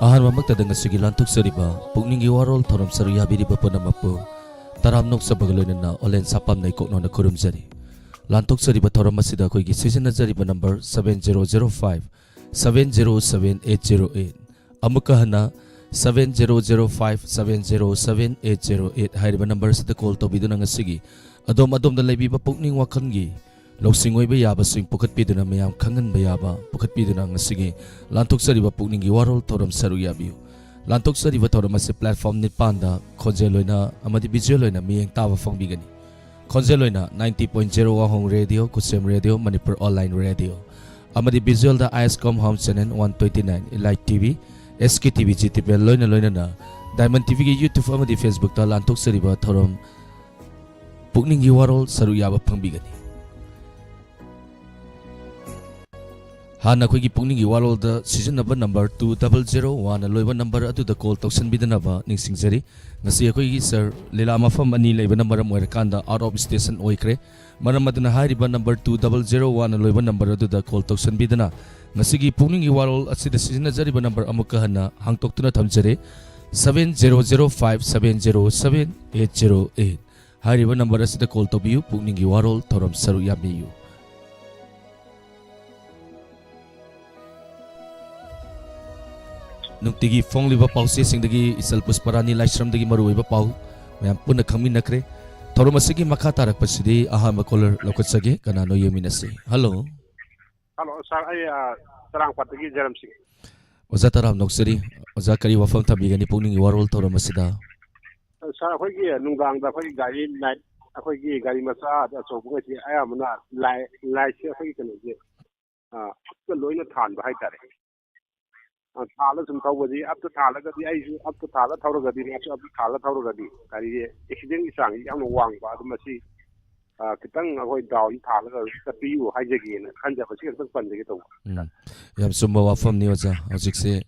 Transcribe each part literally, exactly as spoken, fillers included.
ꯑꯍꯥꯟꯕꯃꯛꯇꯗ ꯉꯁꯤꯒꯤ ꯂꯥꯟꯊꯣꯛꯆꯔꯤꯕ ꯄꯨꯛꯅꯤꯡꯒꯤ ꯋꯥꯔꯣꯜ ꯊꯧꯔꯝ ꯁꯔꯨꯛ ꯌꯥꯕꯤꯔꯤꯕ ꯄꯨꯝꯅꯃꯛꯄꯨ ꯇꯔꯥꯝꯅ ꯑꯣꯛꯆꯕꯒ ꯂꯣꯏꯅꯅ ꯑꯣꯂꯦꯟ ꯁꯥꯄꯥꯝꯅ ꯏꯀꯣꯛꯅꯣꯅ ꯈꯨꯔꯨꯝꯖꯔꯤ꯫ ꯂꯥꯟꯊꯣꯛꯆꯔꯤꯕ ꯊꯧꯔꯝ ꯑꯁꯤꯗ ꯑꯩꯈꯣꯏꯒꯤ ꯁꯤꯖꯤꯟꯅꯖꯔꯤꯕ number seven zero zero five seven zero seven eight zero eight, ꯑꯃꯨꯛꯀ ꯍꯟꯅ seven zero zero five seven zero seven eight zero eight ꯍꯥꯏꯔꯤꯕ ꯅꯝꯕꯔ ꯑꯁꯤꯗ ꯀꯣꯜ ꯇꯧꯕꯤꯗꯨꯅ ꯉꯁꯤꯒꯤ ꯑꯗꯣꯝ ꯑꯗꯣꯝꯗ ꯂꯩꯕꯤꯕ ꯄꯨꯛꯅꯤꯡ ꯋꯥꯈꯜꯒꯤ ꯂꯧꯁꯤꯡ ꯑꯣꯏꯕ ꯌꯥꯕꯁꯤꯡ ꯄꯨꯈꯠꯄꯤꯗꯨꯅ, ꯃꯌꯥꯝ ꯈꯪꯍꯟꯕ ꯌꯥꯕ ꯄꯨꯈꯠꯄꯤꯗꯨꯅ ꯉꯁꯤꯒꯤ ꯂꯥꯟꯊꯣꯛꯆꯔꯤꯕ ꯄꯨꯛꯅꯤꯡꯒꯤ ꯋꯥꯔꯣꯜ ꯊꯧꯔꯝ ꯁꯔꯨꯛ ꯌꯥꯕꯤꯌꯨ꯫ ꯂꯥꯟꯊꯣꯛꯆꯔꯤꯕ ꯊꯧꯔꯝ ꯑꯁꯤ platform ꯅꯤꯄꯥꯟꯗ ꯈꯣꯟꯖꯦꯜ ꯑꯣꯏꯅ ꯑꯃꯗꯤ visual ꯑꯣꯏꯅ ꯃꯤꯠꯌꯦꯡ ꯇꯥꯕ ꯐꯪꯕꯤꯒꯅꯤ꯫ ꯈꯣꯟꯖꯦꯜ ꯑꯣꯏꯅ ninety point zero ꯋꯥꯍꯣꯡ ꯔꯦꯗꯤꯑꯣ, ꯈꯨꯠꯁꯦꯝ ꯔꯦꯗꯤꯑꯣ, ꯃꯅꯤꯄꯨꯔ online radio, ꯑꯃꯗꯤ visualꯗ ISCOM Home Channel one twenty nine, Elite TV, SKTV, GTPL ꯂꯣꯏꯅ ꯂꯣꯏꯅꯅ Diamond TVꯒꯤ YouTube ꯑꯃꯗꯤ Facebookꯇ ꯂꯥꯟꯊꯣꯛꯆꯔꯤꯕ ꯊꯧꯔꯝ ꯄꯨꯛꯅꯤꯡꯒꯤ ꯋꯥꯔꯣꯜ ꯁꯔꯨꯛ ꯌꯥꯕ ꯐꯪꯕꯤꯒꯅꯤ꯫ ꯍꯥꯟꯅ ꯑꯩꯈꯣꯏꯒꯤ ꯄꯨꯛꯅꯤꯡꯒꯤ ꯋꯥꯔꯣꯜꯗ ꯁꯤꯖꯤꯟꯅꯕ number two double zero one ꯂꯣꯏꯕ ꯅꯝꯕꯔ ꯑꯗꯨꯗ ꯀꯣꯜ ꯇꯧꯁꯤꯟꯕꯤꯗꯅꯕ ꯅꯤꯡꯁꯤꯡꯖꯔꯤ꯫ ꯉꯁꯤ ꯑꯩꯈꯣꯏꯒꯤ ꯁꯥꯔ ꯂꯤꯂꯥ ꯃꯐꯝ ꯑꯅꯤ ꯂꯩꯕꯅ ꯃꯔꯝ ꯑꯣꯏꯔꯀꯥꯟꯗ out of station ꯑꯣꯏꯈ꯭ꯔꯦ꯫ ꯃꯔꯝ ꯑꯗꯨꯅ ꯍꯥꯏꯔꯤꯕ number two double zero one ꯂꯣꯏꯕ ꯅꯝꯕꯔ ꯑꯗꯨꯗ ꯀꯣꯜ ꯇꯧꯁꯤꯟꯕꯤꯗꯨꯅ ꯉꯁꯤꯒꯤ ꯄꯨꯛꯅꯤꯡꯒꯤ ꯋꯥꯔꯣꯜ ꯑꯁꯤꯗ ꯁꯤꯖꯤꯟꯅꯖꯔꯤꯕ ꯅꯝꯕꯔ ꯑꯃꯨꯛꯀ ꯍꯟꯅ ꯍꯥꯡꯗꯣꯛꯇꯨꯅ ꯊꯝꯖꯔꯤ, seven zero zero five seven zero seven eight zero eight꯫ ꯍꯥꯏꯔꯤꯕ ꯅꯝꯕꯔ ꯑꯁꯤꯗ ꯀꯣꯜ ꯇꯧꯕꯤꯌꯨ, ꯄꯨꯛꯅꯤꯡꯒꯤ ꯋꯥꯔꯣꯜ ꯊꯧꯔꯝ ꯁꯔꯨꯛ ꯌꯥꯕꯤꯌꯨ꯫ ꯅꯨꯡꯇꯤꯒꯤ ꯐꯣꯡꯂꯤꯕ ꯄꯥꯎꯆꯦꯁꯤꯡꯗꯒꯤ ꯏꯆꯜ ꯄꯨꯁꯄꯔꯥꯅꯤ ꯂꯥꯏꯁ꯭ꯔꯝꯗꯒꯤ ꯃꯔꯨꯑꯣꯏꯕ ꯄꯥꯎ ꯃꯌꯥꯝ ꯄꯨꯟꯅ ꯈꯪꯃꯤꯟꯅꯈ꯭ꯔꯦ꯫ ꯊꯧꯔꯝ ꯑꯁꯤꯒꯤ ꯃꯈꯥ ꯇꯥꯔꯛꯄꯁꯤꯗꯤ ꯑꯍꯥꯟꯕ ꯀꯣꯂꯔ ꯂꯧꯈꯠꯆꯒꯦ꯫ ꯀꯅꯥꯅꯣ ꯌꯦꯡꯃꯤꯟꯅꯁꯤ꯫ ꯍꯜꯂꯣ꯫ ꯍꯜꯂꯣ, ꯁꯥꯔ, ꯑꯩ, ꯑ, ꯆꯔꯥꯡꯄꯥꯠꯇꯒꯤ ꯖꯔꯝ ꯁꯤꯡ꯫ ꯑꯣꯖꯥ ꯇꯔꯥꯝ ꯅꯣꯛꯆꯔꯤ꯫ ꯑꯣꯖꯥ, ꯀꯔꯤ ꯋꯥꯐꯝ ꯊꯝꯕꯤꯒꯅꯤ ꯄꯨꯛꯅꯤꯡꯒꯤ ꯋꯥꯔꯣꯜ ꯊꯧꯔꯝ ꯑꯁꯤꯗ? ꯁꯥꯔ, ꯑꯩꯈꯣꯏꯒꯤ ꯅꯨꯡꯗꯥꯡꯗ ꯑꯩꯈꯣꯏꯒꯤ ꯒꯥꯔꯤ ꯅꯥꯏꯠ, ꯑꯩꯈꯣꯏꯒꯤ ꯒꯥꯔꯤ ꯃꯆꯥ ꯑꯆꯧꯕꯉꯩꯁꯦ ꯑꯌꯥꯝꯕꯅ ꯂꯥꯏ-, ꯂꯥꯏꯠꯁꯦ ꯑꯩꯈꯣꯏꯒꯤ ꯀꯩꯅꯣꯁꯦ, ꯑ, ꯑꯞꯇ ꯂꯣꯏꯅ ꯊꯥꯟꯕ ꯍꯥꯏꯇꯥꯔꯦ꯫ ꯑ, ꯊꯥꯜꯂ ꯁꯨꯝ ꯊꯧꯕꯁꯤ, ꯑꯞꯇ ꯊꯥꯜꯂꯒꯗꯤ ꯑꯩꯁꯨ ꯑꯞꯇ ꯊꯥꯜꯂ ꯊꯧꯔꯒꯗꯤ ꯃꯥꯁꯨ ꯑꯞꯇ ꯊꯥꯜꯂ ꯊꯧꯔꯒꯗꯤ ꯒꯥꯔꯤꯁꯦ ꯑꯦꯛꯁꯤꯗꯦꯟꯒꯤ ꯆꯥꯡꯁꯤ ꯌꯥꯝꯅ ꯋꯥꯡꯕ꯫ ꯑꯗꯨ ꯃꯁꯤ, ꯑ, ꯈꯤꯇꯪ ꯑꯩꯈꯣꯏ ꯗꯥꯎꯟ ꯊꯥꯜꯂꯒ ꯆꯠꯄꯤꯌꯨ ꯍꯥꯏꯖꯒꯦꯅ ꯈꯟꯖꯕ, ꯁꯤ ꯈꯛꯇꯪ ꯄꯟꯖꯒꯦ ꯇꯧꯕ꯫ ꯎꯝ, ꯌꯥꯝ ꯆꯨꯝꯕ ꯋꯥꯐꯝꯅꯤ ꯑꯣꯖꯥ꯫ ꯍꯧꯖꯤꯛꯁꯦ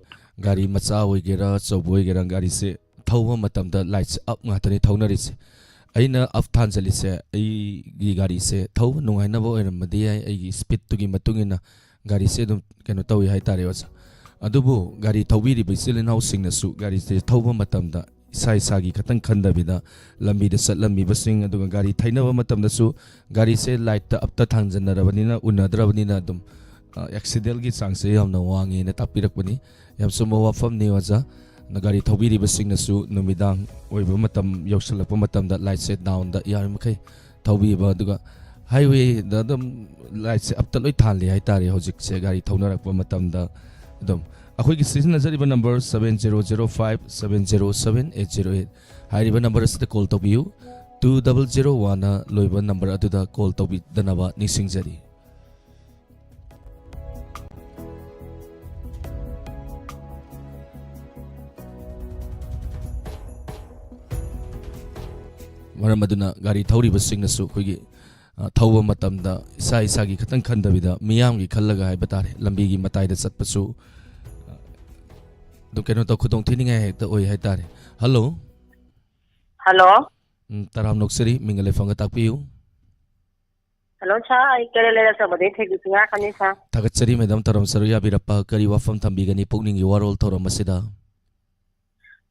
ꯒꯥꯔꯤ ꯃꯆꯥ ꯑꯣꯏꯒꯦꯔꯥ ꯑꯆꯧꯕ ꯑꯣꯏꯒꯦꯔꯥ ꯒꯥꯔꯤꯁꯦ ꯊꯧꯕ ꯃꯇꯝꯗ ꯂꯥꯏꯠꯁꯦ ꯑꯞ ꯉꯥꯛꯇꯅꯤ ꯊꯧꯅꯔꯤꯁꯦ꯫ ꯑꯩꯅ ꯑꯞ ꯊꯥꯟꯖꯜꯂꯤꯁꯦ ꯑꯩꯒꯤ ꯒꯥꯔꯤꯁꯦ ꯊꯧꯕ ꯅꯨꯡꯉꯥꯏꯅꯕ ꯑꯣꯏꯔꯝꯕꯗꯤ ꯌꯥꯏ, ꯑꯩꯒꯤ ꯁ꯭ꯄꯤꯠꯇꯨꯒꯤ ꯃꯇꯨꯡ ꯏꯟꯅ ꯒꯥꯔꯤꯁꯦ ꯑꯗꯨꯝ ꯀꯩꯅꯣ ꯇꯧꯏ ꯍꯥꯏꯇꯥꯔꯦ ꯑꯣꯖꯥ꯫ ꯑꯗꯨꯕꯨ ꯒꯥꯔꯤ ꯊꯧꯕꯤꯔꯤꯕ ꯏꯆꯤꯜ ꯏꯅꯥꯎꯁꯤꯡꯅꯁꯨ ꯒꯥꯔꯤꯁꯦ ꯊꯧꯕ ꯃꯇꯝꯗ ꯏꯁꯥ ꯏꯁꯥꯒꯤ ꯈꯛꯇꯪ ꯈꯟꯗꯕꯤꯗ, ꯂꯝꯕꯤꯗ ꯆꯠꯂꯝꯃꯤꯕꯁꯤꯡ, ꯑꯗꯨꯒ ꯒꯥꯔꯤ ꯊꯩꯅꯕ ꯃꯇꯝꯗꯁꯨ ꯒꯥꯔꯤꯁꯦ ꯂꯥꯏꯠꯇ ꯑꯞꯇ ꯊꯥꯡꯖꯟꯅꯔꯕꯅꯤꯅ, ꯎꯅꯗ꯭ꯔꯕꯅꯤꯅ ꯑꯗꯨꯝ, ꯑ, ꯑꯦꯛꯁꯤꯗꯦꯟꯒꯤ ꯆꯥꯡꯁꯦ ꯌꯥꯝꯅ ꯋꯥꯡꯉꯦꯅ ꯇꯥꯛꯄꯤꯔꯛꯄꯅꯤ꯫ ꯌꯥꯝ ꯆꯨꯝꯕ ꯋꯥꯐꯝꯅꯤ, ꯑꯣꯖꯥ꯫ ꯑꯗ ꯒꯥꯔꯤ ꯊꯧꯕꯤꯔꯤꯕꯁꯤꯡꯅꯁꯨ ꯅꯨꯃꯤꯗꯥꯡ ꯑꯣꯏꯕ ꯃꯇꯝ ꯌꯧꯁꯤꯜꯂꯛꯄ ꯃꯇꯝꯗ ꯂꯥꯏꯠꯁꯦ ꯗꯥꯎꯟꯗ ꯌꯥꯔꯤꯃꯈꯩ ꯊꯧꯕꯤꯕ, ꯑꯗꯨꯒ ꯍꯥꯏꯋꯦꯗ ꯑꯗꯨꯝ ꯂꯥꯏꯠꯁꯦ ꯑꯞꯇ ꯂꯣꯏ ꯊꯥꯜꯂꯤ ꯍꯥꯏꯇꯥꯔꯦ ꯍꯧꯖꯤꯛꯁꯦ ꯒꯥꯔꯤ ꯊꯧꯅꯔꯛꯄ ꯃꯇꯝꯗ꯫ ꯑꯗꯨꯝ ꯑꯩꯈꯣꯏꯒꯤ ꯁꯤꯖꯤꯟꯅꯖꯔꯤꯕ number seven zero zero five seven zero seven eight zero eight ꯍꯥꯏꯔꯤꯕ ꯅꯝꯕꯔ ꯑꯁꯤꯗ ꯀꯣꯜ ꯇꯧꯕꯤꯌꯨ꯫ Two double zero one ꯂꯣꯏꯕ ꯅꯝꯕꯔ ꯑꯗꯨꯗ ꯀꯣꯜ ꯇꯧꯕꯤꯗꯅꯕ ꯅꯤꯡꯁꯤꯡꯖꯔꯤ꯫ ꯃꯔꯝ ꯑꯗꯨꯅ ꯒꯥꯔꯤ ꯊꯧꯔꯤꯕꯁꯤꯡꯅꯁꯨ ꯑꯩꯈꯣꯏꯒꯤ, ꯑ, ꯊꯧꯕ ꯃꯇꯝꯗ ꯏꯁꯥ ꯏꯁꯥꯒꯤ ꯈꯛꯇꯪ ꯈꯟꯗꯕꯤꯗ ꯃꯤꯌꯥꯝꯒꯤ ꯈꯜꯂꯒ ꯍꯥꯏꯕ ꯇꯥꯔꯦ, ꯂꯝꯕꯤꯒꯤ ꯃꯇꯥꯏꯗ ꯆꯠꯄꯁꯨ, ꯑ, ꯑꯗꯨ ꯀꯩꯅꯣ ꯇꯧ, ꯈꯨꯗꯣꯡ ꯊꯤꯅꯤꯡꯉꯥꯏ ꯍꯦꯛꯇ ꯑꯣꯏ ꯍꯥꯏꯇꯥꯔꯦ꯫ ꯍꯜꯂꯣ꯫ ꯍꯜꯂꯣ꯫ ꯎꯝ, ꯇꯔꯥꯝ ꯅꯣꯛꯆꯔꯤ, ꯃꯤꯡꯒ ꯂꯩꯐꯝꯒ ꯇꯥꯛꯄꯤꯌꯨ꯫ ꯍꯜꯂꯣ ꯁꯥꯔ, ꯑꯩ ꯀꯦꯔꯦꯂꯦ ꯑꯆꯧꯕꯗꯒꯤ ꯊꯣꯏꯕꯤꯁꯤꯡ ꯉꯥꯛꯀꯅꯤ ꯁꯥꯔ꯫ ꯊꯥꯒꯠꯆꯔꯤ ꯃꯦꯗꯥꯝ, ꯇꯔꯥꯝ ꯁꯔꯨꯛ ꯌꯥꯕꯤꯔꯛꯄ꯫ ꯀꯔꯤ ꯋꯥꯐꯝ ꯊꯝꯕꯤꯒꯅꯤ ꯄꯨꯛꯅꯤꯡꯒꯤ ꯋꯥꯔꯣꯜ ꯊꯧꯔꯝ ꯑꯁꯤꯗ?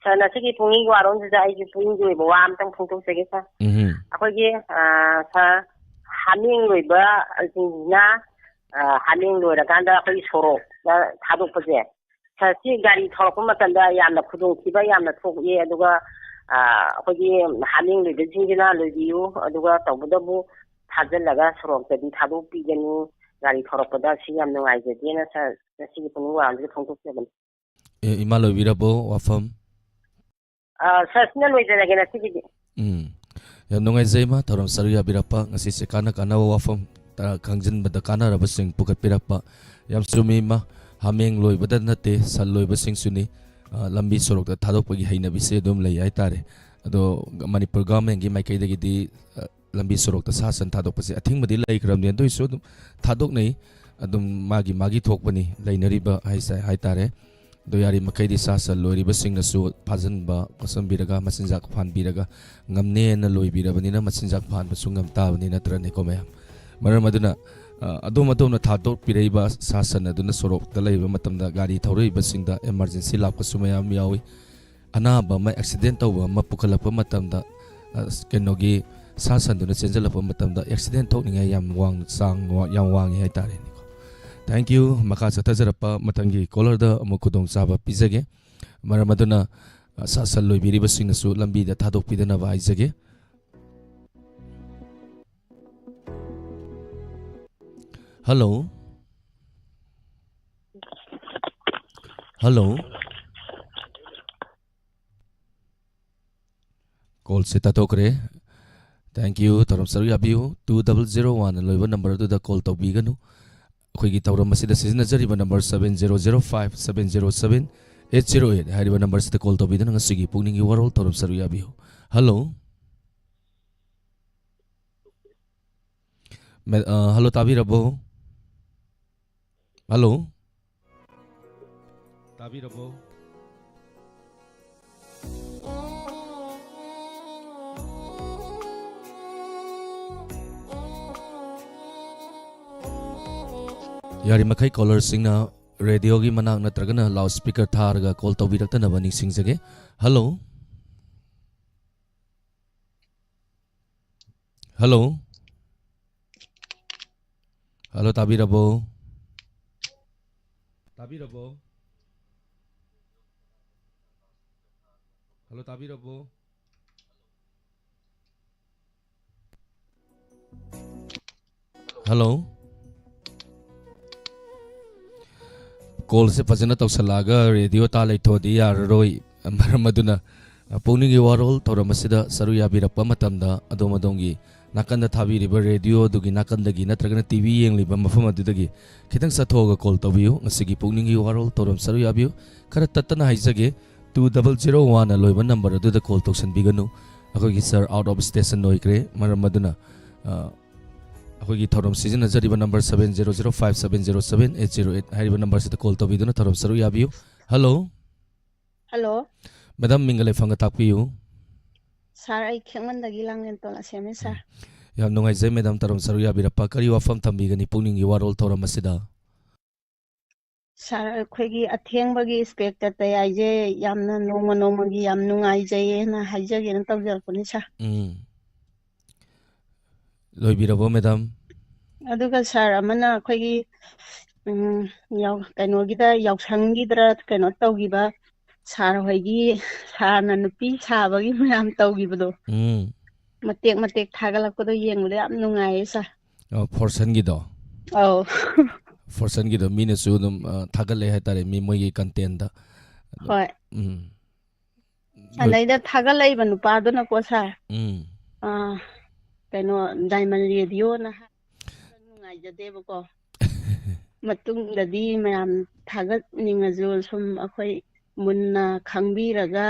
ꯁꯥꯔ, ꯉꯁꯤꯒꯤ ꯄꯨꯛꯅꯤꯡꯒꯤ ꯋꯥꯔꯣꯜꯁꯤꯗ ꯑꯩꯒꯤ ꯄꯨꯛꯅꯤꯡꯒꯤ ꯑꯣꯏꯕ ꯋꯥ ꯑꯃꯇꯪ ꯐꯣꯡꯗꯣꯛꯆꯒꯦ ꯁꯥꯔ꯫ ꯎꯝꯍꯨꯝ꯫ ꯑꯩꯈꯣꯏꯒꯤ, ꯑ, ꯁꯥꯔ, ꯍꯥꯃꯦꯡ ꯂꯣꯏꯕꯁꯤꯡꯁꯤꯅ, ꯑ, ꯍꯥꯃꯦꯡ ꯂꯣꯏꯔꯀꯥꯟꯗ ꯑꯩꯈꯣꯏꯒꯤ ꯁꯣꯔꯣꯛꯇ ꯊꯥꯗꯣꯛꯄꯁꯦ, ꯁꯥꯔ, ꯁꯤ ꯒꯥꯔꯤ ꯊꯧꯔꯛꯄ ꯃꯇꯝꯗ ꯌꯥꯝꯅ ꯈꯨꯗꯣꯡꯊꯤꯕ ꯌꯥꯝꯅ ꯊꯣꯛꯏ, ꯑꯗꯨꯒ, ꯑ, ꯑꯩꯈꯣꯏꯒꯤ ꯍꯥꯃꯦꯡ ꯂꯣꯏꯕꯁꯤꯡꯁꯤꯅ ꯂꯣꯏꯕꯤꯌꯨ, ꯑꯗꯨꯒ ꯇꯧꯕꯇꯕꯨ ꯐꯥꯖꯤꯜꯂꯒ ꯁꯣꯔꯣꯛꯇꯗꯤ ꯊꯥꯗꯣꯛꯄꯤꯒꯅꯨ, ꯒꯥꯔꯤ ꯊꯧꯔꯛꯄꯗ꯫ ꯁꯤ ꯌꯥꯝ ꯅꯨꯡꯉꯥꯏꯖꯗꯦꯅ ꯁꯥꯔ, ꯉꯁꯤꯒꯤ ꯄꯨꯛꯅꯤꯡ ꯋꯥꯡꯕꯁꯤꯗ ꯐꯣꯡꯗꯣꯛꯆꯕꯅꯤ꯫ ꯑꯦ, ꯏꯃꯥ ꯂꯣꯏꯕꯤꯔꯕꯣ ꯋꯥꯐꯝ? ꯑ, ꯁꯥꯔ, ꯁꯤꯅ ꯂꯣꯏꯖꯔꯒꯦ ꯉꯁꯤꯒꯤꯗꯤ꯫ ꯎꯝ꯫ ꯌꯥꯝ ꯅꯨꯡꯉꯥꯏꯖꯩ, ꯏꯃꯥ, ꯊꯧꯔꯝ ꯁꯔꯨꯛ ꯌꯥꯕꯤꯔꯛꯄ꯫ ꯉꯁꯤꯁꯦ ꯀꯥꯟꯅ ꯀꯥꯟꯅꯕ ꯋꯥꯐꯝ, ꯑ, ꯈꯪꯖꯤꯟꯕꯗ ꯀꯥꯟꯅꯔꯕꯁꯤꯡ ꯄꯨꯈꯠꯄꯤꯔꯛꯄ꯫ ꯌꯥꯝ ꯆꯨꯝꯃꯤ, ꯏꯃꯥ꯫ ꯍꯥꯃꯦꯡ ꯂꯣꯏꯕꯗ ꯅꯠꯇꯦ, ꯁꯟ ꯂꯣꯏꯕꯁꯤꯡꯁꯨꯅꯤ, ꯑ, ꯂꯝꯕꯤ ꯁꯣꯔꯣꯛꯇ ꯊꯥꯗꯣꯛꯄꯒꯤ ꯍꯩꯅꯕꯤꯁꯦ ꯑꯗꯨꯝ ꯂꯩ ꯍꯥꯏꯇꯥꯔꯦ꯫ ꯑꯗꯣ ꯃꯅꯤꯄꯨꯔ ꯒꯚꯔꯟꯃꯦꯟꯒꯤ ꯃꯥꯏꯀꯩꯗꯒꯤꯗꯤ, ꯑ, ꯂꯝꯕꯤ ꯁꯣꯔꯣꯛꯇ ꯁꯥ ꯁꯟ ꯊꯥꯗꯣꯛꯄꯁꯦ ꯑꯊꯤꯡꯕꯗꯤ ꯂꯩꯈ꯭ꯔꯕꯅꯤ, ꯑꯗꯨ ꯑꯣꯏꯁꯨ ꯑꯗꯨꯝ ꯊꯥꯗꯣꯛꯅꯩ꯫ ꯑꯗꯨꯝ ꯃꯥꯒꯤ ꯃꯥꯒꯤ ꯊꯣꯛꯄꯅꯤ ꯂꯩꯅꯔꯤꯕ ꯍꯥꯏꯁꯦ ꯍꯥꯏꯇꯥꯔꯦ꯫ ꯑꯗꯣ ꯌꯥꯔꯤꯃꯈꯩꯗꯤ ꯁꯥ ꯁꯟ ꯂꯣꯏꯔꯤꯕꯁꯤꯡꯅꯁꯨ ꯐꯥꯖꯤꯟꯕ ꯈꯣꯠꯆꯤꯟꯕꯤꯔꯒ, ꯃꯆꯤꯟꯖꯥꯛ ꯐꯥꯟꯕꯤꯔꯒ, ꯉꯝꯅꯦꯅ ꯂꯣꯏꯕꯤꯔꯕꯅꯤꯅ ꯃꯆꯤꯟꯖꯥꯛ ꯐꯥꯟꯕꯁꯨ ꯉꯝ ꯇꯥꯕꯅꯤ, ꯅꯠꯇ꯭ꯔꯅꯦꯀꯣ ꯃꯌꯥꯝ? ꯃꯔꯝ ꯑꯗꯨꯅ, ꯑ, ꯑꯗꯣꯝ ꯑꯗꯣꯝꯅ ꯊꯥꯗꯣꯛꯄꯤꯔꯛꯏꯕ ꯁꯥ ꯁꯟ ꯑꯗꯨꯅ ꯁꯣꯔꯣꯛꯇ ꯂꯩꯕ ꯃꯇꯝꯗ ꯒꯥꯔꯤ ꯊꯧꯔꯛꯏꯕꯁꯤꯡꯗ emergency ꯂꯥꯛꯄꯁꯨ ꯃꯌꯥꯝ ꯌꯥꯎꯏ꯫ ꯑꯅꯥꯕ ꯑꯃ, accident ꯇꯧꯕ ꯑꯃ ꯄꯨꯈꯠꯂꯛꯄ ꯃꯇꯝꯗ, ꯑ, ꯀꯩꯅꯣꯒꯤ ꯁꯥ ꯁꯟꯗꯨꯅ ꯆꯦꯟꯁꯤꯜꯂꯛꯄ ꯃꯇꯝꯗ accident ꯊꯣꯛꯅꯤꯡꯉꯥꯏ ꯌꯥꯝ ꯋꯥꯡ-, ꯆꯥꯡ ꯋꯥ-, ꯌꯥꯝ ꯋꯥꯡꯉꯤ ꯍꯥꯏꯇꯥꯔꯦꯅꯦꯀꯣ꯫ Thank you꯫ ꯃꯈꯥ ꯆꯠꯊꯖꯔꯛꯄ ꯃꯊꯪꯒꯤ caller ꯗ ꯑꯃꯨꯛ ꯈꯨꯗꯣꯡꯆꯥꯕ ꯄꯤꯖꯒꯦ꯫ ꯃꯔꯝ ꯑꯗꯨꯅ, ꯑ, ꯁꯥ ꯁꯟ ꯂꯣꯏꯕꯤꯔꯤꯕꯁꯤꯡꯅꯁꯨ ꯂꯝꯕꯤꯗ ꯊꯥꯗꯣꯛꯄꯤꯗꯅꯕ ꯍꯥꯏꯖꯒꯦ꯫ Hello꯫ Hello꯫ Call say ꯇꯠꯊꯣꯛꯈ꯭ꯔꯦ꯫ Thank you꯫ ꯊꯧꯔꯝ ꯁꯔꯨꯛ ꯌꯥꯕꯤꯌꯨ꯫ Two double zero one ꯂꯣꯏꯕ number ꯑꯗꯨꯗ call ꯇꯧꯕꯤꯒꯅꯨ꯫ ꯑꯩꯈꯣꯏꯒꯤ ꯊꯧꯔꯝ ꯑꯁꯤꯗ ꯁꯤꯖꯤꯟꯅꯖꯔꯤꯕ number seven zero zero five seven zero seven eight zero eight ꯍꯥꯏꯔꯤꯕ number ꯁꯤꯗ call ꯇꯧꯕꯤꯗꯨꯅ ꯉꯁꯤꯒꯤ ꯄꯨꯛꯅꯤꯡꯒꯤ ꯋꯥꯔꯣꯜ ꯊꯧꯔꯝ ꯁꯔꯨꯛ ꯌꯥꯕꯤꯌꯨ꯫ Hello꯫ ꯃꯦ-, ꯑ, hello, ꯇꯥꯕꯤꯔꯕꯣ? Hello? ꯇꯥꯕꯤꯔꯕꯣ? ꯌꯥꯔꯤꯃꯈꯩ caller ꯁꯤꯡꯅ radio ꯒꯤ ꯃꯅꯥꯛ ꯅꯠꯇ꯭ꯔꯒꯅ loudspeaker ꯊꯥꯔꯒ call ꯇꯧꯕꯤꯔꯛꯇꯅꯕ ꯅꯤꯡꯁꯤꯡꯖꯒꯦ꯫ Hello? Hello? Hello, ꯇꯥꯕꯤꯔꯕꯣ? ꯇꯥꯕꯤꯔꯕꯣ? Hello, ꯇꯥꯕꯤꯔꯕꯣ? Hello? Call ꯁꯦ ꯐꯖꯅ ꯇꯧꯁꯜꯂꯛꯑꯒ radio ꯇꯥ ꯂꯩꯊꯣꯛꯑꯗꯤ ꯌꯥꯔꯔꯣꯏ꯫ ꯃꯔꯝ ꯑꯗꯨꯅ, ꯑ, ꯄꯨꯛꯅꯤꯡꯒꯤ ꯋꯥꯔꯣꯜ ꯊꯧꯔꯝ ꯑꯁꯤꯗ ꯁꯔꯨꯛ ꯌꯥꯕꯤꯔꯛꯄ ꯃꯇꯝꯗ ꯑꯗꯣꯝ ꯑꯗꯣꯝꯒꯤ ꯅꯥꯀꯟꯗ ꯊꯥꯕꯤꯔꯤꯕ radio ꯑꯗꯨꯒꯤ ꯅꯥꯀꯟꯗꯒꯤ ꯅꯠꯇ꯭ꯔꯒꯅ TV ꯌꯦꯡꯂꯤꯕ ꯃꯐꯝ ꯑꯗꯨꯗꯒꯤ ꯈꯤꯇꯪ ꯆꯠꯊꯣꯛꯑꯒ call ꯇꯧꯕꯤꯌꯨ꯫ ꯉꯁꯤꯒꯤ ꯄꯨꯛꯅꯤꯡꯒꯤ ꯋꯥꯔꯣꯜ ꯊꯧꯔꯝ ꯁꯔꯨꯛ ꯌꯥꯕꯤꯌꯨ꯫ ꯈꯔ ꯇꯠꯇꯅ ꯍꯥꯏꯖꯒꯦ, two double zero one ꯂꯣꯏꯕ number ꯑꯗꯨꯗ call ꯇꯧꯁꯟꯕꯤꯒꯅꯨ꯫ ꯑꯩꯈꯣꯏꯒꯤ sir out of station ꯑꯣꯏꯈ꯭ꯔꯦ꯫ ꯃꯔꯝ ꯑꯗꯨꯅ, ꯑ, ꯑꯩꯈꯣꯏꯒꯤ ꯊꯧꯔꯝ ꯁꯤꯖꯤꯟꯅꯖꯔꯤꯕ number seven zero zero five seven zero seven eight zero eight ꯍꯥꯏꯔꯤꯕ number ꯁꯤꯗ call ꯇꯧꯕꯤꯗꯨꯅ ꯊꯧꯔꯝ ꯁꯔꯨꯛ ꯌꯥꯕꯤꯌꯨ꯫ Hello꯫ Hello꯫ Madam, ꯃꯤꯡꯒ ꯂꯩꯐꯝꯒ ꯇꯥꯛꯄꯤꯌꯨ꯫ Sir, ꯑꯩ ꯈꯦꯛꯃꯟꯗꯒꯤ ꯂꯥꯡꯂꯦꯟꯇꯣꯟ ꯑꯁꯦꯝꯅꯤ, sir꯫ ꯎꯝ꯫ ꯌꯥꯝ ꯅꯨꯡꯉꯥꯏꯖꯩ, ꯃꯦꯗꯥꯝ, ꯇꯔꯥꯝ ꯆꯔꯨ ꯌꯥꯕꯤꯔꯛꯄ꯫ ꯀꯔꯤ ꯋꯥꯐꯝ ꯊꯝꯕꯤꯒꯅꯤ ꯄꯨꯛꯅꯤꯡꯒꯤ ꯋꯥꯔꯣꯜ ꯊꯧꯔꯝ ꯑꯁꯤꯗ? ꯁꯥꯔ, ꯑꯩꯈꯣꯏꯒꯤ ꯑꯊꯦꯡꯕꯒꯤ ꯏꯁꯄꯦꯛ ꯇꯇꯩ ꯍꯥꯏꯁꯦ ꯌꯥꯝꯅ ꯅꯣꯡꯃ ꯅꯣꯡꯃꯒꯤ ꯌꯥꯝ ꯅꯨꯡꯉꯥꯏꯖꯩꯌꯦꯅ ꯍꯥꯏꯖꯒꯦꯅ ꯇꯧꯖꯔꯛꯄꯅꯤ, ꯁꯥꯔ꯫ ꯎꯝ꯫ ꯂꯣꯏꯕꯤꯔꯕꯣ, ꯃꯦꯗꯥꯝ? ꯑꯗꯨꯒ ꯁꯥꯔ, ꯑꯃꯅ ꯑꯩꯈꯣꯏꯒꯤ, ꯎꯝ, ꯌꯥꯎ-, ꯀꯩꯅꯣꯒꯤꯗ, ꯌꯥꯎꯁꯪꯒꯤꯗ꯭ꯔꯥ ꯀꯩꯅꯣ ꯇꯧꯈꯤꯕ, ꯁꯥꯔ ꯍꯣꯏꯒꯤ, ꯁꯥꯔꯅ ꯅꯨꯄꯤ ꯁꯥꯕꯒꯤ ꯃꯌꯥꯝ ꯇꯧꯈꯤꯕꯗꯣ, ꯎꯝ꯫ ꯃꯇꯦꯛ ꯃꯇꯦꯛ ꯊꯥꯒꯠꯂꯛꯄꯗꯣ ꯌꯦꯡꯕꯗ ꯌꯥꯝ ꯅꯨꯡꯉꯥꯏꯌꯦ, ꯁꯥꯔ꯫ ꯑ, ꯐꯣꯔꯁꯟꯒꯤꯗꯣ? ꯑꯧ꯫ ꯐꯣꯔꯁꯟꯒꯤꯗꯣ ꯃꯤꯅꯁꯨ ꯑꯗꯨꯝ, ꯑ, ꯊꯥꯒꯠꯂꯦ ꯍꯥꯏꯇꯥꯔꯦ, ꯃꯤ ꯃꯣꯏꯒꯤ ꯀꯟꯇꯦꯟꯗ꯫ ꯑꯗꯣ, ꯍꯣꯏ꯫ ꯎꯝ꯫ ꯑꯗꯩꯗ ꯊꯥꯒꯠꯂꯛꯏꯕ ꯅꯨꯄꯥꯗꯨꯅꯀꯣ, ꯁꯥꯔ, ꯎꯝ꯫ ꯑ, ꯀꯩꯅꯣ, ꯗꯥꯏꯃꯟ ꯔꯦꯗꯤꯑꯣꯅ ꯍꯥꯏ-, ꯅꯨꯡꯉꯥꯏꯖꯗꯦꯕꯀꯣ꯫ ꯃꯇꯨꯡꯗꯗꯤ ꯃꯌꯥꯝ ꯊꯥꯒꯠꯅꯤꯡꯉꯁꯨ ꯁꯨꯝ ꯑꯩꯈꯣꯏ ꯃꯨꯟꯅ ꯈꯪꯕꯤꯔꯒ,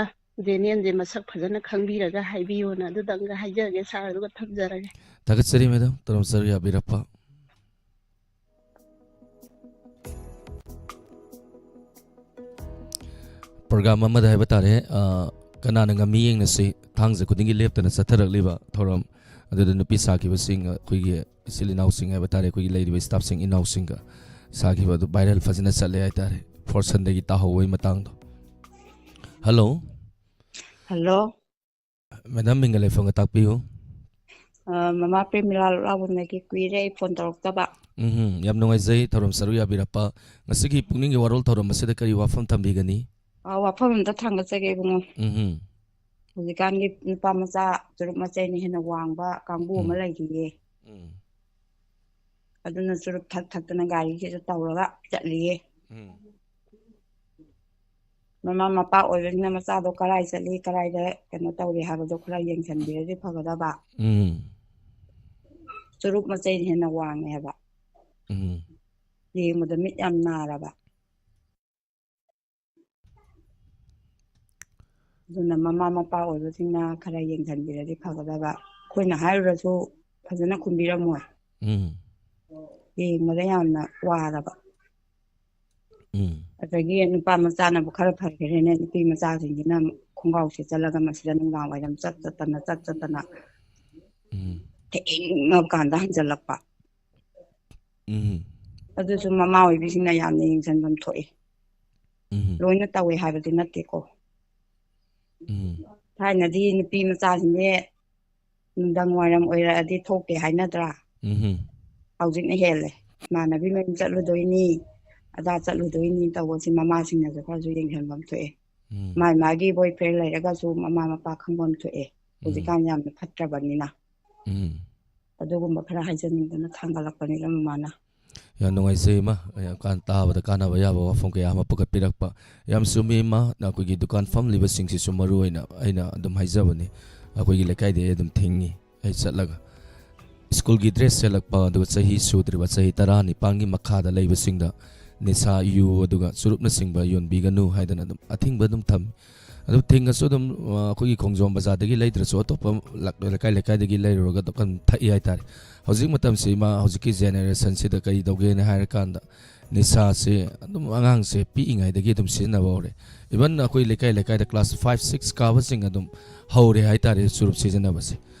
ꯖꯦꯅꯦꯟꯁꯦ ꯃꯁꯛ ꯐꯖꯅ ꯈꯪꯕꯤꯔꯒ ꯍꯥꯏꯕꯤꯌꯣꯅ ꯑꯗꯨꯗꯪꯒ ꯍꯥꯏꯖꯒꯦ, ꯁꯥꯔ, ꯑꯗꯨꯒ ꯊꯝꯖꯔꯒꯦ꯫ ꯊꯥꯒꯠꯆꯔꯤ, ꯃꯦꯗꯥꯝ, ꯇꯔꯥꯝ ꯆꯔꯨ ꯌꯥꯕꯤꯔꯛꯄ꯫ ꯄ꯭ꯔꯣꯒ꯭ꯔꯥꯝ ꯑꯃꯗ ꯍꯥꯏꯕ ꯇꯥꯔꯦ, ꯑ, ꯀꯅꯥꯅ ꯉꯝꯃꯤ ꯌꯦꯡꯅꯁꯤ, ꯊꯥꯡꯖ ꯈꯨꯗꯤꯡꯒꯤ ꯂꯦꯞꯇꯅ ꯆꯠꯊꯔꯛꯂꯤꯕ ꯊꯧꯔꯝ ꯑꯗꯨꯗ ꯅꯨꯄꯤ ꯁꯥꯈꯤꯕꯁꯤꯡ, ꯑꯩꯈꯣꯏꯒꯤ ꯏꯆꯤꯜ ꯏꯅꯥꯎꯁꯤꯡ ꯍꯥꯏꯕ ꯇꯥꯔꯦ, ꯑꯩꯈꯣꯏꯒꯤ ꯂꯩꯔꯤꯕ ꯁ꯭ꯇꯥꯐꯁꯤꯡ ꯏꯅꯥꯎꯁꯤꯡꯒ ꯁꯥꯈꯤꯕ ꯑꯗꯨ ꯚꯥꯏꯔꯦꯜ ꯐꯖꯅ ꯆꯠꯂꯦ ꯍꯥꯏꯇꯥꯔꯦ, ꯐꯣꯔꯁꯟꯗꯒꯤ ꯇꯥꯍꯧꯕꯒꯤ ꯃꯇꯥꯡꯗꯣ꯫ ꯍꯜꯂꯣ꯫ ꯍꯜꯂꯣ꯫ ꯃꯦꯗꯥꯝ, ꯃꯤꯡꯒ ꯂꯩꯐꯝꯒ ꯇꯥꯛꯄꯤꯌꯨ꯫ ꯑ, ꯃꯃꯥ ꯄ꯭ꯔꯦꯃꯤꯂꯥ ꯂꯣꯛꯂꯥꯛꯕꯝꯗꯒꯤ ꯀꯨꯏꯔꯦ ꯑꯩ ꯐꯣꯟ ꯇꯧꯔꯛꯇꯕ꯫ ꯎꯝꯍꯨꯝ, ꯌꯥꯝ ꯅꯨꯡꯉꯥꯏꯖꯩ ꯊꯧꯔꯝ ꯁꯔꯨꯛ ꯌꯥꯕꯤꯔꯛꯄ꯫ ꯉꯁꯤꯒꯤ ꯄꯨꯛꯅꯤꯡꯒꯤ ꯋꯥꯔꯣꯜ ꯊꯧꯔꯝ ꯑꯁꯤꯗ ꯀꯔꯤ ꯋꯥꯐꯝ ꯊꯝꯕꯤꯒꯅꯤ? ꯑ, ꯋꯥꯐꯝ ꯑꯝꯇ ꯊꯥꯡꯒꯠꯆꯒꯦ ꯏꯕꯨꯡꯉꯣ꯫ ꯎꯝꯍꯨꯝ꯫ ꯍꯧꯖꯤꯛꯀꯥꯟꯒꯤ ꯅꯨꯄꯥ ꯃꯆꯥ ꯆꯨꯔꯨꯞ ꯃꯆꯩꯅ ꯍꯦꯟꯅ ꯋꯥꯡꯕ ꯀꯥꯡꯕꯨ ꯑꯃ ꯎꯝ꯫ ꯂꯩꯔꯤꯌꯦ꯫ ꯎꯝ꯫ ꯑꯗꯨꯅ ꯆꯨꯔꯨꯞ ꯊꯛ ꯊꯛꯇꯅ ꯒꯥꯔꯤꯁꯤꯁꯨ ꯇꯧꯔꯒ ꯆꯠꯂꯤꯌꯦ꯫ ꯎꯝ꯫ ꯃꯃꯥ ꯃꯄꯥ ꯑꯣꯏꯕꯅꯤꯅ ꯃꯆꯥꯗꯣ ꯀꯔꯥꯏ ꯆꯠꯂꯤ, ꯀꯔꯥꯏꯗ ꯀꯩꯅꯣ ꯇꯧꯔꯤ ꯍꯥꯏꯕꯗꯣ ꯈꯔ ꯌꯦꯡꯁꯤꯟꯕꯤꯔꯗꯤ ꯐꯒꯗꯕ꯫ ꯎꯝ꯫ ꯆꯨꯔꯨꯞ ꯃꯆꯩꯅ ꯍꯦꯟꯅ ꯋꯥꯡꯉꯦ ꯍꯥꯏꯕ꯫ ꯎꯝ꯫ ꯌꯦꯡꯕꯗ ꯃꯤꯠ ꯌꯥꯝ ꯅꯥꯔꯕ꯫ ꯑꯗꯨꯅ ꯃꯃꯥ ꯃꯄꯥ ꯑꯣꯏꯕꯁꯤꯡꯅ ꯈꯔ ꯌꯦꯡꯁꯤꯟꯕꯤꯔꯗꯤ ꯐꯒꯗꯕ꯫ ꯑꯩꯈꯣꯏꯅ ꯍꯥꯏꯔꯨꯔꯁꯨ ꯐꯖꯅ ꯈꯨꯝꯕꯤꯔꯝꯃꯣꯏ꯫ ꯎꯝ꯫ ꯌꯦꯡꯕꯗ ꯌꯥꯝꯅ ꯋꯥꯔꯕ꯫ ꯎꯝ꯫ ꯑꯗꯒꯤ ꯅꯨꯄꯥ ꯃꯆꯥꯅꯕꯨ ꯈꯔ ꯐꯈ꯭ꯔꯦꯅꯦ, ꯅꯨꯄꯤ ꯃꯆꯥꯁꯤꯡꯁꯤꯅ ꯑꯃꯨꯛ ꯈꯣꯡꯒ꯭ꯔꯥꯎ ꯁꯦꯠꯆꯜꯂꯒ ꯃꯁꯤꯗ ꯅꯨꯡꯗꯥꯡ ꯋꯥꯏꯔꯝ ꯆꯠ ꯆꯠꯇꯅ, ꯆꯠ ꯆꯠꯇꯅ꯫ ꯎꯝ꯫ ꯊꯦꯡꯉꯕ ꯀꯥꯟꯗ ꯍꯟꯖꯜꯂꯛꯄ꯫ ꯎꯝ ꯑꯗꯨꯁꯨ ꯃꯃꯥ ꯑꯣꯏꯕꯤꯁꯤꯡꯅ ꯌꯥꯝꯅ ꯌꯦꯡꯁꯤꯟꯐꯝ ꯊꯣꯛꯑꯦ꯫ ꯎꯝ ꯂꯣꯏꯅ ꯇꯧꯋꯦ ꯍꯥꯏꯕꯗꯤ ꯅꯠꯇꯦꯀꯣ꯫ ꯎꯝ ꯊꯥꯏꯅꯗꯤ ꯅꯨꯄꯤ ꯃꯆꯥꯁꯤꯡꯁꯦ ꯅꯨꯡꯗꯥꯡ ꯋꯥꯏꯔꯝ ꯑꯣꯏꯔꯛꯑꯗꯤ ꯊꯣꯛꯇꯦ ꯍꯥꯏꯅꯗ꯭ꯔꯥ? ꯎꯝ ꯍꯧꯖꯤꯛꯅ ꯍꯦꯜꯂꯦ꯫ ꯏꯃꯥꯟꯅꯕꯤ ꯃꯌꯨꯝ ꯆꯠꯂꯨꯗꯣꯏꯅꯤ, ꯑꯗꯥ ꯆꯠꯂꯨꯗꯣꯏꯅꯤ ꯇꯧꯕꯁꯤ ꯃꯃꯥꯁꯤꯡꯅꯁꯨ ꯈꯔꯁꯨ ꯌꯦꯡꯁꯤꯟꯐꯝ ꯊꯣꯛꯑꯦ꯫ ꯎꯝ ꯃꯥꯏ ꯃꯥꯒꯤ ꯕꯣꯏ ꯐ꯭ꯔꯦꯟ ꯂꯩꯔꯒꯁꯨ ꯃꯃꯥ ꯃꯄꯥ ꯈꯪꯐꯝ ꯊꯣꯛꯑꯦ꯫ ꯍꯧꯖꯤꯛꯀꯥꯟ ꯌꯥꯝꯅ ꯐꯠꯇ꯭ꯔꯕꯅꯤꯅ꯫ ꯎꯝ ꯑꯗꯨꯒꯨꯝꯕ ꯈꯔ ꯍꯥꯏꯖꯅꯤꯡꯗꯅ ꯊꯥꯡꯒꯠꯂꯛꯄꯅꯤꯗ ꯃꯃꯥꯅ꯫ ꯌꯥꯝ ꯅꯨꯡꯉꯥꯏꯖꯩ ꯏꯃꯥ, ꯌꯥꯝ ꯀꯥꯟ ꯇꯥꯕꯗ ꯀꯥꯟꯅꯕ ꯌꯥꯕ ꯋꯥꯐꯝ ꯀꯌꯥ ꯑꯃ ꯄꯨꯈꯠꯄꯤꯔꯛꯄ꯫ ꯌꯥꯝ ꯆꯨꯝꯃꯤ ꯏꯃꯥ, ꯑꯩꯈꯣꯏꯒꯤ ꯗꯨꯀꯥꯟ ꯐꯝꯂꯤꯕꯁꯤꯡꯁꯤꯁꯨ ꯃꯔꯨ ꯑꯣꯏꯅ ꯑꯩꯅ ꯑꯗꯨꯝ ꯍꯥꯏꯖꯕꯅꯤ, ꯑꯩꯈꯣꯏꯒꯤ ꯂꯩꯀꯥꯏꯗꯒꯤ ꯑꯗꯨꯝ ꯊꯤꯡꯉꯤ꯫ ꯑꯩ ꯆꯠꯂꯒ ꯁ꯭ꯀꯨꯜꯒꯤ ꯗ꯭ꯔꯦꯁ ꯁꯦꯠꯂꯛꯄ, ꯑꯗꯨꯒ ꯆꯍꯤ ꯁꯨꯗ꯭ꯔꯤꯕ ꯆꯍꯤ ꯇꯔꯥꯅꯤꯄꯥꯟꯒꯤ ꯃꯈꯥꯗ ꯂꯩꯕꯁꯤꯡꯗ ꯅꯤꯁꯥ, ꯌꯨ, ꯑꯗꯨꯒ ꯆꯨꯔꯨꯞꯅꯆꯤꯡꯕ ꯌꯣꯟꯕꯤꯒꯅꯨ ꯍꯥꯏꯗꯅ ꯑꯗꯨꯝ ꯑꯊꯤꯡꯕ ꯑꯗꯨꯝ ꯊꯝꯃꯤ꯫ ꯑꯗꯨ ꯊꯤꯡꯉꯁꯨ ꯑꯗꯨꯝ, ꯑ, ꯑꯩꯈꯣꯏꯒꯤ ꯈꯣꯡꯖꯣꯝ ꯕꯖꯥꯔꯗꯒꯤ ꯂꯩꯗ꯭ꯔꯁꯨ ꯑꯇꯣꯞꯄ ꯂꯛ-, ꯂꯩꯀꯥꯏ ꯂꯩꯀꯥꯏꯗꯒꯤ ꯂꯩꯔꯨꯔꯒ ꯑꯗꯨꯝ ꯊꯛꯏ ꯍꯥꯏꯇꯥꯔꯦ꯫ ꯍꯧꯖꯤꯛ ꯃꯇꯝꯁꯤ ꯏꯃꯥ, ꯍꯧꯖꯤꯛꯀꯤ ꯖꯦꯅꯦꯔꯦꯁꯟꯁꯤꯗ ꯀꯔꯤ ꯇꯧꯒꯦꯅ ꯍꯥꯏꯔꯀꯥꯟꯗ ꯅꯤꯁꯥꯁꯦ ꯑꯗꯨꯝ ꯑꯉꯥꯡꯁꯦ ꯄꯤꯛꯏꯉꯩꯗꯒꯤ ꯑꯗꯨꯝ ꯁꯤꯖꯤꯟꯅꯕ ꯍꯧꯔꯦ꯫ ꯏꯚꯟ ꯑꯩꯈꯣꯏ ꯂꯩꯀꯥꯏ ꯂꯩꯀꯥꯏꯗ ꯀ꯭ꯂꯥꯁ ꯐꯥꯏꯚ ꯁꯤꯛꯁ ꯀꯥꯕꯁꯤꯡ ꯑꯗꯨꯝ ꯍꯧꯔꯦ ꯍꯥꯏꯇꯥꯔꯦ ꯆꯨꯔꯨꯞ ꯁꯤꯖꯤꯟꯅꯕꯁꯦ꯫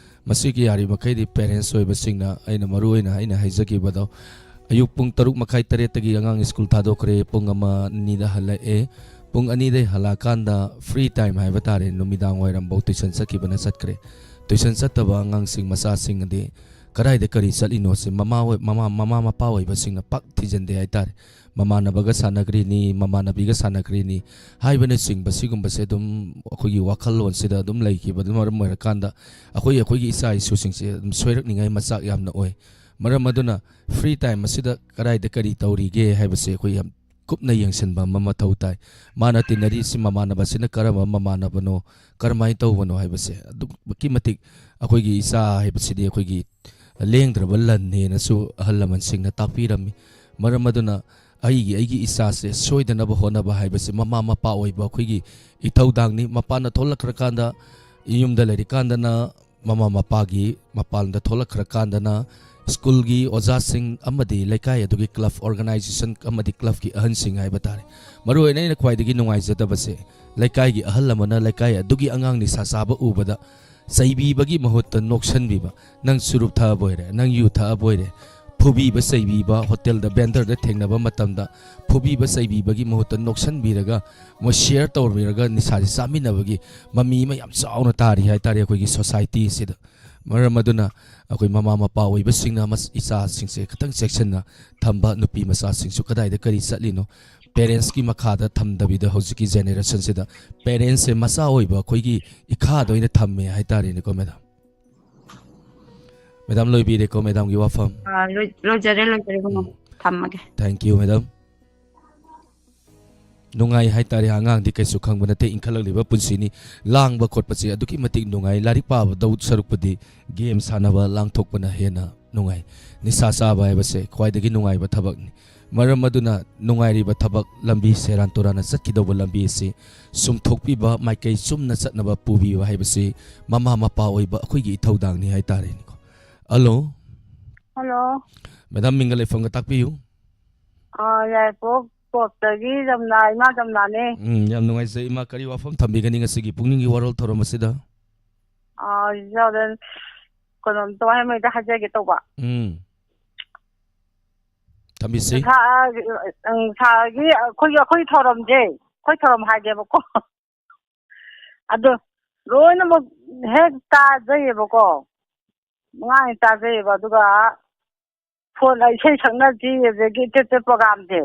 ꯃꯁꯤꯒꯤ ꯌꯥꯔꯤꯕꯃꯈꯩꯗꯤ ꯄꯦꯔꯦꯟꯁ ꯑꯣꯏꯕꯁꯤꯡꯅ, ꯑꯩꯅ ꯃꯔꯨ ꯑꯣꯏꯅ ꯑꯩꯅ ꯍꯥꯏꯖꯈꯤꯕꯗꯣ, ꯑꯌꯨꯛ ꯄꯨꯡ ꯇꯔꯨꯛ ꯃꯈꯥꯏ ꯇꯔꯦꯠꯇꯒꯤ ꯑꯉꯥꯡ ꯁ꯭ꯀꯨꯜ ꯊꯥꯗꯣꯛꯈ꯭ꯔꯦ, ꯄꯨꯡ ꯑꯃ ꯑꯅꯤꯗ ꯍꯜꯂꯛꯑꯦ꯫ ꯄꯨꯡ ꯑꯅꯤꯗꯩ ꯍꯜꯂꯛꯑꯀꯥꯟꯗ ꯐ꯭ꯔꯤ ꯇꯥꯏꯝ ꯍꯥꯏꯕ ꯇꯥꯔꯦ, ꯅꯨꯃꯤꯗꯥꯡ ꯋꯥꯏꯔꯝꯐꯧ ꯇꯨꯏꯁꯟ ꯆꯠꯈꯤꯕꯅ ꯆꯠꯈ꯭ꯔꯦ꯫ ꯇꯨꯏꯁꯟ ꯆꯠꯇꯕ ꯑꯉꯥꯡꯁꯤꯡ ꯃꯆꯥꯁꯤꯡ ꯑꯗꯤ ꯀꯗꯥꯏꯗ ꯀꯔꯤ ꯆꯠꯂꯤꯅꯣꯁꯦ ꯃꯃꯥ ꯑꯣꯏ-, ꯃꯃꯥ, ꯃꯃꯥ ꯃꯄꯥ ꯑꯣꯏꯕꯁꯤꯡꯅ ꯄꯥꯛ ꯊꯤꯖꯤꯟꯗꯦ ꯍꯥꯏꯇꯥꯔꯦ꯫ ꯃꯃꯥꯟꯅꯕꯒ ꯁꯥꯟꯅꯈ꯭ꯔꯤꯅꯤ, ꯃꯃꯥꯟꯅꯕꯤꯒ ꯁꯥꯟꯅꯈ꯭ꯔꯤꯅꯤ ꯍꯥꯏꯕꯅꯆꯤꯡꯕ ꯁꯤꯒꯨꯝꯕꯁꯦ ꯑꯗꯨꯝ ꯑꯩꯈꯣꯏꯒꯤ ꯋꯥꯈꯜꯂꯣꯟꯁꯤꯗ ꯑꯗꯨꯝ ꯂꯩꯈꯤꯕꯗꯨꯅ ꯃꯔꯝ ꯑꯣꯏꯔꯀꯥꯟꯗ ꯑꯩꯈꯣꯏ, ꯑꯩꯈꯣꯏꯒꯤ ꯏꯆꯥ ꯏꯁꯨꯁꯤꯡꯁꯦ ꯑꯗꯨꯝ ꯁꯣꯏꯔꯛꯅꯤꯡꯉꯥꯏ ꯃꯆꯥꯛ ꯌꯥꯝꯅ ꯑꯣꯏ꯫ ꯃꯔꯝ ꯑꯗꯨꯅ ꯐ꯭ꯔꯤ ꯇꯥꯏꯝ ꯑꯁꯤꯗ ꯀꯗꯥꯏꯗ ꯀꯔꯤ ꯇꯧꯔꯤꯒꯦ ꯍꯥꯏꯕꯁꯦ ꯑꯩꯈꯣꯏ ꯌꯥꯝ ꯀꯨꯞꯅ ꯌꯦꯡꯁꯤꯟꯕ ꯑꯃ ꯃꯊꯧ ꯇꯥꯏ꯫ ꯃꯥꯅ ꯇꯤꯟꯅꯔꯤꯁꯤ ꯃꯃꯥꯟꯅꯕꯁꯤꯅ ꯀꯔꯝꯕ ꯃꯃꯥꯟꯅꯕꯅꯣ, ꯀꯔꯝꯍꯥꯏꯅ ꯇꯧꯕꯅꯣ ꯍꯥꯏꯕꯁꯦ ꯑꯗꯨꯛꯀꯤ ꯃꯇꯤꯛ ꯑꯩꯈꯣꯏꯒꯤ ꯏꯆꯥ ꯍꯥꯏꯕꯁꯤꯗꯤ ꯑꯩꯈꯣꯏꯒꯤ ꯂꯦꯡꯗ꯭ꯔꯕ ꯂꯟꯅꯦꯅꯁꯨ ꯑꯍꯜ ꯂꯃꯟꯁꯤꯡꯅ ꯇꯥꯛꯄꯤꯔꯝꯃꯤ꯫ ꯃꯔꯝ ꯑꯗꯨꯅ ꯑꯩꯒꯤ, ꯑꯩꯒꯤ ꯏꯆꯥꯁꯦ ꯁꯣꯏꯗꯅꯕ ꯍꯣꯠꯅꯕ ꯍꯥꯏꯕꯁꯤ ꯃꯃꯥ ꯃꯄꯥ ꯑꯣꯏꯕ ꯑꯩꯈꯣꯏꯒꯤ ꯏꯊꯧꯗꯥꯡꯅꯤ꯫ ꯃꯄꯥꯟꯗ ꯊꯣꯛꯂꯛꯈ꯭ꯔꯀꯥꯟꯗ, ꯌꯨꯝꯗ ꯂꯩꯔꯤꯀꯥꯟꯗꯅ ꯃꯃꯥ ꯃꯄꯥꯒꯤ, ꯃꯄꯥꯟꯗ ꯊꯣꯛꯂꯛꯈ꯭ꯔꯀꯥꯟꯗꯅ ꯁ꯭ꯀꯨꯜꯒꯤ ꯑꯣꯖꯥꯁꯤꯡ ꯑꯃꯗꯤ ꯂꯩꯀꯥꯏ ꯑꯗꯨꯒꯤ ꯀ꯭ꯂꯕ ꯑꯣꯔꯒꯅꯥꯏꯖꯦꯁꯟ ꯑꯃꯗꯤ ꯀ꯭ꯂꯕꯀꯤ ꯑꯍꯟꯁꯤꯡ ꯍꯥꯏꯕ ꯇꯥꯔꯦ꯫ ꯃꯔꯨꯑꯣꯏꯅ ꯑꯩꯅ ꯈ꯭ꯋꯥꯏꯗꯒꯤ ꯅꯨꯡꯉꯥꯏꯖꯗꯕꯁꯦ, ꯂꯩꯀꯥꯏꯒꯤ ꯑꯍꯜ ꯑꯃꯅ ꯂꯩꯀꯥꯏ ꯑꯗꯨꯒꯤ ꯑꯉꯥꯡ ꯅꯤꯁꯥ ꯆꯥꯕ ꯎꯕꯗ ꯆꯩꯕꯤꯕꯒꯤ ꯃꯍꯨꯠꯇ ꯅꯣꯛꯁꯟꯕꯤꯕ, ꯅꯪ ꯆꯨꯔꯨꯞ ꯊꯛꯑꯕ ꯑꯣꯏꯔꯦ, ꯅꯪ ꯌꯨ ꯊꯛꯑꯕ ꯑꯣꯏꯔꯦ, ꯐꯨꯕꯤꯕ ꯆꯩꯕꯤꯕ, ꯍꯣꯇꯦꯜꯗ ꯕꯦꯟꯗꯔꯗ ꯊꯦꯡꯅꯕ ꯃꯇꯝꯗ ꯐꯨꯕꯤꯕ ꯆꯩꯕꯤꯕꯒꯤ ꯃꯍꯨꯠꯇ ꯅꯣꯛꯁꯟꯕꯤꯔꯒ, ꯃꯣꯏ ꯁꯤꯌꯔ ꯇꯧꯕꯤꯔꯒ ꯅꯤꯁꯥꯁꯤ ꯆꯥꯃꯤꯟꯅꯕꯒꯤ ꯃꯃꯤ ꯑꯃ ꯌꯥꯝ ꯆꯥꯎꯅ ꯇꯥꯔꯤ ꯍꯥꯏꯇꯥꯔꯦ ꯑꯩꯈꯣꯏꯒꯤ ꯁꯣꯁꯥꯏꯇꯤ ꯑꯁꯤꯗ꯫ ꯃꯔꯝ ꯑꯗꯨꯅ ꯑꯩꯈꯣꯏ ꯃꯃꯥ ꯃꯄꯥ ꯑꯣꯏꯕꯁꯤꯡꯅ ꯃꯁ-, ꯏꯆꯥꯁꯤꯡꯁꯦ ꯈꯤꯇꯪ ꯆꯦꯛꯁꯤꯟꯅ ꯊꯝꯕ, ꯅꯨꯄꯤ ꯃꯆꯥꯁꯤꯡꯁꯨ ꯀꯗꯥꯏꯗ ꯀꯔꯤ ꯆꯠꯂꯤꯅꯣ, ꯄꯦꯔꯦꯟꯁꯀꯤ ꯃꯈꯥꯗ ꯊꯝꯗꯕꯤꯗ ꯍꯧꯖꯤꯛꯀꯤ ꯖꯦꯅꯦꯔꯦꯁꯟꯁꯤꯗ ꯄꯦꯔꯦꯟꯁꯁꯦ ꯃꯆꯥ ꯑꯣꯏꯕ ꯑꯩꯈꯣꯏꯒꯤ ꯏꯈꯥꯗ ꯑꯣꯏꯅ ꯊꯝꯃꯦ ꯍꯥꯏꯇꯥꯔꯦꯅꯦꯀꯣ, ꯃꯦꯗꯥꯝ꯫ ꯃꯦꯗꯥꯝ ꯂꯣꯏꯕꯤꯔꯦꯀꯣ, ꯃꯦꯗꯥꯝꯒꯤ ꯋꯥꯐꯝ? ꯑꯥ, ꯂꯣꯏ-, ꯂꯣꯏꯖꯔꯦ, ꯂꯣꯏꯖꯔꯦ, ꯀꯩꯅꯣ, ꯎꯝ꯫ ꯊꯝꯃꯒꯦ꯫ Thank you, madam. ꯅꯨꯡꯉꯥꯏ ꯍꯥꯏꯇꯥꯔꯦ, ꯑꯉꯥꯡꯗꯤ ꯀꯩꯁꯨ ꯈꯪꯕ ꯅꯠꯇꯦ, ꯏꯟꯈꯠꯂꯛꯂꯤꯕ ꯄꯨꯟꯁꯤꯅꯤ꯫ ꯂꯥꯡꯕ ꯈꯣꯠꯄꯁꯦ ꯑꯗꯨꯛꯀꯤ ꯃꯇꯤꯛ ꯅꯨꯡꯉꯥꯏ꯫ ꯂꯥꯏꯔꯤꯛ ꯄꯥꯕꯗꯧ ꯁꯔꯨꯛꯄꯨꯗꯤ ꯒꯦꯝ ꯁꯥꯟꯅꯕ, ꯂꯥꯡꯊꯣꯛꯄꯅ ꯍꯦꯟꯅ ꯅꯨꯡꯉꯥꯏ꯫ ꯅꯤꯁꯥ ꯆꯥꯕ ꯍꯥꯏꯕꯁꯦ ꯈ꯭ꯋꯥꯏꯗꯒꯤ ꯅꯨꯡꯉꯥꯏꯕ ꯊꯕꯛꯅꯤ꯫ ꯃꯔꯝ ꯑꯗꯨꯅ ꯅꯨꯡꯉꯥꯏꯔꯤꯕ ꯊꯕꯛ ꯂꯝꯕꯤ, ꯁꯦꯔꯥꯟ ꯇꯨꯔꯥꯟꯅ ꯆꯠꯈꯤꯗꯧꯕ ꯂꯝꯕꯤ ꯑꯁꯤ ꯆꯨꯝꯊꯣꯛꯄꯤꯕ, ꯃꯥꯏꯀꯩ ꯆꯨꯝꯅ ꯆꯠꯅꯕ ꯄꯨꯕꯤꯕ ꯍꯥꯏꯕꯁꯤ ꯃꯃꯥ ꯃꯄꯥ ꯑꯣꯏꯕ ꯑꯩꯈꯣꯏꯒꯤ ꯏꯊꯧꯗꯥꯡꯅꯤ ꯍꯥꯏꯇꯥꯔꯦꯅꯦꯀꯣ꯫ ꯍꯜꯂꯣ꯫ ꯍꯜꯂꯣ꯫ ꯃꯦꯗꯥꯝ, ꯃꯤꯡꯒ ꯂꯩꯐꯝꯒ ꯇꯥꯛꯄꯤꯌꯨ꯫ ꯑꯥ, ꯌꯥꯏꯔꯤꯄꯣꯛ ꯇꯣꯞꯇꯒꯤ ꯖꯝꯅꯥ, ꯏꯃꯥ ꯖꯝꯅꯥꯅꯦ꯫ ꯎꯝ, ꯌꯥꯝ ꯅꯨꯡꯉꯥꯏꯖꯩ ꯏꯃꯥ, ꯀꯔꯤ ꯋꯥꯐꯝ ꯊꯝꯕꯤꯒꯅꯤ ꯉꯁꯤꯒꯤ ꯄꯨꯛꯅꯤꯡꯒꯤ ꯋꯥꯔꯣꯜ ꯊꯧꯔꯝ ꯑꯁꯤꯗ? ꯑꯥ, ꯏꯆꯥꯗ ꯀꯩꯅꯣꯝꯇ ꯋꯥꯍꯪ ꯑꯃ ꯍꯥꯏꯖꯒꯦ ꯇꯧꯕ꯫ ꯎꯝ꯫ ꯊꯝꯕꯤꯁꯤ꯫ ꯁꯥ-, ꯑ, ꯎꯝ, ꯁꯥꯔꯒꯤ ꯑꯩꯈꯣꯏꯒꯤ, ꯑꯩꯈꯣꯏ ꯊꯧꯔꯝꯁꯦ, ꯑꯩꯈꯣꯏ ꯊꯧꯔꯝ ꯍꯥꯏꯒꯦꯕꯀꯣ꯫ ꯑꯗꯣ ꯂꯣꯏꯅꯃꯛ ꯍꯦꯛ ꯇꯥꯖꯩꯌꯦꯕꯀꯣ꯫ ꯅꯨꯡꯉꯥꯏꯅ ꯇꯥꯖꯩꯌꯦꯕ꯫ ꯑꯗꯨꯒ ꯐꯣꯟ ꯏꯁꯩ ꯁꯛꯅꯁꯤ, ꯑꯗꯒꯤ ꯇꯦꯠ ꯇꯦꯠ ꯄ꯭ꯔꯣꯒꯥꯝꯁꯦ꯫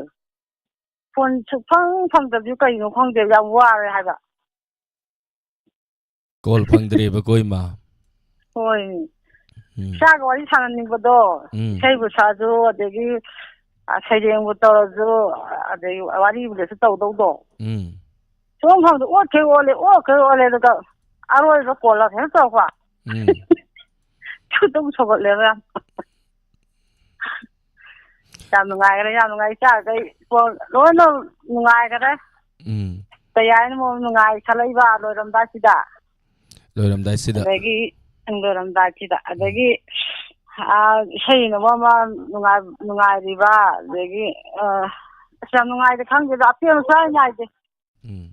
ꯐꯣꯟ ꯁꯨꯛꯐꯪ ꯐꯪꯗꯕꯁꯨ ꯀꯩꯅꯣ ꯈꯪꯗꯦ, ꯌꯥꯝ ꯋꯥꯔꯦ ꯍꯥꯏꯕ꯫ ꯀꯣꯜ ꯐꯪꯗ꯭ꯔꯦꯕꯀꯣ, ꯏꯃꯥ? ꯍꯣꯏ꯫ ꯎꯝ꯫ ꯏꯆꯥꯒ ꯋꯥꯔꯤ ꯁꯥꯟꯅꯅꯤꯡꯕꯗꯣ, ꯎꯝ꯫ ꯏꯁꯩꯕꯨ ꯁꯛꯑꯁꯨ, ꯑꯗꯒꯤ, ꯑ, ꯁꯩꯔꯦꯡꯕꯨ ꯇꯧꯔꯁꯨ, ꯑꯗꯒꯤ ꯋꯥꯔꯤꯕꯨ ꯂꯩꯔꯁꯨ ꯇꯧꯗꯧꯗꯣ꯫ ꯎꯝ꯫ ꯁꯨꯝ ꯐꯪꯗ ꯑꯣꯠꯈꯩ ꯑꯣꯠꯂꯦ, ꯑꯣꯠꯈꯩ ꯑꯣꯠꯂꯦ, ꯑꯗꯨꯒ ꯑꯔꯣꯏꯕ ꯀꯣꯜꯂ ꯀꯩꯅꯣ ꯇꯧꯔꯛꯄ꯫ ꯎꯝ꯫ ꯈꯣꯏꯗꯧ ꯁꯧꯒꯠꯂꯦꯕ ꯌꯥꯝ꯫ ꯌꯥꯝ ꯅꯨꯡꯉꯥꯏꯈ꯭ꯔꯦ, ꯌꯥꯝ ꯅꯨꯡꯉꯥꯏ꯫ ꯏꯆꯥꯈꯩ ꯂꯣꯏꯅ ꯅꯨꯡꯉꯥꯏꯈ꯭ꯔꯦ꯫ ꯎꯝ꯫ ꯀꯩ ꯍꯥꯏꯅꯣ, ꯅꯨꯡꯉꯥꯏ ꯈꯜꯂꯛꯏꯕ ꯂꯣꯏꯔꯝꯗꯥꯏꯁꯤꯗ꯫ ꯂꯣꯏꯔꯝꯗꯥꯏꯁꯤꯗ꯫ ꯑꯗꯒꯤ, ꯎꯝ, ꯂꯣꯏꯔꯝꯗꯥꯏꯁꯤꯗ꯫ ꯎꯝ꯫ ꯑꯗꯒꯤ, ꯑꯥ, ꯏꯁꯩꯅ ꯃꯔꯣꯟ ꯑꯃ ꯅꯨꯡꯉꯥꯏ-, ꯅꯨꯡꯉꯥꯏꯔꯤꯕ, ꯑꯗꯒꯤ, ꯑꯥ, ꯑꯁ, ꯌꯥꯝ ꯅꯨꯡꯉꯥꯏꯗ, ꯈꯪꯗꯦꯗ, ꯑꯄꯦꯟꯕ ꯁꯨꯡꯅꯥꯏ ꯅꯥꯏꯗꯦ꯫ ꯎꯝ꯫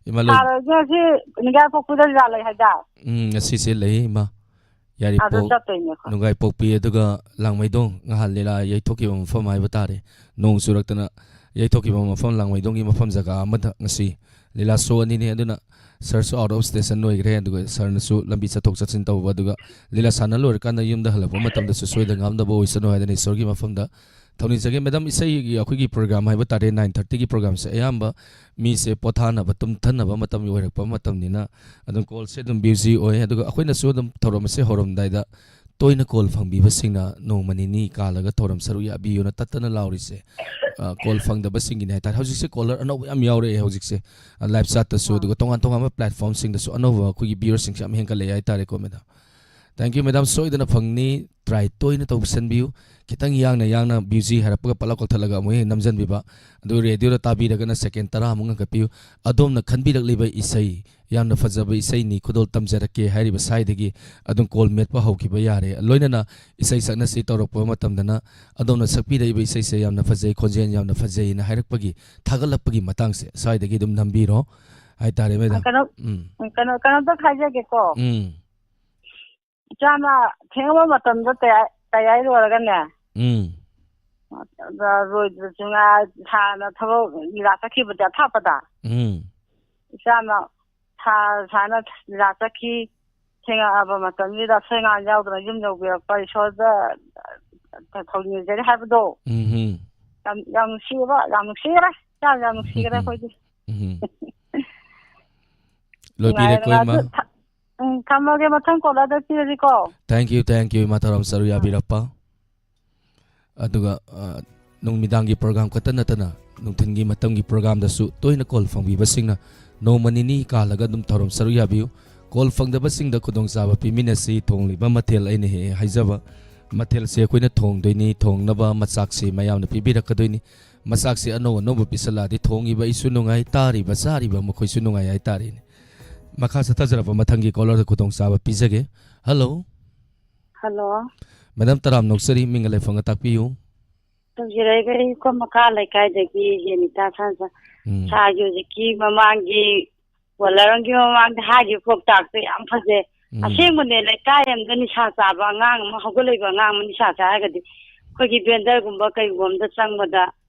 ꯏꯃꯥ ꯂꯣꯏ- ꯁꯥꯔ ꯍꯣꯏꯒꯤ ꯉꯁꯤ ꯅꯤꯡꯉꯥꯏ ꯄꯣꯛꯄꯤꯗ ꯂꯤꯂꯥ ꯂꯩ ꯍꯥꯏꯗꯥꯏ? ꯎꯝ, ꯉꯁꯤꯁꯦ ꯂꯩ, ꯏꯃꯥ꯫ ꯑꯗꯨ ꯌꯥꯏꯔꯤꯄꯣꯛ, ꯆꯠꯇꯣꯏꯅꯦ ꯑꯩꯈꯣꯏ꯫ ꯅꯨꯡꯉꯥꯏꯄꯣꯛꯄꯤ, ꯑꯗꯨꯒ ꯂꯥꯡꯃꯩꯗꯣꯡ ꯉꯍꯥꯟ ꯂꯤꯂꯥ ꯌꯩꯊꯣꯛꯈꯤꯕ ꯃꯐꯝ ꯍꯥꯏꯕ ꯇꯥꯔꯦ꯫ ꯅꯣꯡ ꯆꯨꯔꯛꯇꯅ ꯌꯩꯊꯣꯛꯈꯤꯕ ꯃꯐꯝ, ꯂꯥꯡꯃꯩꯗꯣꯡꯒꯤ ꯃꯐꯝ ꯖꯒꯥ ꯑꯃꯗ ꯉꯁꯤ ꯂꯤꯂꯥ ꯁꯣ ꯑꯅꯤꯅꯤ꯫ ꯑꯗꯨꯅ ꯁꯥꯔꯁꯨ out of station ꯑꯣꯏꯈ꯭ꯔꯦ, ꯑꯗꯨꯒ ꯁꯥꯔꯅꯁꯨ ꯂꯝꯕꯤ ꯆꯠꯊꯣꯛ ꯆꯠꯁꯤꯟ ꯇꯧꯕ, ꯑꯗꯨꯒ ꯂꯤꯂꯥ ꯁꯥꯟꯅ ꯂꯣꯏꯔꯀꯥꯟꯗ ꯌꯨꯝꯗ ꯍꯜꯂꯛꯄ ꯃꯇꯝꯗꯁꯨ ꯁꯣꯏꯗ ꯉꯥꯝꯗꯕ ꯑꯣꯏꯁꯅꯨ ꯍꯥꯏꯗꯅ ꯏꯁꯣꯔꯒꯤ ꯃꯐꯝꯗ ꯊꯧꯅꯤꯖꯒꯦ꯫ ꯃꯦꯗꯥꯝ, ꯏꯁꯩꯒꯤ ꯑꯩꯈꯣꯏꯒꯤ program ꯍꯥꯏꯕ ꯇꯥꯔꯦ, nine thirtyꯒꯤ programꯁꯦ ꯑꯌꯥꯝꯕ ꯃꯤꯁꯦ ꯄꯣꯊꯥꯅꯕ, ꯇꯨꯝꯊꯅꯕ ꯃꯇꯝ ꯑꯣꯏꯔꯛꯄ ꯃꯇꯝꯅꯤꯅ ꯑꯗꯨꯝ callꯁꯦ ꯑꯗꯨꯝ busy ꯑꯣꯏ꯫ ꯑꯗꯨꯒ ꯑꯩꯈꯣꯏꯅꯁꯨ ꯑꯗꯨꯝ ꯊꯧꯔꯝ ꯑꯁꯦ ꯍꯧꯔꯝꯗꯥꯏꯗ ꯇꯣꯏꯅ call ꯐꯪꯕꯤꯕꯁꯤꯡꯅ ꯅꯣꯡꯃ ꯅꯤꯅꯤ ꯀꯥꯜꯂꯒ ꯊꯧꯔꯝ ꯁꯔꯨꯛ ꯌꯥꯕꯤꯌꯨꯅ ꯇꯠꯇꯅ ꯂꯥꯎꯔꯤꯁꯦ, ꯑ, call ꯐꯪꯗꯕꯁꯤꯡꯒꯤꯅꯤ ꯍꯥꯏꯇꯥꯔꯦ꯫ ꯍꯧꯖꯤꯛꯁꯦ caller ꯑꯅꯧꯕ ꯌꯥꯝ ꯌꯥꯎꯔꯛꯑꯦ ꯍꯧꯖꯤꯛꯁꯦ, ꯑ, live chatꯇꯁꯨ, ꯑꯥ꯫ ꯑꯗꯨꯒ ꯇꯣꯉꯥꯟ ꯇꯣꯉꯥꯟꯕ platformꯁꯤꯡꯗꯁꯨ ꯑꯅꯧꯕ ꯑꯩꯈꯣꯏꯒꯤ viewerꯁꯤꯡꯁꯦ ꯌꯥꯝ ꯍꯦꯟꯒꯠꯂꯛꯑꯦ ꯍꯥꯏꯇꯥꯔꯦꯀꯣ, ꯃꯦꯗꯥꯝ꯫ Thank you, madam. ꯁꯣꯏꯗꯅ ꯐꯪꯅꯤ꯫ Try ꯇꯣꯏꯅ ꯇꯧꯁꯟꯕꯤꯌꯨ꯫ ꯈꯤꯇꯪ ꯌꯥꯡꯅ ꯌꯥꯡꯅ busy ꯍꯥꯏꯔꯛꯄꯒ ꯄꯠ ꯂꯥꯎ ꯀꯛꯊꯠꯂꯒ ꯑꯃꯨꯛ ꯍꯦꯛ ꯅꯝꯖꯟꯕꯤꯕ꯫ ꯑꯗꯨ radioꯗ ꯇꯥꯕꯤꯔꯒꯅ second ꯇꯔꯥꯃꯨꯛ ꯉꯟꯈꯠꯄꯤꯌꯨ꯫ ꯑꯗꯣꯝꯅ ꯈꯟꯕꯤꯔꯛꯂꯤꯕ ꯏꯁꯩ, ꯌꯥꯝꯅ ꯐꯖꯕ ꯏꯁꯩꯅꯤ, ꯈꯨꯗꯣꯜ ꯇꯝꯖꯔꯛꯀꯦ ꯍꯥꯏꯔꯤꯕ ꯁ꯭ꯋꯥꯏꯗꯒꯤ ꯑꯗꯨꯝ call ꯃꯦꯠꯄ ꯍꯧꯈꯤꯕ ꯌꯥꯔꯦ꯫ ꯂꯣꯏꯅꯅ ꯏꯁꯩ ꯁꯛꯅꯁꯤ ꯇꯧꯔꯛꯄ ꯃꯇꯝꯗꯅ ꯑꯗꯣꯝꯅ ꯁꯛꯄꯤꯔꯛꯏꯕ ꯏꯁꯩꯁꯦ ꯌꯥꯝꯅ ꯐꯖꯩ, ꯈꯣꯟꯖꯦꯜ ꯌꯥꯝꯅ ꯐꯖꯩꯅ ꯍꯥꯏꯔꯛꯄꯒꯤ, ꯊꯥꯒꯠꯂꯛꯄꯒꯤ ꯃꯇꯥꯡꯁꯦ ꯁ꯭ꯋꯥꯏꯗꯒꯤ ꯑꯗꯨꯝ ꯅꯝꯕꯤꯔꯣ ꯍꯥꯏꯇꯥꯔꯦ, ꯃꯦꯗꯥꯝ꯫ ꯀꯩꯅꯣ, ꯎꯝ꯫ ꯀꯩꯅꯣ, ꯀꯩꯅꯣꯝꯇ ꯍꯥꯏꯖꯒꯦꯀꯣ꯫ ꯎꯝ꯫ ꯏꯆꯥꯅ ꯊꯦꯡꯉꯕ ꯃꯇꯝꯗ ꯇꯌꯥꯏ, ꯇꯌꯥꯏ ꯂꯣꯏꯔꯒꯅꯦ꯫ ꯎꯝ꯫ ꯑꯗ ꯂꯣꯏꯗ꯭ꯔꯁꯨ ꯉꯥ ꯁꯥꯔꯅ ꯊꯕꯛ ꯂꯤꯂꯥ ꯆꯠꯈꯤꯕꯗ ꯑꯊꯥꯞꯄꯗ꯫ ꯎꯝ꯫ ꯏꯆꯥꯅ ꯁꯥꯔ ꯁꯥꯔꯅ ꯂꯤꯂꯥ ꯆꯠꯈꯤ, ꯊꯦꯡꯉꯛꯑꯕ ꯃꯇꯝꯁꯤꯗ ꯑꯁꯣꯏ ꯑꯉꯥꯝ ꯌꯥꯎꯗꯅ ꯌꯨꯝ ꯌꯧꯕꯤꯔꯛꯄ ꯏꯁꯣꯔꯗ ꯊꯧꯅꯤꯖꯔꯤ ꯍꯥꯏꯕꯗꯣ꯫ ꯎꯝ ꯍꯨꯝ꯫ ꯌꯥꯝ, ꯌꯥꯝ ꯅꯨꯡꯁꯤꯕ, ꯌꯥꯝ ꯅꯨꯡꯁꯤꯈ꯭ꯔꯦ꯫ ꯏꯆꯥ ꯌꯥꯝ ꯅꯨꯡꯁꯤꯈ꯭ꯔꯦ ꯎꯝ ꯍꯨꯝ꯫ ꯑꯩꯈꯣꯏꯗꯤ꯫ ꯎꯝ ꯍꯨꯝ꯫ ꯂꯣꯏꯕꯤꯔꯦꯀꯣ, ꯅꯨꯡꯉꯥꯏꯔꯦ, ꯏꯃꯥ꯫ ꯅꯨꯡꯉꯥꯏꯔꯦ꯫ ꯎꯝ, ꯊꯝꯃꯒꯦ, ꯃꯊꯪ callꯗ ꯄꯤꯔꯁꯤꯀꯣ꯫ Thank you, thank you, ꯏꯃꯥ, ꯊꯧꯔꯝ ꯁꯔꯨꯛ ꯌꯥꯕꯤꯔꯛꯄ꯫ ꯑꯗꯨꯒ, ꯑ, ꯅꯨꯃꯤꯗꯥꯡꯒꯤ program ꯈꯛꯇ ꯅꯠꯇꯅ ꯅꯨꯡꯊꯤꯜꯒꯤ ꯃꯇꯝꯒꯤ programꯗꯁꯨ ꯇꯣꯏꯅ call ꯐꯪꯕꯤꯕꯁꯤꯡꯅ ꯅꯣꯡꯃ ꯅꯤꯅꯤ ꯀꯥꯜꯂꯒ ꯑꯗꯨꯝ ꯊꯧꯔꯝ ꯁꯔꯨꯛ ꯌꯥꯕꯤꯌꯨ꯫ Call ꯐꯪꯗꯕꯁꯤꯡꯗ ꯈꯨꯗꯣꯡꯆꯥꯕ ꯄꯤꯃꯤꯟꯅꯁꯤ꯫ ꯊꯣꯡꯂꯤꯕ ꯃꯊꯦꯜ ꯑꯩꯅ ꯍꯦꯛ ꯍꯦꯛ ꯍꯥꯏꯖꯕ ꯃꯊꯦꯜꯁꯦ ꯑꯩꯈꯣꯏꯅ ꯊꯣꯡꯗꯣꯏꯅꯤ꯫ ꯊꯣꯡꯅꯕ ꯃꯆꯥꯛꯁꯤ ꯃꯌꯥꯝꯅ ꯄꯤꯕꯤꯔꯛꯀꯗꯣꯏꯅꯤ꯫ ꯃꯆꯥꯛꯁꯤ ꯑꯅꯧ ꯑꯅꯧꯕ ꯄꯤꯁꯜꯂꯛꯑꯗꯤ ꯊꯣꯡꯉꯤꯕ ꯑꯩꯁꯨ ꯅꯨꯡꯉꯥꯏ, ꯇꯥꯔꯤꯕ ꯆꯥꯔꯤꯕ ꯃꯈꯣꯏꯁꯨ ꯅꯨꯡꯉꯥꯏ ꯍꯥꯏꯇꯥꯔꯦꯅꯦ꯫ ꯃꯈꯥ ꯆꯠꯊꯖꯔꯛꯄ ꯃꯊꯪꯒꯤ callerꯗ ꯈꯨꯗꯣꯡꯆꯥꯕ ꯄꯤꯖꯒꯦ꯫ Hello꯫ Hello꯫ Madam, ꯇꯔꯥꯝꯅ ꯑꯣꯛꯆꯔꯤ, ꯃꯤꯡꯒ ꯂꯩꯐꯝꯒ ꯇꯥꯛꯄꯤꯌꯨ꯫ ꯇꯧꯖꯔꯛꯏꯕ ꯑꯩꯈꯣꯏ ꯃꯈꯥ ꯂꯩꯀꯥꯏꯗꯒꯤ ꯖꯦꯅꯤꯇꯥ ꯁꯥꯟꯖ-, ꯎꯝ꯫ ꯁꯥꯔꯒꯤ ꯍꯧꯖꯤꯛꯀꯤ ꯃꯃꯥꯡꯒꯤ ꯄꯣꯂꯔꯣꯝꯒꯤ ꯃꯃꯥꯡꯗ ꯍꯥꯏꯈꯤꯕ ꯄꯥꯎꯇꯥꯛꯇꯣ ꯌꯥꯝ ꯐꯖꯩ꯫ ꯎꯝ. ꯑꯁꯦꯡꯕꯅꯦ, ꯂꯩꯀꯥꯏ ꯑꯃꯗ ꯅꯤꯁꯥ ꯆꯥꯕ ꯑꯉꯥꯡ ꯑꯃ, ꯍꯧꯒꯠꯂꯛꯏꯕ ꯑꯉꯥꯡ ꯑꯃ ꯅꯤꯁꯥ ꯆꯥ ꯍꯥꯏꯔꯒꯗꯤ, ꯑꯩꯈꯣꯏꯒꯤ ꯕꯦꯟꯗꯔꯒꯨꯝꯕ ꯀꯩꯒꯨꯝꯕ ꯑꯃꯗ ꯆꯪꯕꯗ,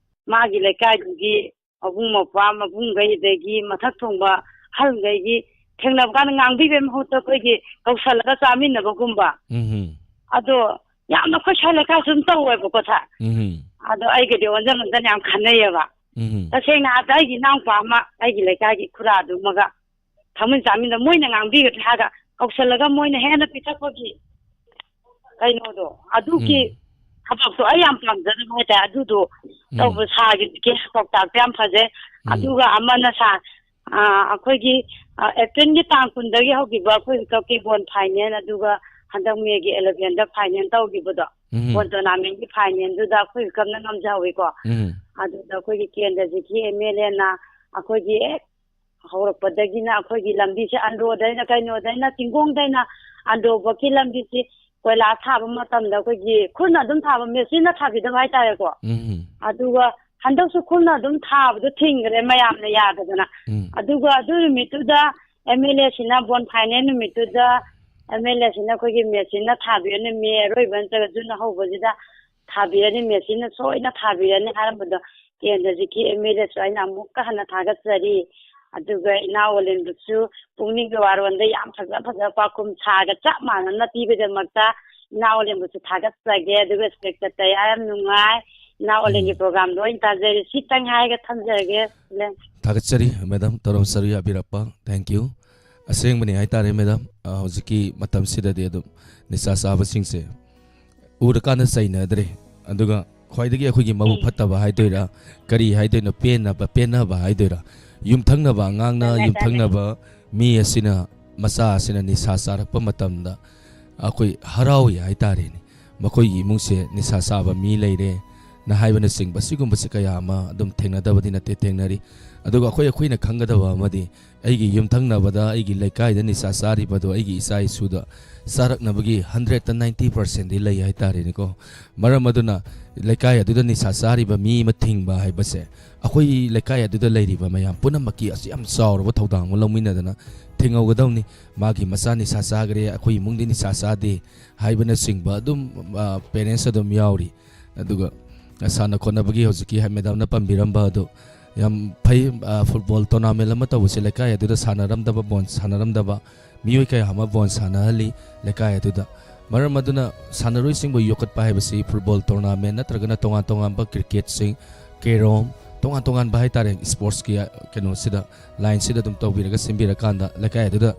ꯃꯥꯒꯤ ꯂꯩꯀꯥꯏꯗꯨꯒꯤ ꯃꯕꯨꯡ ꯃꯧꯄ꯭ꯋꯥ, ꯃꯕꯨꯡꯈꯩ, ꯑꯗꯒꯤ ꯃꯊꯛ ꯊꯣꯡꯕ ꯑꯍꯜꯈꯩꯒꯤ ꯊꯦꯡꯅꯕ ꯀꯥꯟꯗ ꯉꯥꯡꯕꯤꯕꯒꯤ ꯃꯍꯨꯠꯇ ꯑꯩꯈꯣꯏꯒꯤ ꯀꯧꯁꯜꯂꯒ ꯆꯥꯃꯤꯟꯅꯕꯒꯨꯝꯕ, ꯎꯝ. ꯑꯗꯣ ꯌꯥꯝꯅ ꯑꯩꯈꯣꯏ ꯁ꯭ꯋꯥꯏ ꯂꯩꯀꯥꯏꯁꯨ ꯑꯗꯨꯝ ꯇꯧꯋꯦꯕꯀꯣ ꯁꯥꯔ꯫ ꯎꯝ. ꯑꯗꯣ ꯑꯩꯒꯗꯤ ꯑꯣꯟꯖꯟ ꯑꯣꯟꯖꯟ ꯌꯥꯝ ꯈꯟꯅꯩꯌꯦꯕ꯫ ꯎꯝ. ꯇꯁꯦꯡꯅ ꯍꯥꯏꯔꯕꯗ, ꯑꯩꯒꯤ ꯏꯅꯥꯎꯄꯥ ꯑꯃ, ꯑꯩꯒꯤ ꯂꯩꯀꯥꯏꯒꯤ ꯈꯨꯔꯥꯗꯨꯃꯒ ꯊꯛꯃꯤꯟ ꯆꯥꯃꯤꯟꯅ ꯃꯣꯏꯅ ꯉꯥꯡꯕꯤꯒꯗ꯭ꯔꯥ ꯍꯥꯏꯔꯒ ꯀꯧꯁꯜꯂꯒ ꯃꯣꯏꯅ ꯍꯦꯟꯅ ꯄꯤꯊꯛꯄꯒꯤ ꯀꯩꯅꯣꯗꯣ, ꯑꯗꯨꯒꯤ ꯎꯝ. ꯊꯕꯛꯇꯣ ꯑꯩ ꯌꯥꯝ ꯄꯥꯝꯖꯗꯕ ꯍꯥꯏꯇꯥꯔꯦ꯫ ꯑꯗꯨꯗꯣ ꯎꯝ. ꯇꯧꯕ ꯁꯥꯔꯒꯤ ꯄꯥꯎꯇꯥꯛꯇꯣ ꯌꯥꯝ ꯐꯖꯩ꯫ ꯎꯝ. ꯑꯗꯨꯒ ꯑꯃꯅ ꯁꯥꯔ, ꯑ, ꯑꯩꯈꯣꯏꯒꯤ, ꯑ, ꯑꯦꯄ꯭ꯔꯤꯜꯒꯤ ꯇꯥꯡ ꯀꯨꯟꯗꯒꯤ ꯍꯧꯈꯤꯕ ꯑꯩꯈꯣꯏ ꯍꯧꯖꯤꯛꯀꯤ ꯕꯣꯟ ꯐꯥꯏꯅꯦꯜ, ꯑꯗꯨꯒ ꯍꯟꯗꯛ ꯃꯦꯒꯤ ꯑꯦꯂꯚꯦꯟꯗ ꯐꯥꯏꯅꯦꯜ ꯇꯧꯈꯤꯕꯗꯣ, ꯎꯝ. ꯕꯣꯟ ꯇꯣꯔꯅꯥꯃꯦꯟꯒꯤ ꯐꯥꯏꯅꯦꯜꯗꯨꯗ ꯑꯩꯈꯣꯏ ꯍꯨꯏꯀꯞꯅ ꯉꯝꯖꯍꯧꯋꯤꯀꯣ꯫ ꯎꯝ. ꯑꯗꯨꯗ ꯑꯩꯈꯣꯏꯒꯤ ꯀꯦꯟꯗ꯭ꯔꯁꯤꯒꯤ ꯑꯦꯝ ꯑꯦꯜ ꯑꯦꯅ ꯑꯩꯈꯣꯏꯒꯤ ꯍꯦꯛ ꯍꯧꯔꯛꯄꯗꯒꯤꯅ ꯑꯩꯈꯣꯏꯒꯤ ꯂꯝꯕꯤꯁꯦ ꯑꯟꯗ꯭ꯔꯣꯗꯩꯅ, ꯀꯩꯅꯣꯗꯩꯅ, ꯆꯤꯡꯒꯣꯡꯗꯩꯅ ꯑꯟꯗ꯭ꯔꯣꯕꯣꯛꯀꯤ ꯂꯝꯕꯤꯁꯤ ꯀꯣꯏꯂꯥ ꯊꯥꯕ ꯃꯇꯝꯗ ꯑꯩꯈꯣꯏꯒꯤ ꯈꯨꯠꯅ ꯑꯗꯨꯝ ꯊꯥꯕ, ꯃꯦꯆꯤꯟꯅ ꯊꯥꯕꯤꯗꯕ ꯍꯥꯏꯇꯥꯔꯦꯀꯣ꯫ ꯎꯝ. ꯑꯗꯨꯒ ꯍꯟꯗꯛꯁꯨ ꯈꯨꯠꯅ ꯑꯗꯨꯝ ꯊꯥꯕꯗꯣ ꯊꯤꯡꯈ꯭ꯔꯦ ꯃꯌꯥꯝꯅ ꯌꯥꯗꯗꯅ꯫ ꯎꯝ. ꯑꯗꯨꯒ ꯑꯗꯨ ꯅꯨꯃꯤꯠꯇꯨꯗ ꯑꯦꯝ ꯑꯦꯜ ꯑꯦꯁꯤꯅ, ꯕꯣꯟ ꯐꯥꯏꯅꯦꯜ ꯅꯨꯃꯤꯠꯇꯨꯗ ꯑꯦꯝ ꯑꯦꯜ ꯑꯦꯁꯤꯅ ꯑꯩꯈꯣꯏꯒꯤ ꯃꯦꯆꯤꯟꯅ ꯊꯥꯕꯤꯔꯅꯤ, ꯃꯦ ꯑꯔꯣꯏꯕ ꯅꯠꯇ꯭ꯔꯒ ꯖꯨꯟ ꯑꯍꯧꯕꯁꯤꯗ ꯊꯥꯕꯤꯔꯅꯤ, ꯃꯦꯆꯤꯟꯅ ꯁꯣꯏꯅ ꯊꯥꯕꯤꯔꯅꯤ ꯍꯥꯏꯔꯝꯕꯗꯣ, ꯀꯦꯟꯗ꯭ꯔꯁꯤꯒꯤ ꯑꯦꯝ ꯑꯦꯜ ꯑꯦꯁꯨ ꯑꯩꯅ ꯑꯃꯨꯛꯀ ꯍꯟꯅ ꯊꯥꯒꯠꯆꯔꯤ꯫ ꯑꯗꯨꯒ ꯏꯅꯥꯎ ꯑꯣꯂꯦꯟꯕꯨꯁꯨ ꯄꯨꯛꯅꯤꯡꯒꯤ ꯋꯥꯔꯣꯟꯗ ꯌꯥꯝ ꯐꯖ ꯐꯖꯕ ꯄꯥꯎꯈꯨꯝ ꯁꯥꯔꯒ ꯆꯞ ꯃꯥꯟꯅꯅ ꯄꯤꯕꯒꯤꯗꯃꯛꯇ ꯏꯅꯥꯎ ꯑꯣꯂꯦꯟꯕꯨꯁꯨ ꯊꯥꯒꯠꯆꯒꯦ꯫ ꯑꯗꯨꯒ ꯏꯟꯁꯄꯦꯛꯇꯔ ꯇꯌꯥ, ꯌꯥꯝ ꯅꯨꯡꯉꯥꯏ꯫ ꯏꯅꯥꯎ ꯑꯣꯂꯦꯟꯒꯤ ꯎꯝ. ꯄ꯭ꯔꯣꯒ꯭ꯔꯥꯝ ꯂꯣꯏ ꯇꯥꯖꯔꯦ꯫ ꯁꯤꯇꯪ ꯍꯥꯏꯔꯒ ꯊꯝꯖꯔꯒꯦ꯫ ꯊꯥꯒꯠꯆꯔꯤ ꯃꯦꯗꯥꯝ, ꯇꯧꯔꯝ ꯁꯔꯨ ꯌꯥꯕꯤꯔꯛꯄ꯫ Thank you. ꯑꯁꯦꯡꯕꯅꯤ ꯍꯥꯏꯇꯥꯔꯦ ꯃꯦꯗꯥꯝ, ꯑ, ꯍꯧꯖꯤꯛꯀꯤ ꯃꯇꯝꯁꯤꯗꯗꯤ ꯑꯗꯨꯝ ꯅꯤꯁꯥ ꯆꯥꯕꯁꯤꯡꯁꯦ ꯎꯔꯀꯥꯟꯗ ꯆꯩꯅꯗ꯭ꯔꯦ꯫ ꯑꯗꯨꯒ ꯈ꯭ꯋꯥꯏꯗꯒꯤ ꯑꯩꯈꯣꯏꯒꯤ ꯃꯕꯨꯛ ꯎꯝ. ꯐꯠꯇꯕ ꯍꯥꯏꯗꯣꯏꯔꯥ, ꯀꯔꯤ ꯍꯥꯏꯗꯣꯏꯅꯣ, ꯄꯦꯟꯅꯕ, ꯄꯦꯟꯅꯕ ꯍꯥꯏꯗꯣꯏꯔꯥ, ꯌꯨꯝꯊꯪꯅꯕ ꯑꯉꯥꯡꯅ ꯆꯠꯂꯦ, ꯆꯠꯂꯦ꯫ ꯌꯨꯝꯊꯪꯅꯕ ꯃꯤ ꯑꯁꯤꯅ, ꯃꯆꯥ ꯑꯁꯤꯅ ꯅꯤꯁꯥ ꯆꯥꯔꯛꯄ ꯃꯇꯝꯗ ꯑꯩꯈꯣꯏ ꯍꯔꯥꯎꯏ ꯍꯥꯏꯇꯥꯔꯦꯅꯦ꯫ ꯃꯈꯣꯏꯒꯤ ꯏꯃꯨꯡꯁꯦ ꯅꯤꯁꯥ ꯆꯥꯕ ꯃꯤ ꯂꯩꯔꯦ ꯅ ꯍꯥꯏꯕꯅꯆꯤꯡꯕ, ꯁꯤꯒꯨꯝꯕꯁꯦ ꯀꯌꯥ ꯑꯃ ꯑꯗꯨꯝ ꯊꯦꯡꯅꯗꯕꯗꯤ ꯅꯠꯇꯦ, ꯊꯦꯡꯅꯔꯤ꯫ ꯑꯗꯨꯒ ꯑꯩꯈꯣꯏ, ꯑꯩꯈꯣꯏꯅ ꯈꯪꯒꯗꯕ ꯑꯃꯗꯤ, ꯑꯩꯒꯤ ꯌꯨꯝꯊꯪꯅꯕꯗ, ꯑꯩꯒꯤ ꯂꯩꯀꯥꯏꯗ ꯅꯤꯁꯥ ꯆꯥꯔꯤꯕꯗꯣ ꯑꯩꯒꯤ ꯏꯆꯥ ꯏꯁꯨꯗ ꯆꯥꯔꯛꯅꯕꯒꯤ hundred ꯇ ninety percent ꯗꯤ ꯂꯩ ꯍꯥꯏꯇꯥꯔꯦꯅꯦꯀꯣ꯫ ꯃꯔꯝ ꯑꯗꯨꯅ ꯂꯩꯀꯥꯏ ꯑꯗꯨꯗ ꯅꯤꯁꯥ ꯆꯥꯔꯤꯕ ꯃꯤ ꯑꯃ ꯊꯤꯡꯕ ꯍꯥꯏꯕꯁꯦ, ꯑꯩꯈꯣꯏ ꯂꯩꯀꯥꯏ ꯑꯗꯨꯗ ꯂꯩꯔꯤꯕ ꯃꯌꯥꯝ ꯄꯨꯝꯅꯃꯛꯀꯤ ꯑꯁꯤ ꯌꯥꯝ ꯆꯥꯎꯔꯕ ꯊꯧꯗꯥꯡ ꯑꯃ ꯂꯧꯃꯤꯟꯅꯗꯅ ꯊꯤꯡꯍꯧꯒꯗꯧꯅꯤ꯫ ꯃꯥꯒꯤ ꯃꯆꯥ ꯅꯤꯁꯥ ꯆꯥꯈ꯭ꯔꯦ, ꯑꯩꯈꯣꯏ ꯏꯃꯨꯡꯗꯤ ꯅꯤꯁꯥ ꯆꯥꯗꯦ ꯍꯥꯏꯕꯅꯆꯤꯡꯕ ꯑꯗꯨꯝ, ꯑ, parents ꯑꯗꯨꯝ ꯌꯥꯎꯔꯤ꯫ ꯑꯗꯨꯒ ꯁꯥꯟꯅ ꯈꯣꯠꯅꯕꯒꯤ ꯍꯧꯖꯤꯛꯀꯤ ꯍꯥꯏ, madamꯅ ꯄꯟꯕꯤꯔꯝꯕ ꯑꯗꯨ ꯌꯥꯝ ꯐꯩ꯫ ꯑ, football tournament ꯑꯃ ꯇꯧꯕꯁꯦ ꯂꯩꯀꯥꯏ ꯑꯗꯨꯗ ꯁꯥꯟꯅꯔꯝꯗꯕ, ball ꯁꯥꯟꯅꯔꯝꯗꯕ ꯃꯤꯑꯣꯏ ꯀꯌꯥ ꯑꯃ ball ꯁꯥꯟꯅꯍꯜꯂꯤ ꯂꯩꯀꯥꯏ ꯑꯗꯨꯗ꯫ ꯃꯔꯝ ꯑꯗꯨꯅ ꯁꯥꯟꯅꯔꯣꯏꯁꯤꯡꯕꯨ ꯌꯣꯛꯈꯠꯄ ꯍꯥꯏꯕꯁꯤ football tournament ꯅꯠꯇ꯭ꯔꯒꯅ ꯇꯣꯉꯥꯟ ꯇꯣꯉꯥꯟꯕ cricketꯁꯤꯡ, carrom, ꯇꯣꯉꯥꯟ ꯇꯣꯉꯥꯟꯕ ꯍꯥꯏꯇꯥꯔꯦ, sportsꯀꯤ ꯀꯩꯅꯣꯁꯤꯗ, lineꯁꯤꯗ ꯑꯗꯨꯝ ꯇꯧꯕꯤꯔꯒ ꯁꯤꯟꯕꯤꯔꯀꯥꯟꯗ ꯂꯩꯀꯥꯏ ꯑꯗꯨꯗ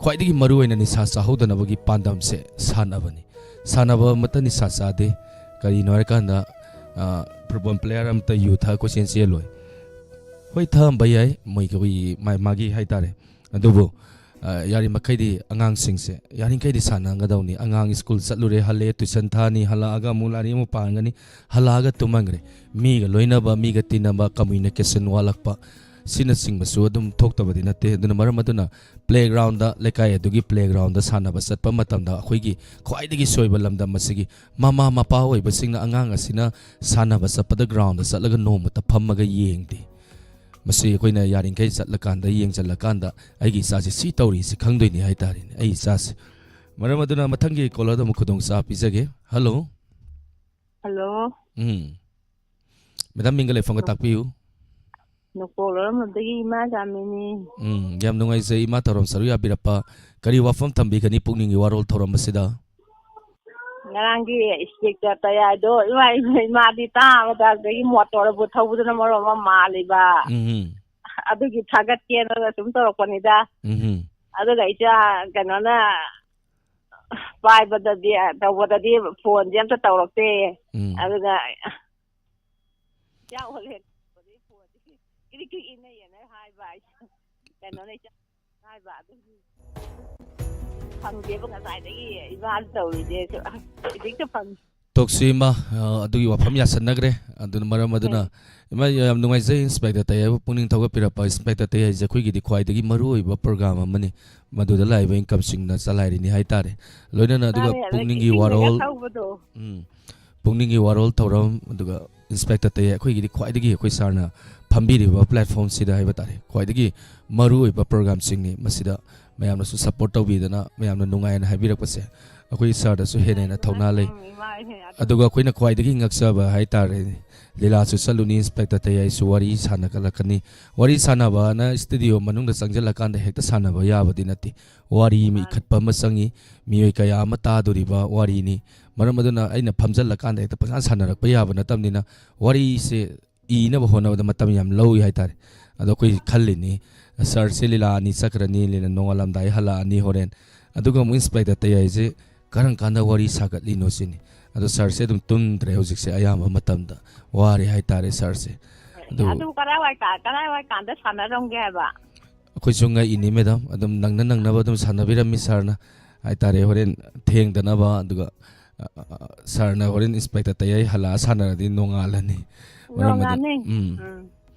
ꯈ꯭ꯋꯥꯏꯗꯒꯤ ꯃꯔꯨꯑꯣꯏꯅ ꯅꯤꯁꯥ ꯆꯥꯍꯧꯗꯅꯕꯒꯤ ꯄꯥꯟꯗꯝꯁꯦ ꯁꯥꯟꯅꯕꯅꯤ꯫ ꯁꯥꯟꯅꯕ ꯑꯃꯠꯇ ꯅꯤꯁꯥ ꯆꯥꯗꯦ꯫ ꯀꯔꯤꯅꯣ ꯍꯥꯏꯔꯀꯥꯟꯗ, ꯑ, football player ꯑꯃꯠꯇ ꯌꯨ ꯊꯛꯑ ꯀꯣꯏꯆꯦꯟ ꯆꯦꯜꯂꯣꯏ꯫ ꯍꯣꯏ, ꯊꯛꯑꯝꯕ ꯌꯥꯏ, ꯃꯣꯏꯒꯤ, ꯑꯩꯈꯣꯏꯒꯤ ꯃꯥ-, ꯃꯥꯒꯤ ꯍꯥꯏꯇꯥꯔꯦ꯫ ꯑꯗꯨꯕꯨ, ꯑ, ꯌꯥꯔꯤꯃꯈꯩꯗꯤ ꯑꯉꯥꯡꯁꯤꯡꯁꯦ ꯌꯥꯔꯤꯈꯩꯗꯤ ꯁꯥꯟꯅꯍꯟꯒꯗꯧꯅꯤ꯫ ꯑꯉꯥꯡ ꯁ꯭ꯀꯨꯜ ꯆꯠꯂꯨꯔꯦ, ꯍꯜꯂꯛꯑꯦ, tuition ꯊꯥꯅꯤ, ꯍꯜꯂꯛꯑꯒ ꯑꯃꯨꯛ ꯂꯥꯏꯔꯤꯛ ꯑꯃꯨꯛ ꯄꯥꯍꯟꯒꯅꯤ, ꯍꯜꯂꯛꯑꯒ ꯇꯨꯝꯍꯟꯈ꯭ꯔꯦ꯫ ꯃꯤꯒ ꯂꯣꯏꯅꯕ, ꯃꯤꯒ ꯇꯤꯟꯅꯕ, communication ꯋꯥꯠꯂꯛꯄ, ꯁꯤꯅꯆꯤꯡꯕꯁꯨ ꯑꯗꯨꯝ ꯊꯣꯛꯇꯕꯗꯤ ꯅꯠꯇꯦ꯫ ꯑꯗꯨꯅ ꯃꯔꯝ ꯑꯗꯨꯅ playgroundꯗ, ꯂꯩꯀꯥꯏ ꯑꯗꯨꯒꯤ playgroundꯗ ꯁꯥꯟꯅꯕ ꯆꯠꯄ ꯃꯇꯝꯗ ꯑꯩꯈꯣꯏꯒꯤ ꯈ꯭ꯋꯥꯏꯗꯒꯤ ꯁꯣꯏꯕ ꯂꯝꯗꯝ ꯑꯁꯤꯒꯤ ꯃꯃꯥ ꯃꯄꯥ ꯑꯣꯏꯕꯁꯤꯡꯅ ꯑꯉꯥꯡ ꯑꯁꯤꯅ ꯁꯥꯟꯅꯕ ꯆꯠꯄꯗ groundꯗ ꯆꯠꯂꯒ ꯅꯣꯡꯃꯇ ꯐꯝꯃꯒ ꯌꯦꯡꯗꯦ꯫ ꯃꯁꯤ ꯑꯩꯈꯣꯏꯅ ꯌꯥꯔꯤꯈꯩ ꯆꯠꯂꯀꯥꯟꯗ, ꯌꯦꯡꯁꯤꯜꯂꯀꯥꯟꯗ ꯑꯩꯒꯤ ꯏꯆꯥꯁꯤ ꯁꯤ ꯇꯧꯔꯤꯁꯤ ꯈꯪꯗꯣꯏꯅꯤ ꯍꯥꯏꯇꯥꯔꯦꯅꯦ, ꯑꯩ ꯏꯆꯥꯁꯤ꯫ ꯃꯔꯝ ꯑꯗꯨꯅ ꯃꯊꯪꯒꯤ caller ꯑꯃꯨꯛ ꯈꯨꯗꯣꯡꯆꯥꯕ ꯄꯤꯖꯒꯦ꯫ Hello꯫ Hello꯫ ꯎꯝ꯫ Madam, ꯃꯤꯡꯒ ꯂꯩꯐꯝꯒ ꯇꯥꯛꯄꯤꯌꯨ꯫ ꯅꯣꯡꯄꯣꯛ ꯂꯧꯔꯝꯂꯣꯝꯗꯒꯤ ꯏꯃꯥ ꯖꯥꯃꯤꯅꯤ꯫ ꯎꯝ, ꯌꯥꯝ ꯅꯨꯡꯉꯥꯏꯖꯩ ꯏꯃꯥ ꯊꯧꯔꯝ ꯁꯔꯨꯛ ꯌꯥꯕꯤꯔꯛꯄ꯫ ꯀꯔꯤ ꯋꯥꯐꯝ ꯊꯝꯕꯤꯒꯅꯤ ꯄꯨꯛꯅꯤꯡꯒꯤ ꯋꯥꯔꯣꯜ ꯊꯧꯔꯝ ꯑꯁꯤꯗ? ꯉꯔꯥꯡꯒꯤ inspector ꯇꯌꯥꯏꯗꯣ, ꯏꯃꯥ, ꯏꯃꯥ, ꯏꯃꯥꯗꯤ ꯇꯥꯕꯗ ꯑꯗꯒꯤ motorꯕꯨ ꯊꯧꯕꯗꯨꯅ ꯃꯔꯣꯟ ꯑꯃ ꯃꯥꯜꯂꯤꯕ꯫ ꯎꯝ꯫ ꯑꯗꯨꯒꯤ ꯊꯥꯒꯠꯀꯦꯅ ꯁꯨꯝ ꯇꯧꯔꯛꯄꯅꯤꯗ꯫ ꯎꯝ꯫ ꯑꯗꯨꯒ ꯏꯆꯥ ꯀꯩꯅꯣꯅ ꯄꯥꯏꯕꯗꯗꯤ, ꯇꯧꯕꯗꯗꯤ phoneꯁꯦ ꯑꯝꯇ ꯇꯧꯔꯛꯇꯦ꯫ ꯎꯝ꯫ ꯑꯗꯨꯒ ꯏꯆꯥ ꯑꯣꯜꯂꯦ, phoneꯁꯦ ꯀ꯭ꯔꯤꯛ ꯀ꯭ꯔꯤꯛ ꯏꯟꯅꯩꯌꯦꯅ ꯍꯥꯏꯕ꯫ ꯀꯩꯅꯣꯅ ꯏꯆꯥ ꯍꯥꯏꯕ ꯑꯗꯨꯒꯤ ꯐꯪꯗꯦꯕ ꯉꯁꯥꯏꯗꯒꯤ ꯏꯃꯥꯅ ꯇꯧꯔꯤꯁꯦ꯫ ꯍꯧꯖꯤꯛꯇ ꯐꯪꯉꯤ꯫ ꯇꯣꯛꯁꯤ ꯏꯃꯥ, ꯑ, ꯑꯗꯨꯒꯤ ꯋꯥꯐꯝ ꯌꯥꯁꯟꯅꯈ꯭ꯔꯦ꯫ ꯑꯗꯨꯅ ꯃꯔꯝ ꯑꯗꯨꯅ ꯎꯝ꯫ ꯏꯃꯥ, ꯌꯥꯝ ꯅꯨꯡꯉꯥꯏꯖꯩ inspector ꯇꯌꯥꯏꯕꯨ ꯄꯨꯛꯅꯤꯡ ꯊꯧꯒꯠꯄꯤꯔꯛꯄ꯫ Inspector ꯇꯌꯥꯏꯁꯦ ꯑꯩꯈꯣꯏꯒꯤꯗꯤ ꯈ꯭ꯋꯥꯏꯗꯒꯤ ꯃꯔꯨꯑꯣꯏꯕ program ꯑꯃꯅꯤ꯫ ꯃꯗꯨꯗ ꯂꯥꯛꯏꯕ incomeꯁꯤꯡꯅ ꯆꯂꯥꯏꯔꯤꯅꯤ ꯍꯥꯏꯇꯥꯔꯦ꯫ ꯂꯣꯏꯅꯅ ꯑꯗꯨꯒ ꯃꯥꯅꯦ, ꯑꯗꯩ ꯄꯨꯛꯅꯤꯡꯒꯤ ꯏꯁꯤꯡꯗꯒ ꯋꯥꯔꯣꯜ, ꯊꯧꯕꯗꯣ꯫ ꯎꯝ꯫ ꯄꯨꯛꯅꯤꯡꯒꯤ ꯋꯥꯔꯣꯜ ꯊꯧꯔꯝ, ꯑꯗꯨꯒ ꯏꯟꯁꯄꯦꯛꯇꯔ ꯇꯌꯥꯏ, ꯑꯩꯈꯣꯏꯒꯤꯗꯤ ꯈ꯭ꯋꯥꯏꯗꯒꯤ ꯑꯩꯈꯣꯏ ꯁꯥꯔꯅ ꯐꯝꯕꯤꯔꯤꯕ ꯄ꯭ꯂꯦꯠꯐꯣꯝꯁꯤꯗ ꯍꯥꯏꯕ ꯇꯥꯔꯦ, ꯈ꯭ꯋꯥꯏꯗꯒꯤ ꯃꯔꯨꯑꯣꯏꯕ ꯄ꯭ꯔꯣꯒ꯭ꯔꯥꯝꯁꯤꯡꯅꯤ꯫ ꯃꯁꯤꯗ ꯃꯌꯥꯝꯅꯁꯨ ꯁꯄꯣꯔꯠ ꯇꯧꯕꯤꯗꯅ ꯃꯌꯥꯝꯅ ꯅꯨꯡꯉꯥꯏꯅ ꯍꯥꯏꯕꯤꯔꯛꯄꯁꯦ ꯑꯩꯈꯣꯏ ꯁꯥꯔꯗꯁꯨ ꯍꯦꯟꯅ ꯍꯦꯟꯅ ꯊꯧꯅꯥ ꯂꯩ꯫ ꯎꯝ, ꯏꯃꯥ ꯍꯣꯏ꯫ ꯑꯗꯨꯒ ꯑꯩꯈꯣꯏꯅ ꯈ꯭ꯋꯥꯏꯗꯒꯤ ꯉꯛꯆꯕ ꯍꯥꯏ ꯇꯥꯔꯦ, ꯂꯤꯂꯥꯁꯨ ꯆꯠꯂꯨꯅꯤ, ꯏꯟꯁꯄꯦꯛꯇꯔ ꯇꯌꯥꯏꯁꯨ ꯋꯥꯔꯤ ꯁꯥꯟꯅꯒꯠꯂꯛꯀꯅꯤ꯫ ꯋꯥꯔꯤ ꯁꯥꯟꯅꯕꯅ ꯁ꯭ꯇꯨꯗꯤꯑꯣ ꯃꯅꯨꯡꯗ ꯆꯪꯁꯤꯜꯂꯀꯥꯟꯗ ꯍꯦꯛꯇ ꯁꯥꯟꯅꯕ ꯌꯥꯕꯗꯤ ꯅꯠꯇꯦ꯫ ꯋꯥꯔꯤ ꯑꯃ ꯃꯥꯅꯤ꯫ ꯏꯈꯠꯄ ꯑꯃ ꯆꯪꯉꯤ, ꯃꯤꯑꯣꯏ ꯀꯌꯥ ꯑꯃ ꯇꯥꯗꯣꯔꯤꯕ ꯋꯥꯔꯤꯅꯤ꯫ ꯃꯔꯝ ꯑꯗꯨꯅ ꯑꯩꯅ ꯐꯝꯖꯜꯂꯀꯥꯟꯗ ꯍꯦꯛꯇ ꯄꯪꯁꯥꯟ ꯁꯥꯟꯅꯔꯛꯄ ꯌꯥꯕ ꯅꯠꯇꯕꯅꯤꯅ, ꯋꯥꯔꯤꯁꯦ ꯏꯅꯕ ꯍꯣꯠꯅꯕꯗ ꯃꯇꯝ ꯌꯥꯝ ꯂꯧꯏ ꯍꯥꯏꯇꯥꯔꯦ꯫ ꯑꯗꯣ ꯑꯩꯈꯣꯏ ꯈꯜꯂꯤꯅꯤ, ꯁꯥꯔꯁꯦ ꯂꯤꯂꯥ ꯑꯅꯤ ꯆꯠꯈ꯭ꯔꯅꯤ, ꯂꯤꯂꯥ ꯅꯣꯡꯉꯥꯜꯂꯝꯗꯥꯏ ꯍꯜꯂꯛꯑꯅꯤ ꯍꯣꯔꯦꯟ꯫ ꯑꯗꯨꯒ ꯑꯃꯨꯛ ꯏꯟꯁꯄꯦꯛꯇꯔ ꯇꯌꯥꯏꯁꯦ ꯀꯔꯝ ꯀꯥꯟꯗ ꯋꯥꯔꯤ ꯁꯥꯒꯠꯂꯤꯅꯣ ꯁꯤꯅꯤ꯫ ꯑꯗꯣ ꯁꯥꯔꯁꯦ ꯑꯗꯨꯝ ꯇꯨꯝꯗ꯭ꯔꯦ ꯍꯧꯖꯤꯛꯁꯦ, ꯑꯌꯥꯝꯕ ꯃꯇꯝꯗ ꯋꯥꯔꯦ ꯍꯥꯏꯇꯥꯔꯦ ꯁꯥꯔꯁꯦ꯫ ꯑꯗꯨ ꯑꯗꯨ ꯀꯔꯥꯏꯋꯥꯏ ꯀꯥ-, ꯀꯔꯥꯏꯋꯥꯏ ꯀꯥꯟꯗ ꯁꯥꯟꯅꯔꯝꯒꯦ ꯍꯥꯏꯕ? ꯑꯩꯈꯣꯏꯁꯨ ꯉꯛꯏꯅꯤ ꯃꯦꯗꯥꯝ, ꯑꯗꯨꯝ ꯅꯪꯅ ꯅꯪꯅꯕ ꯑꯗꯨꯝ ꯁꯥꯟꯅꯕꯤꯔꯝꯃꯤ ꯁꯥꯔꯅ ꯍꯥꯏꯇꯥꯔꯦ꯫ ꯍꯣꯔꯦꯟ ꯊꯦꯡꯗꯅꯕ, ꯑꯗꯨꯒ, ꯑ, ꯑ, ꯁꯥꯔꯅ ꯍꯣꯔꯦꯟ ꯏꯟꯁꯄꯦꯛꯇꯔ ꯇꯌꯥꯏ ꯍꯜꯂꯛꯑ ꯁꯥꯟꯅꯔꯗꯤ ꯅꯣꯡꯉꯥꯜꯂꯅꯤ꯫ ꯃꯔꯝ ꯑꯗꯨ-, ꯅꯣꯡꯉꯥꯜꯅꯤ꯫ ꯎꯝ꯫ ꯎꯝ꯫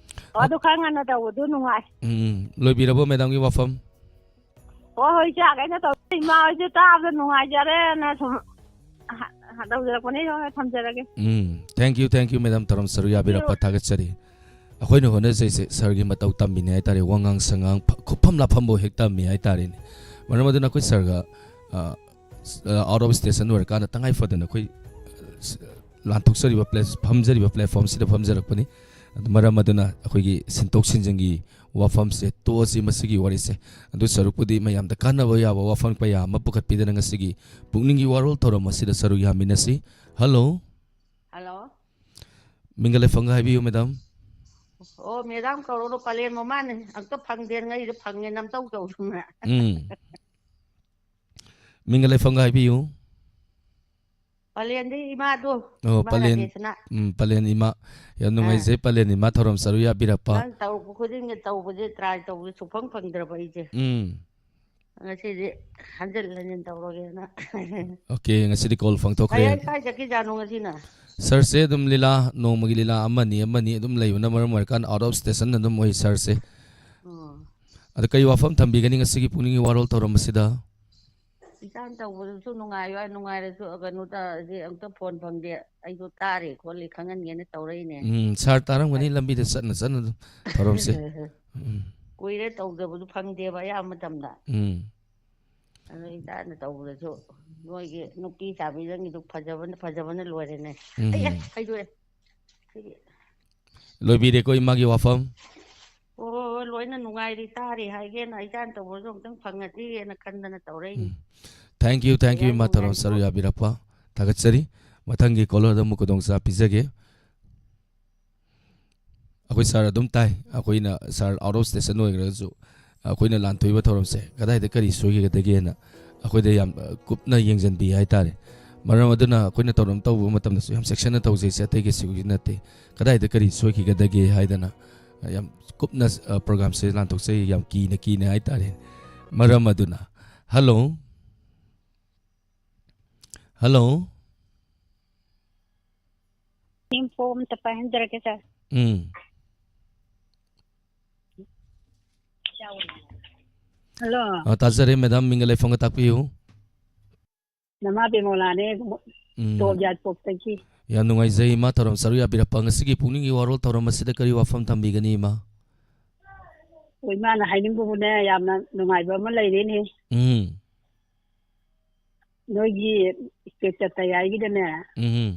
ꯑꯣ, ꯑꯗꯨ ꯈꯔ ꯉꯟꯅ ꯇꯧꯕꯗꯨ ꯅꯨꯡꯉꯥꯏ꯫ ꯎꯝ, ꯎꯝ꯫ ꯂꯣꯏꯕꯤꯔꯕꯣ ꯃꯦꯗꯥꯝꯒꯤ ꯋꯥꯐꯝ? ꯍꯣꯏ, ꯍꯣꯏ, ꯏꯆꯥꯈꯩꯅ ꯇꯧꯔꯦ꯫ ꯏꯃꯥ ꯍꯣꯏꯁꯨ ꯇꯥꯕꯗ ꯅꯨꯡꯉꯥꯏꯖꯔꯦꯅ ꯁꯨꯝ ꯍ-, ꯍ-, ꯇꯧꯖꯔꯛꯄꯅꯦ꯫ ꯍꯣꯏ, ꯍꯣꯏ, ꯊꯝꯖꯔꯒꯦ꯫ ꯎꯝ, thank you, thank you, madam, ꯊꯧꯔꯝ ꯁꯔꯨꯛ ꯌꯥꯕꯤꯔꯛꯄ ꯊꯥꯒꯠꯆꯔꯤ꯫ ꯑꯩꯈꯣꯏꯅ ꯍꯣꯠꯅꯖꯩꯁꯦ ꯁꯥꯔꯒꯤ ꯃꯇꯧ ꯇꯝꯃꯤꯅꯦ ꯍꯥꯏꯇꯥꯔꯦ, ꯋꯥꯉꯥꯡ ꯁꯉꯥꯡ ꯐ-, ꯈꯨꯐꯝ ꯂꯥꯐꯝꯐꯥꯎ ꯍꯦꯛ ꯇꯝꯃꯤ ꯍꯥꯏꯇꯥꯔꯦꯅꯦ꯫ ꯃꯔꯝ ꯑꯗꯨꯅ ꯑꯩꯈꯣꯏ ꯁꯥꯔꯒ, ꯑ, ꯁ-, ꯑ, out of station ꯑꯣꯏꯔꯀꯥꯟꯗ ꯇꯉꯥꯏ ꯐꯗꯅ ꯑꯩꯈꯣꯏ, ꯑ, ꯁ-, ꯂꯥꯟꯊꯣꯛꯆꯔꯤꯕ ꯄ꯭ꯂꯦꯠ-, ꯐꯝꯖꯔꯤꯕ ꯄ꯭ꯂꯦꯠꯐꯣꯝꯁꯤꯗ ꯐꯝꯖꯔꯛꯄꯅꯤ꯫ ꯑꯗꯨ ꯃꯔꯝ ꯑꯗꯨꯅ ꯑꯩꯈꯣꯏꯒꯤ ꯁꯤꯟꯇꯣꯛ ꯁꯤꯟꯖꯤꯟꯒꯤ ꯋꯥꯐꯝꯁꯦ ꯇꯣꯛꯑꯁꯤ ꯃꯁꯤꯒꯤ ꯋꯥꯔꯤꯁꯦ꯫ ꯑꯗꯨ ꯁꯔꯨꯛꯄꯨꯗꯤ ꯃꯌꯥꯝꯗ ꯀꯥꯟꯅꯕ ꯌꯥꯕ ꯋꯥꯐꯝ ꯀꯌꯥ ꯑꯃ ꯄꯨꯈꯠꯄꯤꯗꯅ ꯉꯁꯤꯒꯤ ꯄꯨꯛꯅꯤꯡꯒꯤ ꯋꯥꯔꯣꯜ ꯊꯧꯔꯝ ꯑꯁꯤꯗ ꯁꯔꯨꯛ ꯌꯥꯃꯤꯟꯅꯁꯤ꯫ ꯍꯜꯂꯣ꯫ ꯍꯜꯂꯣ꯫ ꯃꯤꯡꯒ ꯂꯩꯐꯝꯒ ꯍꯥꯏꯕꯤꯌꯨ, ꯃꯦꯗꯥꯝ꯫ ꯑꯣ, ꯃꯦꯗꯥꯝ ꯀꯧꯔꯣꯅꯣ, ꯄꯂꯦꯟ ꯃꯃꯥꯅꯤ꯫ ꯑꯝꯇ ꯐꯪꯗꯦ, ꯉꯩꯗ ꯐꯪꯉꯦ, ꯅꯝꯇꯧ ꯇꯧꯗꯅ꯫ ꯎꯝ꯫ ꯃꯤꯡꯒ ꯂꯩꯐꯝꯒ ꯍꯥꯏꯕꯤꯌꯨ꯫ ꯄꯂꯦꯟꯗꯩ ꯏꯃꯥꯗꯣ, ꯑꯣ, ꯏꯃꯥ ꯄꯂꯦꯟ, ꯔꯥꯖꯦꯁꯅ꯫ ꯎꯝ, ꯄꯂꯦꯟ ꯏꯃꯥ꯫ ꯌꯥꯝ ꯑꯥ꯫ ꯅꯨꯡꯉꯥꯏꯖꯩ, ꯄꯂꯦꯟ ꯏꯃꯥ ꯊꯧꯔꯝ ꯁꯔꯨꯛ ꯌꯥꯕꯤꯔꯛꯄ꯫ ꯅꯪ ꯇꯧꯔꯛꯄ ꯈꯨꯗꯤꯡꯒꯤ ꯇꯧꯕꯁꯦ, try ꯇꯧꯕꯁꯦ ꯁꯨꯡꯐꯪ ꯐꯪꯗ꯭ꯔꯕ ꯑꯩꯁꯦ꯫ ꯎꯝ꯫ ꯉꯁꯤꯗꯤ ꯍꯟꯖꯤꯟ ꯍꯟꯖꯤꯟ ꯇꯧꯔꯒꯦꯅ꯫ ꯑꯣꯀꯦ, ꯉꯁꯤꯗꯤ ꯀꯣꯜ ꯐꯪꯊꯣꯛꯈ꯭ꯔꯦ꯫ ꯀꯥꯏ, ꯀꯥꯏ ꯆꯠꯈꯤꯖꯥꯠꯅꯣ ꯉꯁꯤꯅ? ꯁꯥꯔꯁꯦ ꯑꯗꯨꯝ ꯂꯤꯂꯥ, ꯅꯣꯡꯃꯒꯤ ꯂꯤꯂꯥ ꯑꯃꯅꯤ ꯑꯃꯅꯤ ꯑꯗꯨꯝ ꯂꯩꯕꯅ ꯃꯔꯝ ꯑꯣꯏꯔꯀꯥꯟꯗ out of station ꯑꯗꯨꯝ ꯑꯣꯏ ꯁꯥꯔꯁꯦ꯫ ꯑꯣ꯫ ꯑꯗꯣ ꯀꯔꯤ ꯋꯥꯐꯝ ꯊꯝꯕꯤꯒꯅꯤ ꯉꯁꯤꯒꯤ ꯄꯨꯛꯅꯤꯡꯒꯤ ꯋꯥꯔꯣꯜ ꯊꯧꯔꯝ ꯑꯁꯤꯗ? ꯏꯆꯥꯅ ꯇꯧꯕꯗꯨꯁꯨ ꯅꯨꯡꯉꯥꯏꯕ, ꯅꯨꯡꯉꯥꯏꯔꯁꯨ ꯀꯩꯅꯣ ꯇꯧꯔꯗꯤ ꯑꯝꯇ ꯐꯣꯟ ꯐꯪꯗꯦ꯫ ꯑꯩꯁꯨ ꯇꯥꯔꯦ ꯈꯣꯠꯂꯦ ꯈꯪꯍꯟꯒꯦꯅ ꯇꯧꯔꯛꯏꯅꯦ꯫ ꯎꯝ, ꯁꯥꯔ ꯇꯥꯔꯝꯒꯅꯤ ꯂꯝꯕꯤꯗ ꯆꯠꯅ ꯆꯠꯅ ꯑꯗꯨꯝ ꯊꯧꯔꯝꯁꯦ꯫ ꯎꯝ, ꯀꯨꯏꯔꯦ ꯇꯧꯗꯕꯗꯨ ꯐꯪꯗꯦꯕ ꯑꯌꯥꯝꯕ ꯃꯇꯝꯗ꯫ ꯎꯝ, ꯑꯗꯣ ꯏꯆꯥꯅ ꯇꯧꯕꯗꯁꯨ ꯅꯣꯏꯒꯤ ꯅꯨꯄꯤ ꯁꯥꯕꯤꯗꯪꯒꯤꯗꯨ ꯐꯖꯕꯅ, ꯐꯖꯕꯅ ꯂꯣꯏꯔꯦꯅꯦ꯫ ꯎꯝ, ꯑꯩ, ꯎꯝ꯫ ꯑꯁ, ꯍꯩꯗꯣꯛꯑꯦ꯫ ꯁꯤꯗꯤ꯫ ꯂꯣꯏꯕꯤꯔꯦꯀꯣ ꯏꯃꯥꯒꯤ ꯋꯥꯐꯝ? ꯍꯣꯏ, ꯍꯣꯏ, ꯍꯣꯏ, ꯂꯣꯏꯅ ꯅꯨꯡꯉꯥꯏꯔꯤ, ꯇꯥꯔꯤ ꯍꯥꯏꯒꯦꯅ, ꯏꯆꯥꯅ ꯇꯧꯕꯁꯨ ꯑꯝꯇꯪ ꯐꯪꯉꯗꯤꯅ ꯈꯟꯗꯅ ꯇꯧꯔꯛꯏꯅꯤ꯫ ꯎꯝ꯫ Thank you, thank you, ꯌꯥꯝ ꯏꯃꯥ ꯊꯧꯔꯝ ꯅꯨꯡꯉꯥꯏꯔꯤꯕꯣ? ꯁꯔꯨ ꯌꯥꯕꯤꯔꯛꯄ ꯊꯥꯒꯠꯆꯔꯤ꯫ ꯃꯊꯪꯒꯤ ꯀꯣꯂꯔꯗ ꯑꯃꯨꯛ ꯈꯨꯗꯣꯡꯆꯥꯕ ꯄꯤꯖꯒꯦ꯫ ꯑꯩꯈꯣꯏ ꯁꯥꯔ ꯑꯗꯨꯝ ꯇꯥꯏ꯫ ꯑꯩꯈꯣꯏꯅ ꯁꯥꯔ out of station ꯑꯣꯏꯈ꯭ꯔꯒꯁꯨ, ꯑꯩꯈꯣꯏꯅ ꯂꯥꯟꯊꯣꯛꯏꯕ ꯊꯧꯔꯝꯁꯦ ꯀꯗꯥꯏꯗ ꯀꯔꯤ ꯁꯣꯏꯈꯤꯒꯗꯒꯦꯅ ꯑꯩꯈꯣꯏꯗ ꯌꯥꯝ, ꯑ, ꯀꯨꯞꯅ ꯌꯦꯡꯁꯤꯟꯕꯤ ꯍꯥꯏꯇꯥꯔꯦ꯫ ꯃꯔꯝ ꯑꯗꯨꯅ ꯑꯩꯈꯣꯏꯅ ꯊꯧꯔꯝ ꯇꯧꯕ ꯃꯇꯝꯗꯁꯨ ꯌꯥꯝ ꯆꯦꯛꯁꯤꯟꯅ ꯇꯧꯖꯩꯁꯦ, ꯑꯇꯩ ꯀꯩꯁꯨꯒꯤ ꯅꯠꯇꯦ꯫ ꯀꯗꯥꯏꯗ ꯀꯔꯤ ꯁꯣꯏꯈꯤꯒꯗꯒꯦ ꯍꯥꯏꯗꯅ ꯌꯥꯝ ꯀꯨꯞꯅ, ꯑ, ꯄ꯭ꯔꯣꯒ꯭ꯔꯥꯝꯁꯦ ꯂꯥꯟꯊꯣꯛꯆꯩ, ꯌꯥꯝ ꯀꯤꯅ ꯀꯤꯅ ꯍꯥꯏꯇꯥꯔꯦ꯫ ꯃꯔꯝ ꯑꯗꯨꯅ, ꯍꯜꯂꯣ, ꯍꯜꯂꯣ꯫ ꯏꯟꯐꯣ ꯑꯝꯇ ꯄꯥꯏꯍꯟꯖꯔꯛꯀꯦ, ꯁꯥꯔ꯫ ꯎꯝ꯫ ꯍꯜꯂꯣ꯫ ꯑ, ꯇꯥꯖꯔꯦ ꯃꯦꯗꯥꯝ, ꯃꯤꯡꯒ ꯂꯩꯐꯝꯒ ꯇꯥꯛꯄꯤꯌꯨ꯫ ꯅꯃꯥ ꯕꯦꯃꯣꯂꯥꯅꯦ, ꯎꯝ꯫ ꯇꯣꯞ ꯌꯥꯏꯔꯤꯄꯣꯛꯇꯒꯤ꯫ ꯌꯥꯝ ꯅꯨꯡꯉꯥꯏꯖꯩ ꯏꯃꯥ, ꯊꯧꯔꯝ ꯁꯔꯨꯛ ꯌꯥꯕꯤꯔꯛꯄ꯫ ꯉꯁꯤꯒꯤ ꯄꯨꯛꯅꯤꯡꯒꯤ ꯋꯥꯔꯣꯜ ꯊꯧꯔꯝ ꯑꯁꯤꯗ ꯀꯔꯤ ꯋꯥꯐꯝ ꯊꯝꯕꯤꯒꯅꯤ ꯏꯃꯥ? ꯑꯣ, ꯏꯃꯥꯅ ꯍꯥꯏꯅꯤꯡꯕꯕꯨꯅꯦ, ꯌꯥꯝꯅ ꯅꯨꯡꯉꯥꯏꯕ ꯑꯃ ꯂꯩꯔꯦꯅꯦ꯫ ꯎꯝ꯫ ꯅꯣꯏꯒꯤ ꯏꯁꯇꯦꯠ ꯆꯠꯇ ꯌꯥꯏꯒꯤꯗꯅꯦ, ꯎꯝ꯫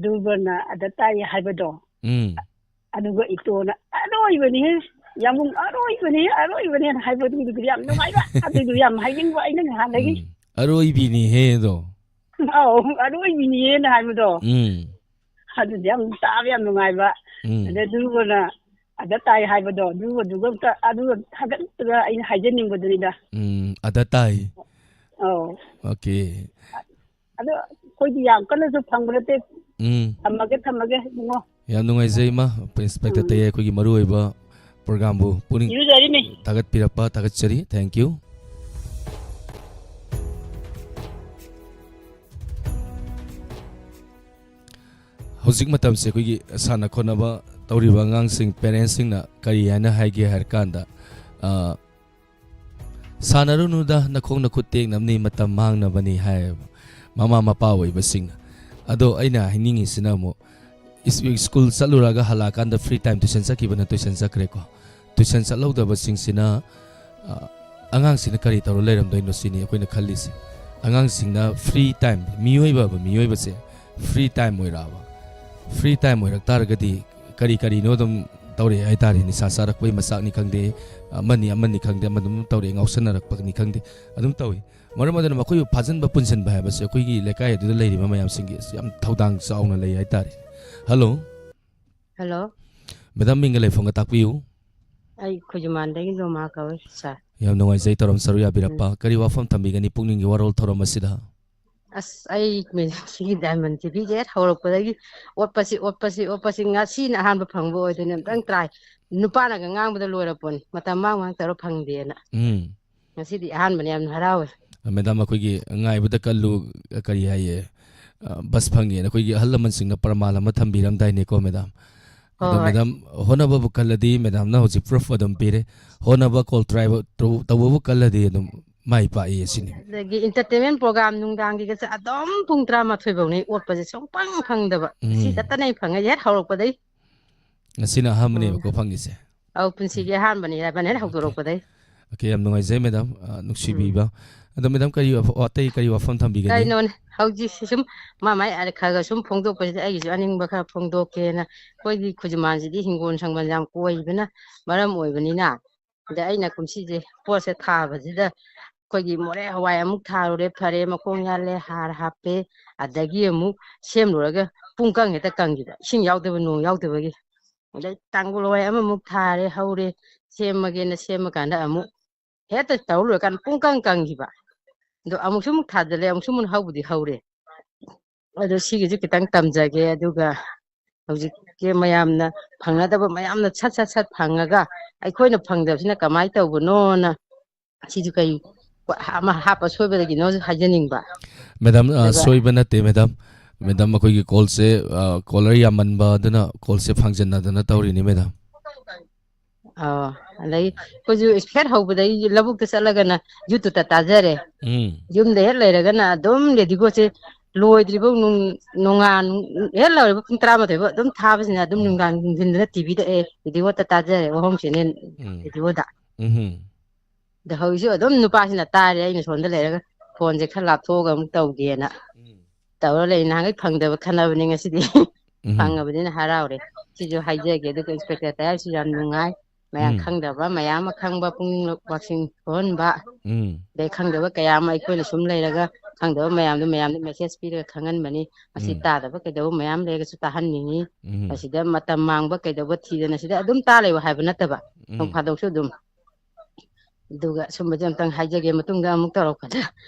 ꯗꯨꯔꯕꯅ ꯑꯗ ꯇꯥꯏ ꯍꯥꯏꯕꯗꯣ, ꯎꯝ꯫ ꯑꯗꯨꯒ ꯏꯇꯣꯅ "ꯑꯔꯣꯏꯕꯅꯤꯍꯦ, ꯌꯥꯝꯕꯨꯡ ꯑꯔꯣꯏꯕꯅꯤꯍꯦ, ꯑꯔꯣꯏꯕꯅꯤꯍꯦꯅ" ꯍꯥꯏꯕꯗꯨ ꯌꯥꯝ ꯅꯨꯡꯉꯥꯏꯕ꯫ ꯑꯗꯨꯏꯗꯨ ꯌꯥꯝ ꯍꯥꯏꯅꯤꯡꯕ ꯑꯩꯅ ꯉꯍꯥꯟꯗꯒꯤ꯫ ꯎꯝ꯫ ꯑꯔꯣꯏꯕꯤꯅꯤꯍꯦ ꯑꯗꯣ꯫ ꯑꯧ, "ꯑꯔꯣꯏꯕꯤꯅꯤꯍꯦꯅ" ꯍꯥꯏꯕꯗꯣ꯫ ꯎꯝ꯫ ꯑꯗꯨꯗꯤ ꯌꯥꯝ ꯇꯥꯕ ꯌꯥꯝ ꯅꯨꯡꯉꯥꯏꯕ꯫ ꯎꯝ꯫ ꯑꯗꯩ ꯗꯨꯔꯕꯅ ꯑꯗ ꯇꯥꯏ ꯍꯥꯏꯕꯗꯣ, ꯑꯗꯨꯒꯗꯨꯒ ꯑꯝꯇ, ꯑꯗꯨꯒ ꯊꯥꯒꯠꯇꯅ ꯑꯩꯅ ꯍꯥꯏꯖꯅꯤꯡꯕꯗꯨꯅꯤꯗ꯫ ꯎꯝ, ꯑꯗ ꯇꯥꯏ꯫ ꯑꯧ꯫ ꯑꯣꯀꯦ꯫ ꯑꯗꯣ ꯑꯩꯈꯣꯏꯗꯤ ꯌꯥꯝ ꯀꯟꯅꯁꯨ ꯐꯪꯕ ꯅꯠꯇꯦ꯫ ꯎꯝ꯫ ꯊꯝꯃꯒꯦ, ꯊꯝꯃꯒꯦ, ꯏꯕꯨꯡꯉꯣ꯫ ꯌꯥꯝ ꯅꯨꯡꯉꯥꯏꯖꯩ ꯏꯃꯥ, ꯏꯟꯁꯄꯦꯛꯇꯔ ꯎꯝ꯫ ꯇꯌꯥꯏ ꯑꯩꯈꯣꯏꯒꯤ ꯃꯔꯨꯑꯣꯏꯕ ꯄ꯭ꯔꯣꯒ꯭ꯔꯥꯝꯕꯨ ꯄꯨꯛꯅꯤꯡ ꯏꯔꯨꯖꯔꯤꯃꯤ꯫ ꯊꯥꯒꯠꯄꯤꯔꯛꯄ ꯊꯥꯒꯠꯆꯔꯤ꯫ Thank you꯫ ꯍꯧꯖꯤꯛ ꯃꯇꯝꯁꯦ ꯑꯩꯈꯣꯏꯒꯤ ꯁꯥꯟꯅ ꯈꯣꯠꯅꯕ ꯇꯧꯔꯤꯕ ꯑꯉꯥꯡꯁꯤꯡ, ꯄꯦꯔꯦꯟꯁꯁꯤꯡꯅ ꯀꯔꯤ ꯍꯥꯏꯅ ꯍꯥꯏꯒꯦ ꯍꯥꯏꯔ ꯀꯥꯟꯗ, ꯑ, "ꯁꯥꯟꯅꯔꯨꯅꯨꯗ, ꯅꯈꯣꯡ ꯅꯈꯨꯠ ꯇꯦꯛꯅꯕꯅꯤ, ꯃꯇꯝ ꯃꯥꯡꯅꯕꯅꯤ" ꯍꯥꯏꯌꯦꯕ ꯃꯃꯥ ꯃꯄꯥ ꯑꯣꯏꯕꯁꯤꯡꯅ꯫ ꯑꯗꯣ ꯑꯩꯅ ꯍꯥꯏꯅꯤꯡꯉꯤꯁꯤꯅ ꯑꯃꯨꯛ, ꯏꯁ-, ꯁ꯭ꯀꯨꯜ ꯆꯠꯂꯨꯔꯒ ꯍꯜꯂꯛꯑꯀꯥꯟꯗ ꯐ꯭ꯔꯤ ꯇꯥꯏꯝ ꯇꯨꯏꯁꯟ ꯆꯠꯈꯤꯕꯅ ꯇꯨꯏꯁꯟ ꯆꯠꯈ꯭ꯔꯦꯀꯣ꯫ ꯇꯨꯏꯁꯟ ꯆꯠꯍꯧꯗꯕꯁꯤꯡꯁꯤꯅ, ꯑ, ꯑꯉꯥꯡꯁꯤꯅ ꯀꯔꯤ ꯇꯧꯔ ꯂꯩꯔꯝꯗꯣꯏꯅꯣ ꯁꯤꯅꯤ ꯑꯩꯈꯣꯏꯅ ꯈꯜꯂꯤꯁꯦ꯫ ꯑꯉꯥꯡꯁꯤꯡꯅ ꯐ꯭ꯔꯤ ꯇꯥꯏꯝ, ꯃꯤꯑꯣꯏꯕ ꯍꯥꯏꯕ ꯃꯤꯑꯣꯏꯕꯁꯦ ꯐ꯭ꯔꯤ ꯇꯥꯏꯝ ꯑꯣꯏꯔꯛꯑꯕ, ꯐ꯭ꯔꯤ ꯇꯥꯏꯝ ꯑꯣꯏꯔꯛ ꯇꯥꯔꯒꯗꯤ ꯀꯔꯤ ꯀꯔꯤꯅꯣ ꯑꯗꯨꯝ ꯇꯧꯔꯛꯑꯦ ꯍꯥꯏꯇꯥꯔꯦ꯫ ꯅꯤꯁꯥ ꯆꯥꯔꯛꯄꯒꯤ ꯃꯆꯥꯛꯅꯤ ꯈꯪꯗꯦ, ꯑꯃꯅꯤ ꯑꯃꯅꯤ ꯈꯪꯗꯦ, ꯑꯃ ꯑꯗꯨꯝ ꯇꯧꯔꯛꯑꯦ, ꯉꯥꯎꯁꯟꯅꯔꯛꯄꯅꯤ ꯈꯪꯗꯦ, ꯑꯗꯨꯝ ꯇꯧꯏ꯫ ꯃꯔꯝ ꯑꯗꯨꯅ ꯃꯈꯣꯏꯕꯨ ꯐꯥꯖꯤꯟꯕ ꯄꯨꯟꯁꯤꯟꯕ ꯍꯥꯏꯕꯁꯦ ꯑꯩꯈꯣꯏꯒꯤ ꯂꯩꯀꯥꯏ ꯑꯗꯨꯗ ꯂꯩꯔꯤꯕ ꯃꯌꯥꯝꯁꯤꯡꯒꯤ ꯌꯥꯝ ꯊꯧꯗꯥꯡ ꯆꯥꯎꯅ ꯂꯩ ꯍꯥꯏꯇꯥꯔꯦ꯫ ꯍꯜꯂꯣ꯫ ꯍꯜꯂꯣ꯫ ꯃꯦꯗꯥꯝ, ꯃꯤꯡꯒ ꯂꯩꯐꯝꯒ ꯇꯥꯛꯄꯤꯌꯨ꯫ ꯑꯩ ꯈꯨꯖꯨꯃꯥꯟꯗꯒꯤ ꯅꯣꯃꯥ ꯀꯧꯏ, ꯁꯥꯔ꯫ ꯌꯥꯝ ꯅꯨꯡꯉꯥꯏꯖꯩ ꯊꯧꯔꯝ ꯁꯔꯨꯛ ꯌꯥꯕꯤꯔꯛꯄ꯫ ꯎꯝ꯫ ꯀꯔꯤ ꯋꯥꯐꯝ ꯊꯝꯕꯤꯒꯅꯤ ꯄꯨꯛꯅꯤꯡꯒꯤ ꯋꯥꯔꯣꯜ ꯊꯧꯔꯝ ꯑꯁꯤꯗ? ꯑꯁ, ꯑꯩ ꯃꯦꯗꯥꯝ, ꯁꯤꯒꯤ ꯗꯥꯏꯃꯟ ꯇꯤꯚꯤꯒꯤ ꯍꯦꯛ ꯍꯧꯔꯛꯄꯗꯒꯤ ꯑꯣꯠꯄꯁꯤ, ꯑꯣꯠꯄꯁꯤ, ꯑꯣꯠꯄꯁꯤ, ꯉꯁꯤꯅ ꯑꯍꯥꯟꯕ ꯐꯪꯕ ꯑꯣꯏꯗꯣꯏꯅꯦ꯫ ꯑꯝꯇꯪ ꯇ꯭ꯔꯥꯏ꯫ ꯅꯨꯄꯥꯅꯒ ꯉꯥꯡꯕꯗ ꯂꯣꯏꯔꯄꯣꯠꯅꯤ꯫ ꯃꯇꯝ ꯃꯥꯡ ꯃꯥꯡ ꯇꯧꯔ ꯐꯪꯗꯦꯅ꯫ ꯎꯝ꯫ ꯉꯁꯤꯗꯤ ꯑꯍꯥꯟꯕꯅꯦ, ꯌꯥꯝ ꯍꯔꯥꯎꯋꯦ꯫ ꯃꯦꯗꯥꯝ, ꯑꯩꯈꯣꯏꯒꯤ "ꯉꯥꯏꯕꯗ ꯀꯜꯂꯨ", ꯀꯔꯤ ꯍꯥꯏꯌꯦ? ꯑ, ꯕꯁ ꯐꯪꯉꯦꯅ ꯑꯩꯈꯣꯏꯒꯤ ꯑꯍꯜ ꯂꯃꯟꯁꯤꯡꯅ ꯄ꯭ꯔꯃꯥꯟ ꯑꯃ ꯊꯝꯕꯤꯔꯝꯗꯥꯏꯅꯦꯀꯣ, ꯃꯦꯗꯥꯝ? ꯍꯣꯏ, ꯑꯗꯣ ꯍꯣꯏ꯫ ꯃꯦꯗꯥꯝ, ꯍꯣꯠꯅꯕꯕꯨ ꯀꯜꯂꯗꯤ ꯃꯦꯗꯥꯝꯅ ꯍꯧꯖꯤꯛ ꯄ꯭ꯔꯨꯐ ꯑꯗꯨꯝ ꯄꯤꯔꯦ꯫ ꯍꯣꯠꯅꯕ ꯀꯣꯜ ꯇ꯭ꯔꯥꯏꯕ ꯇꯧ-, ꯇꯧꯕꯕꯨ ꯀꯜꯂꯗꯤ ꯑꯗꯨꯝ ꯃꯥꯏ ꯄꯥꯛꯏ ꯑꯁꯤꯅꯤ꯫ ꯑꯗꯒꯤ ꯏꯟꯇꯔꯇꯦꯟꯃꯦꯟ ꯄ꯭ꯔꯣꯒꯥꯝ ꯅꯨꯡꯗꯥꯡꯒꯤꯒꯁꯦ ꯑꯗꯨꯝ ꯄꯨꯡ ꯇꯔꯥꯃꯥꯊꯣꯏ ꯐꯥꯎꯅꯦ ꯑꯣꯠꯄꯁꯦ ꯁꯨꯡꯐꯪ ꯐꯪꯗꯕ꯫ ꯁꯤ ꯎꯝ꯫ ꯈꯛꯇꯅꯦ ꯑꯩ ꯐꯪꯉꯦ ꯍꯦꯛ ꯍꯧꯔꯛꯄꯗꯩ꯫ ꯉꯁꯤꯅ ꯎꯝ꯫ ꯑꯍꯥꯟꯕꯅꯦꯕꯀꯣ ꯐꯪꯉꯤꯁꯦ? ꯑꯧ, ꯄꯨꯟꯁꯤꯒꯤ ꯑꯍꯥꯟꯕꯅꯤ, ꯗꯥꯏꯃꯟ ꯍꯦꯛ ꯑꯣꯀꯦ꯫ ꯍꯧꯗꯣꯔꯛꯄꯗꯩ꯫ ꯑꯣꯀꯦ, ꯌꯥꯝ ꯅꯨꯡꯉꯥꯏꯖꯩ, ꯃꯦꯗꯥꯝ, ꯑ, ꯎꯝ꯫ ꯅꯨꯡꯁꯤꯕꯤꯕ꯫ ꯑꯗꯣ, ꯃꯦꯗꯥꯝ, ꯀꯔꯤ ꯋꯥꯐ-, ꯑꯇꯩ ꯀꯔꯤ ꯋꯥꯐꯝ ꯊꯝꯕꯤꯒꯅꯤ? ꯀꯩꯅꯣꯅꯦ, ꯍꯧꯖꯤꯛꯁꯤ ꯁꯨꯝ ꯃꯥ ꯃꯥꯏ ꯑ, ꯈꯔ ꯈꯔ ꯁꯨꯝ ꯐꯣꯡꯗꯣꯛꯄꯁꯤꯗ ꯑꯩꯒꯤꯁꯨ ꯑꯅꯤꯡꯕ ꯈꯔ ꯐꯣꯡꯗꯣꯛꯀꯦꯅ꯫ ꯑꯩꯈꯣꯏꯒꯤ ꯈꯨꯖꯨꯃꯥꯟꯁꯤꯗꯤ ꯍꯤꯡꯒꯣꯜ ꯁꯪꯕꯜ ꯌꯥꯝ ꯀꯣꯏꯕꯅ ꯃꯔꯝ ꯑꯣꯏꯕꯅꯤꯅ, ꯑꯗ ꯑꯩꯅ ꯀꯨꯝꯁꯤꯁꯦ ꯄꯣꯠꯁꯦ ꯊꯥꯕꯁꯤꯗ ꯑꯩꯈꯣꯏꯒꯤ ꯃꯣꯔꯦ ꯍꯋꯥꯏ ꯑꯃꯨꯛ ꯊꯥꯔꯨꯔꯦ, ꯐꯔꯦ, ꯃꯈꯣꯡ ꯌꯥꯜꯂꯦ, ꯍꯥꯔ ꯍꯥꯞꯄꯦ, ꯑꯗꯒꯤ ꯑꯃꯨꯛ ꯁꯦꯝꯂꯨꯔꯒ ꯄꯨꯡ ꯀꯪ ꯍꯦꯛꯇ ꯀꯪꯈꯤꯕ, ꯏꯁꯤꯡ ꯌꯥꯎꯗꯕ, ꯅꯣꯡ ꯌꯥꯎꯗꯕꯒꯤ꯫ ꯑꯗꯩ ꯇꯥꯡꯒꯨꯜ ꯍꯋꯥꯏ ꯑꯃꯃꯨꯛ ꯊꯥꯔꯦ, ꯍꯧꯔꯦ, ꯁꯦꯝꯃꯒꯦꯅ ꯁꯦꯝꯃꯀꯥꯟꯗ ꯑꯃꯨꯛ ꯍꯦꯛꯇ ꯇꯧ ꯂꯣꯏꯔꯀꯥꯟꯗ ꯄꯨꯡꯀꯪ ꯀꯪꯈꯤꯕ꯫ ꯑꯗꯣ ꯑꯃꯨꯛꯁꯨ ꯑꯃꯨꯛ ꯊꯥꯖꯤꯜꯂꯦ, ꯑꯃꯨꯛꯁꯨ ꯑꯃꯨꯛ ꯍꯧꯕꯗꯤ ꯍꯧꯔꯦ꯫ ꯑꯗꯣ ꯁꯤꯒꯤꯁꯨ ꯈꯤꯇꯪ ꯇꯝꯖꯒꯦ, ꯑꯗꯨꯒ ꯍꯧꯖꯤꯛꯀꯤ ꯃꯌꯥꯝꯅ ꯐꯪꯅꯗꯕ ꯃꯌꯥꯝꯅ ꯁꯠ ꯁꯠ ꯁꯠ ꯐꯪꯉꯒ ꯑꯩꯈꯣꯏꯅ ꯐꯪꯗꯕꯁꯤꯅ ꯀꯃꯥꯏꯅ ꯇꯧꯕꯅꯣꯅ, ꯁꯤꯁꯨ ꯀꯩ ꯑꯃ ꯍꯥꯞꯄ ꯁꯣꯏꯕꯗꯒꯤꯅꯣꯁꯨ ꯍꯥꯏꯖꯅꯤꯡꯕ꯫ ꯃꯦꯗꯥꯝ, ꯑ, ꯑꯗꯨꯒ ꯁꯣꯏꯕ ꯅꯠꯇꯦ, ꯃꯦꯗꯥꯝ꯫ ꯃꯦꯗꯥꯝ, ꯑꯩꯈꯣꯏꯒꯤ ꯀꯣꯜꯁꯦ, ꯑ, ꯀꯣꯂꯔ ꯌꯥꯝꯃꯟꯕ ꯑꯗꯨꯅ ꯀꯣꯜꯁꯦ ꯐꯥꯡꯖꯟꯅꯗꯅ ꯇꯧꯔꯤꯅꯤ, ꯃꯦꯗꯥꯝ꯫ ꯑꯣ, ꯑꯗꯩ ꯑꯩꯈꯣꯏꯁꯨ ꯍꯦꯛ ꯍꯧꯕꯗꯒꯤ ꯂꯧꯕꯨꯛꯇ ꯆꯠꯂꯒꯅ YouTube-ꯇ ꯇꯥꯖꯔꯦ꯫ ꯎꯝ꯫ ꯌꯨꯝꯗ ꯍꯦꯛ ꯂꯩꯔꯒꯅ ꯑꯗꯨꯝ ꯔꯦꯗꯤꯑꯣꯁꯦ ꯂꯣꯏꯗ꯭ꯔꯤꯐꯥꯎ ꯅꯨꯡ-, ꯅꯣꯡꯉꯥꯟ ꯍꯦꯛ ꯂꯣꯏꯔꯕ ꯄꯨꯡ ꯇꯔꯥꯃꯥꯊꯣꯏ ꯐꯥꯎ ꯑꯗꯨꯝ ꯊꯥꯕꯁꯤꯅ ꯑꯗꯨꯝ ꯎꯝ꯫ ꯅꯨꯡꯗꯥꯡ ꯅꯨꯡꯊꯤꯟꯗꯅ ꯇꯤꯚꯤꯗ, ꯑꯦ, ꯔꯦꯗꯤꯑꯣꯗ ꯇꯥꯖꯔꯦ, ꯋꯥꯍꯣꯡ ꯆꯦꯅꯦꯜ ꯎꯝ꯫ ꯔꯦꯗꯤꯑꯣꯗ꯫ ꯎꯝ꯫ ꯑꯗ ꯍꯧꯖꯤꯛꯁꯨ ꯑꯗꯨꯝ ꯅꯨꯄꯥꯁꯤꯅ ꯇꯥꯔꯦ, ꯑꯩꯅ ꯁꯣꯝꯗ ꯂꯩꯔꯒ ꯐꯣꯟꯁꯦ ꯈꯔ ꯂꯥꯞꯊꯣꯛꯑꯒ ꯑꯃꯨꯛ ꯇꯧꯒꯦꯅ ꯎꯝ꯫ ꯇꯧꯔ ꯂꯩ꯫ ꯅꯍꯥꯟꯈꯩ ꯐꯪꯗꯕ ꯈꯟꯅꯕꯅꯤ, ꯉꯁꯤꯗꯤ ꯎꯝ꯫ ꯐꯪꯉꯕꯅꯤꯅ ꯍꯔꯥꯎꯔꯦ꯫ ꯁꯤꯁꯨ ꯍꯥꯏꯖꯒꯦ꯫ ꯑꯗꯨꯒ ꯏꯟꯁꯄꯦꯛꯇꯔ ꯇꯌꯥꯔꯁꯨ ꯌꯥꯝ ꯅꯨꯡꯉꯥꯏ꯫ ꯃꯌꯥꯝ ꯎꯝ꯫ ꯈꯪꯗꯕ ꯃꯌꯥꯝ ꯑꯃ ꯈꯪꯕ, ꯄꯨꯛꯅꯤꯡ ꯋꯥꯛꯁꯤꯡ ꯊꯣꯛꯍꯟꯕ꯫ ꯎꯝ꯫ ꯑꯗꯩ ꯈꯪꯗꯕ ꯀꯌꯥ ꯑꯃ ꯑꯩꯈꯣꯏꯅ ꯁꯨꯝ ꯂꯩꯔꯒ ꯈꯪꯗꯕ ꯃꯌꯥꯝꯗꯣ ꯃꯌꯥꯝꯗ ꯃꯦꯁꯦꯖ ꯄꯤꯔꯒ ꯈꯪꯍꯟꯕꯅꯤ꯫ ꯃꯁꯤ ꯎꯝ꯫ ꯇꯥꯗꯕ ꯀꯩꯗꯧꯕ ꯃꯌꯥꯝ ꯂꯩꯔꯒꯁꯨ ꯇꯥꯍꯟꯅꯤꯡꯉꯤ꯫ ꯎꯝ꯫ ꯃꯁꯤꯗ ꯃꯇꯝ ꯃꯥꯡꯕ ꯀꯩꯗꯧꯕ ꯊꯤꯗꯅ ꯁꯤꯗ ꯑꯗꯨꯝ ꯇꯥ ꯂꯩꯕ ꯍꯥꯏꯕ ꯅꯠꯇꯕ, ꯅꯣꯡ ꯎꯝ꯫ ꯐꯥꯗꯣꯛꯁꯨ ꯑꯗꯨꯝ꯫ ꯑꯗꯨꯒ ꯁꯨꯝꯕꯁꯦ ꯑꯝꯇꯪ ꯍꯥꯏꯖꯒꯦ, ꯃꯇꯨꯡꯗ ꯑꯃꯨꯛ ꯇꯧꯔꯛꯄꯗ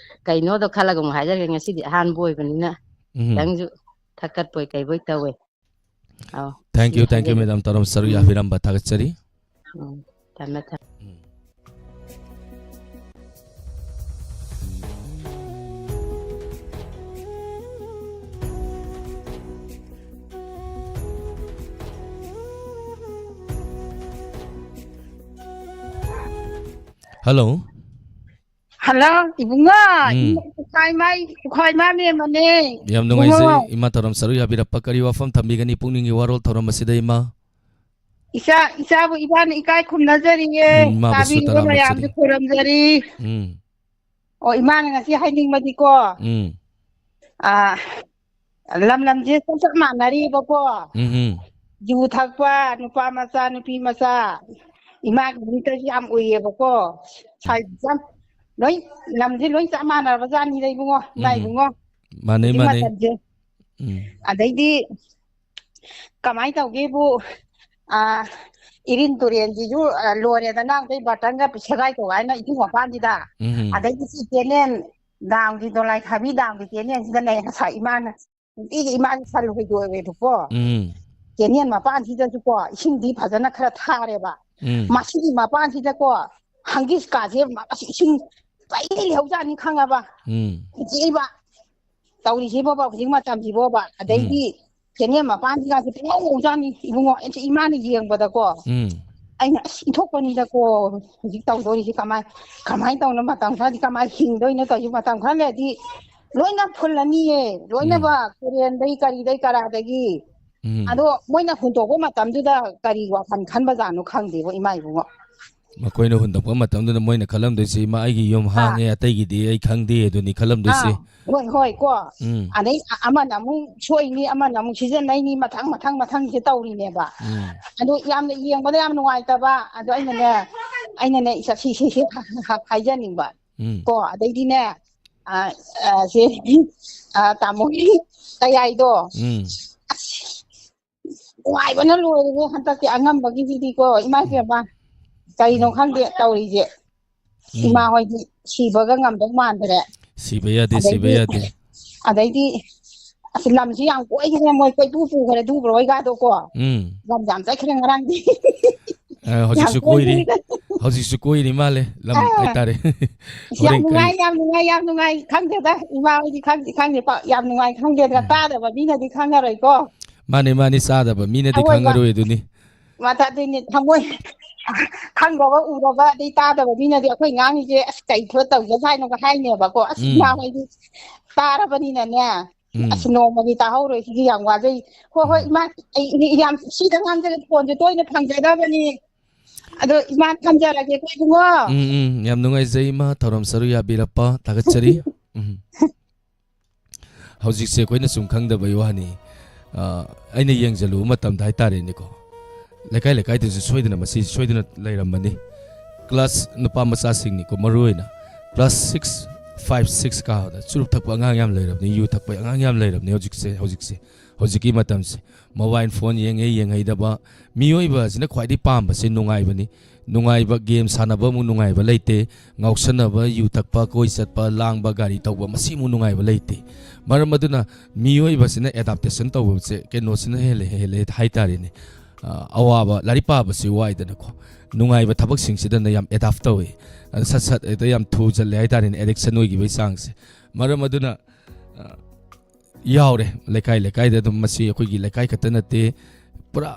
ꯀꯩꯅꯣꯗꯣ ꯈꯜꯂꯒ ꯑꯃꯨꯛ ꯍꯥꯏꯖꯔꯒꯦ꯫ ꯉꯁꯤꯗꯤ ꯑꯍꯥꯟꯕ ꯑꯣꯏꯕꯅꯤꯅ ꯎꯝ꯫ ꯈꯤꯇꯪꯁꯨ ꯊꯛꯀꯠꯄꯣꯏ ꯀꯩꯕꯣꯏ ꯇꯧꯋꯦ꯫ ꯑꯧ, thank ꯁꯤ you, thank you, ꯍꯥꯏꯖꯒꯦ꯫ Madam, ꯇꯧꯔꯝ ꯁꯔꯨꯛ ꯎꯝ꯫ ꯌꯥꯕꯤꯔꯝꯕ ꯊꯥꯒꯠꯆꯔꯤ꯫ ꯎꯝ, ꯊꯝꯃꯦ, ꯊꯝꯃꯦ꯫ ꯎꯝ꯫ ꯍꯜꯂꯣ꯫ ꯍꯜꯂꯣ, ꯏꯕꯨꯡꯉꯣ꯫ ꯎꯝ꯫ ꯏꯃꯥ ꯄꯨꯈꯥꯏ ꯃꯥꯏ, ꯄꯨꯈꯥꯏ ꯃꯥ ꯃꯦꯝꯕꯅꯦ꯫ ꯌꯥꯝ ꯅꯨꯡꯉꯥꯏꯖꯩ, ꯏꯕꯨꯡꯉꯣ꯫ ꯏꯃꯥ ꯊꯧꯔꯝ ꯁꯔꯨꯛ ꯌꯥꯕꯤꯔꯛꯄ꯫ ꯀꯔꯤ ꯋꯥꯐꯝ ꯊꯝꯕꯤꯒꯅꯤ ꯄꯨꯛꯅꯤꯡꯒꯤ ꯋꯥꯔꯣꯜ ꯊꯧꯔꯝ ꯑꯁꯤꯗ, ꯏꯃꯥ? ꯏꯆꯥ, ꯏꯆꯥꯕꯨ ꯏꯃꯥꯅ ꯏꯀꯥꯏ ꯈꯨꯝꯅꯖꯔꯤꯌꯦ꯫ ꯎꯝ, ꯏꯃꯥꯕꯨꯁꯨ ꯇꯥꯕꯤꯔꯤꯕ ꯇꯔꯥꯝꯅ ꯃꯌꯥꯝꯁꯨ ꯑꯣꯛꯆꯔꯤ꯫ ꯈꯨꯔꯨꯝꯖꯔꯤ꯫ ꯎꯝ꯫ ꯑꯣ, ꯏꯃꯥꯅ ꯉꯁꯤ ꯍꯥꯏꯅꯤꯡꯕꯗꯤꯀꯣ, ꯎꯝ꯫ ꯑꯥ, ꯂꯝ ꯂꯝꯁꯦ ꯆꯞ ꯆꯞ ꯃꯥꯟꯅꯔꯤꯕꯀꯣ꯫ ꯎꯝ, ꯎꯝ꯫ ꯌꯨ ꯊꯛꯄ, ꯅꯨꯄꯥ ꯃꯆꯥ, ꯅꯨꯄꯤ ꯃꯆꯥ, ꯏꯃꯥꯒꯤ ꯃꯤꯠꯇꯁꯨ ꯌꯥꯝ ꯎꯏꯌꯦꯕꯀꯣ꯫ ꯎꯝ꯫ ꯁꯥꯏ-, ꯌꯥꯝ ꯂꯣꯏ, ꯂꯝꯁꯦ ꯂꯣꯏ ꯆꯞ ꯃꯥꯟꯅꯔꯕ ꯖꯥꯠꯅꯤꯗ, ꯏꯕꯨꯡꯉꯣ, ꯏꯃꯥ ꯎꯝ, ꯎꯝ꯫ ꯏꯕꯨꯡꯉꯣ꯫ ꯃꯥꯟꯅꯩ, ꯍꯧꯖꯤꯛ ꯃꯥꯟꯅꯩ꯫ ꯃꯇꯝꯁꯦ꯫ ꯎꯝ꯫ ꯑꯗꯩꯗꯤ ꯀꯃꯥꯏꯅ ꯇꯧꯒꯦꯕꯨ, ꯑꯥ, ꯏꯔꯤꯟ ꯇꯨꯔꯦꯟꯁꯤꯁꯨ, ꯑꯥ, ꯂꯣꯏꯔꯦꯗꯅ, ꯑꯗꯩ ꯕꯥꯔꯇꯟꯒ ꯁꯦꯒꯥꯏ ꯇꯧꯒꯥꯏꯅ ꯏꯁꯤꯡ ꯃꯄꯥꯟꯁꯤꯗ꯫ ꯎꯝ꯫ ꯑꯗꯩꯗꯤ ꯁꯤ ꯀꯦꯅꯦꯜ ꯗꯥꯝꯒꯤ, ꯗꯣꯂꯥꯏ ꯊꯥꯕꯤ ꯗꯥꯝꯒꯤ ꯀꯦꯅꯦꯜꯁꯤꯗꯅꯦ ꯉꯁꯥꯏ ꯏꯃꯥꯅ ꯅꯨꯡꯇꯤꯒꯤ ꯏꯃꯥꯒꯤ ꯁꯟ ꯍꯣꯏꯗꯣꯛꯑꯦꯕꯀꯣ꯫ ꯎꯝ꯫ ꯀꯦꯅꯦꯜ ꯃꯄꯥꯟꯁꯤꯗꯁꯨꯀꯣ ꯏꯁꯤꯡꯗꯤ ꯐꯖꯅ ꯈꯔ ꯊꯥꯔꯦꯕ꯫ ꯎꯝ꯫ ꯃꯁꯤꯒꯤ ꯃꯄꯥꯟꯁꯤꯗꯀꯣ ꯍꯪꯒꯤꯁ ꯀꯥꯁꯦ ꯃ-, ꯑꯁꯤ ꯏꯁꯤꯡ ꯄꯩꯉꯩ ꯂꯩꯍꯧꯖꯥꯠꯅꯤ ꯈꯪꯉꯕ? ꯎꯝ꯫ ꯀꯤꯖꯩꯕ ꯇꯧꯔꯤꯁꯤꯕꯣꯕ ꯍꯧꯖꯤꯛ ꯃꯇꯝꯁꯤꯕꯣꯕ꯫ ꯎꯝ꯫ ꯑꯗꯩꯗꯤ ꯀꯦꯅꯦꯜ ꯃꯄꯥꯟꯁꯤꯒꯁꯦ ꯄꯨꯡꯉꯧ ꯉꯧꯖꯥꯠꯅꯤ ꯏꯕꯨꯡꯉꯣ꯫ ꯑꯩꯁꯦ ꯏꯃꯥꯅ ꯌꯦꯡꯕꯗꯀꯣ ꯎꯝ꯫ ꯑꯩꯅ, "ꯑꯁ, ꯏꯟꯊꯣꯛꯄꯅꯤꯗꯀꯣ, ꯍꯧꯖꯤꯛ ꯇꯧꯗꯣꯔꯤꯁꯤ ꯀꯃꯥꯏ, ꯀꯃꯥꯏꯅ ꯇꯧꯅ ꯃꯇꯝ ꯈꯔꯗꯤ ꯀꯃꯥꯏꯅ ꯍꯤꯡꯗꯣꯏꯅꯣ ꯇꯧꯔꯤꯁꯤ, ꯃꯇꯝ ꯈꯔ ꯂꯩꯔꯗꯤ ꯂꯣꯏꯅ ꯐꯨꯜꯂꯅꯤꯌꯦ, ꯂꯣꯏꯅꯕ ꯇꯨꯔꯦꯟꯗꯩ ꯀꯔꯤꯗꯩ ꯀꯔꯥꯗꯒꯤ." ꯎꯝ꯫ ꯑꯗꯣ ꯃꯣꯏꯅ ꯍꯨꯟꯗꯣꯛꯄ ꯃꯇꯝꯗꯨꯗ ꯀꯔꯤ ꯋꯥꯈꯜ ꯈꯟꯕꯖꯥꯠꯅꯣ ꯈꯪꯗꯦꯕꯣ, ꯏꯃꯥ ꯏꯕꯨꯡꯉꯣ꯫ ꯃꯈꯣꯏꯅ ꯍꯨꯟꯗꯣꯛꯄ ꯃꯇꯝꯗꯨꯗ ꯃꯣꯏꯅ ꯈꯜꯂꯝꯗꯣꯏꯁꯤ, "ꯏꯃꯥ, ꯑꯩꯒꯤ ꯌꯨꯝ ꯑꯥ꯫ ꯍꯥꯡꯉꯦ, ꯑꯇꯩꯒꯤꯗꯤ ꯑꯩ ꯈꯪꯗꯦ" ꯑꯗꯨꯅꯤ ꯈꯜꯂꯝꯗꯣꯏꯁꯤ꯫ ꯑꯥ, ꯍꯣꯏ, ꯍꯣꯏ, ꯀꯣ꯫ ꯎꯝ꯫ ꯑꯗꯩ ꯑ-, ꯑꯃꯅ ꯑꯃꯨꯛ ꯁꯣꯛꯏꯅꯤ, ꯑꯃꯅ ꯑꯃꯨꯛ ꯁꯤꯖꯤꯟꯅꯩꯅꯤ, ꯃꯊꯪ, ꯃꯊꯪ, ꯃꯊꯪꯁꯦ ꯇꯧꯔꯤꯅꯦꯕ꯫ ꯎꯝ꯫ ꯑꯗꯣ ꯌꯥꯝꯅ ꯌꯦꯡꯕꯗ ꯌꯥꯝ ꯅꯨꯡꯉꯥꯏꯇꯕ, ꯑꯗꯣ ꯑꯩꯅꯅꯦ, ꯑꯩꯅꯅꯦ, ꯏꯁ, ꯁꯤ, ꯁꯤ, ꯁꯤ ꯍꯥꯏꯖꯅꯤꯡꯕ꯫ ꯎꯝ꯫ ꯀꯣ, ꯑꯗꯩꯗꯤꯅꯦ, ꯑ, ꯑ, ꯁꯦ, ꯑ, ꯇꯥꯃꯣꯒꯤ ꯀꯌꯥꯏꯗꯣ, ꯎꯝ꯫ ꯑꯁ, ꯅꯨꯡꯉꯥꯏꯕꯅ ꯂꯣꯏꯔꯦꯍꯦ, ꯍꯟꯗꯛꯀꯤ ꯑꯉꯝꯕꯒꯤꯁꯤꯗꯤꯀꯣ, ꯏꯃꯥ ꯏꯕꯦꯝꯃ, ꯀꯩꯅꯣ ꯎꯝ꯫ ꯈꯪꯗꯦ ꯇꯧꯔꯤꯁꯦ꯫ ꯎꯝ꯫ ꯏꯃꯥ ꯍꯣꯏꯗꯤ ꯁꯤꯕꯒ ꯉꯝꯗꯧ ꯃꯥꯟꯗ꯭ꯔꯦ꯫ ꯁꯤꯕ ꯌꯥꯗꯦ, ꯁꯤꯕ ꯑꯗꯩꯗꯤ, ꯌꯥꯗꯦ꯫ ꯑꯗꯩꯗꯤ, ꯑꯁ, ꯂꯝꯁꯤ ꯌꯥꯝ ꯀꯣꯏꯈ꯭ꯔꯦ, ꯃꯣꯏ ꯀꯣꯏꯄꯨ ꯄꯨꯈ꯭ꯔꯦ, ꯑꯗꯨꯕ꯭ꯔꯣ ꯍꯣꯏꯒꯗꯣ ꯀꯣ꯫ ꯎꯝ꯫ ꯂꯝ ꯌꯥꯝ ꯆꯠꯈ꯭ꯔꯦ ꯉꯔꯥꯡꯗꯤ꯫ ꯑ, ꯌꯥꯝ ꯍꯧꯖꯤꯛꯁꯨ ꯀꯣꯏꯔꯤ꯫ ꯀꯣꯏꯈ꯭ꯔꯦ꯫ ꯍꯧꯖꯤꯛꯁꯨ ꯀꯣꯏꯔꯤ ꯃꯥꯜꯂꯦ, ꯂꯝ ꯑꯥ꯫ ꯍꯥꯏꯇꯥꯔꯦ꯫ ꯑꯁ, ꯌꯥꯝ ꯍꯣꯔꯦꯟ ꯀꯔꯤ ꯅꯨꯡꯉꯥꯏ, ꯌꯥꯝ ꯅꯨꯡꯉꯥꯏ, ꯌꯥꯝ ꯅꯨꯡꯉꯥꯏ꯫ ꯈꯪꯗꯦꯗ, ꯏꯃꯥ ꯍꯣꯏꯗꯤ ꯈꯪꯗꯦ, ꯈꯪꯗꯦ, ꯄꯥꯎ ꯌꯥꯝ ꯅꯨꯡꯉꯥꯏ, ꯈꯪꯗꯦꯗ, ꯎꯝ꯫ ꯇꯥꯗꯕ ꯃꯤꯅꯗꯤ ꯈꯪꯉꯔꯣꯏꯀꯣ꯫ ꯃꯥꯅꯦ, ꯃꯥꯅꯦ, ꯆꯥꯗꯕ ꯃꯤꯅꯗꯤ ꯑꯋꯣꯏꯕ꯫ ꯈꯪꯉꯔꯣꯏ ꯑꯗꯨꯅꯤ꯫ ꯃꯥ ꯇꯥꯗꯣꯏꯅꯦ, ꯊꯃꯣꯏ ꯈꯪꯗꯕ ꯎꯔꯕ ꯑꯗꯩ ꯇꯥꯗꯕ ꯃꯤꯅꯗꯤ ꯑꯩꯈꯣꯏ ꯉꯥꯡꯉꯤꯁꯦ, "ꯑꯁ, ꯀꯩ ꯊꯣꯛ ꯇꯧꯖ ꯁꯥꯏꯅꯣꯒ" ꯍꯥꯏꯅꯦꯕꯀꯣ꯫ ꯑꯁ, ꯎꯝ꯫ ꯏꯃꯥ ꯍꯣꯏꯗꯤ ꯇꯥꯔꯕꯅꯤꯅꯅꯦ, ꯎꯝ꯫ "ꯑꯁ, ꯅꯣꯡꯃꯒꯤ ꯇꯥꯍꯧꯔꯣꯏ, ꯁꯤꯗꯤ ꯌꯥꯝ ꯋꯥꯖꯩ꯫ ꯍꯣꯏ, ꯍꯣꯏ, ꯎꯝ꯫ ꯏꯃꯥ, ꯑꯩ, ꯑꯩ ꯌꯥꯝ ꯁꯤꯗ ꯉꯥꯡꯖꯒꯦ, ꯐꯣꯟꯁꯦ ꯇꯣꯏꯅ ꯐꯪꯖꯗꯕꯅꯤ꯫ ꯑꯗꯣ ꯏꯃꯥ ꯊꯝꯖꯔꯒꯦꯀꯣ, ꯏꯕꯨꯡꯉꯣ꯫" ꯎꯝ, ꯎꯝ, ꯌꯥꯝ ꯅꯨꯡꯉꯥꯏꯖꯩ, ꯏꯃꯥ, ꯊꯧꯔꯝ ꯁꯔꯨꯛ ꯌꯥꯕꯤꯔꯛꯄ ꯊꯥꯒꯠꯆꯔꯤ꯫ ꯎꯝ꯫ ꯍꯧꯖꯤꯛꯁꯦ ꯑꯩꯈꯣꯏꯅ ꯁꯨꯝ ꯈꯪꯗꯕꯩ ꯋꯥꯅꯤ꯫ ꯑ, ꯑꯩꯅ ꯌꯦꯡꯁꯤꯜꯂꯨꯕ ꯃꯇꯝꯗ ꯍꯥꯏꯇꯥꯔꯦꯅꯦꯀꯣ, ꯂꯩꯀꯥꯏ ꯂꯩꯀꯥꯏꯗꯁꯨ ꯁꯣꯏꯗꯅ, ꯃꯁꯤ ꯁꯣꯏꯗꯅ ꯂꯩꯔꯝꯃꯅꯤ꯫ Class, ꯅꯨꯄꯥ ꯃꯆꯥꯁꯤꯡꯅꯤꯀꯣ, ꯃꯔꯨ ꯑꯣꯏꯅ class six, five, six ꯀꯥꯕꯗ ꯆꯨꯔꯨꯞ ꯊꯛꯄ ꯑꯉꯥꯡ ꯌꯥꯝ ꯂꯩꯔꯕꯅꯤ, ꯌꯨ ꯊꯛꯄ ꯑꯉꯥꯡ ꯌꯥꯝ ꯂꯩꯔꯕꯅꯤ ꯍꯧꯖꯤꯛꯁꯦ, ꯍꯧꯖꯤꯛꯁꯦ, ꯍꯧꯖꯤꯛꯀꯤ ꯃꯇꯝꯁꯦ꯫ Mobile phone ꯌꯦꯡꯉꯦ, ꯌꯦꯡꯍꯩꯗꯕ꯫ ꯃꯤꯑꯣꯏꯕ ꯑꯁꯤꯅ ꯈ꯭ꯋꯥꯏꯗꯒꯤ ꯄꯥꯝꯕꯁꯦ ꯅꯨꯡꯉꯥꯏꯕꯅꯤ꯫ ꯅꯨꯡꯉꯥꯏꯕ, game ꯁꯥꯟꯅꯕ ꯑꯃꯨꯛ ꯅꯨꯡꯉꯥꯏꯕ ꯂꯩꯇꯦ꯫ ꯉꯥꯎꯁꯟꯅꯕ, ꯌꯨ ꯊꯛꯄ, ꯀꯣꯏ ꯆꯠꯄ, ꯂꯥꯡꯕ, ꯒꯥꯔꯤ ꯊꯧꯕ, ꯃꯁꯤꯃꯨꯛ ꯅꯨꯡꯉꯥꯏꯕ ꯂꯩꯇꯦ꯫ ꯃꯔꯝ ꯑꯗꯨꯅ ꯃꯤꯑꯣꯏꯕꯁꯤꯅ adaptation ꯇꯧꯕꯁꯦ ꯀꯩꯅꯣꯁꯤꯅ ꯍꯦꯜꯂꯦ, ꯍꯦꯜꯂꯦ ꯍꯥꯏꯇꯥꯔꯦꯅꯦ꯫ ꯑ, ꯑꯋꯥꯕ, ꯂꯥꯏꯔꯤꯛ ꯄꯥꯕꯁꯤ ꯋꯥꯏꯗꯅꯀꯣ꯫ ꯅꯨꯡꯉꯥꯏꯕ ꯊꯕꯛꯁꯤꯡꯁꯤꯗꯅ ꯌꯥꯝ adapt ꯇꯧꯋꯤ꯫ ꯑꯗ ꯁꯠ ꯁꯠ ꯍꯦꯛꯇ ꯌꯥꯝ ꯊꯨꯖꯜꯂꯦ ꯍꯥꯏꯇꯥꯔꯦꯅꯦ, addiction ꯑꯣꯏꯈꯤꯕꯒꯤ ꯆꯥꯡꯁꯦ꯫ ꯃꯔꯝ ꯑꯗꯨꯅ, ꯑ, ꯌꯥꯎꯔꯦ꯫ ꯂꯩꯀꯥꯏ ꯂꯩꯀꯥꯏꯗ ꯑꯗꯨꯝ, ꯃꯁꯤ ꯑꯩꯈꯣꯏꯒꯤ ꯂꯩꯀꯥꯏ ꯈꯛꯇ ꯅꯠꯇꯦ, ꯄꯨꯔꯥ,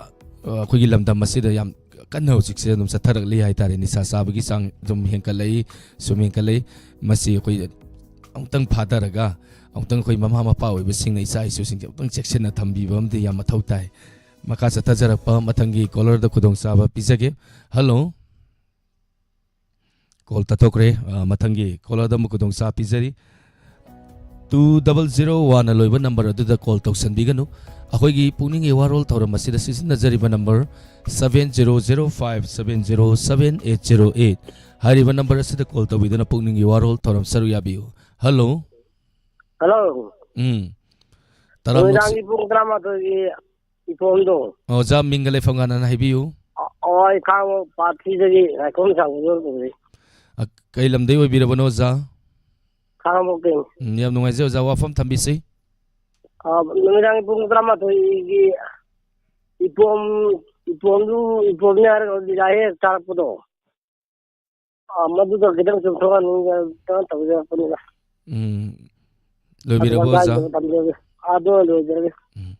ꯑ, ꯑꯩꯈꯣꯏꯒꯤ ꯂꯝꯗꯝ ꯑꯁꯤꯗ ꯌꯥꯝ ꯀꯟꯅ ꯍꯧꯖꯤꯛꯁꯦ ꯑꯗꯨꯝ ꯆꯠꯊꯔꯛꯂꯤ ꯍꯥꯏꯇꯥꯔꯦ꯫ ꯅꯤꯁꯥ ꯆꯥꯕꯒꯤ ꯆꯥꯡ ꯑꯗꯨꯝ ꯍꯦꯟꯒꯠꯂꯛꯏ, ꯁꯨꯝ ꯍꯦꯟꯒꯠꯂꯛꯏ꯫ ꯃꯁꯤ ꯑꯩꯈꯣꯏ ꯑꯃꯨꯛꯇꯪ ꯐꯥꯊꯔꯒ, ꯑꯃꯨꯛꯇꯪ ꯑꯩꯈꯣꯏ ꯃꯃꯥ ꯃꯄꯥ ꯑꯣꯏꯕꯁꯤꯡꯅ ꯏꯆꯥ ꯏꯁꯨꯁꯤꯡꯁꯦ ꯑꯃꯨꯛꯇꯪ ꯆꯦꯛꯁꯤꯟꯅ ꯊꯝꯕꯤꯕ ꯑꯃꯗꯤ ꯌꯥꯝ ꯃꯊꯧ ꯇꯥꯏ꯫ ꯃꯈꯥ ꯆꯠꯊꯖꯔꯛꯄ ꯃꯊꯪꯒꯤ caller ꯗ ꯈꯨꯗꯣꯡꯆꯥꯕ ꯄꯤꯖꯒꯦ꯫ Hello꯫ Call ꯇꯠꯊꯣꯛꯈ꯭ꯔꯦ꯫ ꯑ, ꯃꯊꯪꯒꯤ caller ꯗ ꯑꯃꯨꯛ ꯈꯨꯗꯣꯡꯆꯥꯕ ꯄꯤꯖꯔꯤ꯫ Two double zero one ꯂꯣꯏꯕ number ꯑꯗꯨꯗ call ꯇꯧꯁꯟꯕꯤꯒꯅꯨ꯫ ꯑꯩꯈꯣꯏꯒꯤ ꯄꯨꯛꯅꯤꯡꯒꯤ ꯋꯥꯔꯣꯜ ꯊꯧꯔꯝ ꯑꯁꯤꯗ ꯁꯤꯖꯤꯟꯅꯖꯔꯤꯕ number seven zero zero five seven zero seven eight zero eight꯫ ꯍꯥꯏꯔꯤꯕ number ꯑꯁꯤꯗ call ꯇꯧꯕꯤꯗꯨꯅ ꯄꯨꯛꯅꯤꯡꯒꯤ ꯋꯥꯔꯣꯜ ꯊꯧꯔꯝ ꯁꯔꯨꯛ ꯌꯥꯕꯤꯌꯨ꯫ Hello꯫ Hello꯫ ꯎꯝ꯫ ꯇꯔꯥꯝꯅ ꯅꯨꯃꯤꯗꯥꯡꯒꯤ ꯄꯨꯡ ꯇꯔꯥꯃꯥꯊꯣꯏꯒꯤ ꯏꯄꯣꯝꯗꯣ꯫ ꯑꯣꯖꯥ ꯃꯤꯡꯒ ꯂꯩꯐꯝꯒ ꯍꯥꯟꯅ ꯍꯥꯏꯕꯤꯌꯨ꯫ ꯑ-, ꯑꯣ, ꯑꯩ ꯈꯥꯡꯉꯕꯣꯛ ꯄꯥꯠ ꯊ꯭ꯔꯤꯗꯒꯤ ꯉꯥꯏꯈꯣꯝ ꯁꯥꯡꯕ ꯀꯧꯖꯩ꯫ ꯑ, ꯀꯩ ꯂꯝꯗꯩ ꯑꯣꯏꯕꯤꯔꯕꯅꯣ ꯑꯣꯖꯥ? ꯈꯥꯡꯉꯕꯣꯛꯇꯩꯅꯤ꯫ ꯎꯝ, ꯌꯥꯝ ꯅꯨꯡꯉꯥꯏꯖꯩ ꯑꯣꯖꯥ, ꯋꯥꯐꯝ ꯊꯝꯕꯤꯁꯤ꯫ ꯑ, ꯅꯨꯃꯤꯗꯥꯡꯒꯤ ꯄꯨꯡ ꯇꯔꯥꯃꯥꯊꯣꯏꯒꯤ ꯏꯄꯣꯝ, ꯏꯄꯣꯝꯗꯨ, ꯏꯄꯣꯝꯅꯤ ꯍꯥꯏꯔꯒ ꯂꯤꯂꯥ ꯍꯦꯛ ꯊꯥꯔꯛꯄꯗꯣ꯫ ꯑ, ꯃꯗꯨꯗ ꯈꯤꯇꯪ ꯆꯨꯝꯊꯣꯛꯍꯟꯅꯤꯡꯗꯅ ꯇꯧꯖꯔꯛꯄꯅꯤꯗ꯫ ꯎꯝ꯫ ꯂꯣꯏꯕꯤꯔꯕꯣ ꯑꯗꯨ ꯑꯣꯖꯥ? ꯃꯇꯥꯡꯗ ꯇꯝꯖꯒꯦ꯫ ꯑꯗꯨ ꯂꯣꯏꯖꯔꯒꯦ꯫ ꯎꯝ꯫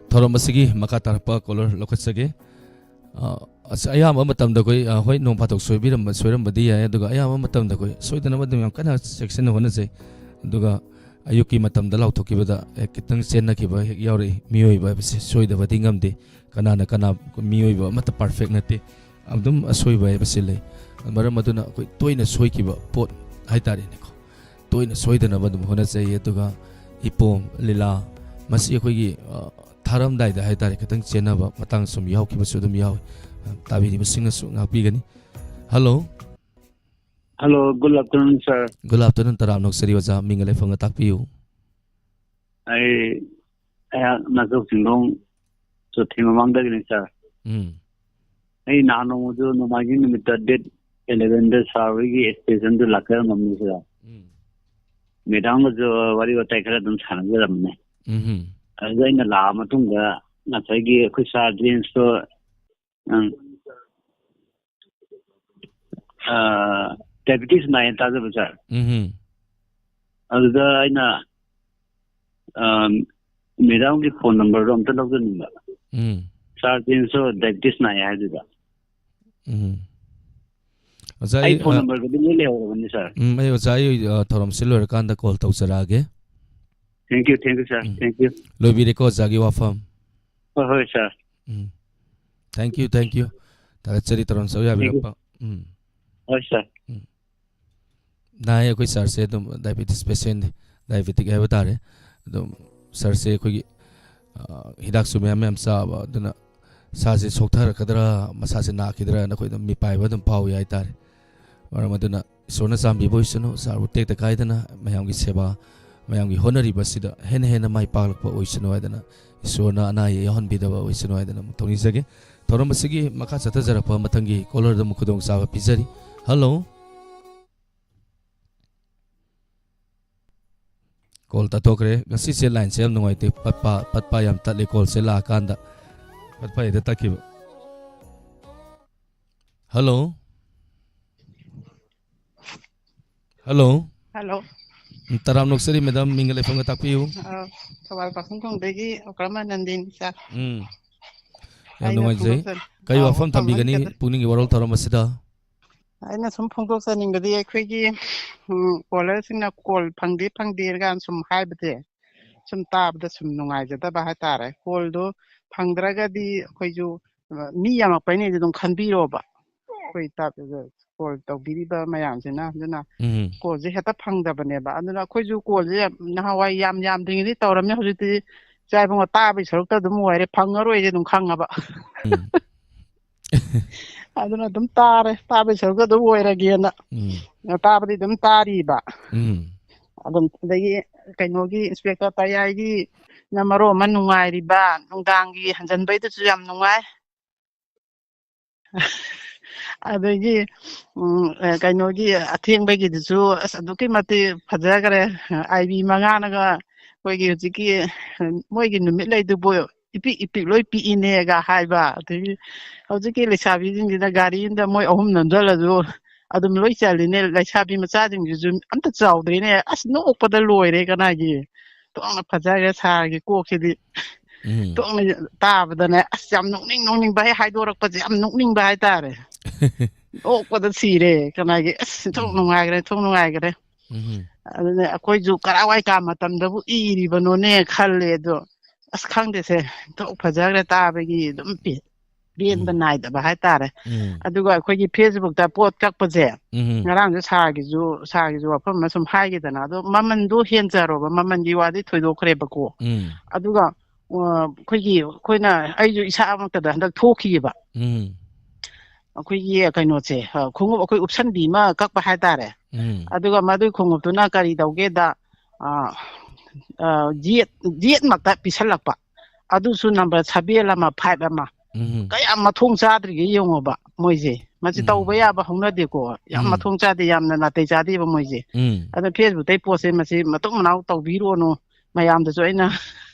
ꯊꯧꯔꯝ ꯑꯁꯤꯒꯤ ꯃꯈꯥ ꯇꯥꯔꯛꯄ caller ꯂꯧꯈꯠꯆꯒꯦ꯫ ꯑ, ꯑꯁ, ꯑꯌꯥꯝꯕ ꯃꯇꯝꯗ ꯑꯩꯈꯣꯏ, ꯑ, ꯍꯣꯏ, ꯅꯣꯡ ꯐꯥꯗꯣꯛ ꯁꯣꯏꯕꯤꯔꯝꯕ, ꯁꯣꯏꯔꯝꯕꯗꯤ ꯌꯥꯏ, ꯑꯗꯨꯒ ꯑꯌꯥꯝꯕ ꯃꯇꯝꯗ ꯑꯩꯈꯣꯏ ꯁꯣꯏꯗꯅꯕ ꯑꯗꯨꯝ ꯌꯥꯝ ꯀꯟꯅ ꯆꯦꯛꯁꯤꯟꯅ ꯍꯣꯠꯅꯖꯩ꯫ ꯑꯗꯨꯒ ꯑꯌꯨꯛꯀꯤ ꯃꯇꯝꯗ ꯂꯥꯎꯊꯣꯛꯈꯤꯕꯗ, ꯑꯦ, ꯈꯤꯇꯪ ꯆꯦꯟꯅꯈꯤꯕ ꯍꯦꯛ ꯌꯥꯎꯔꯛꯏ꯫ ꯃꯤꯑꯣꯏꯕ ꯍꯥꯏꯕꯁꯤ ꯁꯣꯏꯗꯕꯗꯤ ꯉꯝꯗꯦ꯫ ꯀꯅꯥꯅ ꯀꯅꯥ, ꯃꯤꯑꯣꯏꯕ ꯑꯃꯠꯇ perfect ꯅꯠꯇꯦ꯫ ꯑꯗꯨꯝ ꯑꯁꯣꯏꯕ ꯍꯥꯏꯕꯁꯤ ꯂꯩ꯫ ꯃꯔꯝ ꯑꯗꯨꯅ ꯑꯩꯈꯣꯏ ꯇꯣꯏꯅ ꯁꯣꯏꯈꯤꯕ ꯄꯣꯠ ꯍꯥꯏꯇꯥꯔꯦꯅꯦꯀꯣ, ꯇꯣꯏꯅ ꯁꯣꯏꯗꯅꯕ ꯑꯗꯨꯝ ꯍꯣꯠꯅꯖꯩ꯫ ꯑꯗꯨꯒ ꯏꯄꯣꯝ, ꯂꯤꯂꯥ, ꯃꯁꯤ ꯑꯩꯈꯣꯏꯒꯤ, ꯑ, ꯊꯥꯔꯝꯗꯥꯏꯗ ꯍꯥꯏꯇꯥꯔꯦ, ꯈꯤꯇꯪ ꯆꯦꯟꯅꯕ ꯃꯇꯥꯡ ꯁꯨꯝ ꯌꯥꯎꯈꯤꯕꯁꯨ ꯑꯗꯨꯝ ꯌꯥꯎꯏ꯫ ꯇꯥꯕꯤꯔꯤꯕꯁꯤꯡꯅꯁꯨ ꯉꯥꯛꯄꯤꯒꯅꯤ꯫ Hello꯫ Hello, good afternoon, sir꯫ Good afternoon, ꯇꯔꯥꯝꯅ ꯑꯣꯛꯆꯔꯤ ꯑꯣꯖꯥ, ꯃꯤꯡꯒ ꯂꯩꯐꯝꯒ ꯇꯥꯛꯄꯤꯌꯨ꯫ ꯑꯩ, ꯑꯩꯍꯥꯛ ꯅꯥꯆꯧ ꯆꯤꯡꯈꯣꯡ ꯆꯣꯊꯤ ꯃꯃꯥꯡꯗꯒꯤꯅꯤ, sir꯫ ꯎꯝ꯫ ꯑꯩ ꯅꯍꯥꯟ ꯅꯣꯡꯃꯁꯨ ꯅꯣꯡꯃꯥꯏꯖꯤꯡ ꯅꯨꯃꯤꯠꯇ date eleven ꯗ sir ꯍꯣꯏꯒꯤ station ꯗꯨ ꯂꯥꯛꯆꯔꯝꯃꯕꯅꯤ, sir꯫ ꯎꯝ꯫ Madam ꯒꯁꯨ ꯋꯥꯔꯤ ꯋꯥꯇꯥꯏ ꯈꯔ ꯑꯗꯨꯝ ꯁꯥꯟꯅꯖꯔꯝꯕꯅꯦ꯫ ꯎꯝꯍꯨꯝ꯫ ꯑꯗꯨꯗ ꯑꯩꯅ ꯂꯥꯛꯑ ꯃꯇꯨꯡꯗ ꯉꯁꯥꯏꯒꯤ ꯑꯩꯈꯣꯏ sir James ꯇꯣ ꯑꯪ꯫ ꯑꯥ, diabetes ꯅꯥꯏꯌꯦꯅ ꯇꯥꯖꯕ, ꯁꯥꯔ꯫ ꯎꯝ꯫ ꯑꯗꯨꯗ ꯑꯩꯅ, ꯑꯥ, ꯃꯦꯗꯥꯝꯒꯤ ꯐꯣꯟ ꯅꯝꯕꯔꯗꯣ ꯑꯝꯇ ꯂꯧꯖꯅꯤꯡꯕ꯫ ꯎꯝ꯫ ꯁꯥꯔ ꯖꯦꯝꯁꯁꯨ diabetes ꯅꯥꯏ ꯍꯥꯏꯗꯨꯗ꯫ ꯎꯝ꯫ ꯑꯣꯖꯥ, ꯑꯩ ꯑꯩ, ꯐꯣꯟ ꯑ, ꯅꯝꯕꯔꯒꯗꯤ ꯂꯣꯏ ꯂꯩꯍꯧꯔꯕꯅꯤ, ꯁꯥꯔ꯫ ꯎꯝ, ꯑꯩ ꯑꯣꯖꯥ, ꯑꯩ, ꯑ, ꯊꯧꯔꯝꯁꯤ ꯂꯣꯏꯔꯀꯥꯟꯗ call ꯇꯧꯖꯔꯛꯑꯒꯦ꯫ Thank you, thank you, sir. Um. Thank you. ꯂꯣꯏꯕꯤꯔꯦꯀꯣ ꯑꯣꯖꯥꯒꯤ ꯋꯥꯐꯝ? ꯍꯣꯏ, ꯍꯣꯏ, sir. Um. Thank you, thank you. ꯊꯥꯒꯠꯆꯔꯤ ꯊꯧꯔꯝ ꯁꯔꯨꯛ ꯌꯥꯕꯤꯔꯛꯄ꯫ Thank you. ꯎꯝ꯫ ꯍꯣꯏ, sir. ꯎꯝ꯫ ꯅꯥꯏ ꯑꯩꯈꯣꯏ ꯁꯥꯔꯁꯦ ꯑꯗꯨꯝ diabetes patientꯅꯤ, diabetic ꯍꯥꯏꯕ ꯇꯥꯔꯦ꯫ ꯑꯗꯨꯝ ꯁꯥꯔꯁꯦ ꯑꯩꯈꯣꯏꯒꯤ, ꯑ, ꯍꯤꯗꯥꯛꯁꯨ ꯃꯌꯥꯝ ꯃꯌꯥꯝ ꯆꯥꯕ, ꯑꯗꯨꯅ ꯁꯥꯁꯦ ꯁꯣꯛꯊꯔꯛꯀꯗ꯭ꯔꯥ, ꯃꯁꯥꯁꯦ ꯅꯥꯈꯤꯗ꯭ꯔꯥꯅ ꯑꯩꯈꯣꯏ ꯑꯗꯨꯝ ꯃꯤꯄꯥꯏꯕ ꯑꯗꯨꯝ ꯐꯥꯎꯏ ꯍꯥꯏꯇꯥꯔꯦ꯫ ꯃꯔꯝ ꯑꯗꯨꯅ ꯏꯁꯣꯔꯅ ꯆꯥꯟꯕꯤꯕ ꯑꯣꯏꯁꯅꯨ, ꯁꯥꯔꯕꯨ ꯇꯦꯛꯇ ꯀꯥꯏꯗꯅ ꯃꯌꯥꯝꯒꯤ ꯁꯦꯕꯥ, ꯃꯌꯥꯝꯒꯤ ꯍꯣꯠꯅꯔꯤꯕꯁꯤꯗ ꯍꯦꯟꯅ ꯍꯦꯟꯅ ꯃꯥꯏ ꯄꯥꯛꯂꯛꯄ ꯑꯣꯏꯁꯅꯨ ꯍꯥꯏꯗꯅ, ꯏꯁꯣꯔꯅ ꯑꯅꯥ ꯑꯌꯦꯛ ꯌꯥꯎꯍꯟꯕꯤꯗꯕ ꯑꯣꯏꯁꯅꯨ ꯍꯥꯏꯗꯅ ꯑꯃꯨꯛ ꯊꯧꯅꯤꯖꯒꯦ꯫ ꯊꯧꯔꯝ ꯑꯁꯤꯒꯤ ꯃꯈꯥ ꯆꯠꯊꯖꯔꯛꯄ ꯃꯊꯪꯒꯤ callerꯗ ꯑꯃꯨꯛ ꯈꯨꯗꯣꯡꯆꯥꯕ ꯄꯤꯖꯔꯤ꯫ Hello꯫ Call ꯇꯠꯊꯣꯛꯈ꯭ꯔꯦ꯫ ꯉꯁꯤꯁꯦ lineꯁꯦ ꯌꯥꯝ ꯅꯨꯡꯉꯥꯏꯇꯦ꯫ ꯄꯠꯄ, ꯄꯠꯄ ꯌꯥꯝ ꯇꯠꯂꯦ callꯁꯦ ꯂꯥꯛꯑꯀꯥꯟꯗ꯫ ꯄꯠꯄ ꯍꯦꯛꯇ ꯇꯠꯈꯤꯕ꯫ Hello꯫ Hello꯫ Hello꯫ ꯎꯝ, ꯇꯔꯥꯝꯅ ꯑꯣꯛꯆꯔꯤ madam, ꯃꯤꯡꯒ ꯂꯩꯐꯝꯒ ꯇꯥꯛꯄꯤꯌꯨ꯫ ꯑ, ꯊꯧꯕꯥꯜ ꯄꯥꯈꯪꯈꯣꯡꯗꯒꯤ ꯑꯣꯀ꯭ꯔꯝ ꯑꯅꯟꯗꯤꯅꯤ, sir꯫ ꯎꯝ꯫ ꯌꯥꯝ ꯑꯩꯅ ꯅꯨꯡꯉꯥꯏꯖꯩ꯫ ꯐꯣꯡꯗꯣꯛꯆ-, ꯀꯔꯤ ꯑ, ꯋꯥꯐꯝ ꯊꯝꯕꯤꯒꯅꯤ ꯀꯃꯥꯏꯅ ꯄꯨꯛꯅꯤꯡꯒꯤ ꯋꯥꯔꯣꯜ ꯊꯧꯔꯝ ꯑꯁꯤꯗ? ꯑꯩꯅ ꯁꯨꯝ ꯐꯣꯡꯗꯣꯛꯆꯅꯤꯡꯕꯗꯤ ꯑꯩꯈꯣꯏꯒꯤ, ꯎꯝ, callerꯁꯤꯡꯅ call ꯐꯪꯗꯦ ꯐꯪꯗꯦ ꯀꯥꯏꯅ ꯁꯨꯝ ꯍꯥꯏꯕꯁꯦ, ꯁꯨꯝ ꯇꯥꯕꯗ ꯁꯨꯝ ꯅꯨꯡꯉꯥꯏꯖꯗꯕ ꯍꯥꯏꯇꯥꯔꯦ꯫ Callꯗꯣ ꯐꯪꯗ꯭ꯔꯒꯗꯤ ꯑꯩꯈꯣꯏꯁꯨ, ꯑ, ꯃꯤ ꯌꯥꯝꯃꯛꯄꯩꯅꯦ ꯑꯗꯨꯝ ꯈꯟꯕꯤꯔꯣꯕ꯫ ꯑꯩꯈꯣꯏ ꯇꯥ-, call ꯇꯧꯕꯤꯔꯤꯕ ꯃꯌꯥꯝꯁꯤꯅ꯫ ꯑꯗꯨꯅ ꯎꯝ꯫ Callꯁꯦ ꯍꯦꯛꯇ ꯐꯪꯗꯕꯅꯦꯕ꯫ ꯑꯗꯨꯅ ꯑꯩꯈꯣꯏꯁꯨ callꯁꯦ ꯌꯥꯝ, ꯅꯍꯥꯟꯋꯥꯏ ꯌꯌꯥꯝ ꯌꯥꯝꯗ꯭ꯔꯤꯉꯩꯗꯤ ꯇꯧꯔꯝꯃꯦ꯫ ꯍꯧꯖꯤꯛꯇꯤ ꯏꯆꯥ ꯏꯕꯨꯡꯉꯣ ꯇꯥꯕꯒꯤ ꯁꯔꯨꯛꯇ ꯑꯗꯨꯝ ꯑꯣꯏꯔꯦ, ꯐꯪꯉꯔꯣꯏꯁꯦ ꯑꯗꯨꯝ ꯈꯪꯉꯕ꯫ ꯎꯝ꯫ ꯑꯗꯨꯅ ꯑꯗꯨꯝ ꯇꯥꯔꯦ, ꯇꯥꯕꯒꯤ ꯁꯔꯨꯛꯇ ꯑꯗꯨꯝ ꯑꯣꯏꯔꯒꯦꯅ꯫ ꯎꯝ꯫ ꯇꯥꯕꯗꯤ ꯑꯗꯨꯝ ꯇꯥꯔꯤꯕ꯫ ꯎꯝ꯫ ꯑꯗꯨꯝ, ꯑꯗꯒꯤ ꯀꯩꯅꯣꯒꯤ inspector ꯇꯌꯥꯏꯒꯤꯅ ꯃꯔꯣꯟ ꯑꯃ ꯅꯨꯡꯉꯥꯏꯔꯤꯕ, ꯅꯨꯡꯗꯥꯡꯒꯤ ꯍꯟꯖꯟꯕꯩꯗꯨꯁꯨ ꯌꯥꯝ ꯅꯨꯡꯉꯥꯏ꯫ ꯑꯗꯒꯤ, ꯎꯝ, ꯑ, ꯀꯩꯅꯣꯒꯤ ꯑꯊꯦꯡꯕꯒꯤꯗꯨꯁꯨ ꯑꯁ ꯑꯗꯨꯛꯀꯤ ꯃꯇꯤꯛ ꯐꯖꯈ꯭ꯔꯦ꯫ ꯑꯥꯏꯕꯤ ꯃꯉꯥꯅꯒ ꯑꯩꯈꯣꯏꯒꯤ ꯍꯧꯖꯤꯛꯀꯤ, ꯑ, ꯃꯣꯏꯒꯤ ꯅꯨꯃꯤꯠ ꯂꯩꯗꯨꯕꯨ ꯏꯄꯤꯛ ꯏꯄꯤꯛ ꯂꯣꯏ ꯄꯤꯛꯏꯅꯦꯒ ꯍꯥꯏꯕ꯫ ꯑꯗꯒꯤ ꯍꯧꯖꯤꯛꯀꯤ ꯂꯩꯁꯥꯕꯤꯁꯤꯡꯁꯤꯅ ꯒꯥꯔꯤ ꯑꯃꯗ ꯃꯣꯏ ꯑꯍꯨꯝ ꯅꯝꯁꯤꯜꯂꯁꯨ ꯑꯗꯨꯝ ꯂꯣꯏ ꯆꯜꯂꯤꯅꯦ꯫ ꯂꯩꯁꯥꯕꯤ ꯃꯆꯥꯁꯤꯡꯁꯤꯁꯨ ꯑꯝꯇ ꯆꯥꯎꯗ꯭ꯔꯤꯅꯦ꯫ ꯑꯁ, ꯅꯣꯛꯄꯗ ꯂꯣꯏꯔꯦ ꯀꯅꯥꯒꯤ꯫ ꯊꯣꯛꯅ ꯐꯖꯈ꯭ꯔꯦ ꯁꯥꯔꯒꯤ ꯀꯣꯛꯁꯤꯗꯤ꯫ ꯎꯝ꯫ ꯊꯣꯛꯅ ꯇꯥꯕꯗꯅꯦ, ꯑꯁ, ꯌꯥꯝ ꯅꯣꯛꯅꯤꯡ ꯅꯣꯛꯅꯤꯡꯕ ꯍꯦꯛ ꯍꯥꯏꯗꯣꯔꯛꯄꯁꯦ ꯌꯥꯝ ꯅꯣꯛꯅꯤꯡꯕ ꯍꯥꯏꯇꯥꯔꯦ꯫ ꯅꯣꯛꯄꯗ ꯁꯤꯔꯦ ꯀꯅꯥꯒꯤ꯫ ꯑꯁ, ꯊꯣꯛ ꯎꯝ꯫ ꯅꯨꯡꯉꯥꯏꯈ꯭ꯔꯦ, ꯊꯣꯛ ꯅꯨꯡꯉꯥꯏꯈ꯭ꯔꯦ꯫ ꯎꯝ꯫ ꯑꯗꯨꯅ ꯑꯩꯈꯣꯏꯁꯨ ꯀꯔꯥꯏꯋꯥꯏ ꯀꯥ ꯃꯇꯝꯗꯕꯨ ꯏꯔꯤꯕꯅꯣꯅꯦ ꯈꯜꯂꯦ꯫ ꯑꯗꯣ ꯑꯁ, ꯈꯪꯗꯦꯁꯦ, ꯊꯣꯛ ꯐꯖꯈ꯭ꯔꯦ ꯇꯥꯕꯒꯤ ꯑꯗꯨꯝ ꯄꯦ-, ꯄꯦꯟꯕ ꯎꯝ꯫ ꯅꯥꯏꯗꯕ ꯍꯥꯏꯇꯥꯔꯦ꯫ ꯎꯝ꯫ ꯑꯗꯨꯒ ꯑꯩꯈꯣꯏꯒꯤ Facebook-ꯇ ꯄꯣꯠ ꯀꯛꯄꯁꯦ, ꯎꯝ꯫ ꯉꯔꯥꯡꯁꯨ ꯁꯥꯔꯒꯤꯁꯨ, ꯁꯥꯔꯒꯤꯁꯨ ꯋꯥꯐꯝ ꯑꯃ ꯁꯨꯝ ꯍꯥꯏꯒꯦꯗꯅ, ꯑꯗꯣ ꯃꯃꯟꯗꯣ ꯍꯦꯟꯖꯔꯣꯕ, ꯃꯃꯜꯒꯤ ꯋꯥꯗꯤ ꯊꯣꯏꯗꯣꯛꯈ꯭ꯔꯦꯕꯀꯣ꯫ ꯎꯝ꯫ ꯑꯗꯨꯒ, ꯑ, ꯑꯩꯈꯣꯏꯒꯤ, ꯑꯩꯈꯣꯏꯅ, ꯑꯩꯁꯨ ꯏꯁꯥꯃꯛꯇꯗ ꯍꯟꯗꯛ ꯊꯣꯛꯈꯤꯑꯕ꯫ ꯎꯝ꯫ ꯑꯩꯈꯣꯏꯒꯤ ꯀꯩꯅꯣꯁꯦ, ꯑ, ꯈꯣꯡꯎꯞ ꯑꯩꯈꯣꯏ ꯎꯞꯁꯟꯕꯤ ꯑꯃ ꯀꯛꯄ ꯍꯥꯏꯇꯥꯔꯦ꯫ ꯎꯝ꯫ ꯑꯗꯨꯒ ꯃꯗꯨꯒꯤ ꯈꯣꯡꯎꯞꯇꯨꯅ ꯀꯔꯤ ꯇꯧꯒꯦꯗ, ꯑ, ꯑ, ꯌꯦꯠ-, ꯌꯦꯠꯃꯛꯇ ꯄꯤꯁꯜꯂꯛꯄ꯫ ꯑꯗꯨꯁꯨ ꯅꯝꯕꯔ ꯁꯚꯦꯟ ꯑꯃ, ꯐꯥꯏꯚ ꯑꯃ꯫ ꯎꯝ꯫ ꯀꯌꯥꯝ ꯃꯊꯣꯡ ꯆꯥꯗ꯭ꯔꯤꯒꯦ ꯌꯦꯡꯉꯣꯕ ꯃꯣꯏꯁꯦ꯫ ꯃꯁꯤ ꯎꯝ꯫ ꯇꯧꯕ ꯌꯥꯕ ꯍꯧꯅꯗꯦꯀꯣ꯫ ꯌꯥꯝ ꯎꯝ꯫ ꯃꯊꯣꯡ ꯆꯥꯗꯦ, ꯌꯥꯝꯅ ꯅꯥꯇꯩ ꯆꯥꯗꯦꯕ ꯃꯣꯏꯁꯦ꯫ ꯎꯝ꯫ ꯑꯗ Facebook-ꯇꯩ ꯄꯣꯠꯁꯦ ꯃꯁꯤ ꯃꯇꯨꯡ ꯃꯅꯥꯎ ꯇꯧꯕꯤꯔꯨꯔꯅꯨ꯫ ꯃꯌꯥꯝꯗꯁꯨ ꯑꯩꯅ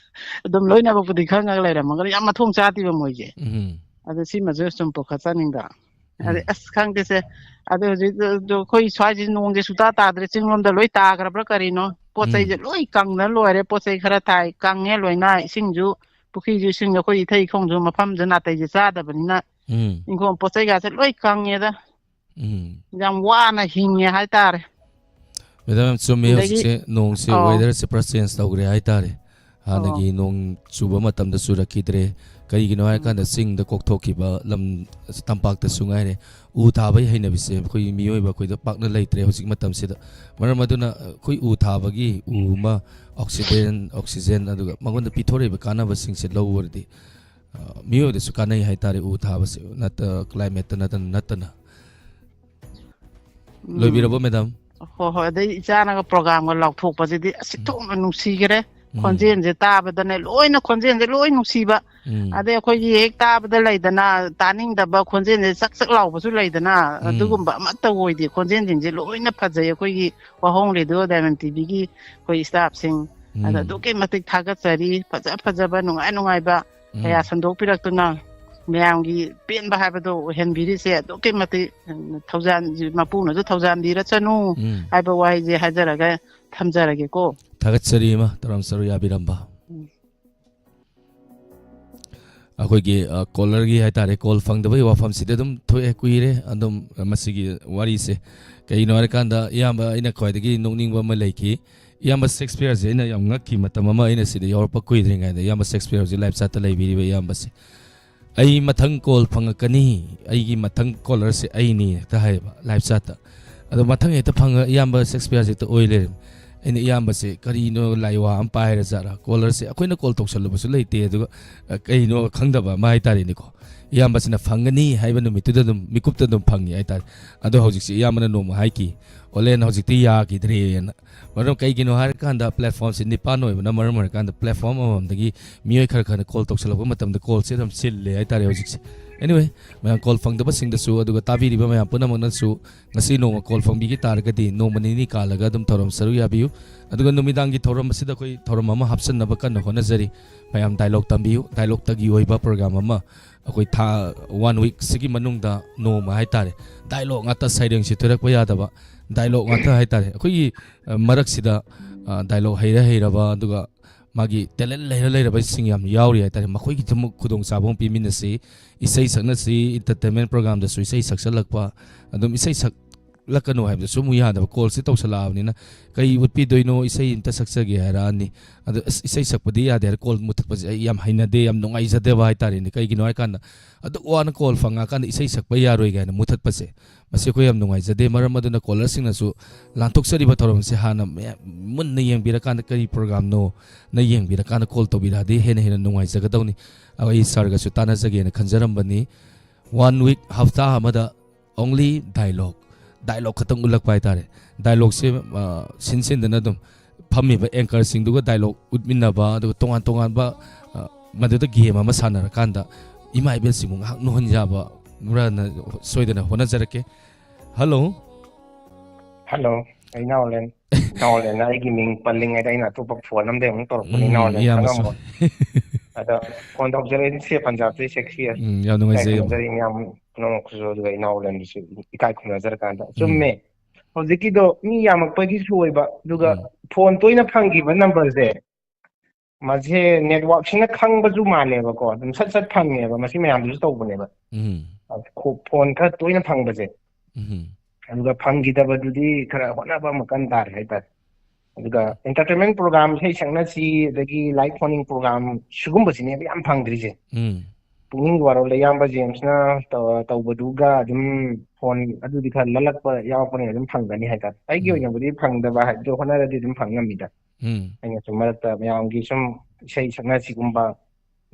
ꯑꯗꯨꯝ ꯂꯣꯏꯅꯃꯛꯄꯨꯗꯤ ꯈꯪꯉꯒ ꯂꯩꯔꯝꯃꯒ ꯌꯥꯝ ꯃꯊꯣꯡ ꯆꯥꯗꯦꯕ ꯃꯣꯏꯁꯦ꯫ ꯎꯝ꯫ ꯑꯗ ꯁꯤꯃꯁꯨ ꯁꯨꯝ ꯄꯨꯈꯠꯆꯅꯤꯡꯕ꯫ ꯑꯗꯩ ꯎꯝ꯫ ꯑꯁ ꯈꯪꯗꯦꯁꯦ꯫ ꯑꯗꯨ ꯍꯧꯖꯤꯛ ꯑꯗꯨ ꯑꯩꯈꯣꯏ ꯁ꯭ꯋꯥꯏꯁꯤ ꯅꯣꯡꯁꯦ ꯁꯨꯇꯥ ꯇꯥꯗ꯭ꯔꯦ꯫ ꯆꯤꯡꯂꯣꯝꯗ ꯂꯣꯏ ꯇꯥꯈ꯭ꯔꯕ꯭ꯔꯥ ꯀꯔꯤꯅꯣ? ꯄꯣꯠ ꯎꯝ꯫ ꯆꯩꯁꯦ ꯂꯣꯏ ꯀꯪꯗꯅ ꯂꯣꯏꯔꯦ꯫ ꯄꯣꯠ ꯆꯩ ꯈꯔ ꯊꯥꯏ, ꯀꯪꯉꯦ ꯂꯣꯏꯅ꯫ ꯏꯁꯤꯡꯁꯨ, ꯄꯨꯈ꯭ꯔꯤꯁꯨ ꯏꯁꯤꯡ, ꯑꯩꯈꯣꯏ ꯏꯊꯩ ꯏꯈꯣꯡꯁꯨ ꯃꯐꯝꯁꯨ ꯅꯥꯇꯩꯁꯦ ꯆꯥꯗꯕꯅꯤꯅ ꯎꯝ꯫ ꯏꯪꯈꯣꯜ ꯄꯣꯠ ꯆꯩꯒꯥꯁꯦ ꯂꯣꯏ ꯀꯪꯉꯦꯗ꯫ ꯎꯝ꯫ ꯌꯥꯝ ꯋꯥꯅ ꯍꯤꯡꯉꯦ ꯍꯥꯏꯇꯥꯔꯦ꯫ ꯃꯦꯗꯥꯝ, ꯌꯥꯝ ꯆꯨꯝꯃꯦ꯫ ꯑꯗꯒꯤ ꯍꯧꯖꯤꯛꯁꯦ ꯅꯣꯡꯁꯦ, ꯑꯧ꯫ Weather-ꯁꯦ ꯄꯨꯔꯥ change ꯇꯧꯈ꯭ꯔꯦ ꯍꯥꯏꯇꯥꯔꯦ꯫ ꯍꯥꯟꯅꯒꯤ ꯑꯧ꯫ ꯅꯣꯡ ꯆꯨꯕ ꯃꯇꯝꯗꯁꯨ ꯆꯨꯔꯛꯈꯤꯗ꯭ꯔꯦ꯫ ꯀꯔꯤꯒꯤꯅꯣ ꯎꯝ꯫ ꯍꯥꯏꯔꯀꯥꯟꯗ ꯆꯤꯡꯗ ꯀꯣꯛꯊꯣꯛꯈꯤꯕ ꯂꯝ ꯇꯝꯄꯥꯛꯇꯁꯨ ꯉꯥꯏꯔꯦ꯫ ꯎ ꯊꯥꯕꯒꯤ ꯍꯩꯅꯕꯤꯁꯦ ꯑꯩꯈꯣꯏ ꯃꯤꯑꯣꯏꯕ ꯑꯩꯈꯣꯏꯗ ꯄꯥꯛꯅ ꯂꯩꯇ꯭ꯔꯦ ꯍꯧꯖꯤꯛ ꯃꯇꯝꯁꯤꯗ꯫ ꯃꯔꯝ ꯑꯗꯨꯅ ꯑꯩꯈꯣꯏ ꯎ ꯊꯥꯕꯒꯤ, ꯎ ꯑꯃ oxygen, oxygen, ꯑꯗꯨꯒ ꯃꯉꯣꯟꯗ ꯄꯤꯊꯣꯔꯛꯏꯕ ꯀꯥꯟꯅꯕꯁꯤꯡꯁꯦ ꯂꯧꯔꯗꯤ, ꯑ, ꯃꯤꯑꯣꯏꯕꯗꯁꯨ ꯀꯥꯟꯅꯩ ꯍꯥꯏꯇꯥꯔꯦ, ꯎ ꯊꯥꯕꯁꯦ ꯅꯠꯇ-, climate-ꯇ ꯅꯠꯇꯅ, ꯅꯠꯇꯅ꯫ ꯎꯝ꯫ ꯂꯣꯏꯕꯤꯔꯕꯣ, ꯃꯦꯗꯥꯝ? ꯍꯣꯏ, ꯍꯣꯏ꯫ ꯑꯗꯩ ꯏꯆꯥꯅꯒ program-ꯒ ꯂꯥꯎꯊꯣꯛꯄꯁꯤꯗꯤ ꯑꯁ, ꯎꯝ꯫ ꯊꯣꯛꯅ ꯅꯨꯡꯁꯤꯈꯔꯦ꯫ ꯎꯝ꯫ ꯈꯣꯟꯖꯦꯜꯁꯦ ꯇꯥꯕꯗꯅꯦ, ꯂꯣꯏꯅ ꯈꯣꯟꯖꯦꯜꯁꯦ ꯂꯣꯏ ꯅꯨꯡꯁꯤꯕ꯫ ꯎꯝ꯫ ꯑꯗꯩ ꯑꯩꯈꯣꯏꯒꯤ ꯍꯦꯛ ꯇꯥꯕꯗ ꯂꯩꯗꯅ, ꯇꯥꯅꯤꯡꯗꯕ ꯈꯣꯟꯖꯦꯜꯁꯦ ꯆꯛ ꯆꯛ ꯂꯥꯎꯕꯁꯨ ꯂꯩꯗꯅ, ꯎꯝ꯫ ꯑꯗꯨꯒꯨꯝꯕ ꯑꯃꯠꯇ ꯑꯣꯏꯗꯦ꯫ ꯈꯣꯟꯖꯦꯜꯁꯤꯡꯁꯦ ꯂꯣꯏꯅ ꯐꯖꯩ꯫ ꯑꯩꯈꯣꯏꯒꯤ ꯋꯥꯍꯣꯡ ꯔꯦꯗꯤꯑꯣ ꯗꯥꯏꯃꯟ ꯇꯤꯚꯤꯒꯤ ꯑꯩꯈꯣꯏ staff-ꯁꯤꯡ, ꯑꯗ ꯎꯝ꯫ ꯑꯗꯨꯛꯀꯤ ꯃꯇꯤꯛ ꯊꯥꯒꯠꯆꯔꯤ꯫ ꯐꯖ ꯐꯖꯕ, ꯅꯨꯡꯉꯥꯏ ꯅꯨꯡꯉꯥꯏꯕ ꯎꯝ꯫ ꯀꯌꯥ ꯁꯟꯗꯣꯛꯄꯤꯔꯛꯇꯨꯅ ꯃꯌꯥꯝꯒꯤ ꯄꯦꯟꯕ ꯍꯥꯏꯕꯗꯣ ꯑꯣꯏꯍꯟꯕꯤꯔꯤꯁꯦ ꯑꯗꯨꯛꯀꯤ ꯃꯇꯤꯛ, ꯎꯝ, ꯊꯧꯖꯥꯟ, ꯃꯄꯨꯅꯁꯨ ꯊꯧꯖꯥꯟꯕꯤꯔꯁꯅꯨ ꯎꯝ꯫ ꯍꯥꯏꯕ ꯋꯥꯍꯩꯁꯦ ꯍꯥꯏꯖꯔꯒ ꯊꯝꯖꯔꯒꯦꯀꯣ꯫ ꯊꯥꯒꯠꯆꯔꯤ ꯏꯃꯥ, ꯇꯔꯥꯝ ꯁꯔꯨ ꯌꯥꯕꯤꯔꯝꯕ꯫ ꯎꯝ꯫ ꯑꯩꯈꯣꯏꯒꯤ, ꯑ, ꯀꯣꯂꯔꯒꯤ ꯍꯥꯏꯇꯥꯔꯦ, ꯀꯣꯜ ꯐꯪꯗꯕꯒꯤ ꯋꯥꯐꯝꯁꯤꯗꯤ ꯑꯗꯨꯝ ꯊꯣꯛꯑꯦ, ꯀꯨꯏꯔꯦ ꯑꯗꯨꯝ ꯃꯁꯤꯒꯤ ꯋꯥꯔꯤꯁꯦ꯫ ꯀꯩꯒꯤꯅꯣ ꯍꯥꯏꯔꯀꯥꯟꯗ, ꯏꯌꯥꯝꯕ, ꯑꯩꯅ ꯈ꯭ꯋꯥꯏꯗꯒꯤ ꯅꯣꯛꯅꯤꯡꯕ ꯑꯃ ꯂꯩꯈꯤ꯫ ꯏꯌꯥꯝꯕ ꯁꯦꯛꯁꯄꯤꯌꯔꯁꯦ ꯑꯩꯅ ꯌꯥꯝ ꯉꯛꯈꯤ꯫ ꯃꯇꯝ ꯑꯃ ꯑꯩꯅ ꯁꯤꯗ ꯌꯥꯎꯔꯛꯄ ꯀꯨꯏꯗ꯭ꯔꯤꯉꯩꯗ, ꯏꯌꯥꯝꯕ ꯁꯦꯛꯁꯄꯤꯌꯔ ꯍꯧꯖꯤꯛ ꯂꯥꯏꯐ ꯆꯥꯠꯇ ꯂꯩꯕꯤꯔꯤꯕ ꯏꯌꯥꯝꯕꯁꯦ, "ꯑꯩ ꯃꯊꯪ ꯀꯣꯜ ꯐꯪꯉꯛꯀꯅꯤ, ꯑꯩꯒꯤ ꯃꯊꯪ ꯀꯣꯂꯔꯁꯦ ꯑꯩꯅꯤ" ꯍꯦꯛꯇ ꯍꯥꯏꯌꯦꯕ ꯂꯥꯏꯐ ꯆꯥꯠꯇ꯫ ꯑꯗꯣ ꯃꯊꯪ ꯍꯦꯛꯇ ꯐꯪꯉ ꯏꯌꯥꯝꯕ ꯁꯦꯛꯁꯄꯤꯌꯔꯁꯦ ꯍꯦꯛꯇ ꯑꯣꯏ ꯂꯩꯔꯝꯃꯦ꯫ ꯑꯩꯅ, "ꯏꯌꯥꯝꯕꯁꯦ ꯀꯔꯤꯅꯣ, ꯂꯥꯏꯋꯥ ꯑꯃ ꯄꯥꯏꯔ ꯖꯥꯠꯂꯥ? ꯀꯣꯂꯔꯁꯦ ꯑꯩꯈꯣꯏꯅ ꯀꯣꯜ ꯇꯧꯁꯜꯂꯨꯕꯁꯨ ꯂꯩꯇꯦ, ꯑꯗꯨꯒ, ꯑ, ꯀꯩꯅꯣ ꯈꯪꯗꯕ ꯑꯃ ꯍꯥꯏꯇꯥꯔꯦꯅꯦꯀꯣ꯫ ꯏꯌꯥꯝꯕꯁꯤꯅ ꯐꯪꯒꯅꯤ ꯍꯥꯏꯕ ꯅꯨꯃꯤꯠꯇꯨꯗ ꯑꯗꯨꯝ ꯃꯤꯀꯨꯞꯇ ꯑꯗꯨꯝ ꯐꯪꯉꯤ ꯍꯥꯏꯇꯥꯔꯦ"꯫ ꯑꯗꯣ ꯍꯧꯖꯤꯛꯁꯦ ꯏꯌꯥꯝꯕꯅ ꯅꯣꯡꯃ ꯍꯥꯏꯈꯤ, "ꯑꯣꯂꯦꯟ, ꯍꯧꯖꯤꯛꯇꯤ ꯌꯥꯈꯤꯗ꯭ꯔꯦꯅ"꯫ ꯃꯔꯝ ꯀꯩꯒꯤꯅꯣ ꯍꯥꯏꯔꯀꯥꯟꯗ, ꯄ꯭ꯂꯦꯠꯐꯣꯝꯁꯦ ꯅꯤꯄꯥꯟ ꯑꯣꯏꯕꯅ ꯃꯔꯝ ꯑꯣꯏꯔꯀꯥꯟꯗ, ꯄ꯭ꯂꯦꯠꯐꯣꯝ ꯑꯃꯃꯝꯗꯒꯤ ꯃꯤꯑꯣꯏ ꯈꯔ ꯈꯔꯅ ꯀꯣꯜ ꯇꯧꯁꯜꯂꯛꯄ ꯃꯇꯝꯗ, ꯀꯣꯜꯁꯦ ꯑꯗꯨꯝ ꯆꯤꯜꯂꯦ ꯍꯥꯏꯇꯥꯔꯦ ꯍꯧꯖꯤꯛꯁꯦ꯫ Anyway, ꯃꯌꯥꯝ ꯀꯣꯜ ꯐꯪꯗꯕꯁꯤꯡꯗꯁꯨ, ꯑꯗꯨꯒ ꯇꯥꯕꯤꯔꯤꯕ ꯃꯌꯥꯝ ꯄꯨꯝꯅꯃꯛꯅꯁꯨ ꯉꯁꯤ ꯅꯣꯡꯃ ꯀꯣꯜ ꯐꯪꯕꯤꯒꯦ ꯇꯥꯔꯒꯗꯤ, ꯅꯣꯡꯃ ꯅꯤꯅꯤ ꯀꯥꯜꯂꯒ ꯑꯗꯨꯝ ꯊꯧꯔꯝ ꯁꯔꯨꯛ ꯌꯥꯕꯤꯌꯨ꯫ ꯑꯗꯨꯒ ꯅꯨꯃꯤꯗꯥꯡꯒꯤ ꯊꯧꯔꯝ ꯑꯁꯤꯗ ꯑꯩꯈꯣꯏ ꯊꯧꯔꯝ ꯑꯃ ꯍꯥꯞꯆꯟꯅꯕ ꯀꯟꯅ ꯍꯣꯠꯅꯖꯔꯤ꯫ ꯃꯌꯥꯝ ꯗꯥꯏꯂꯣꯛ ꯇꯝꯕꯤꯌꯨ, ꯗꯥꯏꯂꯣꯛꯇꯒꯤ ꯑꯣꯏꯕ ꯄ꯭ꯔꯣꯒ꯭ꯔꯥꯝ ꯑꯃ꯫ ꯑꯩꯈꯣꯏ ꯊꯥ, ꯋꯥꯟ ꯋꯤꯛꯁꯤꯒꯤ ꯃꯅꯨꯡꯗ ꯅꯣꯡꯃ ꯍꯥꯏꯇꯥꯔꯦ, ꯗꯥꯏꯂꯣꯛ ꯉꯥꯛꯇ, ꯁꯩꯔꯦꯡ ꯁꯤꯊꯣꯔꯛꯄ ꯌꯥꯗꯕ ꯗꯥꯏꯂꯣꯛ ꯉꯥꯛꯇ ꯍꯥꯏꯇꯥꯔꯦ꯫ ꯑꯩꯈꯣꯏꯒꯤ, ꯑ, ꯃꯔꯛꯁꯤꯗ, ꯑ, ꯗꯥꯏꯂꯣꯛ ꯍꯩꯔ ꯍꯩꯔꯕ, ꯑꯗꯨꯒ ꯃꯥꯒꯤ ꯇꯦꯂꯦꯟ ꯂꯩꯔ ꯂꯩꯔꯕꯁꯤꯡ ꯌꯥꯝ ꯌꯥꯎꯔꯤ ꯍꯥꯏꯇꯥꯔꯦ꯫ ꯃꯈꯣꯏꯒꯤꯗꯃꯛ ꯈꯨꯗꯣꯡꯆꯥꯕ ꯑꯃ ꯄꯤꯃꯤꯟꯅꯁꯤ꯫ ꯏꯁꯩ ꯁꯛꯅꯁꯤ, ꯏꯟꯇꯔꯇꯦꯟꯃꯦꯟ ꯄ꯭ꯔꯣꯒ꯭ꯔꯥꯝꯗꯁꯨ ꯏꯁꯩ ꯁꯛꯆꯜꯂꯛꯄ, ꯑꯗꯨꯝ ꯏꯁꯩ ꯁꯛꯂꯛꯀꯅꯨ ꯍꯥꯏꯕꯗꯁꯨ ꯑꯃꯨꯛ ꯌꯥꯗꯕ, ꯀꯣꯜꯁꯦ ꯇꯧꯁꯜꯂꯛꯑꯕꯅꯤꯅ꯫ ꯀꯩ ꯎꯠꯄꯤꯗꯣꯏꯅꯣ? ꯏꯁꯩ ꯑꯝꯇ ꯁꯛꯆꯒꯦ ꯍꯥꯏꯔꯛꯑꯅꯤ꯫ ꯑꯗꯣ ꯑꯁ, ꯏꯁꯩ ꯁꯛꯄꯗꯤ ꯌꯥꯗꯦ ꯍꯥꯏꯔ ꯀꯣꯜ ꯃꯨꯊꯠꯄꯁꯦ ꯑꯩ ꯌꯥꯝ ꯍꯩꯅꯗꯦ, ꯌꯥꯝ ꯅꯨꯡꯉꯥꯏꯖꯗꯦꯕ ꯍꯥꯏꯇꯥꯔꯦꯅꯦ꯫ ꯀꯩꯒꯤꯅꯣ ꯍꯥꯏꯔꯀꯥꯟꯗ, ꯑꯗꯨꯛ ꯋꯥꯅ ꯀꯣꯜ ꯐꯪꯉꯛꯑꯀꯥꯟꯗ ꯏꯁꯩ ꯁꯛꯄ ꯌꯥꯔꯣꯏ ꯀꯥꯏꯅ ꯃꯨꯊꯠꯄꯁꯦ, ꯃꯁꯤ ꯑꯩꯈꯣꯏ ꯌꯥꯝ ꯅꯨꯡꯉꯥꯏꯖꯗꯦ꯫ ꯃꯔꯝ ꯑꯗꯨꯅ ꯀꯣꯂꯔꯁꯤꯡꯅꯁꯨ ꯂꯥꯟꯊꯣꯛꯆꯔꯤꯕ ꯊꯧꯔꯝꯁꯦ ꯍꯥꯟꯅ ꯃꯌꯥꯝ ꯃꯨꯟꯅ ꯌꯦꯡꯕꯤꯔꯀꯥꯟꯗ, ꯀꯔꯤ ꯄ꯭ꯔꯣꯒ꯭ꯔꯥꯝꯅꯣꯅ ꯌꯦꯡꯕꯤꯔꯀꯥꯟꯗ ꯀꯣꯜ ꯇꯧꯕꯤꯔꯛꯑꯗꯤ ꯍꯦꯟꯅ ꯍꯦꯟꯅ ꯅꯨꯡꯉꯥꯏꯖꯒꯗꯧꯅꯤ꯫ ꯑꯩ ꯁꯥꯔꯒꯁꯨ ꯇꯥꯟꯅꯖꯒꯦꯅ ꯈꯟꯖꯔꯝꯕꯅꯤ꯫ ꯋꯥꯟ ꯋꯤꯛ, ꯍꯞꯇꯥ ꯑꯃꯗ only ꯗꯥꯏꯂꯣꯛ, ꯗꯥꯏꯂꯣꯛ ꯈꯛꯇꯪ ꯎꯠꯂꯛꯄ ꯍꯥꯏꯇꯥꯔꯦ꯫ ꯗꯥꯏꯂꯣꯛꯁꯦ, ꯑ, ꯁꯤꯟ ꯁꯤꯟꯗꯅ ꯑꯗꯨꯝ ꯐꯝꯃꯤꯕ ꯑꯦꯡꯀꯔꯁꯤꯡꯗꯨꯒ ꯗꯥꯏꯂꯣꯛ ꯎꯠꯃꯤꯟꯅꯕ, ꯑꯗꯨꯒ ꯇꯣꯉꯥꯟ ꯇꯣꯉꯥꯟꯕ, ꯑ, ꯃꯗꯨꯗ ꯒꯦꯝ ꯑꯃ ꯁꯥꯟꯅꯔꯀꯥꯟꯗ ꯏꯃꯥ ꯏꯕꯦꯜꯁꯤꯡꯕꯨ ꯉꯥꯏꯍꯥꯛ ꯅꯣꯛꯍꯟ ꯌꯥꯕ꯭ꯔꯅ ꯁꯣꯏꯗꯅ ꯍꯣꯠꯅꯖꯔꯛꯀꯦ꯫ ꯍꯜꯂꯣ꯫ ꯍꯜꯂꯣ, ꯑꯩ ꯅꯥꯎꯔꯦꯟ꯫ ꯏꯅꯥꯎ ꯑꯣꯂꯦꯟꯅ ꯑꯩꯒꯤ ꯃꯤꯡ ꯄꯜꯂꯤꯉꯩꯗ ꯑꯩꯅ ꯑꯇꯣꯞꯄ ꯐꯣꯟ ꯑꯃꯗꯒꯤ ꯑꯃꯨꯛ ꯇꯧꯔꯛꯄꯅꯤ, ꯏꯅꯥꯎ ꯎꯝ, ꯑꯣꯂꯦꯟ ꯏꯌꯥꯝꯕꯁꯨ꯫ ꯈꯪꯉꯝꯃꯣꯏ꯫ ꯑꯗꯣ ꯐꯣꯟ ꯇꯧꯖꯔꯛꯏꯁꯦ ꯄꯟꯖꯥꯕꯇꯩ ꯁꯦꯛꯁꯤ ꯑꯦꯁ꯫ ꯎꯝ, ꯌꯥꯝ ꯏꯀꯥꯏ ꯅꯨꯡꯉꯥꯏꯖꯩ, ꯏꯌꯥꯝꯕ꯫ ꯈꯨꯝꯅꯖꯔꯤ ꯃꯌꯥꯝ ꯄꯨꯝꯅꯃꯛꯁꯨ, ꯑꯗꯨꯒ ꯏꯅꯥꯎ ꯑꯣꯂꯦꯟꯗꯨꯁꯨ ꯏꯀꯥꯏ ꯈꯨꯝꯅꯖꯔꯀꯥꯟꯗ꯫ ꯎꯝ꯫ ꯆꯨꯝꯃꯦ, ꯍꯧꯖꯤꯛꯀꯤꯗꯣ ꯃꯤ ꯌꯥꯝꯃꯛꯄꯒꯤꯁꯨ ꯑꯣꯏꯕ, ꯑꯗꯨꯒ ꯎꯝ꯫ ꯐꯣꯟ ꯇꯣꯏꯅ ꯐꯪꯈꯤꯕ ꯅꯝꯕꯔꯁꯦ, ꯃꯁꯦ ꯅꯦꯠꯋꯥꯛꯁꯤꯅ ꯈꯪꯕꯁꯨ ꯃꯥꯜꯂꯦꯕꯀꯣ, ꯑꯗꯨꯝ ꯁꯠ ꯁꯠ ꯐꯪꯉꯦꯕ, ꯃꯁꯤ ꯃꯌꯥꯝꯗꯨꯁꯨ ꯇꯧꯕꯅꯦꯕ꯫ ꯎꯝ꯫ ꯈꯣ-, ꯐꯣꯟ ꯈꯔ ꯇꯣꯏꯅ ꯐꯪꯕꯁꯦ꯫ ꯎꯝ꯫ ꯑꯗꯨꯒ ꯐꯪꯈꯤꯗꯕꯗꯨꯗꯤ ꯈꯔ ꯍꯣꯠꯅꯕ ꯑꯃ ꯀꯟ ꯇꯥꯔꯦ ꯍꯥꯏꯇꯥꯔꯦ꯫ ꯑꯗꯨꯒ entertainment program, ꯏꯁꯩ ꯁꯛꯅꯁꯤ, ꯑꯗꯒꯤ ꯂꯥꯏꯔꯤꯛ ꯐꯣꯡꯅꯤꯡ program, ꯁꯤꯒꯨꯝꯕꯁꯤꯅꯦꯕ ꯌꯥꯝ ꯐꯪꯗ꯭ꯔꯤꯁꯦ꯫ ꯎꯝ꯫ ꯄꯨꯛꯅꯤꯡꯒꯤ ꯋꯥꯔꯣꯜꯗ ꯏꯌꯥꯝꯕ ꯖꯦꯝꯁꯅ ꯇꯧ-, ꯇꯧꯕꯗꯨꯒ ꯑꯗꯨꯝ ꯐꯣꯟ ꯑꯗꯨꯗꯤ ꯈꯔ ꯂꯜꯂꯛꯄ ꯌꯥꯎꯔꯛꯄꯅꯤꯅ ꯑꯗꯨꯝ ꯐꯪꯒꯅꯤ ꯍꯥꯏꯇꯥꯔꯦ꯫ ꯑꯩꯒꯤ ꯎꯝ꯫ ꯑꯣꯏꯅꯕꯨꯗꯤ ꯐꯪꯗꯕ ꯍꯥꯏꯕꯗꯣ, ꯍꯣꯠꯅꯔꯗꯤ ꯑꯗꯨꯝ ꯐꯪ ꯉꯝꯃꯤꯗ꯫ ꯎꯝ꯫ ꯑꯩꯅ ꯁꯨꯝ ꯃꯔꯛꯇ ꯃꯌꯥꯝꯒꯤ ꯁꯨꯝ ꯏꯁꯩ ꯁꯛꯅꯁꯤꯒꯨꯝꯕ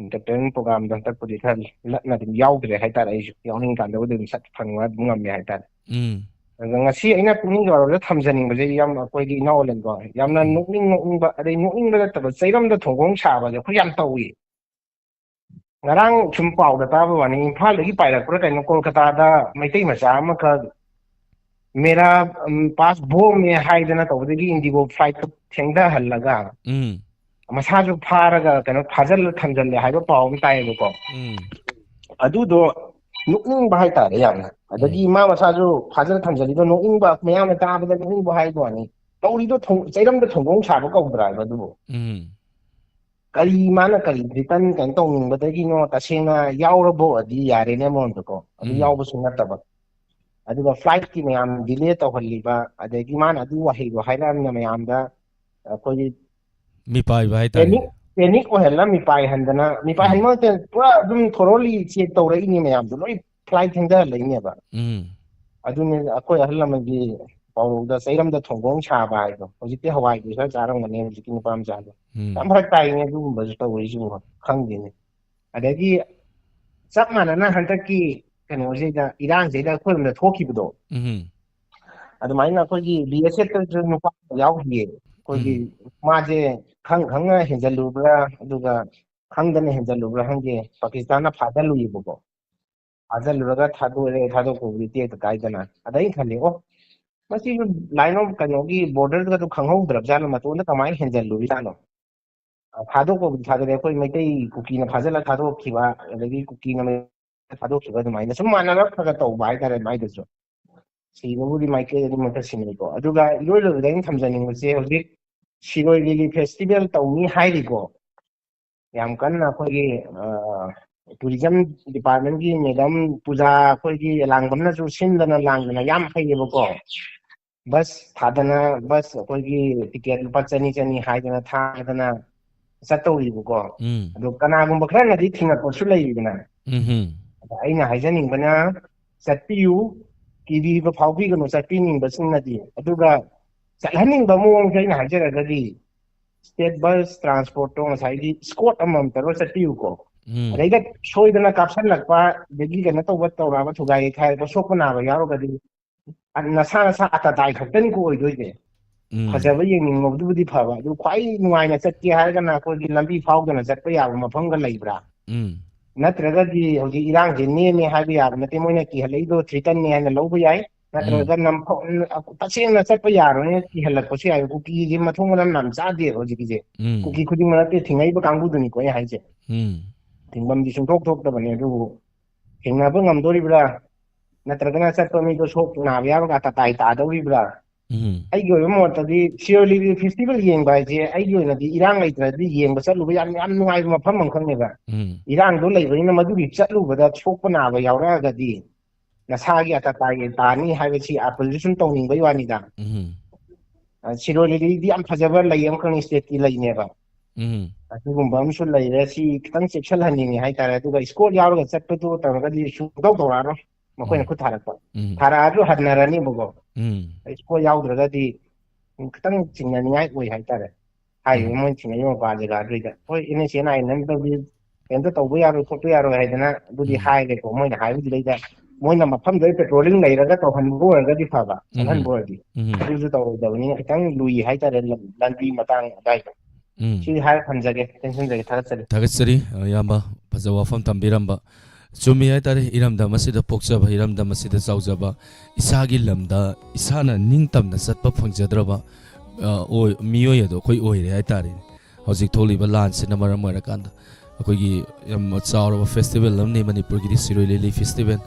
entertainment programꯗ ꯍꯟꯗꯛꯄꯨꯗꯤ ꯈꯔ ꯂꯠꯅ ꯑꯗꯨꯝ ꯌꯥꯎꯗ꯭ꯔꯦ ꯍꯥꯏꯇꯥꯔꯦ꯫ ꯑꯩꯁꯨ ꯌꯥꯎꯅꯤꯡ ꯀꯥꯟꯗꯕꯨꯗꯤ ꯑꯗꯨꯝ ꯁꯠ ꯐꯪꯕ ꯑꯗꯨꯝ ꯉꯝꯃꯦ ꯍꯥꯏꯇꯥꯔꯦ꯫ ꯎꯝ꯫ ꯑꯗꯣ ꯉꯁꯤ ꯑꯩꯅ ꯄꯨꯛꯅꯤꯡꯒꯤ ꯋꯥꯔꯣꯜꯗ ꯊꯝꯖꯅꯤꯡꯕꯁꯦ, ꯌꯥꯝ ꯑꯩꯈꯣꯏꯒꯤ ꯏꯅꯥꯎ ꯑꯣꯂꯦꯟꯀꯣ, ꯌꯥꯝꯅ ꯎꯝ꯫ ꯅꯣꯛꯅꯤꯡ ꯅꯣꯛꯅꯤꯡꯕ, ꯑꯗꯩ ꯅꯣꯛꯅꯤꯡꯕ ꯅꯠꯇꯕ, ꯆꯩꯔꯝꯗ ꯊꯣꯡꯒꯣꯡ ꯁꯥꯕꯁꯦ ꯑꯩꯈꯣꯏ ꯌꯥꯝ ꯇꯧꯏ꯫ ꯉꯔꯥꯡ ꯁꯨꯝ ꯄꯥꯎꯗ ꯇꯥꯕ ꯋꯥꯅꯤ, ꯏꯝꯐꯥꯜꯗꯒꯤ ꯄꯥꯏꯔꯛꯄ꯭ꯔꯥ ꯀꯩꯅꯣ, ꯀꯣꯜꯀꯇꯥꯗ ꯃꯩꯇꯩ ꯃꯆꯥ ꯑꯃꯈꯛ ꯃꯦꯔꯥ, ꯎꯝ, ꯄꯥꯁ ꯕꯣꯝꯅꯦ ꯍꯥꯏꯗꯅ ꯇꯧꯕꯗꯒꯤ ꯏꯟꯗꯤꯒꯣ flightꯇ ꯊꯦꯡꯊꯍꯜꯂꯒ ꯎꯝ꯫ ꯃꯁꯥꯁꯨ ꯐꯥꯔꯒ ꯀꯩꯅꯣ ꯐꯥꯖꯤꯜꯂ ꯊꯝꯖꯤꯜꯂꯦ ꯍꯥꯏꯕ ꯄꯥꯎ ꯑꯃ ꯇꯥꯏꯌꯦꯕꯀꯣ꯫ ꯎꯝ꯫ ꯑꯗꯨꯗꯣ ꯅꯣꯛꯅꯤꯡꯕ ꯍꯥꯏꯇꯥꯔꯦ ꯌꯥꯝꯅ꯫ ꯑꯗꯒꯤ ꯎꯝ꯫ ꯃꯥ ꯃꯁꯥꯁꯨ ꯐꯥꯖꯤꯜꯂ ꯊꯝꯖꯜꯂꯤꯗꯣ ꯅꯣꯛꯅꯤꯡꯕ, ꯃꯌꯥꯝꯅ ꯇꯥꯕꯗ ꯅꯣꯛꯅꯤꯡꯕ ꯍꯥꯏꯕ ꯋꯥꯅꯤ꯫ ꯇꯧꯔꯤꯗꯣ ꯊꯣꯡ-, ꯆꯩꯔꯝꯗ ꯊꯣꯡꯒꯣꯡ ꯁꯥꯕ ꯀꯧꯗ꯭ꯔꯥ ꯍꯥꯏꯕ ꯑꯗꯨꯕꯨ? ꯎꯝ꯫ ꯀꯔꯤ, ꯃꯥꯅ ꯀꯔꯤ threaten ꯀꯩꯅꯣ ꯇꯧꯅꯤꯡꯕꯗꯒꯤꯅꯣ? ꯇꯁꯦꯡꯅ ꯌꯥꯎꯔꯕ ꯑꯣꯏꯔꯗꯤ ꯌꯥꯔꯦꯅꯦ ꯑꯃꯔꯣꯝꯗꯀꯣ, ꯑꯗꯨ ꯎꯝ꯫ ꯌꯥꯎꯕꯁꯨ ꯅꯠꯇꯕ꯫ ꯑꯗꯨꯒ flightꯀꯤ ꯃꯌꯥꯝ delay ꯇꯧꯍꯜꯂꯤꯕ, ꯑꯗꯒꯤ ꯃꯥꯅ ꯑꯗꯨ ꯋꯥꯍꯩꯗꯣ ꯍꯥꯏꯔꯛꯑꯃꯤꯅ ꯃꯌꯥꯝꯗ ꯑꯩꯈꯣꯏꯒꯤ ꯃꯤꯄꯥꯏꯕ ꯍꯥꯏꯇꯥꯔꯦ꯫ Panic, panic ꯑꯣꯏꯍꯜꯂ ꯃꯤꯄꯥꯏꯍꯟꯗꯅ, ꯃꯤꯄꯥꯏꯍꯟꯕ ꯎꯝ꯫ ꯅꯠꯇꯅ ꯄꯨꯔꯥ ꯑꯗꯨꯝ thoroughly check ꯇꯧꯔꯛꯏꯅꯦ ꯃꯌꯥꯝꯗꯣ, ꯂꯣꯏ flight ꯊꯦꯡꯊꯍꯜꯂꯛꯏꯅꯦꯕ꯫ ꯎꯝ꯫ ꯑꯗꯨꯅꯦ ꯑꯩꯈꯣꯏ ꯑꯍꯜ ꯂꯃꯟꯒꯤ ꯄꯥꯎꯔꯧꯗ "ꯆꯩꯔꯝꯗ ꯊꯣꯡꯒꯣꯡ ꯁꯥꯕ" ꯍꯥꯏꯗꯣ꯫ ꯍꯧꯖꯤꯛꯇꯤ ꯍꯋꯥꯏꯕꯨ ꯈꯔ ꯆꯥꯔꯝꯒꯅꯤ ꯍꯧꯖꯤꯛꯀꯤ ꯅꯨꯄꯥ ꯃꯆꯥꯗꯣ꯫ ꯎꯝ꯫ ꯌꯥꯝ ꯐꯔꯛ ꯇꯥꯏꯅꯦ ꯑꯗꯨꯒꯨꯝꯕꯁꯨ ꯇꯧꯔꯤꯁꯤꯡꯗꯣ, ꯈꯪꯗꯦꯅꯦ꯫ ꯑꯗꯒꯤ ꯆꯞ ꯃꯥꯟꯅꯅ ꯍꯟꯗꯛꯀꯤ ꯀꯩꯅꯣꯁꯤꯗ, ꯏꯔꯥꯡꯁꯤꯗ ꯑꯩꯈꯣꯏꯔꯣꯝꯗ ꯊꯣꯛꯈꯤꯕꯗꯣ, ꯎꯝ꯫ ꯑꯗꯨꯃꯥꯏꯅ ꯑꯩꯈꯣꯏꯒꯤ BSFꯇꯁꯨ ꯅꯨꯄꯥ ꯑꯃ ꯌꯥꯎꯈꯤꯌꯦ꯫ ꯑꯩꯈꯣꯏꯒꯤ ꯎꯝ꯫ ꯃꯥꯁꯦ ꯈꯪ ꯈꯪꯅ ꯍꯦꯟꯖꯜꯂꯨꯕ꯭ꯔꯥ, ꯑꯗꯨꯒ ꯈꯪꯗꯅ ꯍꯦꯟꯖꯜꯂꯨꯕ꯭ꯔꯥ ꯈꯪꯗꯦ, ꯄꯥꯀꯤꯁꯇꯥꯟꯅ ꯐꯥꯖꯜꯂꯨꯏꯕꯀꯣ꯫ ꯐꯥꯖꯜꯂꯨꯔꯒ ꯊꯥꯗꯣꯛꯑꯦ, ꯊꯥꯗꯣꯛꯄꯕꯨꯗꯤ ꯇꯦꯛꯇ ꯀꯥꯏꯗꯅ꯫ ꯑꯗ ꯑꯩꯅ ꯈꯜꯂꯦ, "ꯑꯣ, ꯃꯁꯤꯁꯨ line of ꯀꯩꯅꯣꯒꯤ borderꯒꯗꯨ ꯈꯪꯍꯧꯗ꯭ꯔꯕꯖꯥꯠꯂꯣ, ꯃꯇꯣꯟꯗ ꯀꯃꯥꯏꯅ ꯍꯦꯟꯖꯜꯂꯨꯔꯤꯖꯥꯠꯅꯣ? ꯑ, ꯊꯥꯗꯣꯛꯄꯕꯨꯗꯤ ꯊꯥꯗꯣꯔꯛꯑꯦ, ꯑꯩꯈꯣꯏ ꯃꯩꯇꯩ ꯀꯨꯀꯤꯅ ꯐꯥꯖꯤꯜꯂ ꯊꯥꯗꯣꯛꯈꯤꯕ, ꯑꯗꯒꯤ ꯀꯨꯀꯤꯅ ꯃꯩꯇꯩ ꯊꯥꯗꯣꯛꯈꯤꯕ, ꯑꯗꯨꯃꯥꯏꯅ ꯁꯨꯝ ꯃꯥꯟꯅꯔꯞ ꯈꯔ ꯈꯔ ꯇꯧꯕ ꯍꯥꯏꯇꯥꯔꯦ ꯃꯥꯏꯗꯨꯁꯨ꯫ ꯁꯤꯕꯕꯨꯗꯤ ꯃꯥꯏꯀꯩ ꯑꯅꯤꯃꯛꯇ ꯁꯤꯟꯅꯩꯀꯣ꯫ ꯑꯗꯨꯒ ꯏꯔꯣꯏ ꯂꯣꯏꯕꯗ ꯑꯩꯅ ꯊꯝꯖꯅꯤꯡꯕꯁꯦ, ꯍꯧꯖꯤꯛ ꯁꯤꯔꯣꯏ ꯂꯤꯂꯤ festival ꯇꯧꯅꯤ ꯍꯥꯏꯔꯤꯀꯣ, ꯌꯥꯝ ꯀꯟꯅ ꯑꯩꯈꯣꯏꯒꯤ, ꯑ, tourism departmentꯀꯤ madam ꯄꯨꯖꯥ ꯑꯩꯈꯣꯏꯒꯤ ꯂꯥꯡꯕꯝꯅꯁꯨ ꯁꯤꯟꯗꯅ ꯂꯥꯡꯗꯅ ꯌꯥꯝ ꯐꯩꯌꯦꯕꯀꯣ꯫ Bus ꯊꯥꯗꯅ, bus ꯑꯩꯈꯣꯏꯒꯤ ticket ꯂꯨꯄꯥ ꯆꯅꯤ ꯆꯅꯤ ꯍꯥꯏꯗꯅ ꯊꯥꯗꯅ ꯆꯠꯇꯧꯔꯤꯕꯀꯣ꯫ ꯎꯝ ꯑꯗꯣ ꯀꯅꯥꯒꯨꯝꯕ ꯈꯔꯅꯗꯤ ꯊꯤꯡꯉꯛꯄꯁꯨ ꯂꯩꯔꯤꯗꯅ꯫ ꯎꯝ ꯑꯗ ꯑꯩꯅ ꯍꯥꯏꯖꯅꯤꯡꯕꯅ, ꯆꯠꯄꯤꯌꯨ, ꯀꯤꯕꯤꯕ ꯐꯥꯎꯕꯤꯒꯅꯨ ꯆꯠꯄꯤꯅꯤꯡꯕꯁꯤꯡꯅꯗꯤ꯫ ꯑꯗꯨꯒ ꯆꯠꯍꯟꯅꯤꯡꯕ ꯃꯑꯣꯡꯁꯦ ꯑꯩꯅ ꯍꯥꯏꯖꯔꯒꯗꯤ, state bus transportꯇꯣ ꯉꯁꯥꯏꯒꯤ escort ꯑꯃꯃꯝ ꯇꯧꯔ ꯆꯠꯄꯤꯌꯨꯀꯣ꯫ ꯎꯝ ꯑꯗꯩꯗ ꯁꯣꯏꯗꯅ ꯀꯥꯞꯁꯤꯜꯂꯛꯄ, ꯑꯗꯒꯤ ꯀꯩꯅꯣ ꯇꯧꯕ, ꯇꯧꯔꯛꯑꯕ, ꯊꯨꯒꯥꯏ ꯌꯩꯈꯥꯏꯔꯛꯄ, ꯁꯣꯛꯄ ꯅꯥꯕ ꯌꯥꯎꯔꯒꯗꯤ, ꯑ, ꯅꯁꯥ ꯅꯁꯥ ꯑꯇꯇꯥꯏ ꯈꯛꯇꯅꯤꯀꯣ ꯑꯣꯏꯗꯣꯏꯁꯦ꯫ ꯎꯝ ꯐꯖꯕ ꯌꯦꯡꯅꯤꯡꯕꯗꯨꯕꯨꯗꯤ ꯐꯕ, ꯑꯗꯨ ꯈ꯭ꯋꯥꯏ ꯅꯨꯡꯉꯥꯏꯅ ꯆꯠꯀꯦ ꯍꯥꯏꯔꯒꯅ ꯑꯩꯈꯣꯏꯒꯤ ꯂꯝꯕꯤ ꯐꯥꯎꯗꯅ ꯆꯠꯄ ꯌꯥꯕ ꯃꯐꯝꯒ ꯂꯩꯕ꯭ꯔꯥ? ꯎꯝ ꯅꯠꯇ꯭ꯔꯒꯗꯤ ꯍꯧꯖꯤꯛ ꯏꯔꯥꯡꯁꯦ ꯅꯦꯝꯃꯦ ꯍꯥꯏꯕ ꯌꯥꯕ ꯅꯠꯇꯦ, ꯃꯣꯏꯅ ꯀꯤꯍꯜꯂꯛꯏꯗꯣ threatenꯅꯦ ꯍꯥꯏꯅ ꯂꯧꯕ ꯌꯥꯏ, ꯎꯝ ꯅꯠꯇ꯭ꯔꯒ ꯅꯝꯐ-, ꯇꯁꯦꯡꯅ ꯆꯠꯄ ꯌꯥꯔꯣꯏꯅ ꯀꯤꯍꯜꯂꯛꯄꯁꯨ ꯌꯥꯏ꯫ ꯀꯨꯀꯤꯁꯦ ꯃꯊꯣꯡ ꯃꯔꯝ ꯌꯥꯝ ꯆꯥꯗꯦꯕ ꯍꯧꯖꯤꯛꯀꯤꯁꯦ꯫ ꯎꯝ ꯀꯨꯀꯤ ꯈꯨꯗꯤꯡꯃꯛ ꯅꯠꯇꯦ, ꯊꯤꯡꯉꯛꯏꯕ ꯀꯥꯡꯕꯨꯗꯨꯅꯤꯀꯣ ꯑꯩꯅ ꯍꯥꯏꯁꯦ꯫ ꯎꯝ ꯊꯤꯡꯐꯝꯗꯤ ꯁꯨꯡꯊꯣꯛ ꯊꯣꯛꯇꯕꯅꯦ, ꯑꯗꯨꯕꯨ ꯊꯦꯡꯅꯕ ꯉꯝꯗꯣꯔꯤꯕ꯭ꯔꯥ? ꯅꯠꯇ꯭ꯔꯒꯅ ꯆꯠꯄ ꯃꯤꯗꯣ ꯁꯣꯛ ꯅꯥꯕ ꯌꯥꯎꯔꯒ ꯇꯇꯥꯏ ꯇꯥꯗꯧꯔꯤꯕ꯭ꯔꯥ? ꯎꯝ ꯑꯩꯒꯤ ꯑꯣꯏꯕ ꯃꯣꯠꯇꯗꯤ ꯁꯤꯔꯣꯏ ꯂꯤꯂꯤ festival ꯌꯦꯡꯕ ꯍꯥꯏꯁꯦ ꯑꯩꯒꯤ ꯑꯣꯏꯅꯗꯤ ꯏꯔꯥꯡ ꯂꯩꯇ꯭ꯔꯗꯤ ꯌꯦꯡꯕ ꯆꯠꯂꯨꯕ ꯌꯥꯝ, ꯌꯥꯝ ꯅꯨꯡꯉꯥꯏꯕ ꯃꯐꯝ ꯑꯃꯈꯛꯅꯦꯕ꯫ ꯎꯝ ꯏꯔꯥꯡꯗꯣ ꯂꯩꯕꯅꯤꯅ ꯃꯗꯨꯒꯤ ꯆꯠꯂꯨꯕꯗ ꯁꯣꯛꯄ ꯅꯥꯕ ꯌꯥꯎꯔꯛꯑꯒꯗꯤ ꯅꯁꯥꯒꯤ ꯑꯇꯇꯥꯏ ꯇꯥꯅꯤ ꯍꯥꯏꯕꯁꯤ ꯑꯥꯄꯜꯁꯨ ꯁꯨꯝ ꯇꯧꯅꯤꯡꯕꯩ ꯋꯥꯅꯤꯗ꯫ ꯎꯝ ꯑ, ꯁꯤꯔꯣꯏ ꯂꯤꯂꯤꯗꯤ ꯌꯥꯝ ꯐꯖꯕ ꯂꯩ ꯑꯃꯈꯛꯅꯤ, stateꯀꯤ ꯂꯩꯅꯦꯕ꯫ ꯎꯝ ꯑꯗꯨꯒꯨꯝꯕ ꯑꯃꯁꯨ ꯂꯩꯔꯦ꯫ ꯁꯤ ꯈꯤꯇꯪ ꯆꯦꯛꯁꯤꯜꯍꯟꯅꯤꯡꯉꯦ ꯍꯥꯏꯇꯥꯔꯦ꯫ ꯑꯗꯨꯒ escort ꯌꯥꯎꯔꯒ ꯆꯠꯄꯗꯣ ꯇꯧꯔꯒꯗꯤ ꯁꯨꯡꯇꯧ ꯇꯧꯔꯛꯑꯔꯣꯏ, ꯃꯈꯣꯏꯅ ꯎꯝ ꯈꯨꯠ ꯊꯥꯔꯛꯄ꯫ ꯎꯝ ꯊꯥꯔꯛꯑꯁꯨ ꯍꯟꯅꯔꯅꯤꯕꯀꯣ꯫ ꯎꯝ Escort ꯌꯥꯎꯗ꯭ꯔꯒꯗꯤ ꯈꯤꯇꯪ ꯆꯤꯡꯅꯅꯤꯡꯉꯥꯏ ꯑꯣꯏ ꯍꯥꯏꯇꯥꯔꯦ꯫ ꯍꯥꯏꯔꯤꯕ ꯎꯝ ꯃꯣꯏꯅ ꯆꯤꯡꯅꯔꯤꯕ ꯃꯄꯥ ꯖꯒꯥꯗꯨꯗꯩꯗ꯫ ꯍꯣꯏ, NSCN INM ꯇꯧꯗꯤ ꯀꯩꯝꯇ ꯇꯧꯕ ꯌꯥꯔꯣꯏ ꯈꯣꯠꯄ ꯌꯥꯔꯣꯏ ꯍꯥꯏꯗꯅ ꯑꯗꯨꯗꯤ ꯎꯝ ꯍꯥꯏꯔꯦꯀꯣ꯫ ꯃꯣꯏꯅ ꯍꯥꯏꯕꯗꯨꯗꯩꯗ ꯃꯣꯏꯅ ꯃꯐꯝꯗꯨꯗ patrolling ꯂꯩꯔꯒ ꯇꯧꯍꯟꯕ ꯑꯣꯏꯔꯒꯗꯤ ꯐꯕ, ꯎꯝ ꯆꯠꯍꯟꯕ ꯑꯣꯏꯔꯗꯤ꯫ ꯎꯝ ꯑꯗꯨꯁꯨ ꯇꯧꯔꯣꯏꯗꯕꯅꯤꯅ ꯈꯤꯇꯪ ꯂꯨꯏ ꯍꯥꯏꯇꯥꯔꯦ, ꯂꯝ-, ꯂꯝꯕꯤ ꯃꯇꯥꯡ ꯑꯗꯥꯏꯗꯣ꯫ ꯎꯝ ꯁꯤ ꯍꯥꯏꯔ ꯊꯝꯖꯒꯦ, ꯇꯦꯟꯁꯤꯟꯖꯒꯦ, ꯊꯥꯒꯠꯆꯔꯤ꯫ ꯊꯥꯒꯠꯆꯔꯤ, ꯑ, ꯏꯌꯥꯝꯕ, ꯐꯖꯕ ꯋꯥꯐꯝ ꯊꯝꯕꯤꯔꯝꯕ꯫ ꯆꯨꯝꯃꯤ ꯍꯥꯏꯇꯥꯔꯦ꯫ ꯏꯔꯝꯗꯝ ꯑꯁꯤꯗ ꯄꯣꯛꯆꯕ, ꯏꯔꯝꯗꯝ ꯑꯁꯤꯗ ꯆꯥꯎꯖꯕ, ꯏꯁꯥꯒꯤ ꯂꯝꯗ ꯏꯁꯥꯅ ꯅꯤꯡꯇꯝꯅ ꯆꯠꯄ ꯐꯪꯖꯗ꯭ꯔꯕ, ꯑ, ꯑꯣꯏ-, ꯃꯤꯑꯣꯏ ꯑꯗꯣ ꯑꯩꯈꯣꯏ ꯑꯣꯏꯔꯦ ꯍꯥꯏꯇꯥꯔꯦꯅꯦ꯫ ꯍꯧꯖꯤꯛ ꯊꯣꯛꯂꯤꯕ ꯂꯥꯟꯁꯤꯅ ꯃꯔꯝ ꯑꯣꯏꯔꯀꯥꯟꯗ ꯑꯩꯈꯣꯏꯒꯤ ꯌꯥꯝ ꯆꯥꯎꯔꯕ ꯐꯦꯁꯇꯤꯚꯦꯜ ꯑꯃꯅꯤ ꯃꯅꯤꯄꯨꯔꯒꯤꯗꯤ ꯁꯤꯔꯣꯏ ꯂꯤꯂꯤ ꯐꯦꯁꯇꯤꯚꯦꯜ꯫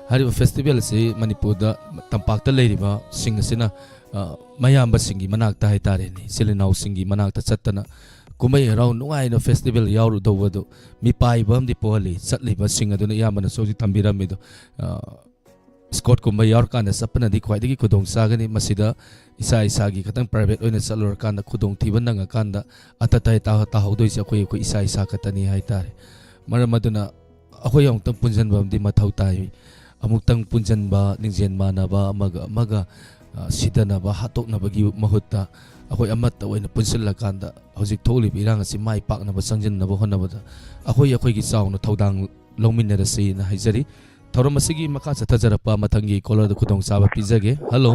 ꯍꯥꯏꯔꯤꯕ ꯐꯦꯁꯇꯤꯚꯦꯜ ꯑꯁꯤ ꯃꯅꯤꯄꯨꯔꯗ, ꯇꯝꯄꯥꯛꯇ ꯂꯩꯔꯤꯕꯁꯤꯡ ꯑꯁꯤꯅ, ꯑ, ꯃꯌꯥꯝꯕꯁꯤꯡꯒꯤ ꯃꯅꯥꯛꯇ ꯍꯥꯏꯇꯥꯔꯦꯅꯦ, ꯏꯆꯤꯜ ꯏꯅꯥꯎꯁꯤꯡꯒꯤ ꯃꯅꯥꯛꯇ ꯆꯠꯇꯅ ꯀꯨꯝꯍꯩ ꯍꯔꯥꯎ ꯅꯨꯡꯉꯥꯏꯅ ꯐꯦꯁꯇꯤꯚꯦꯜ ꯌꯥꯎꯔꯨꯗꯧꯕꯗꯨ ꯃꯤꯄꯥꯏꯕ ꯑꯃꯗꯤ ꯄꯣꯛꯍꯜꯂꯤ꯫ ꯆꯠꯂꯤꯕꯁꯤꯡ ꯑꯗꯨꯅ ꯑꯌꯥꯝꯕꯅꯁꯨ ꯍꯧꯖꯤꯛ ꯊꯝꯕꯤꯔꯝꯃꯤꯗꯣ, ꯑ, ꯏꯁꯀꯣꯔꯠꯀꯨꯝꯕ ꯌꯥꯎꯔꯀꯥꯟꯗ ꯆꯠꯄꯅꯗꯤ ꯈ꯭ꯋꯥꯏꯗꯒꯤ ꯈꯨꯗꯣꯡ ꯆꯥꯒꯅꯤ꯫ ꯃꯁꯤꯗ ꯏꯁꯥ ꯏꯁꯥꯒꯤ ꯈꯤꯇꯪ ꯄ꯭ꯔꯥꯏꯚꯦꯠ ꯑꯣꯏꯅ ꯆꯠꯂꯨꯔꯀꯥꯟꯗ ꯈꯨꯗꯣꯡꯊꯤꯕ ꯅꯪꯉꯀꯥꯟꯗ ꯑꯇ ꯑꯇꯥꯏ ꯇꯥ-, ꯇꯥꯍꯧꯗꯣꯏꯁꯦ ꯑꯩꯈꯣꯏ, ꯑꯩꯈꯣꯏ ꯏꯁꯥ ꯏꯁꯥ ꯈꯛꯇꯅꯤ ꯍꯥꯏꯇꯥꯔꯦ꯫ ꯃꯔꯝ ꯑꯗꯨꯅ ꯑꯩꯈꯣꯏ ꯑꯃꯨꯛꯇꯪ ꯄꯨꯟꯁꯤꯟꯕ ꯑꯃꯗꯤ ꯃꯊꯧ ꯇꯥꯏ꯫ ꯑꯃꯨꯛꯇꯪ ꯄꯨꯟꯁꯤꯟꯕ, ꯂꯤꯡꯖꯦꯜ ꯃꯥꯟꯅꯕ, ꯑꯃꯒ ꯑꯃꯒ, ꯑ, ꯁꯤꯗꯅꯕ, ꯍꯥꯠꯇꯣꯛꯅꯕꯒꯤ ꯃꯍꯨꯠꯇ ꯑꯩꯈꯣꯏ ꯑꯃꯠꯇ ꯑꯣꯏꯅ ꯄꯨꯟꯁꯤꯜꯂꯀꯥꯟꯗ ꯍꯧꯖꯤꯛ ꯊꯣꯛꯂꯤꯕ ꯏꯔꯥꯡ ꯑꯁꯤ ꯃꯥꯏ ꯄꯥꯛꯅꯕ ꯆꯪꯁꯤꯟꯅꯕ ꯍꯣꯠꯅꯕꯗ ꯑꯩꯈꯣꯏ ꯑꯩꯈꯣꯏꯒꯤ ꯆꯥꯎꯅ ꯊꯧꯗꯥꯡ ꯂꯧꯃꯤꯟꯅꯔꯁꯤꯅ ꯍꯥꯏꯖꯔꯤ꯫ ꯊꯧꯔꯝ ꯑꯁꯤꯒꯤ ꯃꯈꯥ ꯆꯠꯊꯖꯔꯛꯄ ꯃꯊꯪꯒꯤ ꯀꯣꯂꯔꯗ ꯈꯨꯗꯣꯡꯆꯥꯕ ꯄꯤꯖꯒꯦ꯫ ꯍꯜꯂꯣ꯫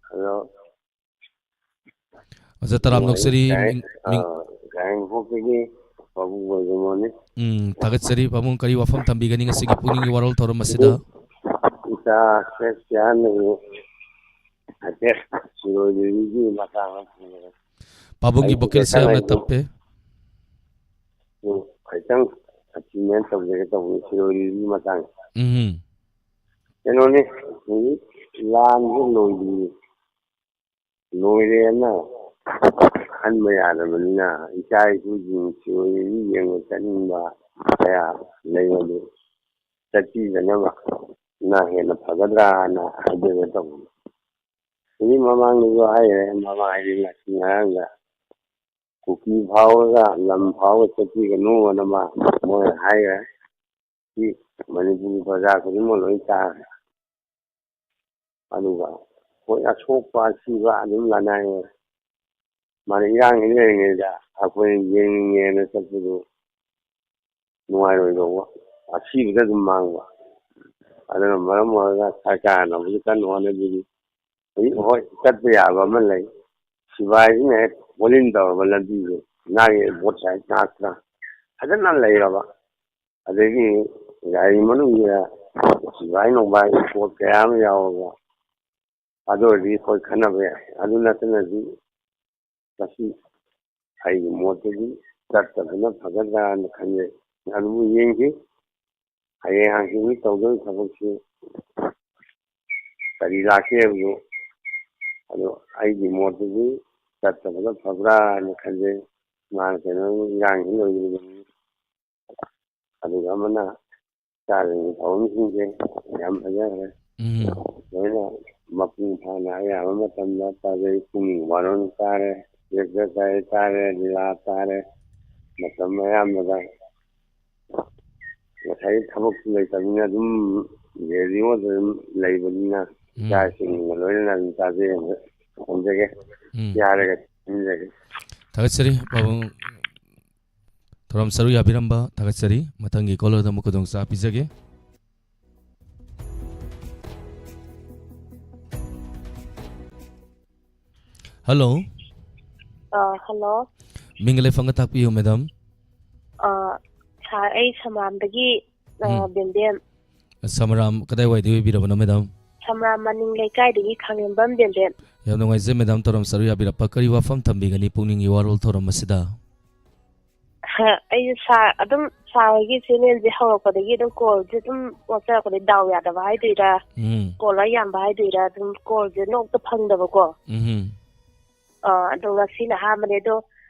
ꯍꯜꯂꯣ꯫ ꯑꯣꯖꯥ ꯇꯔꯥꯝ ꯅꯣꯛꯆꯔꯤ꯫ ꯃꯤꯡ, ꯃꯤꯡ ꯑ, ꯀꯥꯏꯔꯦꯟꯈꯣꯛꯇꯒꯤ ꯄꯥꯕꯨꯡ ꯑꯣꯏꯖꯃꯣꯅꯤ꯫ ꯎꯝ, ꯊꯥꯒꯠꯆꯔꯤ ꯄꯥꯕꯨꯡ꯫ ꯀꯔꯤ ꯋꯥꯐꯝ ꯊꯝꯕꯤꯒꯅꯤ ꯉꯁꯤꯒꯤ ꯄꯨꯛꯅꯤꯡꯒꯤ ꯋꯥꯔꯣꯜ ꯊꯧꯔꯝ ꯑꯁꯤꯗ? ꯏꯆꯥ ꯁꯦꯁ ꯆꯥꯍꯟꯅꯕ ꯍꯥꯏꯐꯦꯠ ꯁꯤꯔꯣꯏ ꯂꯤꯂꯤꯒꯤ ꯃꯇꯥꯡꯗ ꯊꯝꯖꯒꯦ꯫ ꯄꯥꯕꯨꯡꯒꯤ ꯑꯩ ꯚꯣꯀꯦꯜꯁꯦ ꯌꯥꯝꯅ ꯈꯤꯇꯪ ꯇꯞꯄꯦ꯫ ꯎꯝ, ꯈꯤꯇꯪ ꯑꯦꯛꯁꯄ꯭ꯂꯦꯟ ꯇꯧꯖꯒꯦ ꯇꯧꯕꯅꯤ ꯁꯤꯔꯣꯏ ꯂꯤꯂꯤꯒꯤ ꯃꯇꯥꯡꯗ꯫ ꯎꯝ꯫ ꯀꯩꯅꯣꯅꯤ, ꯍꯧꯖꯤꯛ ꯂꯥꯟꯁꯦ ꯂꯣꯏꯗ꯭ꯔꯤ꯫ ꯂꯣꯏꯔꯦꯅ ꯈꯟꯕ ꯌꯥꯗꯕꯅꯤꯅ ꯏꯆꯥ ꯏꯁꯨꯁꯤꯡ ꯁꯤꯔꯣꯏ ꯂꯤꯂꯤ ꯌꯦꯡꯕ ꯆꯠꯅꯤꯡꯕ ꯀꯌꯥ ꯂꯩ, ꯑꯗꯨ ꯆꯠꯄꯤꯗꯅꯕꯅ ꯍꯦꯟꯅ ꯐꯒꯗ꯭ꯔꯥꯅ ꯍꯥꯏꯖꯒꯦ ꯇꯧꯕꯅꯤ꯫ ꯍꯧꯖꯤꯛ ꯃꯃꯥꯡꯗꯁꯨ ꯍꯥꯏꯈ꯭ꯔꯦ, ꯃꯃꯥ ꯍꯥꯏꯗꯤ ꯉꯁꯤ ꯉꯔꯥꯡꯗ ꯀꯨꯀꯤ ꯐꯥꯎꯔꯒ ꯂꯝ ꯐꯥꯎꯔꯒ ꯆꯠꯄꯤꯒꯅꯨꯅ ꯃꯥ, ꯃꯣꯏꯅ ꯍꯥꯏꯈ꯭ꯔꯦ꯫ ꯁꯤ ꯃꯅꯤꯄꯨꯔꯒꯤ ꯄ꯭ꯔꯖꯥ ꯈꯨꯗꯤꯡꯃꯛ ꯂꯣꯏ ꯇꯥꯈ꯭ꯔꯦ꯫ ꯑꯗꯨꯒ ꯑꯩꯈꯣꯏ ꯑꯁꯣꯛꯄ ꯑꯁꯤꯕ ꯑꯗꯨꯝ ꯂꯥꯟꯅꯩꯌꯦ꯫ ꯃꯥꯅ ꯏꯔꯥꯡ ꯍꯦꯛ ꯂꯩꯔꯤꯉꯩꯗ ꯑꯩꯈꯣꯏꯅ ꯌꯦꯡꯅꯤꯡꯉꯦꯅ ꯆꯠꯄꯗꯨ ꯅꯨꯡꯉꯥꯏꯔꯣꯏꯗꯧꯕ, ꯑꯁꯤꯕꯗ ꯑꯗꯨꯝ ꯃꯥꯡꯕ꯫ ꯑꯗꯨꯅ ꯃꯔꯝ ꯑꯣꯏꯔꯒ ꯁꯔꯀꯥꯔꯅꯕꯨꯗꯤ ꯀꯟꯅ ꯍꯣꯠꯅꯕꯤꯔꯤ꯫ ꯍꯧꯖꯤꯛ ꯍꯣꯏ ꯆꯠꯄ ꯌꯥꯕ ꯑꯃ ꯂꯩ, ꯁꯤꯐꯥꯏꯁꯤꯅ ꯍꯦꯛ ꯄꯣꯂꯤꯡ ꯇꯧꯔꯕ ꯂꯝꯕꯤꯁꯦ, ꯅꯥꯒꯤ ꯕꯣꯠ ꯁꯥꯏꯠ ꯉꯥꯛꯇ ꯐꯖꯅ ꯂꯩꯔꯕ, ꯑꯗꯒꯤ ꯒꯥꯔꯤ ꯃꯅꯨꯡꯗ ꯁꯤꯐꯥꯏ ꯅꯨꯡꯕꯥꯏ ꯄꯣꯠ ꯀꯌꯥ ꯑꯃ ꯌꯥꯎꯔꯒ, ꯑꯗꯨ ꯑꯣꯏꯔꯗꯤ ꯑꯩꯈꯣꯏ ꯈꯟꯅꯕ ꯌꯥꯏ꯫ ꯑꯗꯨ ꯅꯠꯇꯅꯗꯤ ꯃꯁꯤ ꯑꯩꯒꯤ ꯃꯣꯠꯇꯗꯤ ꯆꯠꯇꯕꯅ ꯐꯒꯗ꯭ꯔꯥꯅ ꯈꯟꯖꯩ꯫ ꯑꯗꯨꯕꯨ ꯌꯦꯡꯁꯤ, ꯍꯌꯦꯡ ꯍꯪꯆꯤꯠ ꯇꯧꯗꯣꯏ ꯊꯕꯛꯁꯤ ꯀꯔꯤ ꯂꯥꯛꯀꯦ ꯍꯥꯏꯕꯗꯨ꯫ ꯑꯗꯣ ꯑꯩꯒꯤ ꯃꯣꯠꯇꯗꯤ ꯆꯠꯇꯕꯅ ꯐꯕ꯭ꯔꯥꯅ ꯈꯟꯖꯩ꯫ ꯃꯥꯅ ꯀꯩꯅꯣ, ꯏꯔꯥꯡꯁꯤ ꯂꯣꯏꯗ꯭ꯔꯤꯕꯅꯤ꯫ ꯑꯗꯨꯒ ꯑꯃꯅ ꯆꯥꯔꯤꯕ ꯊꯧꯔꯝꯁꯤꯡꯁꯦ ꯌꯥꯝ ꯐꯖꯈ꯭ꯔꯦ꯫ ꯎꯝ꯫ ꯂꯣꯏꯅ ꯃꯄꯨꯡ ꯐꯥꯅ ꯑꯌꯥꯝꯕ ꯃꯇꯝꯗ ꯇꯥꯖꯩ꯫ ꯄꯨꯡ ꯕꯥꯔꯣ ꯇꯥꯔꯦ, ꯇꯦꯛꯇ ꯇꯥꯔꯦ, ꯇꯥꯔꯦ, ꯂꯤꯂꯥ ꯇꯥꯔꯦ꯫ ꯃꯇꯝ ꯑꯌꯥꯝꯕꯗ ꯉꯁꯥꯏ ꯊꯕꯛꯁꯨ ꯂꯩꯇꯕꯅꯤꯅ ꯑꯗꯨꯝ ꯔꯦꯗꯤꯑꯣꯗ ꯑꯗꯨꯝ ꯂꯩꯕꯅꯤꯅ ꯎꯝ꯫ ꯏꯆꯥꯁꯤꯡꯒ ꯂꯣꯏꯅꯅ ꯑꯗꯨꯝ ꯇꯥꯖꯩ꯫ ꯊꯝꯖꯒꯦ꯫ ꯎꯝ꯫ ꯌꯥꯔꯒ ꯊꯝꯖꯒꯦ꯫ ꯊꯥꯒꯠꯆꯔꯤ ꯄꯥꯕꯨꯡ꯫ ꯊꯧꯔꯝ ꯁꯔꯨꯛ ꯌꯥꯕꯤꯔꯝꯕ ꯊꯥꯒꯠꯆꯔꯤ꯫ ꯃꯊꯪꯒꯤ ꯀꯣꯂꯔꯗ ꯑꯃꯨꯛ ꯈꯨꯗꯣꯡꯆꯥꯕ ꯄꯤꯖꯒꯦ꯫ ꯍꯜꯂꯣ꯫ ꯑ, ꯍꯜꯂꯣ꯫ ꯃꯤꯡꯒ ꯂꯩꯐꯝꯒ ꯇꯥꯛꯄꯤꯌꯨ, ꯃꯦꯗꯥꯝ꯫ ꯑ, ꯁꯥꯔ, ꯑꯩ ꯁꯃꯥꯝꯗꯒꯤ, ꯑ, ꯎꯝ꯫ ꯕꯦꯝꯕꯦꯝ꯫ ꯁꯃꯔꯥꯝ ꯀꯗꯥꯏꯋꯥꯏꯗꯒꯤ ꯑꯣꯏꯕꯤꯔꯕꯅꯣ, ꯃꯦꯗꯥꯝ? ꯁꯃꯔꯥꯝ ꯃꯅꯤꯡ ꯂꯩꯀꯥꯏꯗꯒꯤ ꯈꯥꯉꯦꯝꯕꯝ ꯕꯦꯝꯕꯦꯝ꯫ ꯌꯥꯝ ꯅꯨꯡꯉꯥꯏꯖꯩ, ꯃꯦꯗꯥꯝ, ꯊꯧꯔꯝ ꯁꯔꯨꯛ ꯌꯥꯕꯤꯔꯛꯄ꯫ ꯀꯔꯤ ꯋꯥꯐꯝ ꯊꯝꯕꯤꯒꯅꯤ ꯄꯨꯛꯅꯤꯡꯒꯤ ꯋꯥꯔꯣꯜ ꯊꯧꯔꯝ ꯑꯁꯤꯗ? ꯑꯩꯁꯦ ꯁꯥꯔ, ꯑꯗꯨꯝ ꯁꯥꯔ ꯍꯣꯏꯒꯤ ꯆꯦꯅꯦꯜꯁꯦ ꯍꯧꯔꯛꯄꯗꯒꯤ ꯑꯗꯨꯝ ꯀꯣꯜꯁꯦ ꯑꯗꯨꯝ ꯋꯥꯆꯔꯛꯄꯗꯒꯤ ꯗꯥꯎ ꯌꯥꯗꯕ ꯍꯥꯏꯗꯣꯏꯔꯥ, ꯎꯝ꯫ ꯀꯣꯜ ꯌꯥꯝꯕ ꯍꯥꯏꯗꯣꯏꯔꯥ, ꯑꯗꯨꯝ ꯀꯣꯜꯁꯦ ꯅꯣꯛꯇ ꯐꯪꯗꯕꯀꯣ꯫ ꯎꯝ꯫ ꯑ, ꯑꯗꯣ ꯉꯁꯤꯅ ꯑꯍꯥꯟꯕꯅꯦ꯫ ꯑꯗꯣ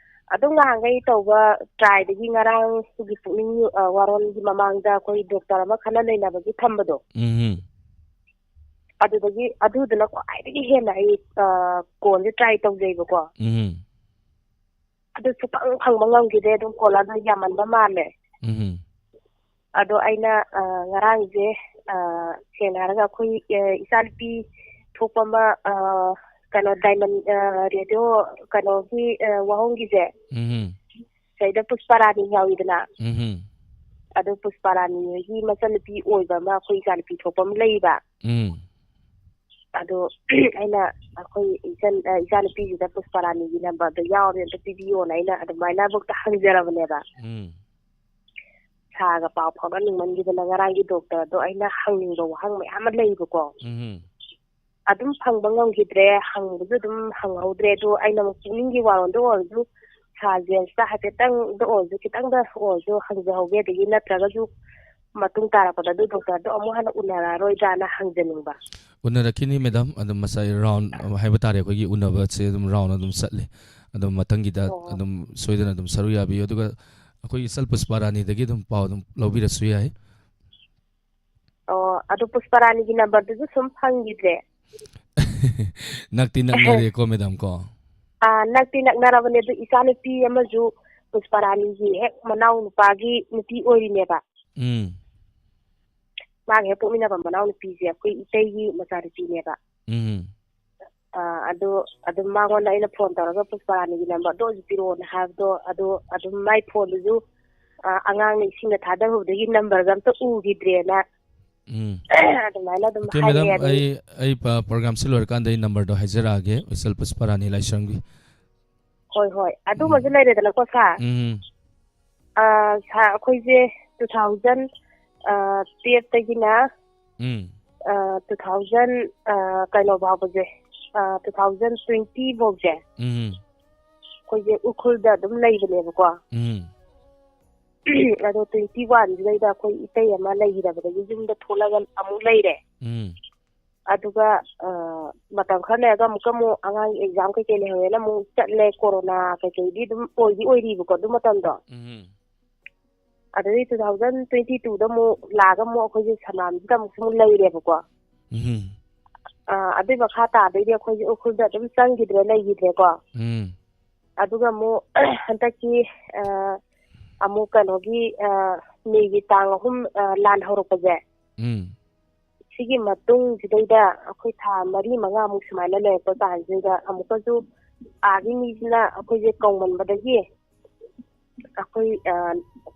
ꯑꯗꯨꯝ ꯉꯍꯥꯟꯈꯩ ꯇꯧꯕ ꯇ꯭ꯔꯥꯏꯗꯒꯤ ꯉꯔꯥꯡꯒꯤ ꯄꯨꯛꯅꯤꯡ, ꯑ, ꯋꯥꯔꯣꯜꯒꯤ ꯃꯃꯥꯡꯗ ꯑꯩꯈꯣꯏ ꯗꯣꯛꯇꯔ ꯑꯃ ꯈꯟꯅ ꯅꯩꯅꯕꯒꯤ ꯊꯝꯕꯗꯣ, ꯎꯝ꯫ ꯑꯗꯨꯗꯒꯤ, ꯑꯗꯨꯗꯨꯅ ꯈ꯭ꯋꯥꯏꯗꯒꯤ ꯍꯦꯟꯅ ꯑꯩ, ꯑ, ꯀꯣꯜꯁꯦ ꯇ꯭ꯔꯥꯏ ꯇꯧꯖꯩꯕꯀꯣ꯫ ꯎꯝ꯫ ꯑꯗꯨ ꯁꯨꯐꯪ ꯐꯪꯕ ꯉꯝꯈꯤꯗꯦ꯫ ꯑꯗꯨꯝ ꯀꯣꯜ ꯑꯗꯨ ꯌꯥꯝꯃꯟꯕ ꯃꯥꯜꯂꯦ꯫ ꯎꯝ꯫ ꯑꯗꯣ ꯑꯩꯅ, ꯑ, ꯉꯔꯥꯡꯁꯦ, ꯑ, ꯁꯦꯡꯅ ꯍꯥꯏꯔꯒ ꯑꯩꯈꯣꯏ, ꯑ, ꯏꯆꯥꯅꯨꯄꯤ ꯊꯣꯛꯄ ꯑꯃ, ꯑ, ꯀꯩꯅꯣ, ꯗꯥꯏꯃꯟ, ꯑ, ꯔꯦꯗꯤꯑꯣ ꯀꯩꯅꯣꯒꯤ, ꯑ, ꯋꯥꯍꯣꯡꯒꯤꯁꯦ, ꯎꯝ꯫ ꯁꯤꯗꯩꯗ ꯄꯨꯁꯄꯥꯔꯥꯅꯤ ꯌꯥꯎꯏꯗꯅ꯫ ꯎꯝ꯫ ꯑꯗꯣ ꯄꯨꯁꯄꯥꯔꯥꯅꯤ ꯍꯣꯏꯒꯤ ꯃꯆꯟꯅꯨꯄꯤ ꯑꯣꯏꯕ ꯑꯃ ꯑꯩꯈꯣꯏ ꯏꯆꯥꯅꯨꯄꯤ ꯊꯣꯛꯄ ꯑꯃ ꯂꯩꯕ꯫ ꯎꯝ꯫ ꯑꯗꯣ ꯑꯩꯅ ꯑꯩꯈꯣꯏ ꯏꯆꯟ-, ꯑ, ꯏꯆꯥꯅꯨꯄꯤꯁꯤꯗ ꯄꯨꯁꯄꯥꯔꯥꯅꯤꯒꯤ ꯅꯝꯕꯔꯗꯣ ꯌꯥꯎꯔꯦ, ꯑꯝꯇ ꯄꯤꯕꯤꯌꯣꯅ ꯑꯩꯅ ꯑꯗꯨꯃꯥꯏꯅꯐꯧꯗ ꯍꯪꯖꯔꯕꯅꯦꯕ꯫ ꯎꯝ꯫ ꯁꯥꯔꯒ ꯄꯥꯎ ꯐꯥꯎꯅꯅꯤꯡꯃꯟꯈꯤꯗꯅ ꯉꯔꯥꯡꯒꯤ ꯗꯣꯛꯇꯔꯗꯣ ꯑꯩꯅ ꯍꯪꯅꯤꯡꯕ ꯋꯥꯍꯪ ꯃꯌꯥꯝ ꯑꯃ ꯂꯩꯕꯀꯣ꯫ ꯎꯝ ꯑꯗꯨꯝ ꯐꯪꯕ ꯉꯝꯈꯤꯗ꯭ꯔꯦ, ꯍꯪꯕꯁꯨ ꯑꯗꯨꯝ ꯍꯪꯍꯧꯗ꯭ꯔꯦ꯫ ꯑꯗꯣ ꯑꯩꯅ ꯑꯃꯨꯛ ꯄꯨꯛꯅꯤꯡꯒꯤ ꯋꯥꯔꯣꯝꯗ ꯑꯣꯏꯔꯁꯨ ꯁꯥꯔ ꯖꯦꯝꯁꯇ ꯍꯥꯏꯐꯦꯠꯇꯪꯗ ꯑꯣꯏꯔꯁꯨ, ꯈꯤꯇꯪꯗ ꯑꯣꯏꯔꯁꯨ ꯍꯪꯖꯍꯧꯒꯦ, ꯑꯗꯒꯤ ꯅꯠꯇ꯭ꯔꯒꯁꯨ ꯃꯇꯨꯡ ꯇꯥꯔꯛꯄꯗ ꯑꯗꯨ ꯗꯣꯛꯇꯔꯗꯣ ꯑꯃꯨꯛ ꯍꯟꯅ ꯎꯅꯔꯛꯑꯔꯣꯏꯗ꯭ꯔꯥꯅ ꯍꯪꯖꯅꯤꯡꯕ꯫ ꯎꯅꯔꯛꯈꯤꯅꯤ ꯃꯦꯗꯥꯝ꯫ ꯑꯗꯨꯝ ꯉꯁꯥꯏ ꯔꯥꯎꯟ ꯍꯥꯏꯕ ꯇꯥꯔꯦ, ꯑꯩꯈꯣꯏꯒꯤ ꯎꯅꯕꯁꯦ ꯑꯗꯨꯝ ꯔꯥꯎꯟ ꯑꯗꯨꯝ ꯆꯠꯂꯤ꯫ ꯑꯗꯨꯝ ꯃꯊꯪꯒꯤꯗ ꯑꯣ꯫ ꯑꯗꯨꯝ ꯁꯣꯏꯗꯅ ꯑꯗꯨꯝ ꯁꯔꯨꯛ ꯌꯥꯕꯤꯌꯨ꯫ ꯑꯗꯨꯒ ꯑꯩꯈꯣꯏꯒꯤ ꯏꯆꯜ ꯄꯨꯁꯄꯥꯔꯥꯅꯤꯗꯒꯤ ꯑꯗꯨꯝ ꯄꯥꯎ ꯑꯗꯨꯝ ꯂꯧꯕꯤꯔꯁꯨ ꯌꯥꯏ꯫ ꯑꯣ, ꯑꯗꯨ ꯄꯨꯁꯄꯥꯔꯥꯅꯤꯒꯤ ꯅꯝꯕꯔꯗꯨꯁꯨ ꯁꯨꯝ ꯐꯪꯈꯤꯗ꯭ꯔꯦ꯫ ꯅꯛꯇꯤ ꯅꯛꯅꯔꯦꯀꯣ ꯃꯦꯗꯥꯝ ꯀꯣ? ꯑꯥ, ꯅꯛꯇꯤ ꯅꯛꯅꯔꯕꯅꯦ꯫ ꯑꯗꯨ ꯏꯆꯥꯅꯨꯄꯤ ꯑꯃꯁꯨ ꯄꯨꯁꯄꯥꯔꯥꯅꯤꯒꯤ ꯍꯦꯛ ꯃꯅꯥꯎ ꯅꯨꯄꯥꯒꯤ ꯅꯨꯄꯤ ꯑꯣꯏꯔꯤꯅꯦꯕ꯫ ꯎꯝ ꯃꯥꯒ ꯍꯦꯛ ꯄꯣꯛꯃꯤꯟꯅꯕ ꯃꯅꯥꯎ ꯅꯨꯄꯤꯁꯦ ꯑꯩꯈꯣꯏ ꯏꯇꯩꯒꯤ ꯃꯆꯥꯅꯨꯄꯤꯅꯦꯕ꯫ ꯎꯝ ꯑꯥ, ꯑꯗꯨ ꯑꯗꯨꯝ ꯃꯉꯣꯟꯗ ꯑꯩꯅ ꯐꯣꯟ ꯇꯧꯔꯒ ꯄꯨꯁꯄꯥꯔꯥꯅꯤꯒꯤ ꯅꯝꯕꯔꯗꯣ ꯑꯣꯏꯁꯨ ꯄꯤꯔꯛꯑꯣꯅ ꯍꯥꯏꯕꯗꯣ, ꯑꯗꯣ ꯑꯗꯨꯝ ꯃꯥꯏ ꯐꯣꯟꯗꯨꯁꯨ, ꯑꯥ, ꯑꯉꯥꯡꯅ ꯏꯁꯤꯡꯗ ꯊꯥꯗꯔꯨꯕꯗꯒꯤ ꯅꯝꯕꯔꯒ ꯑꯝꯇ ꯎꯈꯤꯗ꯭ꯔꯦꯅ ꯎꯝ ꯑꯗꯨꯃꯥꯏꯅ ꯑꯗꯨꯝ ꯑꯣꯀꯦ ꯍꯥꯏꯔꯛꯑꯦ꯫ ꯃꯦꯗꯥꯝ, ꯑꯗꯨꯝ ꯑꯩ ꯑꯩ ꯄ- ꯄ꯭ꯔꯣꯒ꯭ꯔꯥꯝꯁꯤ ꯂꯣꯏꯔꯀꯥꯟꯗ ꯑꯩ ꯅꯝꯕꯔꯗꯣ ꯍꯥꯏꯖꯔꯛꯑꯒꯦ, ꯏꯆꯜ ꯄꯨꯁꯄꯥꯔꯥꯅꯤ ꯂꯥꯏꯁ꯭ꯔꯝꯒꯤ꯫ ꯍꯣꯏ, ꯍꯣꯏ, ꯑꯗꯨꯃꯁꯨ ꯂꯩꯔꯦꯗꯅꯀꯣ ꯁꯥꯔ꯫ ꯎꯝ ꯑꯥ, ꯁꯥꯔ, ꯑꯩꯈꯣꯏꯁꯦ ꯇꯨ ꯊꯥꯎꯖꯟ ꯇꯨꯌꯦꯜꯐꯇꯒꯤꯅ ꯎꯝ ꯇꯨ ꯊꯥꯎꯖꯟ ꯀꯩꯅꯣ ꯐꯥꯎꯕꯁꯦ, ꯇꯨ ꯊꯥꯎꯖꯟ ꯇ꯭ꯋꯦꯟꯇꯤ ꯐꯥꯎꯁꯦ ꯎꯝ ꯑꯩꯈꯣꯏꯁꯦ ꯎꯈ꯭ꯔꯨꯜꯗ ꯑꯗꯨꯝ ꯂꯩꯕꯅꯦꯕꯀꯣ꯫ ꯎꯝ ꯑꯗꯣ ꯇ꯭ꯋꯦꯟꯇꯤ ꯋꯥꯟꯁꯤꯗꯩꯗ ꯑꯩꯈꯣꯏ ꯏꯇꯩ ꯑꯃ ꯂꯩꯈꯤꯗꯕꯗꯒꯤ ꯌꯨꯝꯗ ꯊꯣꯛꯂꯒ ꯑꯃꯨꯛ ꯂꯩꯔꯦ꯫ ꯎꯝ ꯑꯗꯨꯒ ꯑ, ꯃꯇꯝ ꯈꯔ ꯂꯩꯔꯒ ꯑꯃꯨꯛꯀ ꯑꯃꯨꯛ ꯑꯉꯥꯡꯒꯤ ꯑꯦꯛꯖꯥꯝ ꯀꯩꯀꯩ ꯂꯩꯍꯧꯋꯦꯅ ꯑꯃꯨꯛ ꯆꯠꯂꯦ꯫ ꯀꯣꯔꯣꯅꯥ ꯀꯩꯀꯩꯗꯤ ꯑꯗꯨꯝ ꯑꯣꯏꯗꯤ ꯑꯣꯏꯔꯤꯕꯀꯣ ꯑꯗꯨ ꯃꯇꯝꯗꯣ꯫ ꯎꯝ ꯑꯗꯩ ꯇꯨ ꯊꯥꯎꯖꯟ ꯇ꯭ꯋꯦꯟꯇꯤ ꯇꯨꯗ ꯑꯃꯨꯛ ꯂꯥꯛꯑꯒ ꯑꯃꯨꯛ ꯑꯩꯈꯣꯏꯁꯦ ꯁꯅꯥꯝꯁꯤꯗ ꯑꯃꯨꯛꯁꯨ ꯑꯃꯨꯛ ꯂꯩꯔꯦꯕꯀꯣ꯫ ꯎꯝ ꯑ, ꯑꯗꯨꯏ ꯃꯈꯥ ꯇꯥꯗꯩꯗꯤ ꯑꯩꯈꯣꯏꯁꯦ ꯎꯈ꯭ꯔꯨꯜꯗ ꯑꯗꯨꯝ ꯆꯪꯈꯤꯗ꯭ꯔꯦ, ꯂꯩꯈꯤꯗ꯭ꯔꯦꯀꯣ꯫ ꯎꯝ ꯑꯗꯨꯒ ꯑꯃꯨꯛ ꯍꯟꯗꯛꯀꯤ ꯑ, ꯑꯃꯨꯛ ꯀꯩꯅꯣꯒꯤ ꯑ, ꯃꯦꯒꯤ ꯇꯥꯡ ꯑꯍꯨꯝ, ꯑ, ꯂꯥꯟ ꯍꯧꯔꯛꯄꯁꯦ꯫ ꯎꯝ ꯁꯤꯒꯤ ꯃꯇꯨꯡꯁꯤꯗꯩꯗ ꯑꯩꯈꯣꯏ ꯊꯥ ꯃꯔꯤ ꯃꯉꯥꯃꯨꯛ ꯁꯨꯃꯥꯏꯅ ꯂꯩꯔꯛꯄ ꯀꯥꯟꯁꯤꯗ ꯑꯃꯨꯛꯀꯁꯨ ꯑꯥꯒꯤ ꯃꯤꯁꯤꯅ ꯑꯩꯈꯣꯏꯁꯦ ꯀꯧꯃꯟꯕꯗꯒꯤ ꯑꯩꯈꯣꯏ, ꯑ,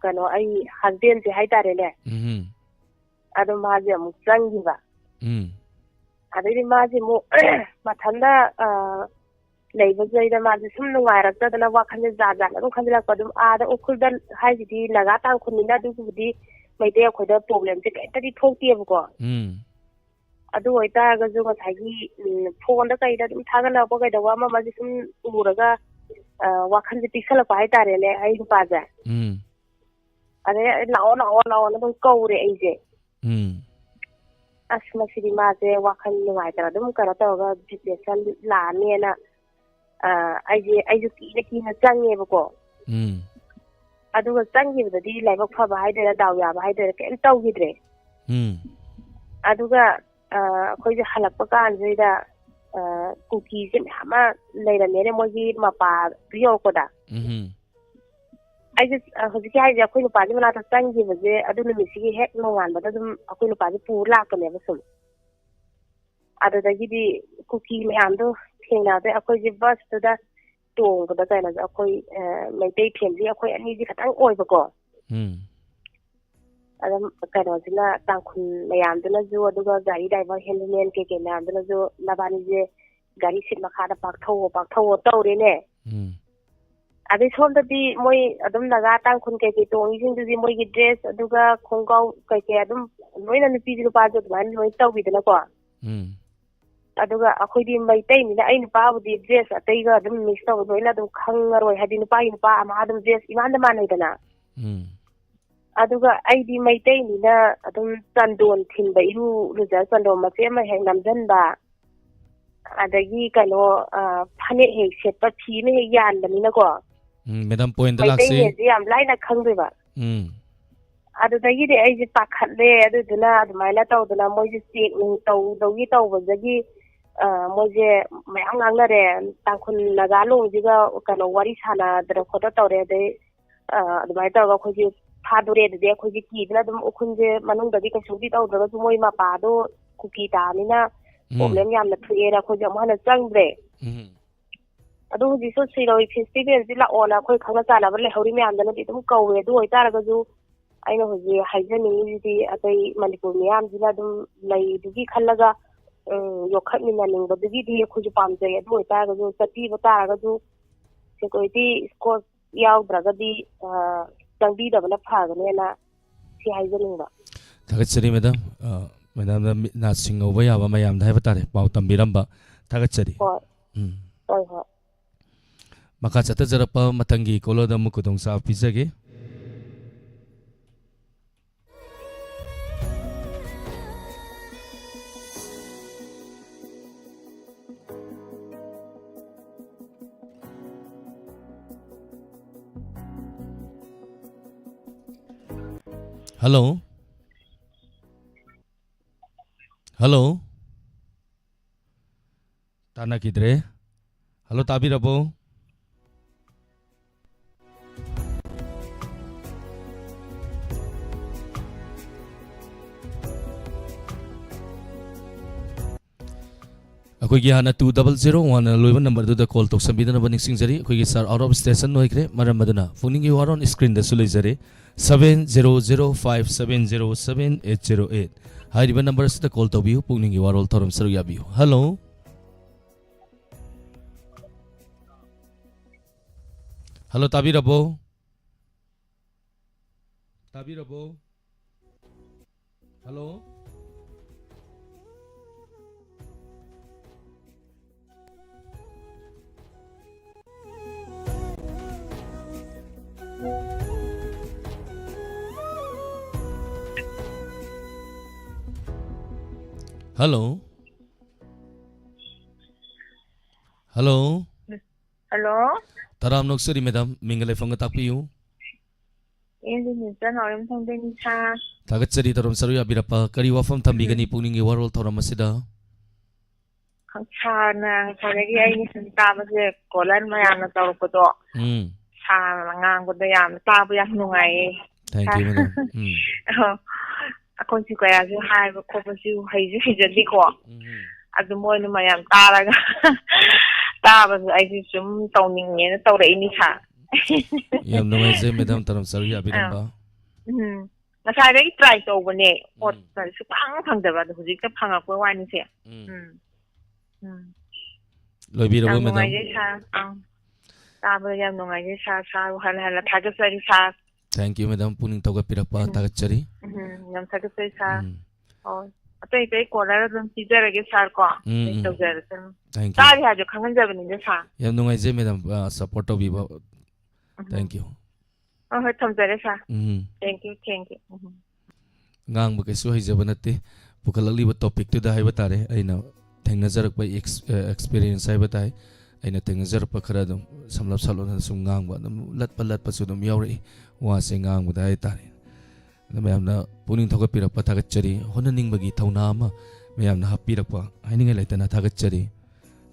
ꯀꯩꯅꯣ, ꯑꯩ ꯍꯁꯕꯦꯟꯁꯦ ꯍꯥꯏꯇꯥꯔꯦꯅꯦ, ꯎꯝ ꯑꯗꯣ ꯃꯥꯁꯦ ꯑꯃꯨꯛ ꯆꯪꯈꯤꯕ꯫ ꯎꯝ ꯑꯗꯩꯗꯤ ꯃꯥꯁꯦ ꯑꯃꯨꯛ ꯃꯊꯟꯇ, ꯑ, ꯂꯩꯕꯁꯤꯗꯩꯗ ꯃꯥꯁꯦ ꯁꯨꯝ ꯅꯨꯡꯉꯥꯏꯔꯛꯇꯗꯅ ꯋꯥꯈꯜꯁꯦ ꯖꯥꯠ ꯖꯥꯠ ꯑꯗꯨꯝ ꯈꯟꯖꯤꯜꯂꯛꯄ꯫ ꯑꯗꯨꯝ ꯑꯥꯗ ꯎꯈ꯭ꯔꯨꯜꯗ ꯍꯥꯏꯁꯤꯗꯤ ꯅꯥꯒꯥ ꯇꯥꯡꯈꯨꯜꯅꯤꯅ ꯑꯗꯨꯒꯤꯕꯨꯗꯤ ꯃꯩꯇꯩ ꯑꯩꯈꯣꯏꯗ problemꯁꯦ ꯀꯩꯝꯇꯗꯤ ꯊꯣꯛꯇꯦꯕꯀꯣ꯫ ꯎꯝ꯫ ꯑꯗꯨ ꯑꯣꯏꯇꯥꯔꯒꯁꯨ ꯉꯁꯥꯏꯒꯤ, ꯎꯝ, phoneꯗ ꯀꯩꯗ ꯑꯗꯨꯝ ꯊꯥꯒꯠꯂꯛꯄ ꯀꯩꯗꯧꯕ ꯑꯃ ꯑꯃꯁꯦ ꯁꯨꯝ ꯎꯔꯒ, ꯑ, ꯋꯥꯈꯜꯁꯦ ꯄꯤꯛꯁꯜꯂꯛꯄ ꯍꯥꯏꯇꯥꯔꯦꯅꯦ ꯑꯩ ꯅꯨꯄꯥꯁꯦ꯫ ꯎꯝ꯫ ꯑꯗꯩ "ꯂꯥꯛꯑꯣ, ꯂꯥꯛꯑꯣ, ꯂꯥꯛꯑꯣꯅ" ꯑꯗꯨꯝ ꯀꯧꯔꯦ ꯑꯩꯁꯦ꯫ ꯎꯝ꯫ ꯑꯁ, ꯃꯁꯤꯗꯤ ꯃꯥꯁꯦ ꯋꯥꯈꯜ ꯅꯨꯡꯉꯥꯏꯇꯅ ꯑꯗꯨꯝ ꯀꯩꯅꯣ ꯇꯧꯔꯒ depression ꯂꯥꯛꯑꯅꯦꯅ, ꯑ, ꯑꯩꯁꯦ, ꯑꯩꯁꯨ ꯀꯤꯅ ꯀꯤꯅ ꯆꯪꯉꯦꯕꯀꯣ꯫ ꯎꯝ꯫ ꯑꯗꯨꯒ ꯆꯪꯈꯤꯕꯗꯗꯤ ꯂꯥꯏꯕꯛ ꯐꯕ ꯍꯥꯏꯗꯣꯏꯔꯥ, ꯗꯥꯎ ꯌꯥꯕ ꯍꯥꯏꯗꯣꯏꯔꯥ, ꯀꯩꯝ ꯇꯧꯈꯤꯗ꯭ꯔꯦ꯫ ꯎꯝ꯫ ꯑꯗꯨꯒ, ꯑ, ꯑꯩꯈꯣꯏꯁꯦ ꯍꯜꯂꯛꯄ ꯀꯥꯟꯁꯤꯗ, ꯑ, ꯀꯨꯀꯤꯁꯦ ꯃꯌꯥꯝ ꯑꯃ ꯂꯩꯔꯝꯃꯦꯅꯦ ꯃꯣꯏꯒꯤ ꯃꯄꯥꯗꯨ ꯌꯧꯔꯛꯄꯗ꯫ ꯎꯝ꯫ ꯑꯩꯁꯦ, ꯑ, ꯍꯧꯖꯤꯛꯀꯤ ꯍꯥꯏꯁꯦ ꯑꯩꯈꯣꯏ ꯅꯨꯄꯥꯒꯤ ꯃꯅꯥꯛꯇ ꯆꯪꯈꯤꯕꯁꯦ ꯑꯗꯨ ꯅꯨꯃꯤꯠꯁꯤꯒꯤ ꯍꯦꯛ ꯅꯣꯡꯉꯥꯟꯕꯗ ꯑꯗꯨꯝ ꯑꯩꯈꯣꯏ ꯅꯨꯄꯥꯁꯦ ꯄꯨꯔ ꯂꯥꯛꯄꯅꯦꯕ ꯁꯨꯝ꯫ ꯑꯗꯨꯗꯒꯤꯗꯤ ꯀꯨꯀꯤ ꯃꯌꯥꯝꯗꯣ ꯊꯦꯡꯅꯕꯗꯩ ꯑꯩꯈꯣꯏꯁꯦ busꯇꯨꯗ ꯇꯣꯡꯕꯗ ꯀꯩꯅꯣꯁꯦ ꯑꯩꯈꯣꯏ, ꯑ, ꯃꯩꯇꯩ family ꯑꯩꯈꯣꯏ ꯑꯅꯤꯁꯦ ꯈꯛꯇꯪ ꯑꯣꯏꯕꯀꯣ꯫ ꯎꯝ꯫ ꯑꯗꯨꯝ ꯀꯩꯅꯣꯁꯤꯅ ꯇꯥꯡꯈꯨꯜ ꯃꯌꯥꯝꯗꯨꯅꯁꯨ ꯑꯗꯨꯒ ꯒꯥꯔꯤ driver handyman ꯀꯩꯀꯩ ꯃꯌꯥꯝꯗꯨꯅꯁꯨ "ꯅꯕꯥꯅꯤꯁꯦ ꯒꯥꯔꯤ seat ꯃꯈꯥꯗ ꯄꯥꯛꯊꯧꯑꯣ, ꯄꯥꯛꯊꯧꯑꯣ" ꯇꯧꯔꯦꯅꯦ꯫ ꯎꯝ꯫ ꯑꯗꯩ ꯁꯣꯝꯗꯗꯤ ꯃꯣꯏ ꯑꯗꯨꯝ ꯅꯥꯒꯥ ꯇꯥꯡꯈꯨꯜ ꯀꯩꯀꯩ ꯇꯣꯡꯉꯤꯁꯤꯡꯗꯨꯗꯤ ꯃꯣꯏꯒꯤ dress ꯑꯗꯨꯒ ꯈꯣꯡꯒ꯭ꯔꯥꯎ ꯀꯩꯀꯩ ꯑꯗꯨꯝ ꯂꯣꯏꯅ ꯅꯨꯄꯤꯁꯨ ꯅꯨꯄꯥꯁꯨ ꯑꯗꯨꯃꯥꯏꯅ ꯂꯣꯏ ꯇꯧꯕꯤꯗꯅꯀꯣ꯫ ꯎꯝ꯫ ꯑꯗꯨꯒ ꯑꯩꯈꯣꯏꯗꯤ ꯃꯩꯇꯩꯅꯤꯅ ꯑꯩ ꯅꯨꯄꯥꯕꯨꯗꯤ dress ꯑꯇꯩꯒ ꯑꯗꯨꯝ mix ꯇꯧꯕ ꯂꯣꯏꯅ ꯑꯗꯨꯝ ꯈꯪꯉꯔꯣꯏ, ꯍꯥꯏꯗꯤ ꯅꯨꯄꯥꯒꯤ ꯅꯨꯄꯥ ꯑꯃ ꯑꯗꯨꯝ dress ꯏꯃꯥꯟꯗ ꯃꯥꯟꯅꯩꯗꯅ꯫ ꯎꯝ꯫ ꯑꯗꯨꯒ ꯑꯩꯗꯤ ꯃꯩꯇꯩꯅꯤꯅ ꯑꯗꯨꯝ ꯆꯟꯗꯣꯟ ꯊꯤꯟꯕ ꯏꯔꯨ ꯂꯨꯖ ꯆꯟꯗꯣꯟ ꯃꯆꯦꯠ ꯑꯃ ꯍꯦꯛ ꯅꯝꯁꯤꯟꯕ, ꯑꯗꯒꯤ ꯀꯩꯅꯣ, ꯑ, ꯐꯅꯦꯛ ꯍꯦꯛ ꯁꯦꯠꯄ, ꯐꯤ ꯑꯃ ꯍꯦꯛ ꯌꯥꯟꯕꯅꯤꯅꯀꯣ꯫ ꯎꯝ, madam, point ꯂꯥꯛꯁꯤ꯫ ꯃꯩꯇꯩꯅꯦꯁꯦ ꯌꯥꯝ ꯂꯥꯏꯅ ꯈꯪꯗꯣꯏꯕ꯫ ꯎꯝ꯫ ꯑꯗꯨꯗꯒꯤꯗꯤ ꯑꯩꯁꯦ ꯄꯥꯈꯠꯂꯦ꯫ ꯑꯗꯨꯗꯨꯅ ꯑꯗꯨꯃꯥꯏꯅ ꯇꯧꯗꯅ ꯃꯣꯏꯁꯦ check ꯅꯨꯡ ꯇꯧꯗꯧꯒꯤ ꯇꯧꯕꯗꯒꯤ, ꯑ, ꯃꯣꯏꯁꯦ ꯃꯌꯥꯝ ꯉꯥꯡꯅꯔꯦ꯫ ꯇꯥꯡꯈꯨꯜ ꯅꯥꯒꯥ ꯂꯣꯟꯁꯤꯒ ꯀꯩꯅꯣ ꯋꯥꯔꯤ ꯁꯥꯟꯅꯗꯅ ꯈꯣꯠꯇ ꯇꯧꯔꯦ꯫ ꯑꯗꯩ, ꯑ, ꯑꯗꯨꯃꯥꯏꯅ ꯇꯧꯔꯒ ꯑꯩꯈꯣꯏꯁꯦ ꯊꯥꯗꯣꯔꯦ꯫ ꯑꯗꯨꯗꯤ ꯑꯩꯈꯣꯏꯁꯦ ꯀꯤꯗꯅ ꯑꯗꯨꯝ ꯎꯈ꯭ꯔꯨꯜꯁꯦ ꯃꯅꯨꯡꯗꯗꯤ ꯀꯩꯁꯨꯗꯤ ꯇꯧꯗ꯭ꯔꯒꯁꯨ ꯃꯣꯏ ꯃꯄꯥꯗꯣ ꯀꯨꯀꯤ ꯇꯥꯕꯅꯤꯅ ꯎꯝ꯫ Problem ꯌꯥꯝꯅ ꯊꯣꯛꯑꯦꯅ ꯑꯩꯈꯣꯏꯁꯦ ꯑꯃꯨꯛ ꯍꯟꯅ ꯆꯪꯗ꯭ꯔꯦ꯫ ꯎꯝ꯫ ꯑꯗꯣ ꯍꯧꯖꯤꯛꯁꯨ ꯁꯤꯔꯣꯏ festivalꯁꯤ ꯂꯥꯛꯑꯣꯅ ꯑꯩꯈꯣꯏ ꯈꯪꯅ ꯆꯥꯟꯅꯕ ꯂꯩꯍꯧꯔꯤ ꯃꯌꯥꯝꯗꯨꯅꯗꯤ ꯑꯗꯨꯝ ꯀꯧꯋꯦ꯫ ꯑꯗꯨ ꯑꯣꯏꯇꯥꯔꯒꯁꯨ ꯑꯩꯅ ꯍꯧꯖꯤꯛ ꯍꯥꯏꯖꯅꯤꯡꯉꯤꯁꯤꯗꯤ ꯑꯇꯩ ꯃꯅꯤꯄꯨꯔ ꯃꯤꯌꯥꯝꯁꯤꯅ ꯑꯗꯨꯝ ꯂꯩꯗꯨꯒꯤ ꯈꯜꯂꯒ ꯎꯝ, ꯌꯣꯛꯈꯠꯃꯤꯟꯅꯅꯤꯡꯕꯗꯨꯒꯤꯗꯤ ꯑꯩꯈꯣꯏꯁꯨ ꯄꯥꯝꯖꯩ꯫ ꯑꯗꯨ ꯑꯣꯏꯇꯥꯔꯒꯁꯨ, ꯆꯠꯄꯤꯕ ꯇꯥꯔꯒꯁꯨ security escort ꯌꯥꯎꯗ꯭ꯔꯒꯗꯤ, ꯑ, ꯆꯪꯕꯤꯗꯕꯅ ꯐꯒꯅꯦꯅ ꯁꯤ ꯍꯥꯏꯖꯅꯤꯡꯕ꯫ ꯊꯥꯒꯠꯆꯔꯤ, ꯃꯦꯗꯥꯝ꯫ ꯑ, ꯃꯦꯗꯥꯝꯗ ꯃꯤꯠ ꯅꯥ ꯁꯤꯡꯍꯧꯕ ꯌꯥꯕ ꯃꯌꯥꯝꯗ ꯍꯥꯏꯕ ꯇꯥꯔꯦ, ꯄꯥꯎ ꯇꯝꯕꯤꯔꯝꯕ꯫ ꯊꯥꯒꯠꯆꯔꯤ꯫ ꯍꯣꯏ꯫ ꯎꯝ꯫ ꯍꯣꯏ, ꯍꯣꯏ꯫ ꯃꯈꯥ ꯆꯠꯊꯖꯔꯛꯄ ꯃꯊꯪꯒꯤ caller ꯗ ꯑꯃꯨꯛ ꯈꯨꯗꯣꯡꯆꯥꯕ ꯄꯤꯖꯒꯦ꯫ Hello? Hello? ꯇꯥꯟꯅꯈꯤꯗ꯭ꯔꯦ꯫ Hello, ꯇꯥꯕꯤꯔꯕꯣ? ꯑꯩꯈꯣꯏꯒꯤ ꯍꯥꯟꯅ two double zero one ꯂꯣꯏꯕ number ꯗꯨꯗ call ꯇꯧꯁꯟꯕꯤꯗꯅꯕ ꯅꯤꯡꯁꯤꯡꯖꯔꯤ꯫ ꯑꯩꯈꯣꯏꯒꯤ sir out of station ꯑꯣꯏꯈ꯭ꯔꯦ, ꯃꯔꯝ ꯑꯗꯨꯅ ꯄꯨꯛꯅꯤꯡꯒꯤ ꯋꯥꯔꯣꯜ screen ꯗꯁꯨ ꯂꯩꯖꯔꯦ, seven zero zero five seven zero seven eight zero eight꯫ ꯍꯥꯏꯔꯤꯕ number ꯑꯁꯤꯗ call ꯇꯧꯕꯤꯌꯨ, ꯄꯨꯛꯅꯤꯡꯒꯤ ꯋꯥꯔꯣꯜ ꯊꯧꯔꯝ ꯁꯔꯨꯛ ꯌꯥꯕꯤꯌꯨ꯫ Hello? Hello, ꯇꯥꯕꯤꯔꯕꯣ? ꯇꯥꯕꯤꯔꯕꯣ? Hello? Hello? Hello? Hello? ꯇꯔꯥꯝꯅ ꯑꯣꯛꯆꯔꯤ, madam꯫ ꯃꯤꯡꯒ ꯂꯩꯐꯝꯒ ꯇꯥꯛꯄꯤꯌꯨ꯫ ꯑꯩꯗꯤ ꯃꯤꯁꯇꯔ ꯅꯥꯎꯔꯦꯝꯊꯣꯡꯗꯩꯅꯤ, sir꯫ ꯊꯥꯒꯠꯆꯔꯤ, ꯊꯧꯔꯝ ꯁꯔꯨꯛ ꯌꯥꯕꯤꯔꯛꯄ꯫ ꯀꯔꯤ ꯋꯥꯐꯝ ꯊꯝꯕꯤꯒꯅꯤ ꯎꯝ꯫ ꯄꯨꯛꯅꯤꯡꯒꯤ ꯋꯥꯔꯣꯜ ꯊꯧꯔꯝ ꯑꯁꯤꯗ? Sir ꯅ ꯉꯁꯥꯏꯗꯒꯤ ꯑꯩꯅ ꯁꯨꯝ ꯇꯥꯕꯁꯦ, caller ꯃꯌꯥꯝꯅ ꯇꯧꯔꯛꯄꯗꯣ, ꯎꯝ꯫ Sir ꯅ ꯉꯥꯡꯕꯗ ꯌꯥꯝꯅ ꯇꯥꯕ ꯌꯥꯝ ꯅꯨꯡꯉꯥꯏꯌꯦ꯫ Thank you, madam꯫ ꯎꯝ꯫ ꯑꯣ, ꯑꯩꯈꯣꯏꯁꯨ ꯀꯌꯥꯁꯨ ꯍꯥꯏꯕ ꯈꯣꯠꯄꯁꯨ ꯍꯩꯁꯨ ꯍꯩꯖꯗꯦꯀꯣ꯫ ꯎꯝ꯫ ꯑꯗꯨ ꯃꯣꯏꯅ ꯃꯌꯥꯝ ꯇꯥꯔꯒ ꯇꯥꯕꯗꯨ ꯑꯩꯁꯨ ꯁꯨꯝ ꯇꯧꯅꯤꯡꯉꯦꯅ ꯇꯧꯔꯛꯏꯅꯤ, sir꯫ ꯌꯥꯝ ꯅꯨꯡꯉꯥꯏꯖꯩ, madam, ꯊꯧꯔꯝ ꯁꯔꯨꯛ ꯌꯥꯕꯤꯔꯝꯕ꯫ ꯑꯥ꯫ ꯎꯝ꯫ ꯉꯁꯥꯏꯗꯒꯤ ꯇ꯭ꯔꯥꯏ ꯇꯧꯕꯅꯦ, ꯎꯝ꯫ ꯍꯣꯠꯄꯗ ꯁꯨꯐꯪ ꯐꯪꯗꯕ, ꯑꯗꯣ ꯍꯧꯖꯤꯛꯇ ꯐꯪꯉꯛꯄ ꯋꯥꯅꯤꯁꯦ꯫ ꯎꯝ꯫ ꯎꯝ꯫ ꯎꯝ꯫ ꯂꯣꯏꯕꯤꯔꯕꯣ, ꯌꯥꯝ ꯃꯦꯗꯥꯝ? ꯅꯨꯡꯉꯥꯏꯖꯩ ꯁꯥꯔ꯫ ꯑꯪ꯫ ꯇꯥꯕꯗ ꯌꯥꯝ ꯅꯨꯡꯉꯥꯏꯖꯩ ꯁꯥꯔ꯫ ꯁꯥꯔꯕꯨ ꯍꯟꯅ ꯍꯟꯅ ꯊꯥꯒꯠꯆꯔꯤ ꯁꯥꯔ꯫ Thank you, madam. ꯄꯨꯛꯅꯤꯡ ꯊꯧꯒꯠꯄꯤꯔꯛꯄ ꯎꯝ꯫ ꯊꯥꯒꯠꯆꯔꯤ꯫ ꯎꯝ, ꯌꯥꯝ ꯊꯥꯒꯠꯆꯔꯤ ꯁꯥꯔ꯫ ꯎꯝ꯫ ꯍꯣꯏ꯫ ꯑꯇꯩ ꯑꯇꯩ ꯀꯣꯂꯔ ꯑꯗꯨꯝ ꯄꯤꯖꯔꯒꯦ ꯁꯥꯔ ꯀꯣ꯫ ꯎꯝ, ꯑꯩ ꯎꯝ꯫ ꯇꯧꯖꯔꯁꯅꯨ꯫ Thank you꯫ ꯇꯥꯔꯤ ꯍꯥꯏꯕꯗꯣ ꯈꯪꯍꯟꯖꯕꯅꯤꯗ ꯁꯥꯔ꯫ ꯌꯥꯝ ꯅꯨꯡꯉꯥꯏꯖꯩ ꯃꯦꯗꯥꯝ, ꯑ, ꯁꯄꯣꯔꯠ ꯇꯧꯕꯤꯕ꯫ ꯎꯝ꯫ Thank you꯫ ꯍꯣꯏ, ꯍꯣꯏ, ꯊꯝꯖꯔꯦ ꯁꯥꯔ꯫ ꯎꯝ꯫ Thank you, thank you꯫ ꯎꯝ꯫ ꯉꯥꯡꯕ ꯀꯩꯁꯨ ꯍꯩꯖꯕ ꯅꯠꯇꯦ꯫ ꯄꯨꯈꯠꯂꯛꯂꯤꯕ ꯇꯣꯄꯤꯛꯇꯨꯗ ꯍꯥꯏꯕ ꯇꯥꯔꯦ, ꯑꯩꯅ ꯊꯦꯡꯅꯖꯔꯛꯄ ꯑꯦꯛꯁ-, ꯑ, ꯑꯦꯛꯁꯄꯤꯔꯤꯌꯦꯟꯁ ꯍꯥꯏꯕ ꯇꯥꯏ꯫ ꯑꯩꯅ ꯊꯦꯡꯅꯖꯔꯛꯄ ꯈꯔ ꯑꯗꯨꯝ ꯁꯝꯂꯞ ꯁꯝꯂꯞꯅ ꯁꯨꯝ ꯉꯥꯡꯕ, ꯑꯗꯨꯝ ꯂꯠꯄ ꯂꯠꯄꯁꯨ ꯑꯗꯨꯝ ꯌꯥꯎꯔꯛꯏ, ꯋꯥꯁꯦ ꯉꯥꯡꯕꯗ ꯍꯥꯏ ꯇꯥꯔꯦ꯫ ꯑꯗꯣ ꯃꯌꯥꯝꯅ ꯄꯨꯛꯅꯤꯡ ꯊꯧꯒꯠꯄꯤꯔꯛꯄ ꯊꯥꯒꯠꯆꯔꯤ꯫ ꯍꯣꯠꯅꯅꯤꯡꯕꯒꯤ ꯊꯧꯅꯥ ꯑꯃ ꯃꯌꯥꯝꯅ ꯍꯥꯞꯄꯤꯔꯛꯄ ꯍꯥꯏꯅꯤꯡꯉꯥꯏ ꯂꯩꯇꯅ ꯊꯥꯒꯠꯆꯔꯤ꯫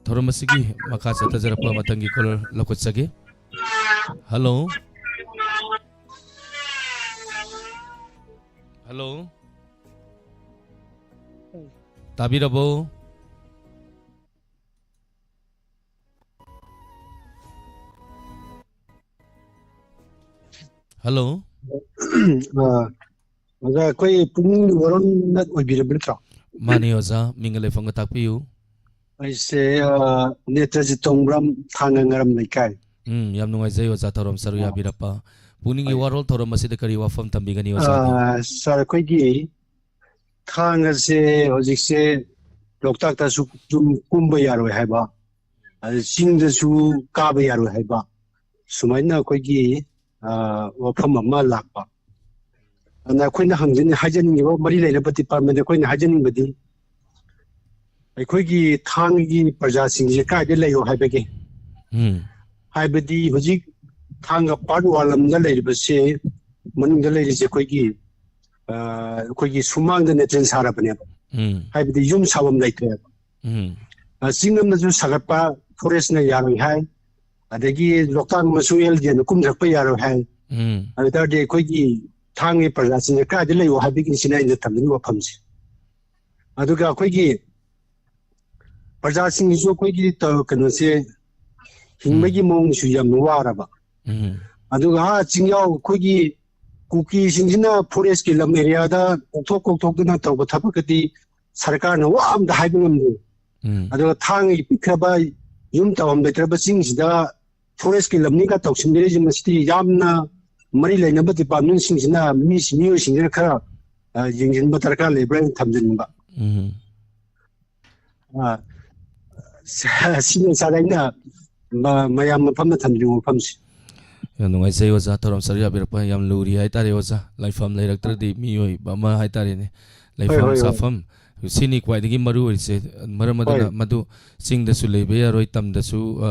ꯊꯧꯔꯝ ꯑꯁꯤꯒꯤ ꯃꯈꯥ ꯆꯠꯊꯖꯔꯛꯄ ꯃꯊꯪꯒꯤ ꯀꯣꯂꯔ ꯂꯧꯈꯠꯆꯒꯦ꯫ ꯍꯜꯂꯣ꯫ ꯍꯜꯂꯣ꯫ ꯇꯥꯕꯤꯔꯕꯣ? ꯍꯜꯂꯣ꯫ ꯑ, ꯑꯣꯖꯥ, ꯑꯩꯈꯣꯏ ꯄꯨꯛꯅꯤꯡꯒꯤ ꯋꯥꯔꯣꯜꯅ ꯑꯣꯏꯕꯤꯔꯕ ꯅꯠꯇ꯭ꯔꯣ? ꯃꯥꯅꯤ ꯑꯣꯖꯥ, ꯃꯤꯡꯒ ꯂꯩꯐꯝꯒ ꯇꯥꯛꯄꯤꯌꯨ꯫ ꯑꯩꯁꯦ, ꯑ, ꯅꯦꯇ꯭ꯔꯖꯤꯠ ꯇꯣꯡꯕ꯭ꯔꯝ, ꯊꯥꯡꯒ ꯉꯔꯝ ꯂꯩꯀꯥꯏ꯫ ꯎꯝ, ꯌꯥꯝ ꯅꯨꯡꯉꯥꯏꯖꯩ ꯑꯣꯖꯥ ꯊꯧꯔꯝ ꯁꯔꯨꯛ ꯑ, ꯌꯥꯕꯤꯔꯛꯄ꯫ ꯄꯨꯛꯅꯤꯡꯒꯤ ꯍꯣꯏ꯫ ꯋꯥꯔꯣꯜ ꯊꯧꯔꯝ ꯑꯁꯤꯗ ꯀꯔꯤ ꯋꯥꯐꯝ ꯊꯝꯕꯤꯒꯅꯤ ꯑꯣꯖꯥꯗ? ꯑ, ꯁꯥꯔ, ꯑꯩꯈꯣꯏꯒꯤ ꯊꯥꯡꯒꯁꯦ ꯍꯧꯖꯤꯛꯁꯦ ꯂꯣꯛꯇꯥꯛꯇꯁꯨ ꯁꯨꯝ ꯀꯨꯝꯕ ꯌꯥꯔꯣꯏ ꯍꯥꯏꯕ, ꯑꯗ ꯆꯤꯡꯗꯁꯨ ꯀꯥꯕ ꯌꯥꯔꯣꯏ ꯍꯥꯏꯕ, ꯁꯨꯃꯥꯏꯅ ꯑꯩꯈꯣꯏꯒꯤ, ꯑ, ꯋꯥꯐꯝ ꯑꯃ ꯂꯥꯛꯄ꯫ ꯑꯗꯨꯅ ꯑꯩꯈꯣꯏꯅ ꯍꯪꯖꯅꯤꯡ-, ꯍꯥꯏꯖꯅꯤꯡꯉꯤꯕ ꯃꯔꯤ ꯂꯩꯅꯕ ꯗꯤꯄꯥꯔꯠꯃꯦꯟꯗ ꯑꯩꯈꯣꯏꯅ ꯍꯥꯏꯖꯅꯤꯡꯕꯗꯤ, ꯑꯩꯈꯣꯏꯒꯤ ꯊꯥꯡꯒꯒꯤ ꯄ꯭ꯔꯖꯥꯁꯤꯡꯁꯦ ꯀꯥꯏꯗ ꯂꯩꯌꯣ ꯍꯥꯏꯕꯒꯦ? ꯎꯝ꯫ ꯍꯥꯏꯕꯗꯤ ꯍꯧꯖꯤꯛ ꯊꯥꯡꯒ ꯄꯥꯔꯠ ꯋꯥꯟ ꯂꯝꯗ ꯂꯩꯔꯤꯕꯁꯦ, ꯃꯅꯨꯡꯗ ꯂꯩꯔꯤꯁꯦ ꯑꯩꯈꯣꯏꯒꯤ, ꯑ, ꯑꯩꯈꯣꯏꯒꯤ ꯁꯨꯃꯥꯡꯗ ꯅꯦꯇ꯭ꯔꯦꯟ ꯁꯥꯔꯕꯅꯦꯕ꯫ ꯎꯝ꯫ ꯍꯥꯏꯕꯗꯤ ꯌꯨꯝ ꯁꯥꯐꯝ ꯂꯩꯇ꯭ꯔꯦꯕ꯫ ꯎꯝ꯫ ꯑ, ꯆꯤꯡ ꯂꯝꯗꯁꯨ ꯁꯥꯒꯠꯄ ꯐꯣꯔꯦꯁꯅ ꯌꯥꯔꯣꯏ ꯍꯥꯏ, ꯑꯗꯒꯤ ꯂꯣꯛꯇꯥꯛ ꯑꯃꯁꯨ ꯑꯦꯜ ꯖꯦꯅ ꯀꯨꯝꯊꯔꯛꯄ ꯌꯥꯔꯣꯏ ꯍꯥꯏ꯫ ꯎꯝ꯫ ꯑꯗꯨ ꯇꯥꯔꯗꯤ ꯑꯩꯈꯣꯏꯒꯤ ꯊꯥꯡꯒꯤ ꯄ꯭ꯔꯖꯥꯁꯤꯡꯁꯦ ꯀꯥꯏꯗ ꯂꯩꯌꯣ ꯍꯥꯏꯕꯒꯤꯁꯤꯅ ꯑꯩꯅ ꯊꯝꯖꯅꯤꯡꯕ ꯋꯥꯐꯝꯁꯦ꯫ ꯑꯗꯨꯒ ꯑꯩꯈꯣꯏꯒꯤ ꯄ꯭ꯔꯖꯥꯁꯤꯡꯒꯤꯁꯨ ꯑꯩꯈꯣꯏꯒꯤ ꯇ-, ꯀꯩꯅꯣꯁꯦ, ꯍꯤꯡꯕꯒꯤ ꯎꯝ꯫ ꯃꯑꯣꯡꯁꯨ ꯌꯥꯝꯅ ꯋꯥꯔꯕ꯫ ꯎꯝ꯫ ꯑꯗꯨꯒ ꯑꯥ ꯆꯤꯡꯌꯥꯎ ꯑꯩꯈꯣꯏꯒꯤ ꯀꯨꯀꯤꯁꯤꯡꯁꯤꯅ ꯐꯣꯔꯦꯁꯀꯤ ꯂꯝ ꯑꯦꯔꯤꯌꯥꯗ ꯀꯣꯛꯊꯣꯛ ꯀꯣꯛꯊꯣꯛꯇꯅ ꯇꯧꯕ ꯊꯕꯛꯀꯗꯤ ꯁꯔꯀꯥꯔꯅ ꯋꯥ ꯑꯝꯇ ꯍꯥꯏꯕ ꯉꯝꯗꯦ꯫ ꯎꯝ꯫ ꯑꯗꯨꯒ ꯊꯥꯡꯒꯤ ꯄꯤꯛꯈ꯭ꯔꯕ ꯌꯨꯝ ꯇꯧꯐꯝ ꯂꯩꯇ꯭ꯔꯕꯁꯤꯡꯁꯤꯗ ꯐꯣꯔꯦꯁꯀꯤ ꯂꯝꯅꯤꯒ ꯇꯧꯁꯤꯟꯕꯤꯔꯤꯁꯤ, ꯃꯁꯤꯗꯤ ꯌꯥꯝꯅ ꯃꯔꯤ ꯂꯩꯅꯕ ꯗꯤꯄꯥꯔꯠꯃꯦꯟꯁꯤꯡꯁꯤꯅ, ꯃꯤ, ꯃꯤꯑꯣꯏꯁꯤꯡꯁꯤꯅ ꯈꯔ, ꯑ, ꯌꯦꯡꯁꯤꯟꯕ ꯗꯔꯀꯥꯔ ꯂꯩꯕ꯭ꯔꯥ ꯍꯥꯏꯅ ꯊꯝꯖꯅꯤꯡꯕ꯫ ꯎꯝ꯫ ꯑ, ꯁꯤꯅ ꯁꯥꯔ ꯑꯩꯅ ꯃ-, ꯃꯌꯥꯝ ꯃꯐꯝꯗ ꯊꯝꯖꯅꯤꯡꯕ ꯋꯥꯐꯝꯁꯤ꯫ ꯌꯥꯝ ꯅꯨꯡꯉꯥꯏꯖꯩ ꯑꯣꯖꯥ, ꯊꯧꯔꯝ ꯁꯔꯨꯛ ꯌꯥꯕꯤꯔꯛꯄ꯫ ꯌꯥꯝ ꯂꯨꯔꯤ ꯍꯥꯏꯇꯥꯔꯦ ꯑꯣꯖꯥ, ꯂꯩꯐꯝ ꯂꯩꯔꯛꯇ꯭ꯔꯗꯤ ꯃꯤꯑꯣꯏꯕ ꯑꯃ ꯍꯥꯏꯇꯥꯔꯦꯅꯦ, ꯍꯣꯏ, ꯂꯩꯐꯝ ꯍꯣꯏ, ꯍꯣꯏ꯫ ꯆꯥꯐꯝ, ꯁꯤꯅꯤ ꯈ꯭ꯋꯥꯏꯗꯒꯤ ꯃꯔꯨ ꯑꯣꯏꯔꯤꯁꯦ꯫ ꯃꯔꯝ ꯑꯗꯨꯅ ꯍꯣꯏ꯫ ꯃꯗꯨ ꯆꯤꯡꯗꯁꯨ ꯂꯩꯕ ꯌꯥꯔꯣꯏ, ꯇꯝꯗꯁꯨ, ꯑ,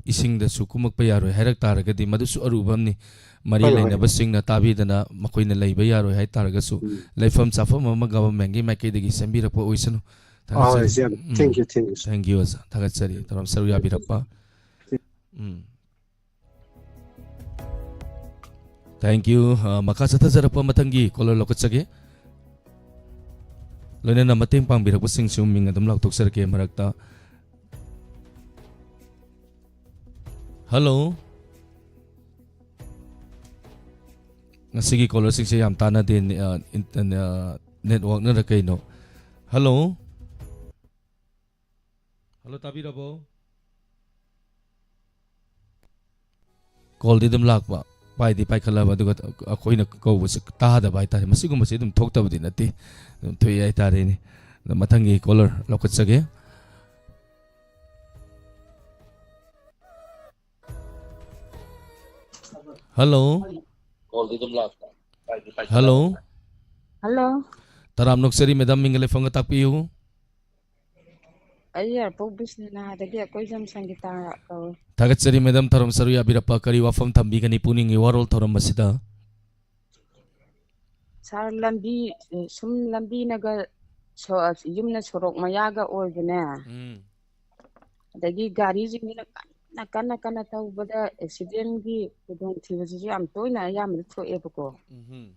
ꯏꯁꯤꯡꯗꯁꯨ ꯀꯨꯝꯃꯛꯄ ꯌꯥꯔꯣꯏ ꯍꯥꯏꯔꯛ ꯇꯥꯔꯒꯗꯤ ꯃꯗꯨꯁꯨ ꯑꯔꯨꯕ ꯑꯃꯅꯤ꯫ ꯃꯔꯤ ꯍꯣꯏ, ꯍꯣꯏ꯫ ꯂꯩꯅꯕꯁꯤꯡꯅ ꯇꯥꯕꯤꯗꯅ ꯃꯈꯣꯏꯅ ꯂꯩꯕ ꯌꯥꯔꯣꯏ ꯍꯥꯏ ꯇꯥꯔꯒꯁꯨ, ꯎꯝ꯫ ꯂꯩꯐꯝ ꯆꯥꯐꯝ ꯑꯃ ꯒꯚꯔꯟꯃꯦꯟꯒꯤ ꯃꯥꯏꯀꯩꯗꯒꯤ ꯁꯦꯝꯕꯤꯔꯛꯄ ꯑꯣꯏꯁꯅꯨ꯫ ꯍꯣꯏ, ꯊꯥꯒꯠꯆꯔꯤ꯫ ꯌꯥꯝ ꯎꯝ꯫ Thank you, thank you, sir꯫ Thank you, ꯑꯣꯖꯥ꯫ ꯊꯥꯒꯠꯆꯔꯤ꯫ ꯊꯧꯔꯝ ꯁꯔꯨꯛ ꯌꯥꯕꯤꯔꯛꯄ꯫ ꯎꯝ꯫ Thank you꯫ ꯑ, ꯃꯈꯥ ꯆꯠꯊꯖꯔꯛꯄ ꯃꯊꯪꯒꯤ ꯀꯣꯂꯔ ꯂꯧꯈꯠꯆꯒꯦ꯫ ꯂꯣꯏꯅꯅ ꯃꯇꯦꯡ ꯄꯥꯡꯕꯤꯔꯛꯄꯁꯤꯡꯁꯨ ꯃꯤꯡ ꯑꯗꯨꯝ ꯂꯥꯎꯊꯣꯛꯆꯔꯛꯀꯦ ꯃꯔꯛꯇ꯫ ꯍꯜꯂꯣ꯫ ꯉꯁꯤꯒꯤ ꯀꯣꯂꯔꯁꯤꯡꯁꯦ ꯌꯥꯝ ꯇꯥꯟꯅꯗꯦ, ꯅꯦ-, ꯑ, ꯏꯟ-, ꯑ, ꯅꯦꯠꯋꯥꯛꯅꯔ ꯀꯩꯅꯣ? ꯍꯜꯂꯣ? ꯍꯜꯂꯣ, ꯇꯥꯕꯤꯔꯕꯣ? ꯀꯣꯜꯗꯤ ꯑꯗꯨꯝ ꯂꯥꯛꯄ, ꯄꯥꯏꯗꯤ ꯄꯥꯏꯈꯠꯂꯕ, ꯑꯗꯨꯒ ꯑꯩꯈꯣꯏꯅ ꯀꯧꯕꯁꯦ ꯇꯥꯗꯕ ꯍꯥꯏꯇꯥꯔꯦ꯫ ꯃꯁꯤꯒꯨꯝꯕꯁꯦ ꯑꯗꯨꯝ ꯊꯣꯛꯇꯕꯗꯤ ꯅꯠꯇꯦ, ꯑꯗꯨꯝ ꯊꯣꯛꯑꯦ ꯍꯥꯏꯇꯥꯔꯦꯅꯦ꯫ ꯑꯗꯣ ꯃꯊꯪꯒꯤ ꯀꯣꯂꯔ ꯂꯧꯈꯠꯆꯒꯦ꯫ ꯍꯜꯂꯣ꯫ ꯍꯜꯂꯣ꯫ ꯍꯜꯂꯣ꯫ ꯇꯔꯥꯝꯅ ꯑꯣꯛꯆꯔꯤ ꯃꯦꯗꯥꯝ, ꯃꯤꯡꯒ ꯂꯩꯐꯝꯒ ꯇꯥꯛꯄꯤꯌꯨ꯫ ꯑꯩ ꯌꯥꯏꯔꯤꯄꯣꯛ ꯕꯤꯁꯅꯨꯅꯥꯗꯒꯤ ꯑꯀꯣꯏꯖꯝ ꯁꯪꯒꯤꯇꯥ ꯀꯧꯏ꯫ ꯊꯥꯒꯠꯆꯔꯤ ꯃꯦꯗꯥꯝ, ꯊꯧꯔꯝ ꯁꯔꯨꯛ ꯌꯥꯕꯤꯔꯛꯄ꯫ ꯀꯔꯤ ꯋꯥꯐꯝ ꯊꯝꯕꯤꯒꯅꯤ ꯄꯨꯛꯅꯤꯡꯒꯤ ꯋꯥꯔꯣꯜ ꯊꯧꯔꯝ ꯑꯁꯤꯗ? ꯁꯥꯔ, ꯂꯝꯕꯤ, ꯁꯨꯝ ꯂꯝꯕꯤꯅꯒ ꯁꯣ-, ꯌꯨꯝꯅ ꯁꯣꯔꯣꯛ ꯃꯌꯥꯒ ꯑꯣꯏꯕꯅꯦ꯫ ꯎꯝ꯫ ꯑꯗꯒꯤ ꯒꯥꯔꯤꯁꯤꯡꯁꯤꯅ ꯀꯟꯅ, ꯀꯟꯅ, ꯀꯟꯅ ꯊꯧꯕꯗ ꯑꯦꯛꯁꯤꯗꯦꯟꯒꯤ ꯈꯨꯗꯣꯡꯊꯤꯕꯁꯤꯁꯨ ꯌꯥꯝ ꯇꯣꯏꯅ ꯑꯌꯥꯝꯕꯗ ꯊꯣꯛꯑꯦꯕꯀꯣ꯫ ꯎꯝꯍꯨꯝ꯫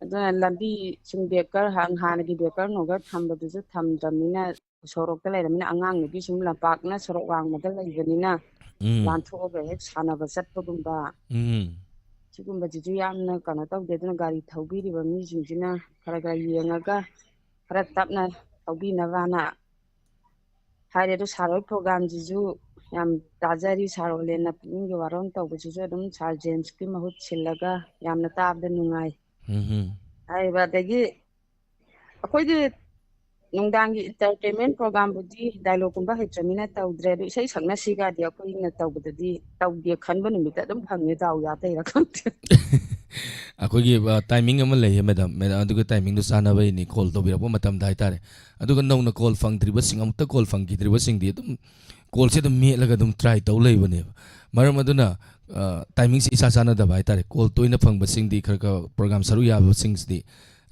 ꯑꯗꯨꯅ ꯂꯝꯕꯤ ꯁꯨꯝ ꯕꯦꯀꯔ ꯍꯥꯟ-, ꯍꯥꯟꯅꯒꯤ ꯕꯦꯀꯔ ꯅꯨꯡꯀꯔ ꯊꯝꯕꯗꯨꯁꯨ ꯊꯝꯗ꯭ꯔꯕꯅꯤꯅ, ꯁꯣꯔꯣꯛꯇ ꯂꯩꯔꯕꯅꯤꯅ, ꯑꯉꯥꯡ ꯅꯨꯄꯤ ꯁꯨꯝ ꯂꯝꯄꯥꯛꯅ ꯁꯣꯔꯣꯛ ꯋꯥꯡꯃꯗ ꯂꯩꯕꯅꯤꯅ, ꯎꯝ꯫ ꯂꯥꯟꯊꯣꯛꯑꯒ ꯍꯦꯛ ꯁꯥꯟꯅꯕ ꯆꯠꯄꯒꯨꯝꯕ, ꯎꯝ꯫ ꯁꯤꯒꯨꯝꯕꯁꯤꯁꯨ ꯌꯥꯝꯅ ꯀꯩꯅꯣ ꯇꯧꯗꯦ꯫ ꯑꯗꯨꯅ ꯒꯥꯔꯤ ꯊꯧꯕꯤꯔꯤꯕ ꯃꯤꯁꯤꯡꯁꯤꯅ ꯈꯔ ꯈꯔ ꯌꯦꯡꯉꯒ ꯈꯔ ꯇꯞꯅ ꯊꯧꯕꯤꯅꯕꯅ ꯍꯥꯏꯔꯦ꯫ ꯑꯗꯨ ꯁꯥꯔ ꯍꯣꯏ ꯄ꯭ꯔꯣꯒꯥꯝꯁꯤꯁꯨ ꯌꯥꯝ ꯇꯥꯖꯔꯤ꯫ ꯁꯥꯔ ꯑꯣꯂꯦꯟꯅ ꯄꯨꯛꯅꯤꯡꯒꯤ ꯋꯥꯔꯣꯜ ꯇꯧꯕꯁꯤꯁꯨ ꯑꯗꯨꯝ ꯁꯥꯔ ꯖꯦꯝꯁꯀꯤ ꯃꯍꯨꯠ ꯁꯤꯜꯂꯒ ꯌꯥꯝꯅ ꯇꯥꯕꯗ ꯅꯨꯡꯉꯥꯏ꯫ ꯎꯝ ꯍꯝ꯫ ꯍꯥꯏꯔꯤꯕ ꯑꯗꯒꯤ ꯑꯩꯈꯣꯏꯗꯤ ꯅꯨꯡꯗꯥꯡꯒꯤ ꯏꯟꯇꯔꯇꯦꯟꯃꯦꯟ ꯄ꯭ꯔꯣꯒꯥꯝꯕꯨꯗꯤ ꯗꯥꯏꯂꯣꯒꯀꯨꯝꯕ ꯍꯩꯇ꯭ꯔꯃꯤꯅ ꯇꯧꯗ꯭ꯔꯦ꯫ ꯑꯗꯨ ꯏꯁꯩ ꯁꯛꯅꯁꯤꯒꯗꯤ ꯑꯩꯈꯣꯏꯅ ꯇꯧꯕꯗꯗꯤ ꯇꯧꯗꯦ ꯈꯟꯕ ꯅꯨꯃꯤꯠꯇ ꯑꯗꯨꯝ ꯐꯪꯉꯦ꯫ ꯗꯥꯎ ꯌꯥꯗꯩꯔꯥ ꯈꯪꯗꯦ꯫ ꯑꯩꯈꯣꯏꯒꯤ ꯇꯥꯏꯃꯤꯡ ꯑꯃ ꯂꯩꯌꯦ ꯃꯦꯗꯥꯝ꯫ ꯃꯦꯗꯥꯝ, ꯑꯗꯨꯒꯤ ꯇꯥꯏꯃꯤꯡꯗꯣ ꯆꯥꯟꯅꯕꯩꯅꯤ, ꯀꯣꯜ ꯇꯧꯕꯤꯔꯛꯄ ꯃꯇꯝꯗ ꯍꯥꯏꯇꯥꯔꯦ꯫ ꯑꯗꯨꯒ ꯅꯧꯅ ꯀꯣꯜ ꯐꯪꯗ꯭ꯔꯤꯕꯁꯤꯡ, ꯑꯃꯨꯛꯇ ꯀꯣꯜ ꯐꯪꯈꯤꯗ꯭ꯔꯤꯕꯁꯤꯡꯗꯤ ꯑꯗꯨꯝ ꯀꯣꯜꯁꯦ ꯑꯗꯨꯝ ꯃꯦꯠꯂꯒ ꯑꯗꯨꯝ ꯇ꯭ꯔꯥꯏ ꯇꯧ ꯂꯩꯕꯅꯦꯕ꯫ ꯃꯔꯝ ꯑꯗꯨꯅ ꯇꯥꯏꯃꯤꯡꯁꯦ ꯏꯆꯥ ꯆꯥꯟꯅꯗꯕ ꯍꯥꯏꯇꯥꯔꯦ꯫ ꯀꯣꯜ ꯇꯣꯏꯅ ꯐꯪꯕꯁꯤꯡꯗꯤ, ꯈꯔ ꯈꯔ ꯄ꯭ꯔꯣꯒꯥꯝ ꯁꯔꯨꯛ ꯌꯥꯕꯁꯤꯡꯁꯤꯗꯤ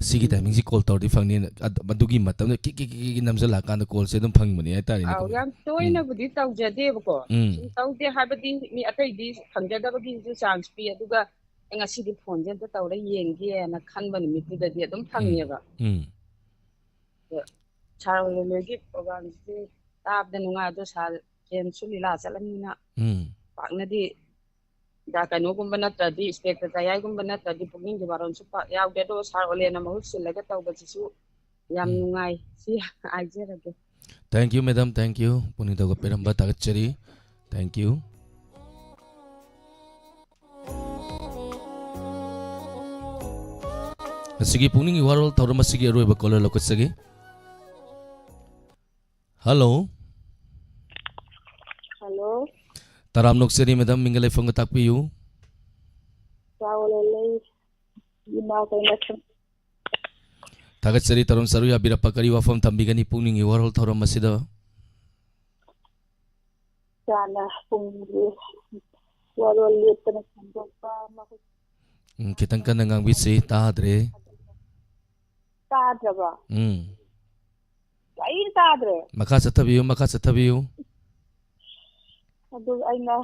ꯁꯤꯒꯤ ꯇꯥꯏꯃꯤꯡꯁꯤ ꯀꯣꯜ ꯇꯧꯔꯗꯤ ꯐꯪꯅꯤꯅ ꯑꯗ-, ꯑꯗꯨꯒꯤ ꯃꯇꯝꯗ ꯀꯤꯛ ꯀꯤꯛ ꯀꯤꯛ ꯀꯤꯛ ꯅꯝꯁꯤꯜꯂꯛꯑꯀꯥꯟꯗ ꯀꯣꯜꯁꯦ ꯑꯗꯨꯝ ꯐꯪꯕꯅꯦ ꯍꯥꯏꯇꯥꯔꯦꯅꯦꯀꯣ, ꯑꯧ, ꯃꯦꯗꯥꯝ꯫ ꯌꯥꯝ ꯇꯣꯏꯅꯕꯨꯗꯤ ꯇꯧꯖꯗꯦꯕꯀꯣ꯫ ꯎꯝ꯫ ꯁꯨꯝ ꯇꯧꯗꯦ ꯍꯥꯏꯕꯗꯤ ꯃꯤ ꯑꯇꯩꯗꯤ ꯐꯪꯖꯗꯕꯒꯤꯁꯨ ꯆꯥꯟꯁ ꯄꯤ꯫ ꯑꯗꯨꯒ "ꯑꯦ, ꯉꯁꯤꯗꯤ ꯐꯣꯟꯁꯦ ꯑꯝꯇ ꯇꯧꯔ ꯌꯦꯡꯒꯦꯅ" ꯈꯟꯕ ꯅꯨꯃꯤꯠꯇꯨꯗꯗꯤ ꯑꯗꯨꯝ ꯎꯝ꯫ ꯐꯪꯉꯦꯕ꯫ ꯎꯝ꯫ ꯑꯗꯣ ꯁꯥꯔ ꯍꯣꯏꯒꯤ ꯄ꯭ꯔꯣꯒꯥꯝꯁꯤꯗꯤ ꯇꯥꯕꯗ ꯅꯨꯡꯉꯥꯏ꯫ ꯑꯗꯣ ꯁꯥꯔ ꯖꯦꯝꯁꯁꯨ ꯂꯤꯂꯥ ꯆꯠꯂꯝꯅꯤꯅ ꯎꯝ꯫ ꯄꯥꯛꯅꯗꯤ ꯗ-, ꯀꯩꯅꯣꯒꯨꯝꯕ ꯅꯠꯇ꯭ꯔꯗꯤ, ꯏꯟꯁꯄꯦꯛꯇꯔ ꯀꯌꯥꯏꯒꯨꯝꯕ ꯅꯠꯇ꯭ꯔꯗꯤ ꯄꯨꯛꯅꯤꯡꯒꯤ ꯋꯥꯔꯣꯜꯁꯨ ꯄꯥꯛ ꯌꯥꯎꯗꯦ꯫ ꯑꯗꯣ ꯁꯥꯔ ꯑꯣꯂꯦꯟꯅ ꯃꯍꯨꯠ ꯁꯤꯜꯂꯒ ꯇꯧꯕꯁꯤꯁꯨ ꯌꯥꯝ ꯎꯝ꯫ ꯅꯨꯡꯉꯥꯏ꯫ ꯁꯤ ꯍꯥꯏꯖꯔꯒꯦ꯫ Thank you, madam. Thank you. ꯄꯨꯛꯅꯤꯡ ꯊꯧꯒꯠꯄꯤꯔꯝꯕ ꯊꯥꯒꯠꯆꯔꯤ꯫ Thank you. ꯉꯁꯤꯒꯤ ꯄꯨꯛꯅꯤꯡꯒꯤ ꯋꯥꯔꯣꯜ ꯊꯧꯔꯝ ꯑꯁꯤꯒꯤ ꯑꯔꯣꯏꯕ ꯀꯣꯂꯔ ꯂꯧꯈꯠꯆꯒꯦ꯫ ꯍꯜꯂꯣ꯫ ꯍꯜꯂꯣ꯫ ꯇꯔꯥꯝꯅ ꯑꯣꯛꯆꯔꯤ ꯃꯦꯗꯥꯝ, ꯃꯤꯡꯒ ꯂꯩꯐꯝꯒ ꯇꯥꯛꯄꯤꯌꯨ꯫ ꯆꯥꯎꯂꯦꯂꯩ ꯏꯃꯥ ꯀꯩꯅ ꯊꯥꯒꯠꯆꯔꯤ ꯇꯔꯥꯝ ꯁꯔꯨꯛ ꯌꯥꯕꯤꯔꯛꯄ꯫ ꯀꯔꯤ ꯋꯥꯐꯝ ꯊꯝꯕꯤꯒꯅꯤ ꯄꯨꯛꯅꯤꯡꯒꯤ ꯋꯥꯔꯣꯜ ꯊꯧꯔꯝ ꯑꯁꯤꯗ? ꯆꯥꯅ ꯄꯨꯡꯒꯤ ꯋꯥꯔꯣꯜ ꯂꯦꯞꯇꯅ ꯁꯟꯗꯣꯛꯄ ꯑꯃ ꯎꯝ, ꯈꯤꯇꯪ ꯀꯟꯅ ꯉꯥꯡꯕꯤꯁꯤ, ꯇꯥꯗ꯭ꯔꯦ꯫ ꯇꯥꯗ꯭ꯔꯕ? ꯎꯝ꯫ ꯀꯔꯤꯝ ꯇꯥꯗ꯭ꯔꯦ? ꯃꯈꯥ ꯆꯠꯊꯕꯤꯌꯨ, ꯃꯈꯥ ꯆꯠꯊꯕꯤꯌꯨ꯫ ꯑꯗꯨ ꯑꯩꯅ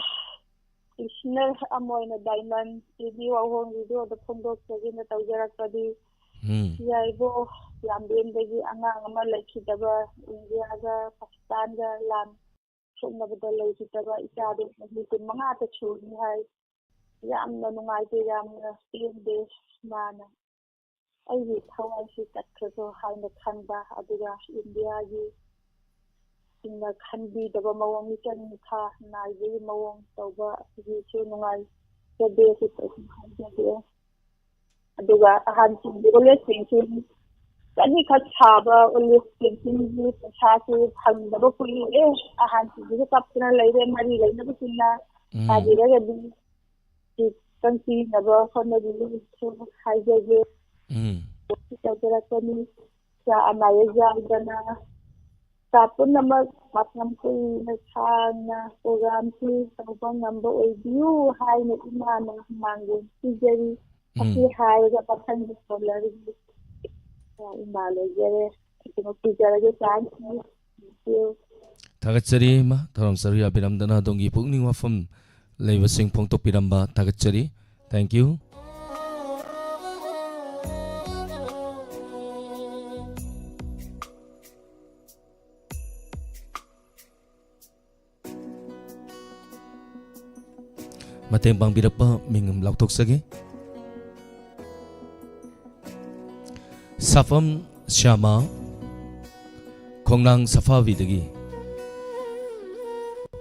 ꯂꯤꯁꯅꯔ ꯑꯃ ꯑꯣꯏꯅ ꯗꯥꯏꯃꯟ ꯇꯤ ꯚꯤ ꯋꯥꯍꯣꯡ ꯔꯦꯗꯤꯑꯣꯗ ꯐꯣꯡꯗꯣꯛꯆꯒꯦꯅ ꯇꯧꯖꯔꯛꯄꯗꯤ, ꯎꯝ꯫ ꯌꯥꯏꯕꯣ ꯌꯥꯝꯕꯦꯝꯗꯒꯤ ꯑꯉꯥꯡ ꯑꯃ ꯂꯩꯈꯤꯗꯕ, ꯏꯟꯗꯤꯌꯥꯒ ꯄꯥꯀꯤꯁꯇꯥꯟꯒ ꯂꯥꯟ ꯁꯣꯛꯅꯕꯗ ꯂꯩꯈꯤꯗꯕ ꯏꯆꯥꯗꯨ ꯆꯍꯤ ꯀꯨꯟꯃꯉꯥꯗ ꯁꯨꯔꯤ ꯍꯥꯏ꯫ ꯌꯥꯝꯅ ꯅꯨꯡꯉꯥꯏꯇꯦ, ꯌꯥꯝꯅ ꯄꯦꯟꯗꯦ꯫ ꯃꯥꯅ ꯑꯩꯒꯤ ꯊꯋꯥꯏꯁꯤ ꯇꯠꯈ꯭ꯔꯁꯨ ꯍꯥꯏꯅ ꯈꯟꯕ, ꯑꯗꯨꯒ ꯏꯟꯗꯤꯌꯥꯒꯤ ꯁꯤꯡꯅ ꯈꯟꯕꯤꯗꯕ ꯃꯑꯣꯡ, ꯃꯤꯆꯪ ꯃꯤꯈꯥ ꯅꯥꯏꯕꯒꯤ ꯃꯑꯣꯡ ꯇꯧꯕ ꯑꯁꯤꯁꯨ ꯅꯨꯡꯉꯥꯏꯖꯗꯦ꯫ ꯁꯤ ꯇꯧꯕ ꯍꯥꯏꯖꯒꯦ꯫ ꯑꯗꯨꯒ ꯑꯍꯟꯁꯤꯡꯒꯤ old age pension ꯆꯅꯤꯈꯛ ꯁꯥꯕ old age pensionꯒꯤ ꯄꯩꯁꯥꯁꯨ ꯐꯪꯗꯕ ꯀꯨꯏꯔꯦ꯫ ꯑꯍꯟꯁꯤꯡꯁꯤꯁꯨ ꯀꯞꯇꯅ ꯂꯩꯔꯦ, ꯃꯔꯤ ꯂꯩꯅꯕꯁꯤꯡꯅ ꯎꯝ꯫ ꯁꯥꯕꯤꯔꯒꯗꯤ ꯈꯤꯇꯪ ꯄꯤꯅꯕ ꯍꯣꯠꯅꯕꯤꯌꯨ ꯍꯥꯏꯖꯒꯦ꯫ ꯎꯝ꯫ ꯇꯧꯖꯔꯛꯄꯅꯤ꯫ ꯑꯅꯥ ꯑꯌꯦꯛ ꯌꯥꯎꯗꯅ ꯁ꯭ꯇꯥꯐ ꯄꯨꯝꯅꯃꯛ ꯃꯇꯝ ꯀꯨꯏꯅ ꯁꯥꯡꯅ programꯁꯤ ꯇꯧꯕ ꯉꯝꯕ ꯑꯣꯏꯕꯤꯌꯨ ꯍꯥꯏꯅ ꯏꯃꯥꯅ ꯃꯥꯡꯒꯣꯜ ꯄꯤꯖꯔꯤ꯫ ꯎꯝ꯫ ꯑꯁꯤ ꯍꯥꯏꯔꯒ ꯃꯊꯪꯒꯤ callerꯒꯤ ꯏꯃꯥ ꯂꯩꯖꯔꯦ꯫ ꯑꯗꯨꯃꯛ ꯄꯤꯖꯔꯒꯦ꯫ Thank you꯫ Thank you꯫ ꯊꯥꯒꯠꯆꯔꯤ ꯏꯃꯥ, ꯊꯧꯔꯝ ꯁꯔꯨꯛ ꯌꯥꯕꯤꯔꯝꯗꯅ ꯑꯗꯣꯝꯒꯤ ꯄꯨꯛꯅꯤꯡ ꯋꯥꯐꯝ ꯂꯩꯕꯁꯤꯡ ꯐꯣꯡꯗꯣꯛꯄꯤꯔꯝꯕ ꯊꯥꯒꯠꯆꯔꯤ꯫ Thank you꯫ ꯃꯇꯦꯡ ꯄꯥꯡꯕꯤꯔꯛꯄ ꯃꯤꯡ ꯑꯃ ꯂꯥꯎꯊꯣꯛꯆꯒꯦ꯫ ꯁꯥꯐꯝ ꯁ꯭ꯌꯥꯃ, ꯈꯣꯡꯅꯥꯡ ꯁꯐꯥꯕꯤꯗꯒꯤ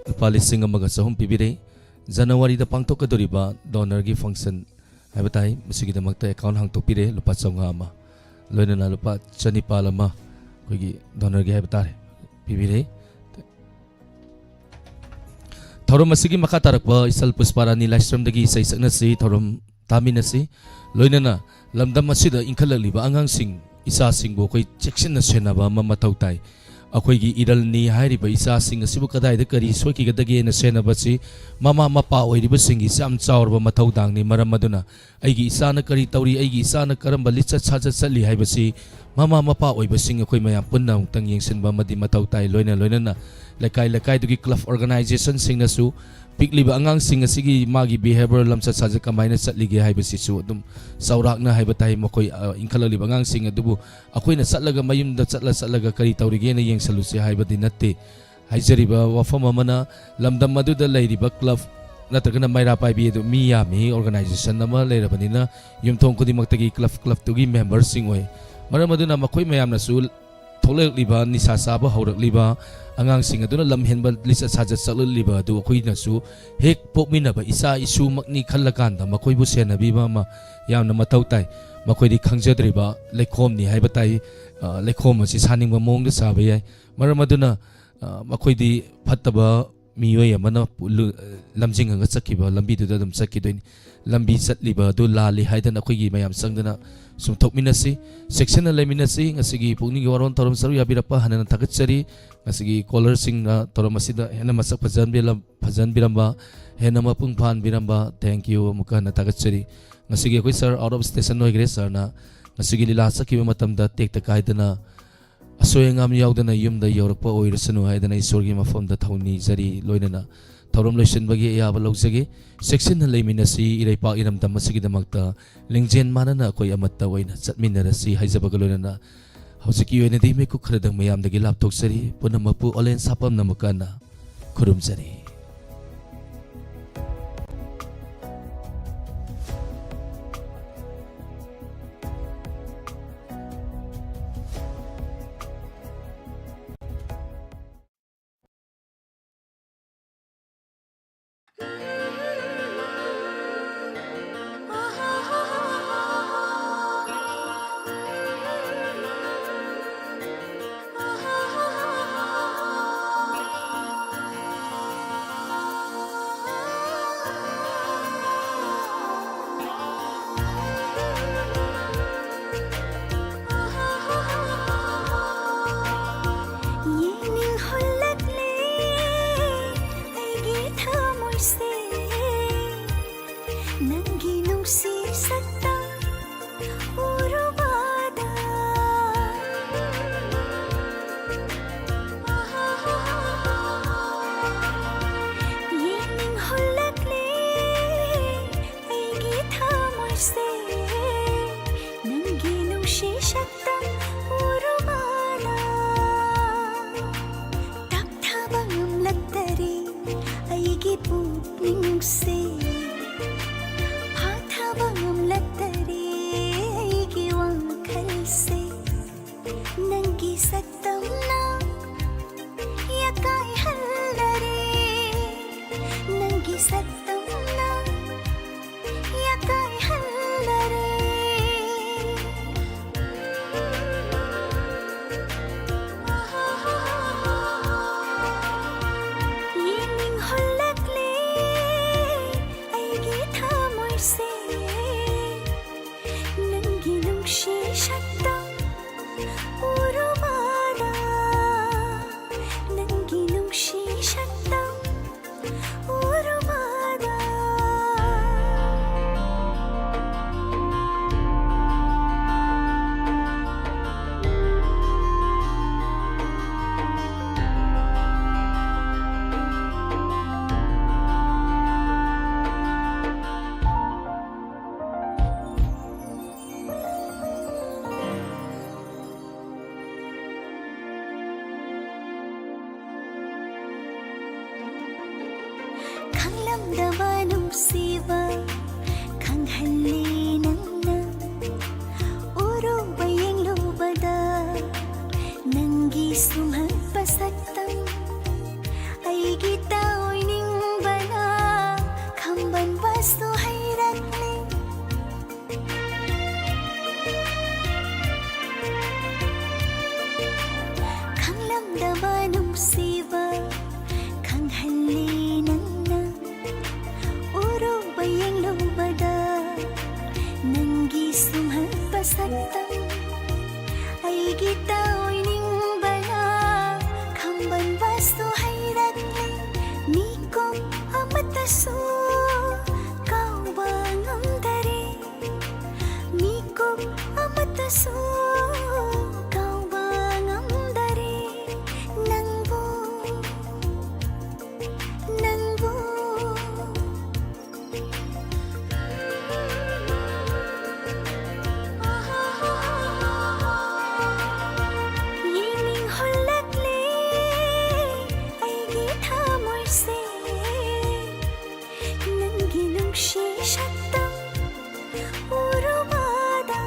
ꯂꯨꯄꯥ ꯂꯤꯁꯤꯡ ꯑꯃꯒ ꯆꯍꯨꯝ ꯄꯤꯕꯤꯔꯦ꯫ ꯖꯅꯋꯥꯔꯤꯗ ꯄꯥꯡꯊꯣꯛꯀꯗꯧꯔꯤꯕ donorꯒꯤ function ꯍꯥꯏꯕ ꯇꯥꯏ, ꯃꯁꯤꯒꯤꯗꯃꯛꯇ account ꯍꯥꯡꯗꯣꯛꯄꯤꯔꯦ꯫ ꯂꯨꯄꯥ ꯆꯥꯝꯃꯉꯥ ꯑꯃ, ꯂꯣꯏꯅꯅ ꯂꯨꯄꯥ ꯆꯅꯤꯄꯥꯜ ꯑꯃ ꯑꯩꯈꯣꯏꯒꯤ donorꯒꯤ ꯍꯥꯏꯕ ꯇꯥꯔꯦ, ꯄꯤꯕꯤꯔꯦ꯫ ꯊꯧꯔꯝ ꯑꯁꯤꯒꯤ ꯃꯈꯥ ꯇꯥꯔꯛꯄ ꯏꯆꯜ ꯄꯨꯁꯄꯥꯔꯥꯅꯤ ꯂꯥꯏꯁ꯭ꯔꯝꯗꯒꯤ ꯏꯁꯩ ꯁꯛꯅꯁꯤ, ꯊꯧꯔꯝ ꯇꯥꯃꯤꯟꯅꯁꯤ꯫ ꯂꯣꯏꯅꯅ ꯂꯝꯗꯝ ꯑꯁꯤꯗ ꯏꯟꯈꯠꯂꯛꯂꯤꯕ ꯑꯉꯥꯡꯁꯤꯡ, ꯏꯆꯥꯁꯤꯡꯕꯨ ꯑꯩꯈꯣꯏ ꯆꯦꯛꯁꯤꯟꯅ ꯁꯦꯟꯅꯕ ꯑꯃ ꯃꯊꯧ ꯇꯥꯏ꯫ ꯑꯩꯈꯣꯏꯒꯤ ꯏꯔꯜꯅꯤ ꯍꯥꯏꯔꯤꯕ ꯏꯆꯥꯁꯤꯡ ꯑꯁꯤꯕꯨ ꯀꯗꯥꯏꯗ ꯀꯔꯤ ꯁꯣꯏꯈꯤꯒꯗꯒꯦꯅ ꯁꯦꯟꯅꯕꯁꯤ ꯃꯃꯥ ꯃꯄꯥ ꯑꯣꯏꯔꯤꯕꯁꯤꯡꯒꯤꯁꯤ ꯌꯥꯝ ꯆꯥꯎꯔꯕ ꯃꯊꯧꯗꯥꯡꯅꯤ꯫ ꯃꯔꯝ ꯑꯗꯨꯅ ꯑꯩꯒꯤ ꯏꯆꯥꯅ ꯀꯔꯤ ꯇꯧꯔꯤ, ꯑꯩꯒꯤ ꯏꯆꯥꯅ ꯀꯔꯝꯕ ꯂꯤꯆꯠ ꯁꯥꯖꯠ ꯆꯠꯂꯤ ꯍꯥꯏꯕꯁꯤ ꯃꯃꯥ ꯃꯄꯥ ꯑꯣꯏꯕꯁꯤꯡ ꯑꯩꯈꯣꯏ ꯃꯌꯥꯝ ꯄꯨꯟꯅ ꯑꯃꯨꯛꯇꯪ ꯌꯦꯡꯁꯤꯟꯕ ꯑꯃꯗꯤ ꯃꯊꯧ ꯇꯥꯏ꯫ ꯂꯣꯏꯅ ꯂꯣꯏꯅꯅ ꯂꯩꯀꯥꯏ ꯂꯩꯀꯥꯏꯗꯨꯒꯤ club organizationꯁꯤꯡꯅꯁꯨ ꯄꯤꯛꯂꯤꯕ ꯑꯉꯥꯡꯁꯤꯡ ꯑꯁꯤꯒꯤ ꯃꯥꯒꯤ behaviour, ꯂꯝꯆꯠ ꯁꯥꯖꯠ ꯀꯃꯥꯏꯅ ꯆꯠꯂꯤꯒꯦ ꯍꯥꯏꯕꯁꯤꯁꯨ ꯑꯗꯨꯝ ꯆꯥꯎꯔꯥꯛꯅ ꯍꯥꯏꯕ ꯇꯥꯏ꯫ ꯃꯈꯣꯏ, ꯑ, ꯏꯟꯈꯠꯂꯛꯂꯤꯕ ꯑꯉꯥꯡꯁꯤꯡ ꯑꯗꯨꯕꯨ ꯑꯩꯈꯣꯏꯅ ꯆꯠꯂꯒ, ꯃꯌꯨꯝꯗ ꯆꯠꯂ ꯆꯠꯂꯒ ꯀꯔꯤ ꯇꯧꯔꯤꯒꯦꯅ ꯌꯦꯡꯁꯜꯂꯨꯁꯤ ꯍꯥꯏꯕꯗꯤ ꯅꯠꯇꯦ꯫ ꯍꯥꯏꯖꯔꯤꯕ ꯋꯥꯐꯝ ꯑꯃꯅ, ꯂꯝꯗꯝ ꯑꯗꯨꯗ ꯂꯩꯔꯤꯕ club ꯅꯠꯇ꯭ꯔꯒꯅ ꯃꯩꯔꯥ ꯄꯥꯏꯕꯤ ꯑꯗꯨ ꯃꯤ ꯌꯥꯝꯃꯤ, organization ꯑꯃ ꯂꯩꯔꯕꯅꯤꯅ ꯌꯨꯝꯊꯣꯡ ꯈꯨꯗꯤꯡꯃꯛꯇꯒꯤ club clubꯇꯨꯒꯤ memberꯁꯤꯡ ꯑꯣꯏ꯫ ꯃꯔꯝ ꯑꯗꯨꯅ ꯃꯈꯣꯏ ꯃꯌꯥꯝꯅꯁꯨ ꯊꯣꯛꯂꯛꯂꯤꯕ ꯅꯤꯁꯥ ꯆꯥꯕ ꯍꯧꯔꯛꯂꯤꯕ ꯑꯉꯥꯡꯁꯤꯡ ꯑꯗꯨꯅ ꯂꯝꯍꯦꯟꯕ ꯂꯤꯆꯠ ꯁꯥꯖꯠ ꯆꯠꯂꯛꯂꯤꯕ ꯑꯗꯨ ꯑꯩꯈꯣꯏꯅꯁꯨ ꯍꯦꯛ ꯄꯣꯛꯃꯤꯟꯅꯕ ꯏꯆꯥ ꯏꯁꯨꯃꯛꯅꯤ ꯈꯜꯂꯀꯥꯟꯗ ꯃꯈꯣꯏꯕꯨ ꯁꯦꯟꯅꯕꯤꯕ ꯑꯃ ꯌꯥꯝꯅ ꯃꯊꯧ ꯇꯥꯏ꯫ ꯃꯈꯣꯏꯗꯤ ꯈꯪꯖꯗ꯭ꯔꯤꯕ ꯂꯩꯈꯣꯝꯅꯤ ꯍꯥꯏꯕ ꯇꯥꯏ꯫ ꯑ, ꯂꯩꯈꯣꯝ ꯑꯁꯤ ꯁꯥꯅꯤꯡꯕ ꯃꯑꯣꯡꯗ ꯁꯥꯕ ꯌꯥꯏ꯫ ꯃꯔꯝ ꯑꯗꯨꯅ, ꯑ, ꯃꯈꯣꯏꯗꯤ ꯐꯠꯇꯕ ꯃꯤꯑꯣꯏ ꯑꯃꯅ ꯄꯨ-, ꯂꯨ-, ꯂꯝꯖꯤꯡꯉꯒ ꯆꯠꯈꯤꯕ ꯂꯝꯕꯤꯗꯨꯗ ꯑꯗꯨꯝ ꯆꯠꯈꯤꯗꯣꯏꯅꯤ꯫ ꯂꯝꯕꯤ ꯆꯠꯂꯤꯕ ꯑꯗꯨ ꯂꯥꯜꯂꯤ ꯍꯥꯏꯗꯅ ꯑꯩꯈꯣꯏꯒꯤ ꯃꯌꯥꯝ ꯆꯪꯗꯅ ꯁꯨꯝ ꯊꯣꯛꯃꯤꯟꯅꯁꯤ, ꯆꯦꯛꯁꯤꯟꯅ ꯂꯩꯃꯤꯟꯅꯁꯤ꯫ ꯉꯁꯤꯒꯤ ꯄꯨꯛꯅꯤꯡꯒꯤ ꯋꯥꯔꯣꯜ ꯊꯧꯔꯝ ꯁꯔꯨꯛ ꯌꯥꯕꯤꯔꯛꯄ ꯍꯟꯅ ꯊꯥꯒꯠꯆꯔꯤ꯫ ꯉꯁꯤꯒꯤ callerꯁꯤꯡꯅ ꯊꯧꯔꯝ ꯑꯁꯤꯗ ꯍꯦꯟꯅ ꯃꯁꯛ ꯐꯖꯍꯟꯕꯤꯔꯝ-, ꯐꯖꯍꯟꯕꯤꯔꯝꯕ, ꯍꯦꯟꯅ ꯃꯄꯨꯡ ꯐꯥꯍꯟꯕꯤꯔꯝꯕ, thank you ꯑꯃꯨꯛꯀ ꯍꯟꯅ ꯊꯥꯒꯠꯆꯔꯤ꯫ ꯉꯁꯤꯒꯤ ꯑꯩꯈꯣꯏ sir out of station ꯑꯣꯏꯈ꯭ꯔꯦ꯫ Sirꯅ ꯉꯁꯤꯒꯤ ꯂꯤꯂꯥ ꯆꯠꯈꯤꯕ ꯃꯇꯝꯗ ꯇꯦꯛꯇ ꯀꯥꯏꯗꯅ ꯑꯁꯣꯏ ꯑꯉꯥꯝ ꯌꯥꯎꯗꯅ ꯌꯨꯝꯗ ꯌꯧꯔꯛꯄ ꯑꯣꯏꯔꯁꯅꯨ ꯍꯥꯏꯗꯅ ꯏꯁꯣꯔꯒꯤ ꯃꯐꯝꯗ ꯊꯧꯅꯤꯖꯔꯤ꯫ ꯂꯣꯏꯅꯅ ꯊꯧꯔꯝ ꯂꯣꯏꯁꯤꯟꯕꯒꯤ ꯑꯌꯥꯕ ꯂꯧꯖꯒꯦ꯫ ꯆꯦꯛꯁꯤꯟꯅ ꯂꯩꯃꯤꯟꯅꯁꯤ, ꯏꯔꯩꯄꯥꯛ ꯏꯔꯝꯗꯝ ꯑꯁꯤꯒꯤꯗꯃꯛꯇ ꯂꯤꯡꯖꯦꯜ ꯃꯥꯟꯅꯅ ꯑꯩꯈꯣꯏ ꯑꯃꯠꯇ ꯑꯣꯏꯅ ꯆꯠꯃꯤꯟꯅꯔꯁꯤ ꯍꯥꯏꯖꯕꯒ ꯂꯣꯏꯅꯅ ꯍꯧꯖꯤꯛꯀꯤ ꯑꯣꯏꯅꯗꯤ ꯃꯤꯀꯨꯞ ꯈꯔꯗꯪ ꯃꯌꯥꯝꯗꯒꯤ ꯂꯥꯞꯊꯣꯛꯆꯔꯤ꯫ ꯄꯨꯝꯅꯃꯛꯄꯨ ꯑꯣꯂꯦꯟ ꯁꯥꯄꯝꯅ ꯑꯃꯨꯛꯀ ꯍꯟꯅ ꯈꯨꯔꯨꯝꯖꯔꯤ꯫ ꯌꯦꯡꯅꯤꯡꯍꯜꯂꯛꯂꯦ ꯑꯩꯒꯤ ꯊꯃꯣꯏꯁꯦ꯫ ꯈꯪꯂꯝꯗꯕ ꯅꯨꯡꯁꯤꯕ ꯈꯪꯍꯜꯂꯤ ꯅꯪꯅ꯫ ꯎꯔꯨꯕ ꯌꯦꯡꯂꯨꯕꯗ ꯅꯪꯒꯤ ꯁꯨꯝꯍꯠꯄ ꯁꯛꯇꯝ ꯑꯩꯒꯤ ꯇꯧꯅꯤꯡꯕꯅ ꯈꯝꯕꯟꯕꯁꯨ ꯍꯩꯔꯛꯂꯦ꯫ ꯈꯪꯂꯝꯗꯕ ꯅꯨꯡꯁꯤꯕ ꯈꯪꯍꯜꯂꯤ ꯅꯪꯅ꯫ ꯎꯔꯨꯕ ꯌꯦꯡꯂꯨꯕꯗ ꯅꯪꯒꯤ ꯁꯨꯝꯍꯠꯄ ꯁꯛꯇꯝ ꯑꯩꯒꯤ ꯇꯧꯅꯤꯡꯕꯅ ꯈꯝꯕꯟꯕꯁꯨ ꯍꯩꯔꯛꯂꯦ꯫ ꯃꯤꯀꯨꯞ ꯑꯃꯠꯇꯁꯨ ꯀꯥꯎꯕ ꯉꯝꯗꯔꯦ꯫ ꯃꯤꯀꯨꯞ ꯑꯃꯠꯇꯁꯨ ꯀꯥꯎꯕ ꯉꯝꯗꯔꯦ꯫ ꯅꯪꯕꯨ, ꯅꯪꯕꯨ꯫ ꯌꯦꯡꯅꯤꯡꯍꯜꯂꯛꯂꯦ ꯑꯩꯒꯤ ꯊꯃꯣꯏꯁꯦ꯫ ꯅꯪꯒꯤ ꯅꯨꯡꯁꯤ ꯁꯛꯇꯝ ꯎꯔꯨꯕꯗ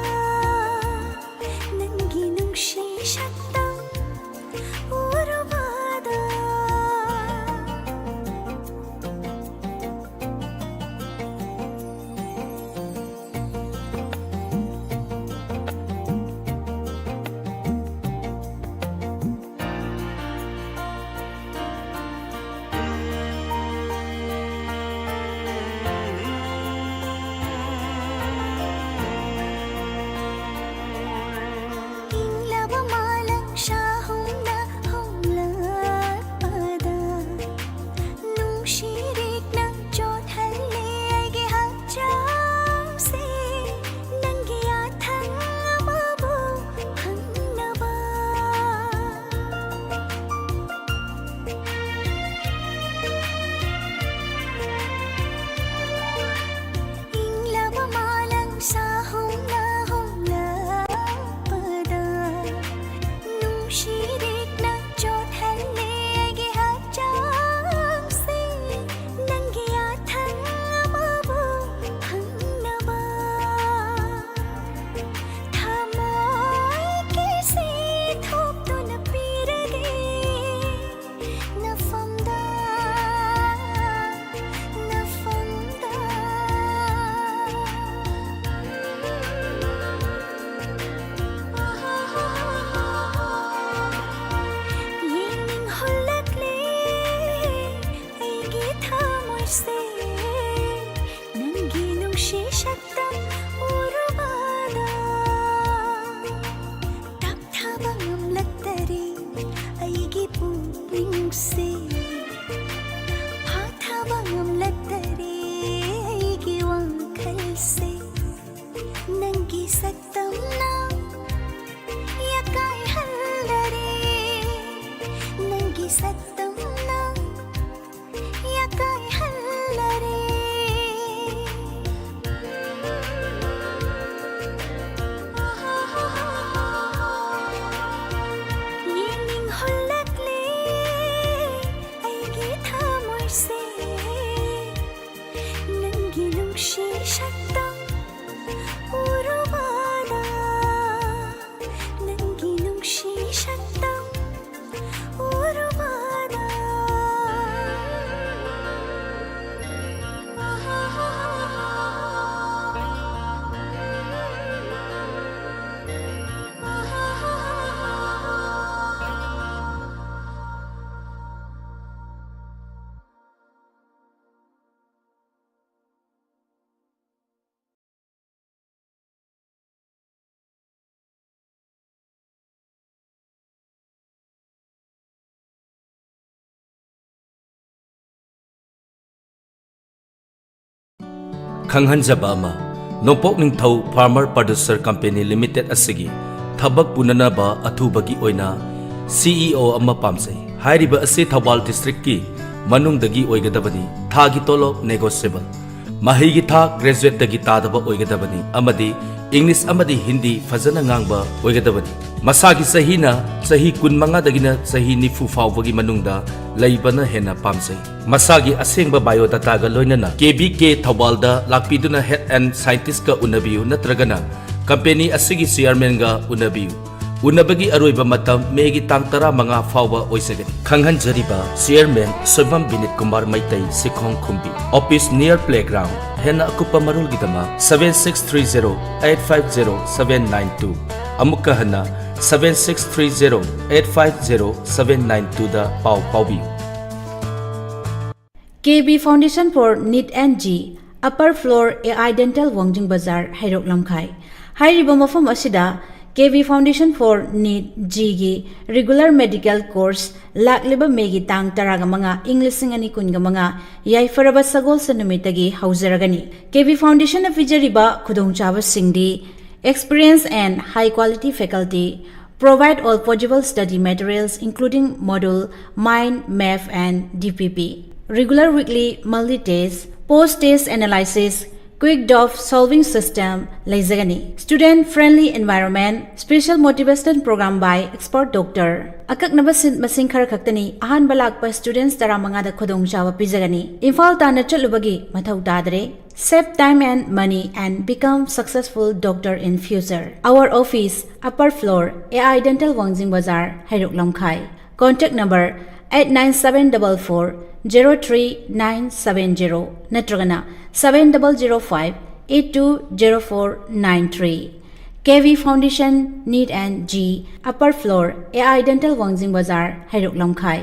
ꯁꯦ ꯐꯥꯊꯕ ꯉꯝꯂꯛꯇꯔꯦ ꯑꯩꯒꯤ ꯋꯥꯈꯜꯁꯦ꯫ ꯅꯪꯒꯤ ꯁꯛꯇꯝꯅ ꯌꯥꯀꯥꯏꯍꯜꯂꯔꯦ, ꯅꯪꯒꯤ ꯁꯛꯇꯝꯅ ꯌꯥꯀꯥꯏꯍꯜꯂꯔꯦ꯫ ꯌꯦꯡꯅꯤꯡꯍꯜꯂꯛꯂꯦ ꯑꯩꯒꯤ ꯊꯃꯣꯏꯁꯦ, ꯅꯪꯒꯤ ꯅꯨꯡꯁꯤ ꯁꯛꯇꯝ ꯎꯔꯨꯕꯗ, ꯅꯪꯒꯤ ꯅꯨꯡꯁꯤ ꯁꯛꯇꯝ ꯎꯔꯨꯕꯗ꯫ ꯈꯪꯍꯟꯖꯕ ꯑꯃ, ꯅꯣꯡꯄꯣꯛ ꯅꯤꯡꯊꯧ Farmer Producer Company Limited ꯑꯁꯤꯒꯤ ꯊꯕꯛ ꯄꯨꯅꯅꯕ ꯑꯊꯨꯕꯒꯤ ꯑꯣꯏꯅ C E O ꯑꯃ ꯄꯥꯝꯖꯩ꯫ ꯍꯥꯏꯔꯤꯕ ꯑꯁꯤ ꯊꯧꯕꯥꯜ district ꯀꯤ ꯃꯅꯨꯡꯗꯒꯤ ꯑꯣꯏꯒꯗꯕꯅꯤ꯫ ꯊꯥꯒꯤ ꯇꯣꯂꯣꯞ negotiable꯫ ꯃꯍꯩꯒꯤ ꯊꯥꯛ graduate ꯇꯒꯤ ꯇꯥꯗꯕ ꯑꯣꯏꯒꯗꯕꯅꯤ ꯑꯃꯗꯤ English ꯑꯃꯗꯤ Hindi ꯐꯖꯅ ꯉꯥꯡꯕ ꯑꯣꯏꯒꯗꯕꯅꯤ꯫ ꯃꯁꯥꯒꯤ ꯆꯍꯤꯅ ꯆꯍꯤ ꯀꯨꯟꯃꯉꯥꯗꯒꯤꯅ ꯆꯍꯤ ꯅꯤꯐꯨ ꯐꯥꯎꯕꯒꯤ ꯃꯅꯨꯡꯗ ꯂꯩꯕꯅ ꯍꯦꯟꯅ ꯄꯥꯝꯖꯩ꯫ ꯃꯁꯥꯒꯤ ꯑꯁꯦꯡꯕ biodata ꯒ ꯂꯣꯏꯅꯅ K V K ꯊꯧꯕꯥꯜꯗ ꯂꯥꯛꯄꯤꯗꯨꯅ head and scientist ꯀ ꯎꯅꯕꯤꯌꯨ ꯅꯠꯇ꯭ꯔꯒꯅ company ꯑꯁꯤꯒꯤ chairman ꯒ ꯎꯅꯕꯤꯌꯨ꯫ ꯎꯅꯕꯒꯤ ꯑꯔꯣꯏꯕ ꯃꯇꯝ May ꯒꯤ ꯇꯥꯡ ꯇꯔꯥꯃꯉꯥ ꯐꯥꯎꯕ ꯑꯣꯏꯖꯒꯅꯤ꯫ ꯈꯪꯍꯟꯖꯔꯤꯕ chairman Soibam ꯕꯤꯅꯤꯠ Kumar Meitei, Sikhong ꯈꯨꯝꯕꯤ, office near playground꯫ ꯍꯦꯟꯅ ꯑꯀꯨꯞꯄ ꯃꯔꯣꯜꯒꯤꯗꯃꯛ seven six three zero eight five zero seven nine two꯫ ꯑꯃꯨꯛꯀ ꯍꯟꯅ seven six three zero eight five zero seven nine two ꯗ ꯄꯥꯎ ꯐꯥꯎꯕꯤꯌꯨ꯫ K B Foundation for NEET N G, upper floor, A I Dental, ꯋꯥꯡꯖꯤꯡ ꯕꯖꯥꯔ, ꯍꯩꯔꯣꯛ ꯂꯝꯈꯥꯏ꯫ ꯍꯥꯏꯔꯤꯕ ꯃꯐꯝ ꯑꯁꯤꯗ KV Foundation for NEET G ꯒꯤ regular medical course ꯂꯥꯛꯂꯤꯕ ꯃꯦꯒꯤ ꯇꯥꯡ ꯇꯔꯥꯃꯉꯥ, ꯏꯪ ꯂꯤꯁꯤꯡ ꯑꯅꯤ ꯀꯨꯟꯃꯉꯥ, ꯌꯥꯏꯐꯔꯕ ꯁꯒꯣꯜꯁꯦꯟ ꯅꯨꯃꯤꯠꯇꯒꯤ ꯍꯧꯖꯔꯒꯅꯤ꯫ KV Foundation ꯅ ꯄꯤꯖꯔꯤꯕ ꯈꯨꯗꯣꯡꯆꯥꯕꯁꯤꯡꯗꯤ: experience and high quality faculty, provide all possible study materials including module, mind, math and DPP, regular weekly multi test, post test analysis, quick doubt solving system ꯂꯩꯖꯒꯅꯤ꯫ Student friendly environment, special motivation program by expert doctor꯫ ꯑꯀꯛꯅꯕ seat ꯃꯁꯤꯡ ꯈꯔ ꯈꯛꯇꯅꯤ꯫ ꯑꯍꯥꯟꯕ ꯂꯥꯛꯄ students ꯇꯔꯥꯃꯉꯥꯗ ꯈꯨꯗꯣꯡꯆꯥꯕ ꯄꯤꯖꯒꯅꯤ꯫ ꯏꯝꯐꯥꯜ ꯇꯥꯟꯅ ꯆꯠꯂꯨꯕꯒꯤ ꯃꯊꯧ ꯇꯥꯗ꯭ꯔꯦ꯫ Save time and money and become successful doctor in future. Our office, upper floor, AI Dental, ꯋꯥꯡꯖꯤꯡ ꯕꯖꯥꯔ, ꯍꯩꯔꯣꯛ ꯂꯝꯈꯥꯏ꯫ Contact number eight nine seven double four zero three nine seven zero ꯅꯠꯇ꯭ꯔꯒꯅ seven double zero five eight two zero four nine three꯫ KV Foundation, NEET and G, upper floor, AI Dental, ꯋꯥꯡꯖꯤꯡ ꯕꯖꯥꯔ, ꯍꯩꯔꯣꯛ ꯂꯝꯈꯥꯏ꯫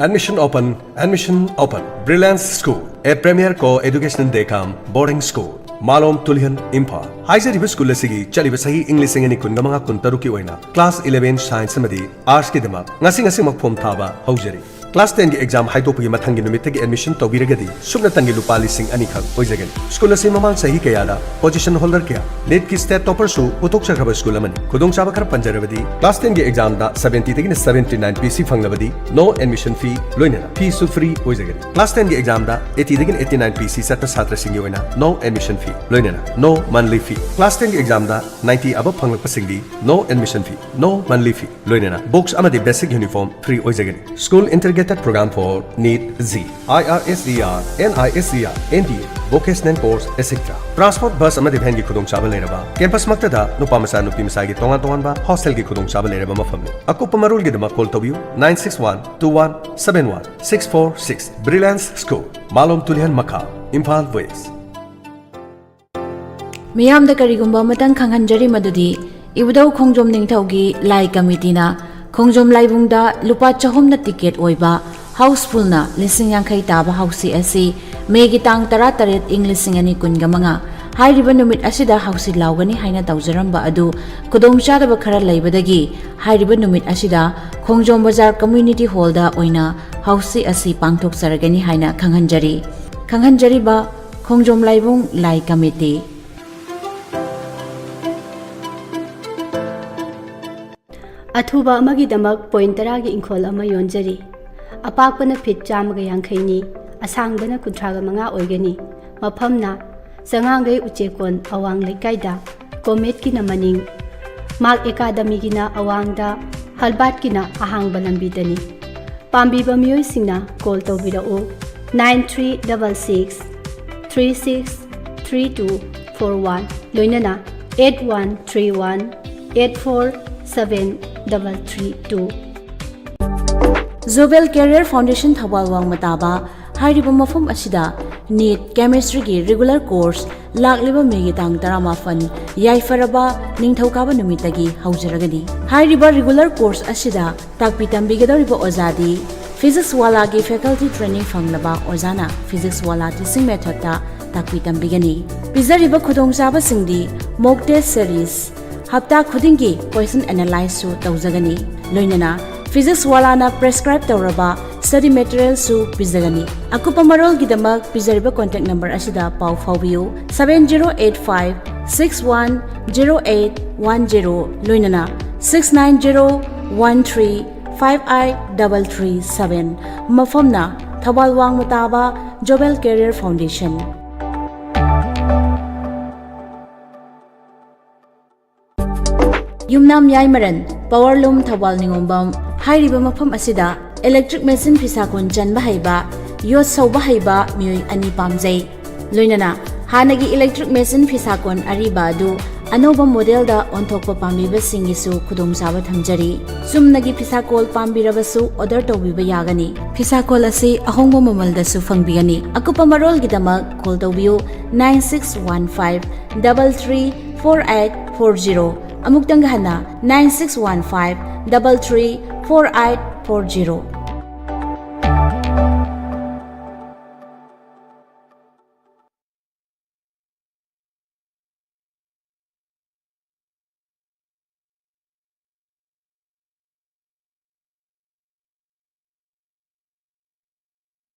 Admission open, admission open. Brilliance School, a premier co-educational day camp boarding school. ꯃꯥꯂꯣꯝ ꯇꯨꯂꯤꯍꯟ, ꯏꯝꯐꯥꯜ꯫ ꯍꯥꯏꯖꯔꯤꯕ school ꯑꯁꯤꯒꯤ ꯆꯠꯂꯤꯕ ꯆꯍꯤ ꯏꯪ ꯂꯤꯁꯤꯡ ꯑꯅꯤ ꯀꯨꯟꯃꯉꯥ ꯀꯨꯟꯇꯔꯨꯛꯀꯤ ꯑꯣꯏꯅ class eleven science ꯑꯃꯗꯤ artsꯀꯤꯗꯃꯛ ꯉꯁꯤ ꯉꯁꯤꯃꯛ form ꯊꯥꯕ ꯍꯧꯖꯔꯤ꯫ Class tenꯒꯤ exam ꯍꯥꯏꯗꯣꯛꯄꯒꯤ ꯃꯊꯪꯒꯤ ꯅꯨꯃꯤꯠꯇꯒꯤ admission ꯇꯧꯕꯤꯔꯒꯗꯤ ꯁꯨꯞꯅꯇꯪꯒꯤ ꯂꯨꯄꯥ ꯂꯤꯁꯤꯡ ꯑꯅꯤ ꯈꯛ ꯑꯣꯏꯖꯒꯅꯤ꯫ ꯁ꯭ꯀꯨꯜ ꯑꯁꯤ ꯃꯃꯥꯡ ꯆꯍꯤ ꯀꯌꯥꯗ position holder ꯀꯌꯥ, NEETꯀꯤ state topperꯁꯨ ꯄꯨꯊꯣꯛꯆꯈ꯭ꯔꯕ ꯁ꯭ꯀꯨꯜ ꯑꯃꯅꯤ꯫ ꯈꯨꯗꯣꯡꯆꯥꯕ ꯈꯔ ꯄꯟꯖꯔꯕꯗꯤ, class tenꯒꯤ examꯗ seventyꯗꯒꯤꯅ seventy nine PC ꯐꯪꯂꯕꯗꯤ no admission fee ꯂꯣꯏꯅꯅ feeꯁꯨ free ꯑꯣꯏꯖꯒꯅꯤ꯫ Class tenꯒꯤ examꯗ eightyꯗꯒꯤꯅ eighty nine PC ꯆꯠꯄ ꯁꯥꯇ꯭ꯔꯁꯤꯡꯒꯤ ꯑꯣꯏꯅ no admission fee ꯂꯣꯏꯅꯅ no monthly fee꯫ Class tenꯒꯤ examꯗ ninety above ꯐꯪꯂꯛꯄꯁꯤꯡꯗꯤ no admission fee, no monthly fee꯫ ꯂꯣꯏꯅꯅ books ꯑꯃꯗꯤ basic uniform free ꯑꯣꯏꯖꯒꯅꯤ꯫ School integrated program for NEET G, IRSDR, NISDR, NDA, vocational course, et cetera. Transport bus ꯑꯃꯗꯤ vanꯒꯤ ꯈꯨꯗꯣꯡꯆꯥꯕ ꯂꯩꯔꯕ, campus ꯃꯛꯇꯗ ꯅꯨꯄꯥ ꯃꯆꯥ ꯅꯨꯄꯤ ꯃꯆꯥꯒꯤ ꯇꯣꯉꯥꯟ ꯇꯣꯉꯥꯟꯕ hostelꯒꯤ ꯈꯨꯗꯣꯡꯆꯥꯕ ꯂꯩꯔꯕ ꯃꯐꯝꯅꯤ꯫ ꯑꯀꯨꯞꯄ ꯃꯔꯣꯜꯒꯤꯗꯃꯛ call ꯇꯧꯕꯤꯌꯨ nine six one two one seven one six four six꯫ Brilliance School, ꯃꯥꯂꯣꯝ ꯇꯨꯂꯤꯍꯟ ꯃꯈꯥ, ꯏꯝꯐꯥꯜ West꯫ ꯃꯤꯌꯥꯝꯗ ꯀꯔꯤꯒꯨꯝꯕ ꯑꯃꯇꯪ ꯈꯪꯍꯟꯖꯔꯤ, ꯃꯗꯨꯗꯤ ꯏꯕꯨꯙꯧ ꯈꯣꯡꯖꯣꯝ ꯅꯤꯡꯊꯧꯒꯤ ꯂꯥꯏ ꯀꯃꯤꯇꯤꯅ ꯈꯣꯡꯖꯣꯝ ꯂꯥꯏꯕꯨꯡꯗ ꯂꯨꯄꯥ ꯆꯍꯨꯝꯅ ticket ꯑꯣꯏꯕ housefulꯅ ꯂꯤꯁꯤꯡ ꯌꯥꯡꯈꯩ ꯇꯥꯕ ꯍꯧꯁꯤ ꯑꯁꯤ ꯃꯦꯒꯤ ꯇꯥꯡ ꯇꯔꯥꯇꯔꯦꯠ ꯏꯪ ꯂꯤꯁꯤꯡ ꯑꯅꯤ ꯀꯨꯟꯒ ꯃꯉꯥ, ꯍꯥꯏꯔꯤꯕ ꯅꯨꯃꯤꯠ ꯑꯁꯤꯗ ꯍꯧꯁꯤ ꯂꯥꯎꯒꯅꯤ ꯍꯥꯏꯅ ꯇꯧꯖꯔꯝꯕ ꯑꯗꯨ ꯈꯨꯗꯣꯡꯆꯥꯗꯕ ꯈꯔ ꯂꯩꯕꯗꯒꯤ ꯍꯥꯏꯔꯤꯕ ꯅꯨꯃꯤꯠ ꯑꯁꯤꯗ ꯈꯣꯡꯖꯣꯝ ꯕꯖꯥꯔ ꯀꯝꯃ꯭ꯌꯨꯅꯤꯇꯤ ꯍꯣꯜꯗ ꯑꯣꯏꯅ ꯍꯧꯁꯤ ꯑꯁꯤ ꯄꯥꯡꯊꯣꯛꯆꯔꯒꯅꯤ ꯍꯥꯏꯅ ꯈꯪꯍꯟꯖꯔꯤ꯫ ꯈꯪꯍꯟꯖꯔꯤꯕ ꯈꯣꯡꯖꯣꯝ ꯂꯥꯏꯕꯨꯡ ꯂꯥꯏ ꯀꯃꯤꯇꯤ꯫ ꯑꯊꯨꯕ ꯑꯃꯒꯤꯗꯃꯛ ꯄꯣꯏꯟ ꯇꯔꯥꯒꯤ ꯏꯪꯈꯣꯜ ꯑꯃ ꯌꯣꯟꯖꯔꯤ꯫ ꯑꯄꯥꯛꯄꯅ ꯐꯤꯠ ꯆꯥꯝꯃꯒ ꯌꯥꯡꯈꯩꯅꯤ, ꯑꯁꯥꯡꯕꯅ ꯀꯨꯟꯊ꯭ꯔꯥꯒ ꯃꯉꯥ ꯑꯣꯏꯒꯅꯤ꯫ ꯃꯐꯝꯅ ꯆꯉꯥꯡꯒꯩ ꯎꯆꯦꯛꯀꯣꯟ ꯑꯋꯥꯡ ꯂꯩꯀꯥꯏꯗ, ꯀꯣꯃꯦꯠꯀꯤꯅ ꯃꯅꯤꯡ, ꯃꯥꯛ ꯑꯦꯀꯥꯗꯃꯤꯒꯤꯅ ꯑꯋꯥꯡꯗ, ꯍꯜꯕꯥꯠꯀꯤꯅ ꯑꯍꯥꯡꯕ ꯂꯝꯕꯤꯗꯅꯤ꯫ ꯄꯥꯝꯕꯤꯕ ꯃꯤꯑꯣꯏꯁꯤꯡꯅ ꯀꯣꯜ ꯇꯧꯕꯤꯔꯛꯎ, nine three double six three six three two four one, ꯂꯣꯏꯅꯅ eight one three one eight four seven double three two꯫ Jobel Career Foundation Thoubal ꯋꯥꯡꯃ ꯇꯥꯕ ꯍꯥꯏꯔꯤꯕ ꯃꯐꯝ ꯑꯁꯤꯗ ꯅꯤꯠ ꯀꯦꯃꯤꯁꯇ꯭ꯔꯤꯒꯤ ꯔꯤꯒꯨꯂꯔ ꯀꯣꯔꯁ ꯂꯥꯛꯂꯤꯕ ꯃꯦꯒꯤ ꯇꯥꯡ ꯇꯔꯥꯃꯥꯄꯟ, ꯌꯥꯏꯐꯔꯕ ꯅꯤꯡꯊꯧꯀꯥꯕ ꯅꯨꯃꯤꯠꯇꯒꯤ ꯍꯧꯖꯔꯒꯅꯤ꯫ ꯍꯥꯏꯔꯤꯕ ꯔꯤꯒꯨꯂꯔ ꯀꯣꯔꯁ ꯑꯁꯤꯗ ꯇꯥꯛꯄꯤ ꯇꯝꯕꯤꯒꯗꯧꯔꯤꯕ ꯑꯣꯖꯥꯗꯤ ꯐꯤꯖꯤꯛꯁ ꯋꯥꯂꯥꯒꯤ ꯐꯦꯀꯜꯇꯤ ꯇ꯭ꯔꯦꯅꯤꯡ ꯐꯪꯂꯕ ꯑꯣꯖꯥꯅ ꯐꯤꯖꯤꯛꯁ ꯋꯥꯂꯥ ꯇꯤꯆꯤꯡ ꯃꯦꯊꯗꯇ ꯇꯥꯛꯄꯤ ꯇꯝꯕꯤꯒꯅꯤ꯫ ꯄꯤꯖꯔꯤꯕ ꯈꯨꯗꯣꯡꯆꯥꯕꯁꯤꯡꯗꯤ ꯃꯣꯛ ꯇꯦꯁ ꯁꯦꯔꯤꯁ, ꯍꯞꯇꯥ ꯈꯨꯗꯤꯡꯒꯤ ꯀꯣꯏꯁꯟ ꯑꯦꯅꯥꯂꯥꯏꯁꯁꯨ ꯇꯧꯖꯒꯅꯤ, ꯂꯣꯏꯅꯅ ꯐꯤꯖꯤꯛꯁ ꯋꯥꯂꯥꯅ ꯄ꯭ꯔꯦꯁꯀ꯭ꯔꯥꯏꯕ ꯇꯧꯔꯕ ꯁ꯭ꯇꯗꯤ ꯃꯦꯇꯔꯤꯌꯦꯜꯁꯨ ꯄꯤꯖꯒꯅꯤ꯫ ꯑꯀꯨꯞꯄ ꯃꯔꯣꯜꯒꯤꯗꯃꯛ ꯄꯤꯖꯔꯤꯕ ꯀꯣꯟꯇꯦꯛ ꯅꯝꯕꯔ ꯑꯁꯤꯗ ꯄꯥꯎ ꯐꯥꯎꯕꯤꯌꯨ, seven zero eight five six one zero eight one zero, ꯂꯣꯏꯅꯅ six nine zero one three five eight double three seven꯫ ꯃꯐꯝꯅ Thoubal ꯋꯥꯡꯃ ꯇꯥꯕ ꯖꯣꯕꯦꯜ ꯀꯦꯔꯤꯌꯔ ꯐꯥꯎꯟꯗꯦꯁꯟ꯫ ꯌꯨꯝꯅꯥꯝ ꯌꯥꯏꯃꯔꯟ, ꯄꯋꯥꯔ ꯂꯨꯝ, ꯊꯧꯕꯥꯜ ꯅꯤꯉꯣꯝꯕꯝ ꯍꯥꯏꯔꯤꯕ ꯃꯐꯝ ꯑꯁꯤꯗ ꯏꯂꯦꯛꯇ꯭ꯔꯤꯛ ꯃꯦꯆꯤꯟ ꯐꯤꯁꯥ ꯀꯣꯟ ꯆꯟꯕ ꯍꯩꯕ, ꯌꯣꯠ ꯁꯧꯕ ꯍꯩꯕ ꯃꯤꯑꯣꯏ ꯑꯅꯤ ꯄꯥꯝꯖꯩ꯫ ꯂꯣꯏꯅꯅ ꯍꯥꯟꯅꯒꯤ ꯏꯂꯦꯛꯇ꯭ꯔꯤꯛ ꯃꯦꯆꯤꯟ ꯐꯤꯁꯥ ꯀꯣꯟ ꯑꯔꯤꯕ ꯑꯗꯨ ꯑꯅꯧꯕ ꯃꯣꯗꯦꯜꯗ ꯑꯣꯟꯊꯣꯛꯄ ꯄꯥꯝꯕꯤꯕꯁꯤꯡꯒꯤꯁꯨ ꯈꯨꯗꯣꯡꯆꯥꯕ ꯊꯝꯖꯔꯤ꯫ ꯆꯨꯝꯅꯒꯤ ꯐꯤꯁꯥ ꯀꯣꯜ ꯄꯥꯝꯕꯤꯔꯕꯁꯨ ꯑꯣꯔꯗꯔ ꯇꯧꯕꯤꯕ ꯌꯥꯒꯅꯤ꯫ ꯐꯤꯁꯥ ꯀꯣꯜ ꯑꯁꯤ ꯑꯍꯣꯡꯕ ꯃꯃꯜꯗꯁꯨ ꯐꯪꯕꯤꯒꯅꯤ꯫ ꯑꯀꯨꯞꯄ ꯃꯔꯣꯜꯒꯤꯗꯃꯛ ꯀꯣꯜ ꯇꯧꯕꯤꯌꯨ, nine six one five double three four eight four zero꯫ ꯑꯃꯨꯛꯇꯪꯒ ꯍꯟꯅ, nine six one five double three four eight four zero꯫